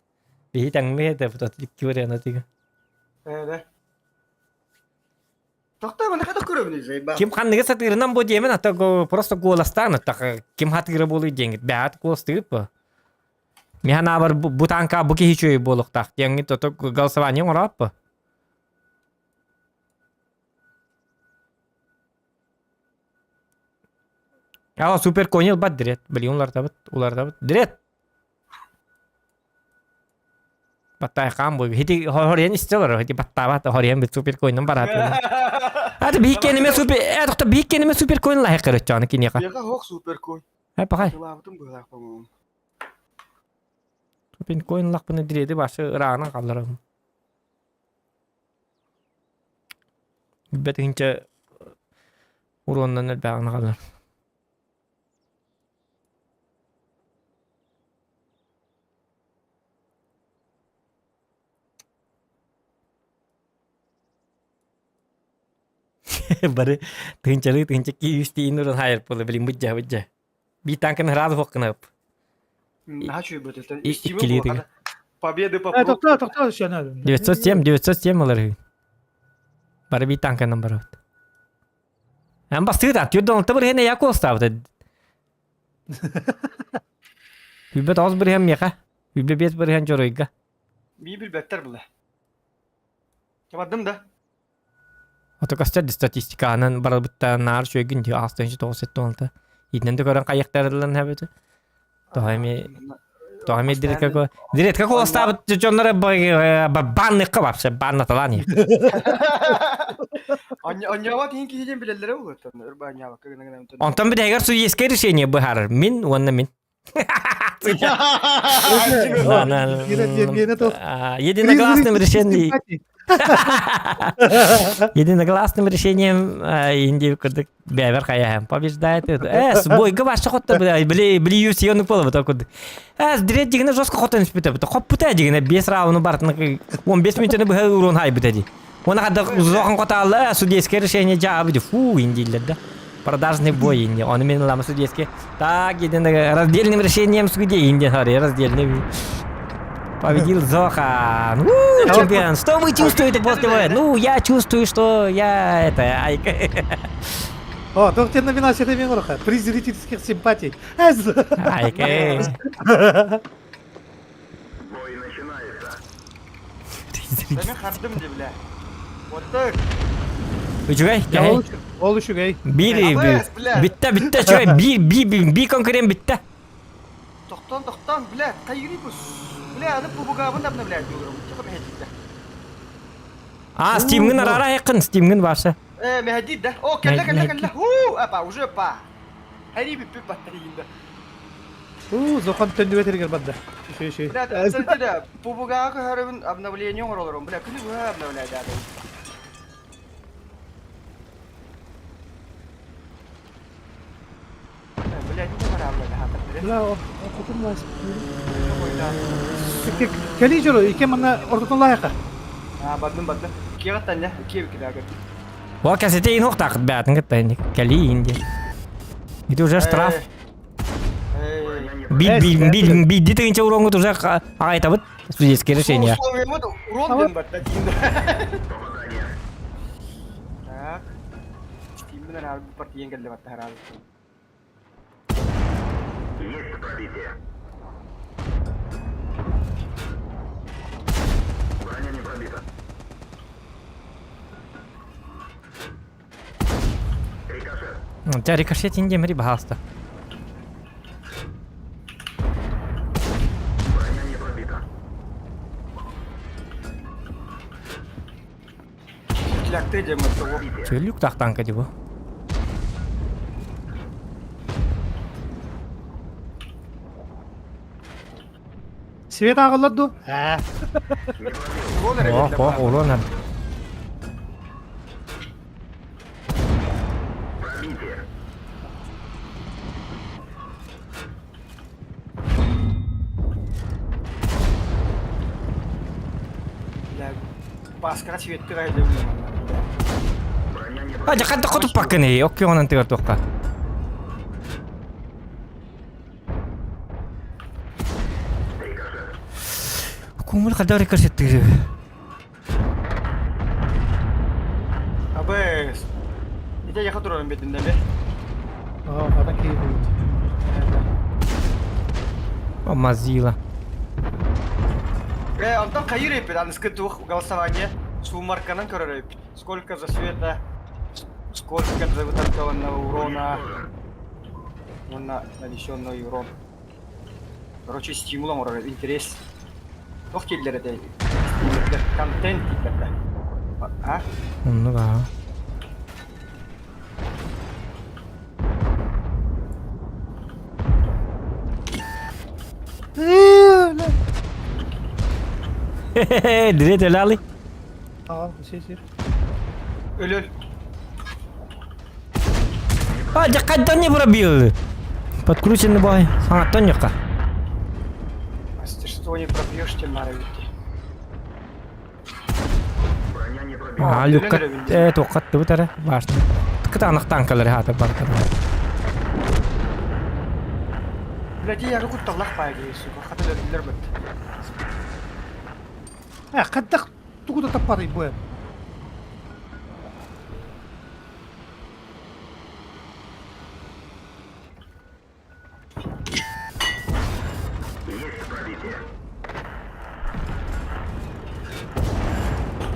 Биһи таҥмы это вот икки вариант тига. Э, да. Тохтой, маны хата көрөбүн заебал. Ким ханныгы сатыырынан бу диэмин, а то просто голостаан, так ким хатыыра буолуй диэҥит, бэҕэт голостыгыт бу. Миһан аабар бу танка бу киһи үчүгэй буолуохтаах диэҥҥит ото голосование оҥороот бу. Ала супер кони ылбат дирет. Блин, улартабыт, улартабыт. Дирет! Баттайхаан бу. Хити хорьен истелер, хити баттаабат, хорьен бит супер коиннан барат. Аты бииккениме супер, э, тохто бииккениме супер коин лайык көрөччө киниэхэ. Яга хох супер коин. Э, пахай. Тылаабытым быһылаах, по-моему. Супер коин лахпыны диреди башы ырааnan қалларым. Билбэтигинчэ уруоннан элбэҕин аҕалар. Бары тыһыынчалыы тыһыынча кии үс тиийин уран хаайар буолла билин быдьа быдьа. Биир танканы сразу суох гынап. Наһаа үчүгэй бөтөлтөн. Иккилии Победы по Э, тохтоо, тохтоо, шана. 907, 907 ылар үһү. Бары биир танканан барабыт. Эн бастыыта, 416 бырыһыан эйэ куоластаабыта. 29 бырыһыан миэхэ, 25 бырыһыан дьоруойга. Мии билбэттэр була. Табардым да. Ото көстөр статистиканан барылбыттан наар үчүгүйгүн дии 8 9 7 Итинэн да көрөн хайыктарылан хэбит. Тоҕо эми тоҕо эми диретка диретка куоластаабыт дьоннор банныкка вообще баннаталаан иһэр. Онньообот иһин киһи диэн билэллэрэ буолуо ырба онньообокко гына гына Онтон бүтэһигэр судейское решение быһаарар. Мин уонна мин. Единогласным решением Единогласным решением Индия курдук бэбер хайаһан побеждает. Э, бойга баша хотта били били юсионы пола вот курдук. Э, дред дигине жестко хотон испите. Хоппута дигине 5 раунд бартын 15 минутаны быһа урон хайбыт ди. Оны хадда узохан котаалла судейское решение жаабы фу индийлер да. Продажный бой инди. Оны мен лама судейский. Так, едино раздельным решением судей инди, раздельным. Победил Зохан. У, чемпион. Что вы чувствуете после боя? Ну, я чувствую, что я это... Ай. О, туох диэн номинацията мен оруха. Приз зрительских симпатий. Айка. Бой начинается. Мен хардым де бля. Вот так. Үчүгэй, Ол ол үчүгэй. Биир битте битте үчүгэй би би би конкурент битте. Тохтон тохтон бля кайри бус. Бля аны пубугабын обновлять диyorum. Чего мехадид А, Steam'ин арара якын, Steam'ин башы. Э, мехадид да. О, кэллэ кэллэ кэллэ. Ху, апа уже па. Хари би паттарыйында. У, зохан төннүбэт эригер барда. Үчүгэй үчүгэй. Бля, кстати, пубугага көрөрүн обновление оҥоролорум. Бля, күнү быһа обновляет. Бля, не барабла Бля, окутун лайс. Кэли жору, ике манна ортотун лайха. А, бардым бардым. Киэҕэ таня, киэби кидагы. Ол кәсете ин ухтақыт бәтін кітті, кәли инде. Это уже штраф. Би би би би дитинче уронгут уже ағайтабыт судейское решение. Условия вот урон ден бар да дейін. Так. Steam'den abi bir parti engelledi hatta herhalde. Есть пробитие. Броня не пробита. Рикошет. Тебя рикошет инде мри бахаста. Броня не пробита. Тлякты дем того. Чөлүк тақтанка дебу. Свет ааҕыллар дуо? Ээ. Урон эрэ Ох, биллэ ох, баар. урон эр. Пробитие. Бля, Бааскаҕа светти кайда билим. Броня не А, дьэ, хотуппаккын, оккионан тыгар туохха. Рикошет. Кумул хайдах рикошеттыыр? Абыс. Ите яха турарым бетин дeme. Аа, хата киһи буолбут. О, мазила. Э, онтон хайыр эппит, аныскы туох голосование суммарканан көрөр эппит. Сколько за света, сколько за вытанкованного урона, уонна нанесенный урон. Короче, стимул оҥорор интерес. Туох дииллэр этэй? Стримердэр контент дииллэр да. А? Оннук аа. Direkt öyle alayım. Аа, сир сир. Өлөл. А, дьэ хайдан не пробил? Подкрученный бой. Саҥаттан ньукка. Мастерство не пробьешь, тем маравити. Броня не пробита. Аа, люкка э туоххаттыбыт эрэ башня. Кытаанах танкалары хаата бартар. Блядь, я кутталлах баа дии, сука, хата өлөллөр быт. Ээ, хайдах тугу да таппатай бу. Есть пробитие.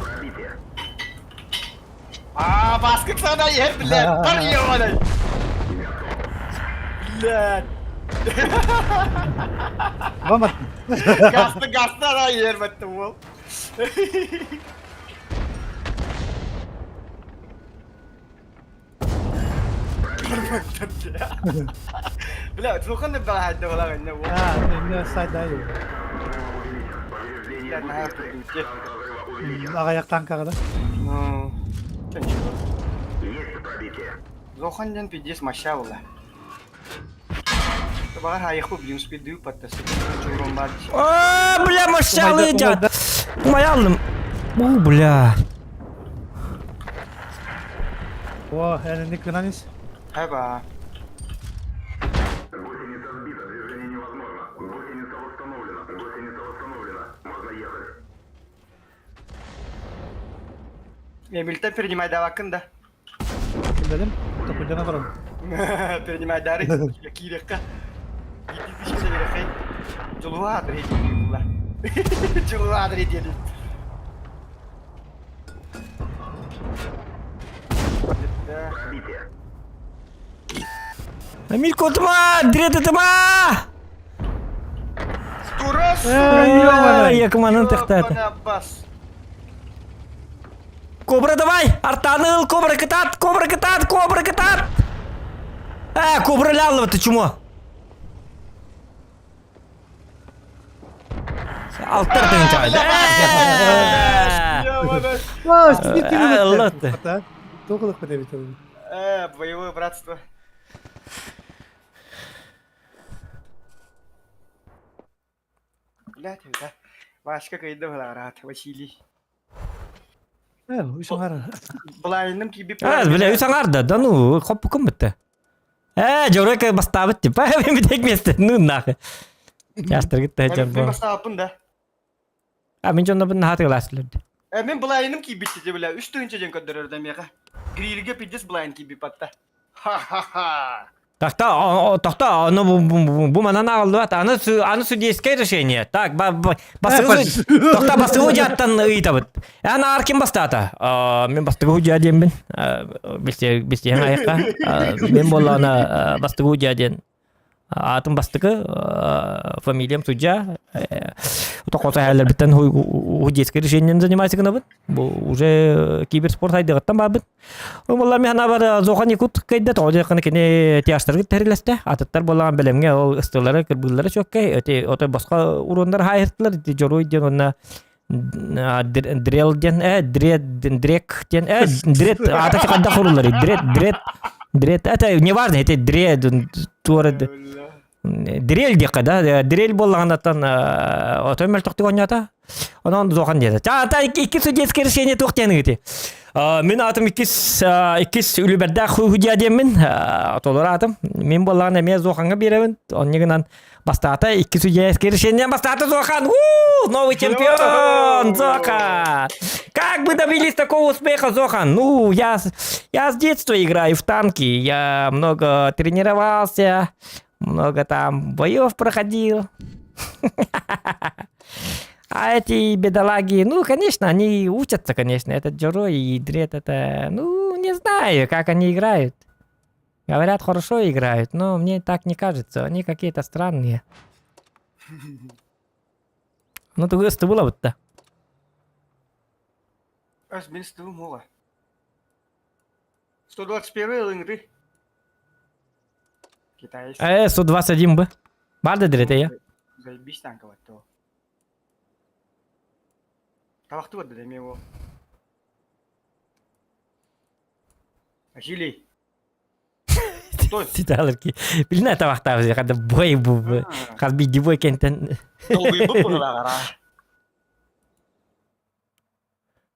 Пробитие. А, баскык сана иһэр, блядь, бар ебаный. Блядь. Вам Гасты, гасты ана иһэр бэтте уол. Бля, тухан да баҕаһайда балаҕанна уол. Аа, инне сайда юу. Повреждение Блядь, наһаа гусеницы. турдуутте. Шанс разрыва увеличен. Аҕыйах танкаҕа да. Ну, ничего. Есть пробитие. Зохан ден пиздец моща была. Баҕар хайыхпы блин успейдыы паттасы. Чурон бар. О, бля, мощалы Умайда, дьа. Умайаллым. О, бля. О, эн кынан ис. Хаба. Гусеница сбита, движение невозможно. Гусеница восстановлена. Гусеница восстановлена. Можно ехать. Эмильтен принимай давакын да. Билим. Токуйдана барам. Принимай дары. Киирекка. Иди тысяча верхей. Дьулуа дри була. Дьулуа дри дели. Пробитие. Эмиль тыма, дреды тыма. Турас! Якманын тахтата. Аббас. Кобра давай! Артаныл, кобра кытат, кобра кытат, кобра кытат! Э, кобра лялова ты чмо? Алтар ты чай. Аа, свет Аллах. Тоқылық бітебит. Э, боевое братство. Блядь, да. Вашка кайда была Василий. Ээ, үс оҥар. Блайным киби. А, бля, үс аңарда, да ну, хоп кым бітті. Э, жорека бастабыт деп, мен бітек месте, ну нахуй. Ястыр гитте Мен жар бастаппын да. А мен жонда бұны хаты класслерді. Э, мен блайным киби те бля. Үш тыгынча ден көдөрөр мега. Грильге пиздец блайн киби патта. Ха-ха-ха. Тохто, тохто, ну бу манан ағылды аны аны судейское решение. Так, басыгы, тохто басыгы жаттан ыйтабыт. Аны аркин бастата. Мен бастыгы жа деймин. Бисте бисте аяққа. Мен боллана бастыгы жа ден. Аатым бастакы, фамилиям судья. Тохото эһээлэрбиттэн детское решением занимаюсь гынабын. Бу уже киберспорт айдыгыттан барбыт. Буолла мен ханабар Зохан Якут кайда тоҕо диэххинэ кини тиаштаргыт тэрилэстэ. Атыттар буоллаҕын бэлэмҥэ ол ыстылары кырбыыллара чөккэй. Эти ото босхо уруоннар хаайыртылар. Дьоруой диэн уонна дрел диэн э дред дрек диэн э дред аата хайдах уруллар дред дред дред это неважно это дред туора дрель диэххэ да дрель буоллаҕынаттан отой мөлтөхтүк оонньоото онон зохан диэтэ чаата икки судейское решение туох диэн ыгыти мин аатым иккис иккис үлүбэрдээх судья диэммин толору аатым мин буоллаҕына эмиэ зохаҥҥа биэрэбин онньу гынан Бастаата икки судейское решение бастаата Зохан! У, новый чемпион! Зохан! Как вы добились такого успеха, Зохан? Ну, я, я с детства играю в танки, я много тренировался, много там боев проходил. А эти бедолаги, ну, конечно, они учатся, конечно. Этот Джоро и Дред, это, ну, не знаю, как они играют. Говорят, хорошо играют, но мне так не кажется. Они какие-то странные. Ну, тугу ыстыбыла бутта. Ас мин ыстыбым уола. 121 ылыҥры. Китайец. 121 бы. Бар да дирете я. Заебись танковать то. Табахты бар да его. Василий. Стой. Ситалырки. Билинэ табахтаабыз хада бой бу хас биирдии бой кентен. Долгуйбут буналаҕара.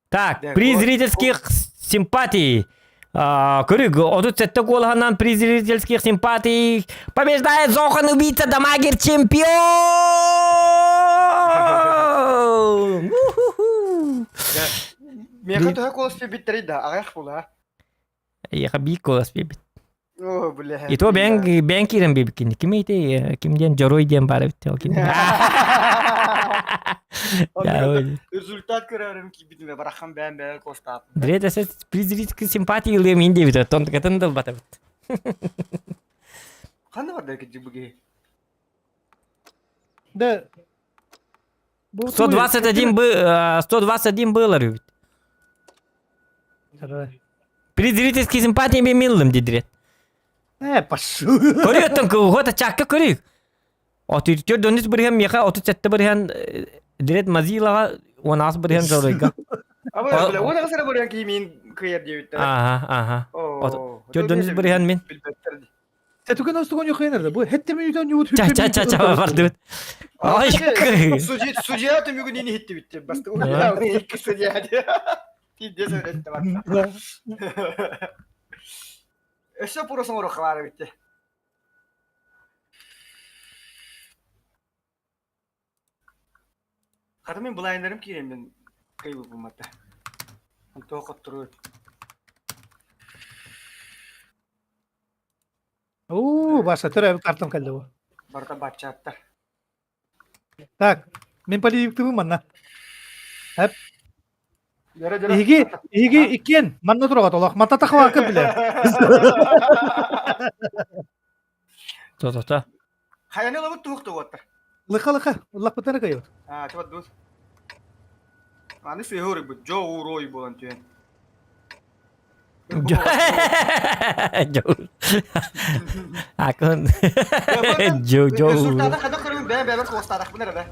Так, приз зрительских симпатий. Көрүг, 37 куолаһынан приз зрительских симпатий побеждает Зохан убийца дамагер чемпион! Миэхэ төһө куолас биэрбиттэрий да, аҕыйах буолаа. Эйиэхэ биир куолас биэрбит. О, бля. И то бэйэҥ бэйэҥ киирэн биэрбиккин. Ким ити ким диэн дьоруой диэн баар эбит ол кини. Результат көрөрүм киирбитим барахан бэйэм бэйэ куостаатым. Дред эсэ призрительской симпатии ылыам ин диэбит оттон кэтэн дылбатабыт. Ханна барда киджибуги? Да. 121 бы 121 было эбит. При зрительской симпатии мен миллым дидирет. Пошел. Көрүөттөн кылгота чакка көрүк. Отүртөр донус бырыһан миэхэ 37 бырыһан дирет Мазилаға 16 бырыһан Жоройга. А бля, он ағасара бырыһан кии мин кыйар диэбиттэр. Ага, ага. Төрдөнүс бырыһан мин. Түгэн остугон юхайнар бу хетте минутан юут Ча ча ча ча бардыбыт. Ай Судья түмүгүн ини хиттибитти. Басты икки судья. Тиде сөйлетти бар. Өссө пура соңору хабары битти. Хата мен былайындарым киирен мен кыйбы бумата. Онто хоттуру. Оо, баша төрөөбүт картам кэллэ бу. Барыта баччааттар. Так, мен полиевиктыбын манна. Хэп. Иһиги, иһиги иккиэн манна тураҕат олох. Манта тахалаакка билэ. То-то-то. Хайаны ылабыт туһук тугуоттар. Лыха лыха, ыллахпытына кайыбыт. Аа, чабат дус. Аны сыһы урукбут, Джо Урой буолан түһэн. Джо. Акын. Джо Джо. Результаты хада көрүн бэйэ бэйэбэр куостаатахпын эрэ да.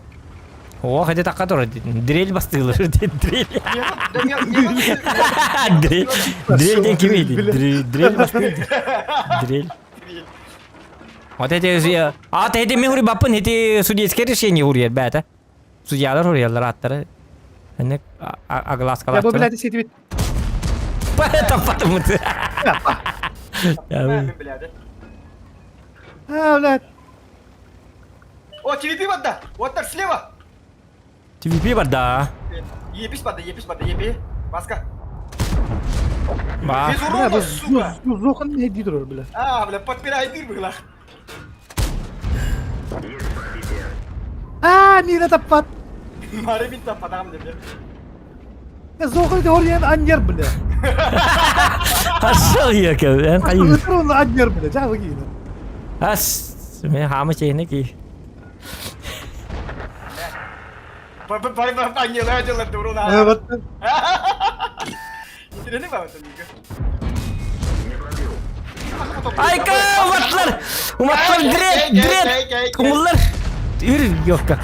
О, хотя такка турар. Дрель бастыылар. Дрель. Дрель. Дрель диэн ким edi? Дрель бастыыр. Дрель. Вот эти... А, эти мен хури баппын, эти судейское решение хуриер бәті. Судьялар хуриялар аттары. Аны агласкалар. Я бу билэти ситибит. Таппатым. А, блядь. О, ТВП барда! Оттар слева! ТВП барда. Епис барда, епис барда, епи. Маска. Ба. Без урона, сука! Зохан не дидр, бля. А, бля, подпирай дыр было. А, мина таппат. Мары мин таппатам деп. Зохан орьян аньер, бля. Пошел я, эн Ан аньер, бля, жабы кийин. Ас. Мен хаамы чейіне ки. Evet. Айка, уматтылар! Уматтылар, дирет, дирет! Умуллар! Үр, ёвка.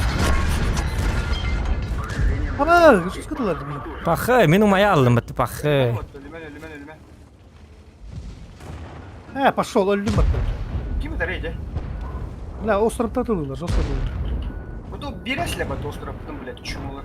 Ана, үс кытылар мин. Пахы, мин умая алдым бытты, пахы. Э, пошел, өлдүм баттым. Ким это рейде? Бля, островта тылылар, жестко тылылар. Вот бересилер бат островтан, блядь, чумалар.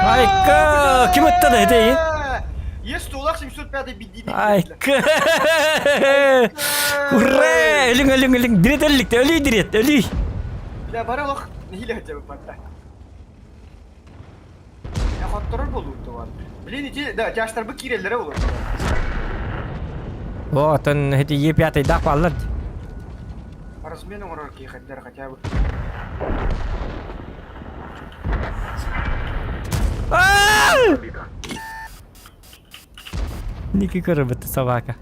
Айка, ким ыттады этэй? Есть улах 705 бедили. Айка! Ура! Өлүң, өлүң, өлүң. Дирет өлүктө, өлүй дирет, өлүй. Бля, бара олох нехиле хотя бы патта. Я хотторор болууту бар. Блин, ити, да, тяжтар бы киреллере болот. О, атын эти Е5 дак баллар. Размен оңорор киэхэддер хотя бы. Ники көрөбүт собака.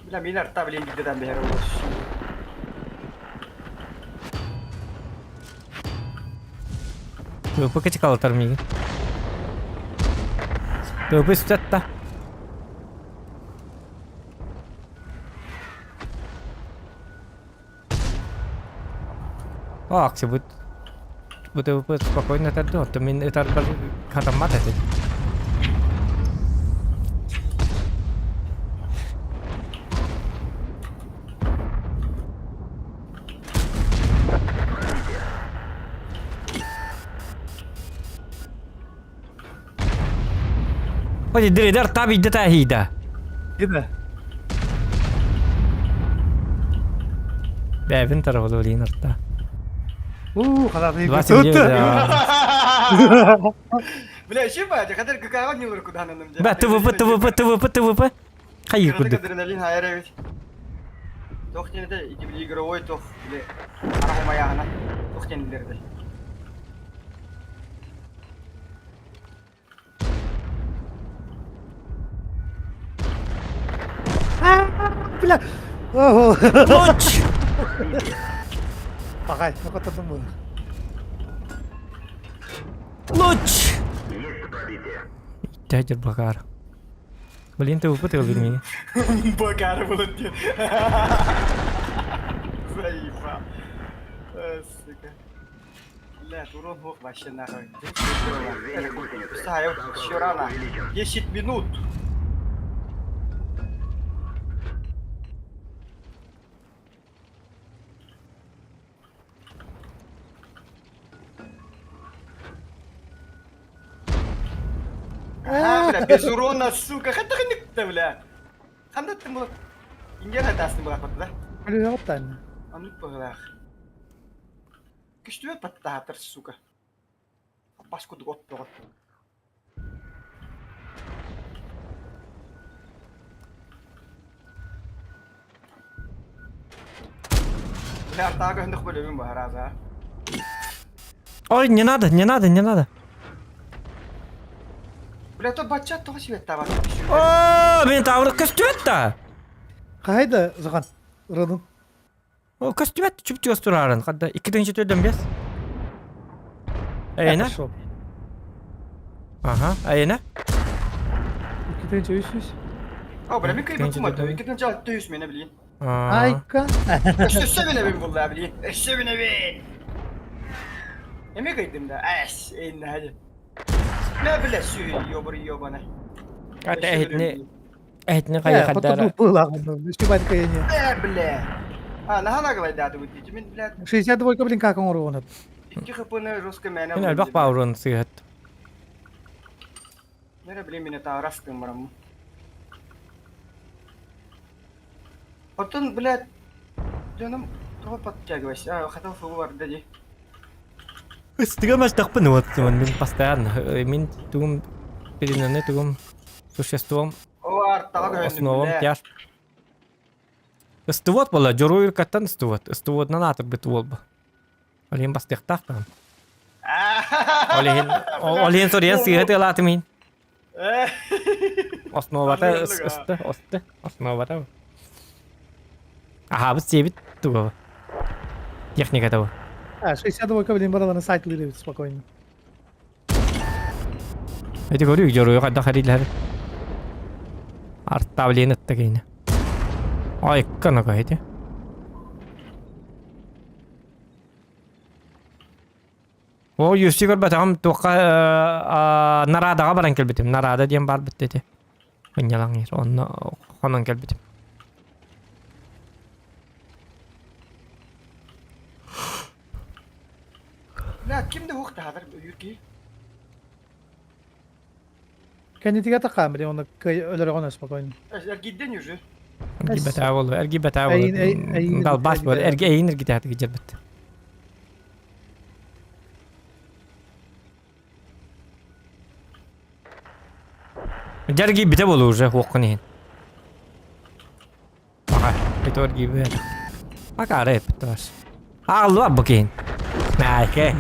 Бля, мин арта, блин, бидден бэхэр болот. ТВП качкалатар миги. ТВП сүтэтта. О, аксы бут. Бу ТВП спокойно тәрді. Отто мен этар бір катаммат эти. Ходи диридер таби дета хида. Гиде. Бәбин тарабы блин арта. У, хадаты. 29. Бля, еще ба, хадер ГК не лур куда нам. Ба ТВП ТВП ТВП ТВП. Хайы курдук. Адреналин хайыр ведь. Тох не это, иди бли игровой тох, бля. Араху моя Тох не дерде. Бля. Ого. Луч! Пагай, ну котодум буну. Луч! Дядя Багар. Блин, ты выпутал меня. Бакар был ты. Заебал. Сука. Бля, урон бог вообще нахуй. Еще рано. 10 минут. Ага, бля, без урона, сука. Хата ханыкта, бля. Ханда ты мол. Ингер хатасны была да? Бля, оттан. Анук пыгылах. Күстүбэ паттаатар, сука. Паскудук оттоҕо. Бля, артаага хындык бөлөбүн баһараза. Ой, не надо, не надо, не надо. Бля, то бачат тоҕо сибет табат. О, мен тавры көстүбэт Кайда заган? Родун. О, көстүбэт чүп чүп турарын. Кадда 2-нче төдөн бес. Эйна? Пошел. Ага, эйна. Иккитинчи үс үс. О, бля, мен кыйбыт Иккинчи кумат. төдөн. Иккитинчи алты үс мене билин. Айка. Өссө мене бин булла билин. Өссө мене бин. Эме кыйдым да. Әс, эйна хadi. Бля, бля, сүй, ёбар, ёбана. Ката эхитне эхитне кая Потом каддара. было. Сибать каяне. Э, бля. А, наһана глайдаты бут дии. Мен, бля, 62, блин, как он урон. 2 хп-ны жестко мәне. Мен албак баурын сыгат. Нере, блин, меня та растым барам. Потом, блядь, дьоном Тоҕо подтягивайся? А, хотел фу барда дии. Ыстыга мөлтөхпүн вот мин постоянно мин тугум переменный тугум существом О, артаҕа көһүннүм основам бile. тяж. Ыстыбыт буолла, дьоруойуркаттан ыстыбыт. Ыстыбытынан аатырбыт уолба. Ол иһин бастыахтаах даҕаны. Ол иһин ол иһин соруйан сыыһа тыалаатым иһин. Основата ысты, осты, основата. Аһаабыт сиэбит туга. Техника того. А, 62 блин бараларын сайт лири спокойно. Эти говорю, дьоруйу хайдах эрилэр. Артавлен ытта кейне. Ай, канака эти. О, юсти көрбөтөҕүм туохха Нарадаҕа баран кэлбитим. Нарада диэн баар битти ити. Ынньалаҥ Онно хонон кэлбитим. Бля, ким да уох таһадар өйүүр киһи. Кэннитигэр тахаан били онно өлөрөҕөн спокойно. Эргийден уже. Эргийбэтээ буолуо, эргийбэтээ буолуо. Далбаас буолуо, эрги эйин эргитээт дьэрбит. Дьэргийбитэ буолуо уже хуоххун иһин. Аха, ити эргийбит. Акаары эппит таас. Ааллыбат бу киһин. Наайке.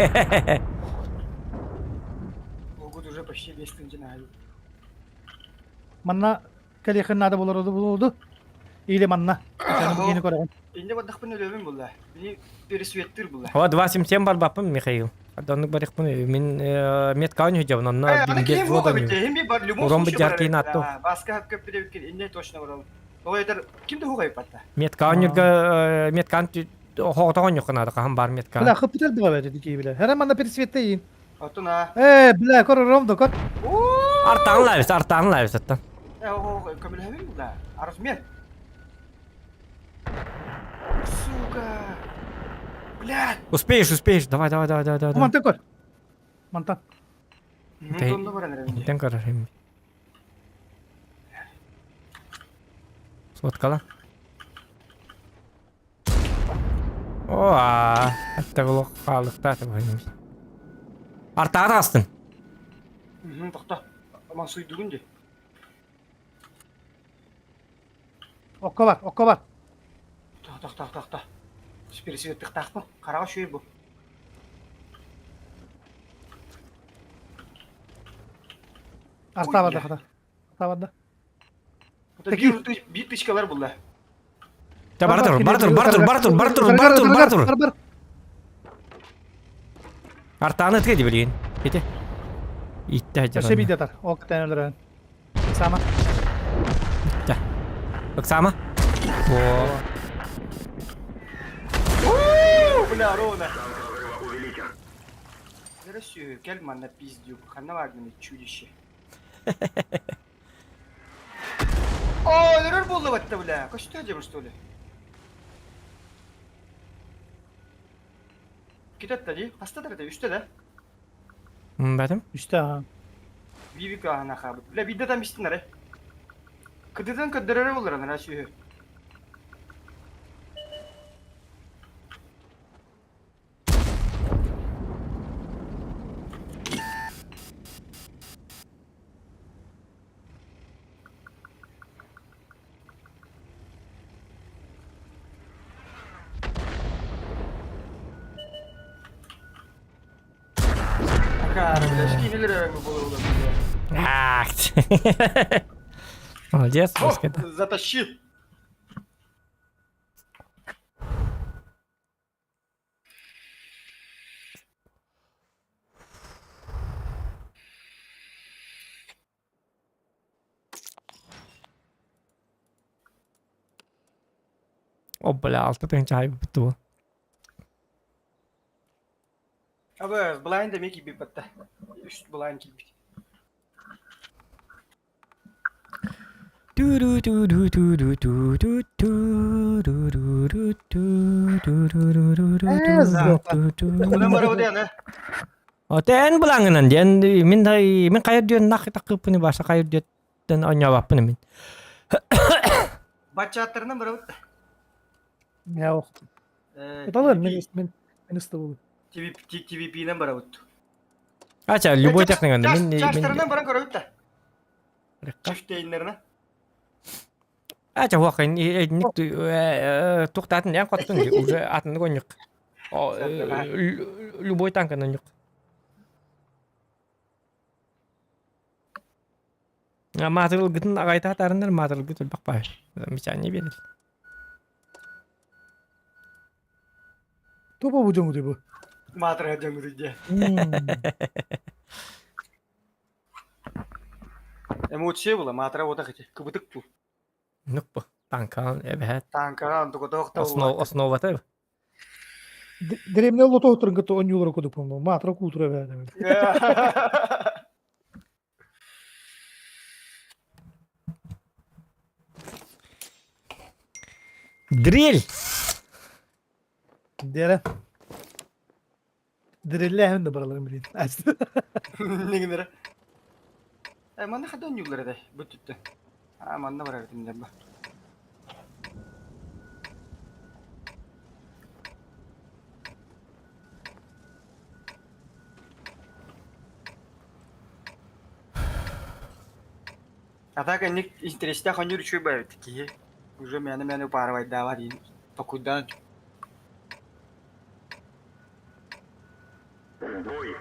Могут уже почти весь тынчинаю. Манна кэлиэххин наада буолар буолуо Или манна. Кини көрөҕүн. Инде бардахпын өлөбүн булла. Бини пересветтир булла. О, 2.77 барбаппын, Михаил. Оннук барыхпын. Мин меткаун хүдьэбин, онно Ким вода любом Урон случае быдьар киин атту. Баска хап көппүдэ инне точно барал. Ол этер ким да хугай патта. Меткаун юрга меткаун хоҕотоҕон юхханаада хаһан бар меткаун. Бля, хыппытар быға бәді дикей бля. Хәрә манна пересветтейин. Оттон а. Э, бля, кор ром да кор. Артаан лайвс, артаан лайвс аттан. Э, о, көмөлөһөбүн бля. Арызмен. Сука. Блядь. Успеешь, успеешь. Давай, давай, давай, давай, давай. Мантан көр. Мантан. Тонна баран эрэ. Тен көрөр эми. Соткала. О, аттагылок хаалыктааты бу. Артаҕа астын. Тохто. Аман суйдугун ди. Окко бар, окко бар. Тох, тох, тох, тох. Пересветтыхтаахпын. Хараҕа үчүгэй бу. Арта барда хата. Арта барда. Биир биир тычкалар булла. Та бара тур, бара тур, бара тур, бара тур, бара тур, бара тур, бара тур. Бар бар. Артааны ытыга дии билигин. Ити. Иттэ Өссө биир датар. Ол кытайын өлөрөн. Сама. Иттэ. Ыксама. О. Бля, ровно. Россию, кел манна пиздюк, ханна вагнер чудище. О, өлөрөр буолла батта, бля. Көстө дем, что ли? Китетте ди, хастадыр да, үстэ да. Бэтим. Үстэ аха. Бибик аһана хаабыт. Бля, бидде там истиннэр. Кыдыдан көддөрөрө болар анара сүйө. Акаары, бля, скинелер болор Ах. Молодец, О, затащил. О, бля, алта тыһыынча хайбыт дуо. Абы, былайын да меки бипатта. Үст былайын килбит. Отен булаңынан диэн мин мин хайыр диэн нах такыппыны баша хайыр диэттен оñообаппын мин. Баччааттарынан барабыт. Мяу. Ыталар мин мин мин ыстыбылым. TVP-нэн барабыт. Ача, любой техниканы мин Чаштарынан баран көрөбүт да. Чифтейннерine. Ача хуакын ник тухтатын эн коттун уже атын гонюк. Любой танканан юк. Маатырылгытын аҕайта атаарыннар маатырылгыт өлбөх баар. Замечание биэрэр. Топа бу дьоҥу бу. Маатырга дьоҥу дьэ. Эмоция була маатыра буотах ити. Кыбытык бу. Нук бу. Танкаан эбэһэт. Танкаан тугутоох Основата. Дремне лото кытта онньуулара кудук буолла. Маатыра куутура эбэһэт. Дрель! Диэрэ. Дреллээһин да бараларын билин. Нигинere. Э, манна хада онньуулар этэй, бүттүттэн. А, манна барар этим дэмбэ. А так инник интэриэстээх оонньуур үчүгэй баайбыт киһи уже мээнэ-мээнэ упаарабайдаабат иин токуйдаан Бой.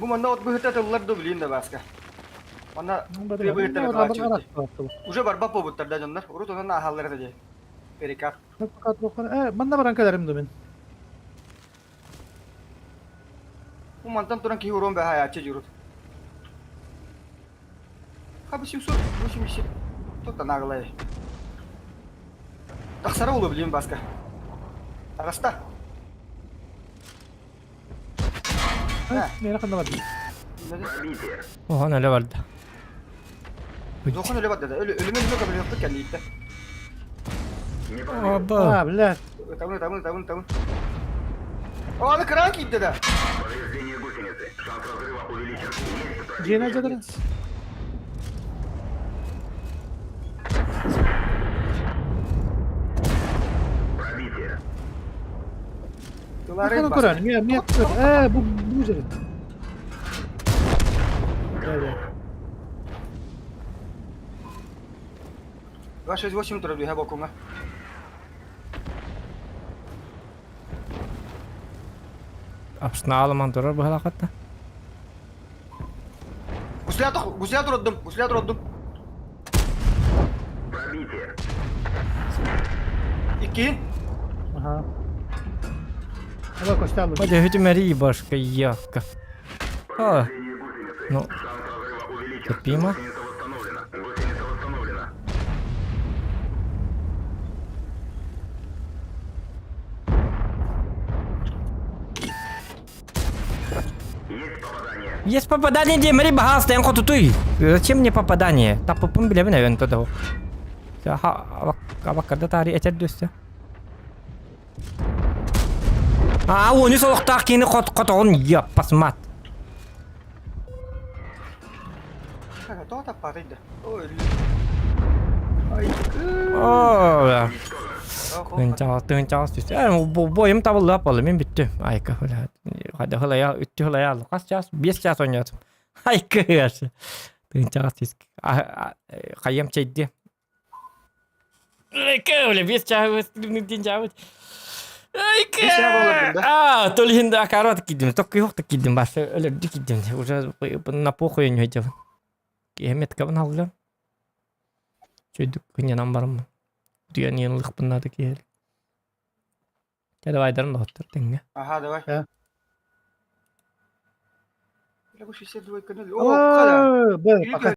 Бу манна от быһыта тыллар да билин да Бааска. Манна тыа быһыттара тылааччы Уже барбат буолбуттар да дьоннор. Урут онон ааһаллар этэ дии. Перекат. Э, манна баран кэлэрим да мин. Бу мантан туран киһи уруон бэһаайааччы дьурут. Ха 880. Тут наглай. Тахсара улу билим Баска. Таҕыста. Миэнэ ханна барда? Охон өлө барда. Охон өлө барда да. Өлүмө өлүмө көмөлөөхпүт кэллииттэ. Оба. А, бля. Табын, табын, табын, табын. О, аны кран киирдэ да. Повреждение гусеницы. Шанс разрыва увеличен. Дьиэнэ дьадырын. Пробитие. Хана көрөн, мия мия э бу бу жерин. Да, 268 турар үһэ бокуҥа. Апснаалыман турар быһалаахатта. Гусля гусля турдум, гусля турдум. Пробитие. Икки. Ага. Ала костялы. Hadi hütümeri башка явка. А, ну, Шанс разрыва увеличен. терпимо. Гусеница восстановлена. Гусеница восстановлена. Есть попадание. Есть попадание, где Мари Багаста, я хотутуй. Зачем мне попадание? Таппыппын билэбин эвен тодо. Абаккарда тари этер дөстө. А, оны солоқтақ кені қотоғын яппасмат. Тоҕо таппаатый да. Ой. О, Тыынчаҕас түстэ. Бойым табыллап буолла, мин бүттүм. Айка, хада хылая, үттү хылая Хас час? 5 час ойнотум. Айка, Тыынчаҕас түс. Хайам чэйди. Айка, бля, 5 час, дин Айка! А, то ли хинда акарот кидим, только их так кидим, баш, өлөрдү кидим. Уже на похуй не хотел. Киэмет кабын алган. Чөйдүк күннен барым. Дүйен йыллык буннады киһи. Чэ давай дарым доҕоттор тэҥҥэ. Ага, давай. Да. Бля, 62 О, хада. Б, пока.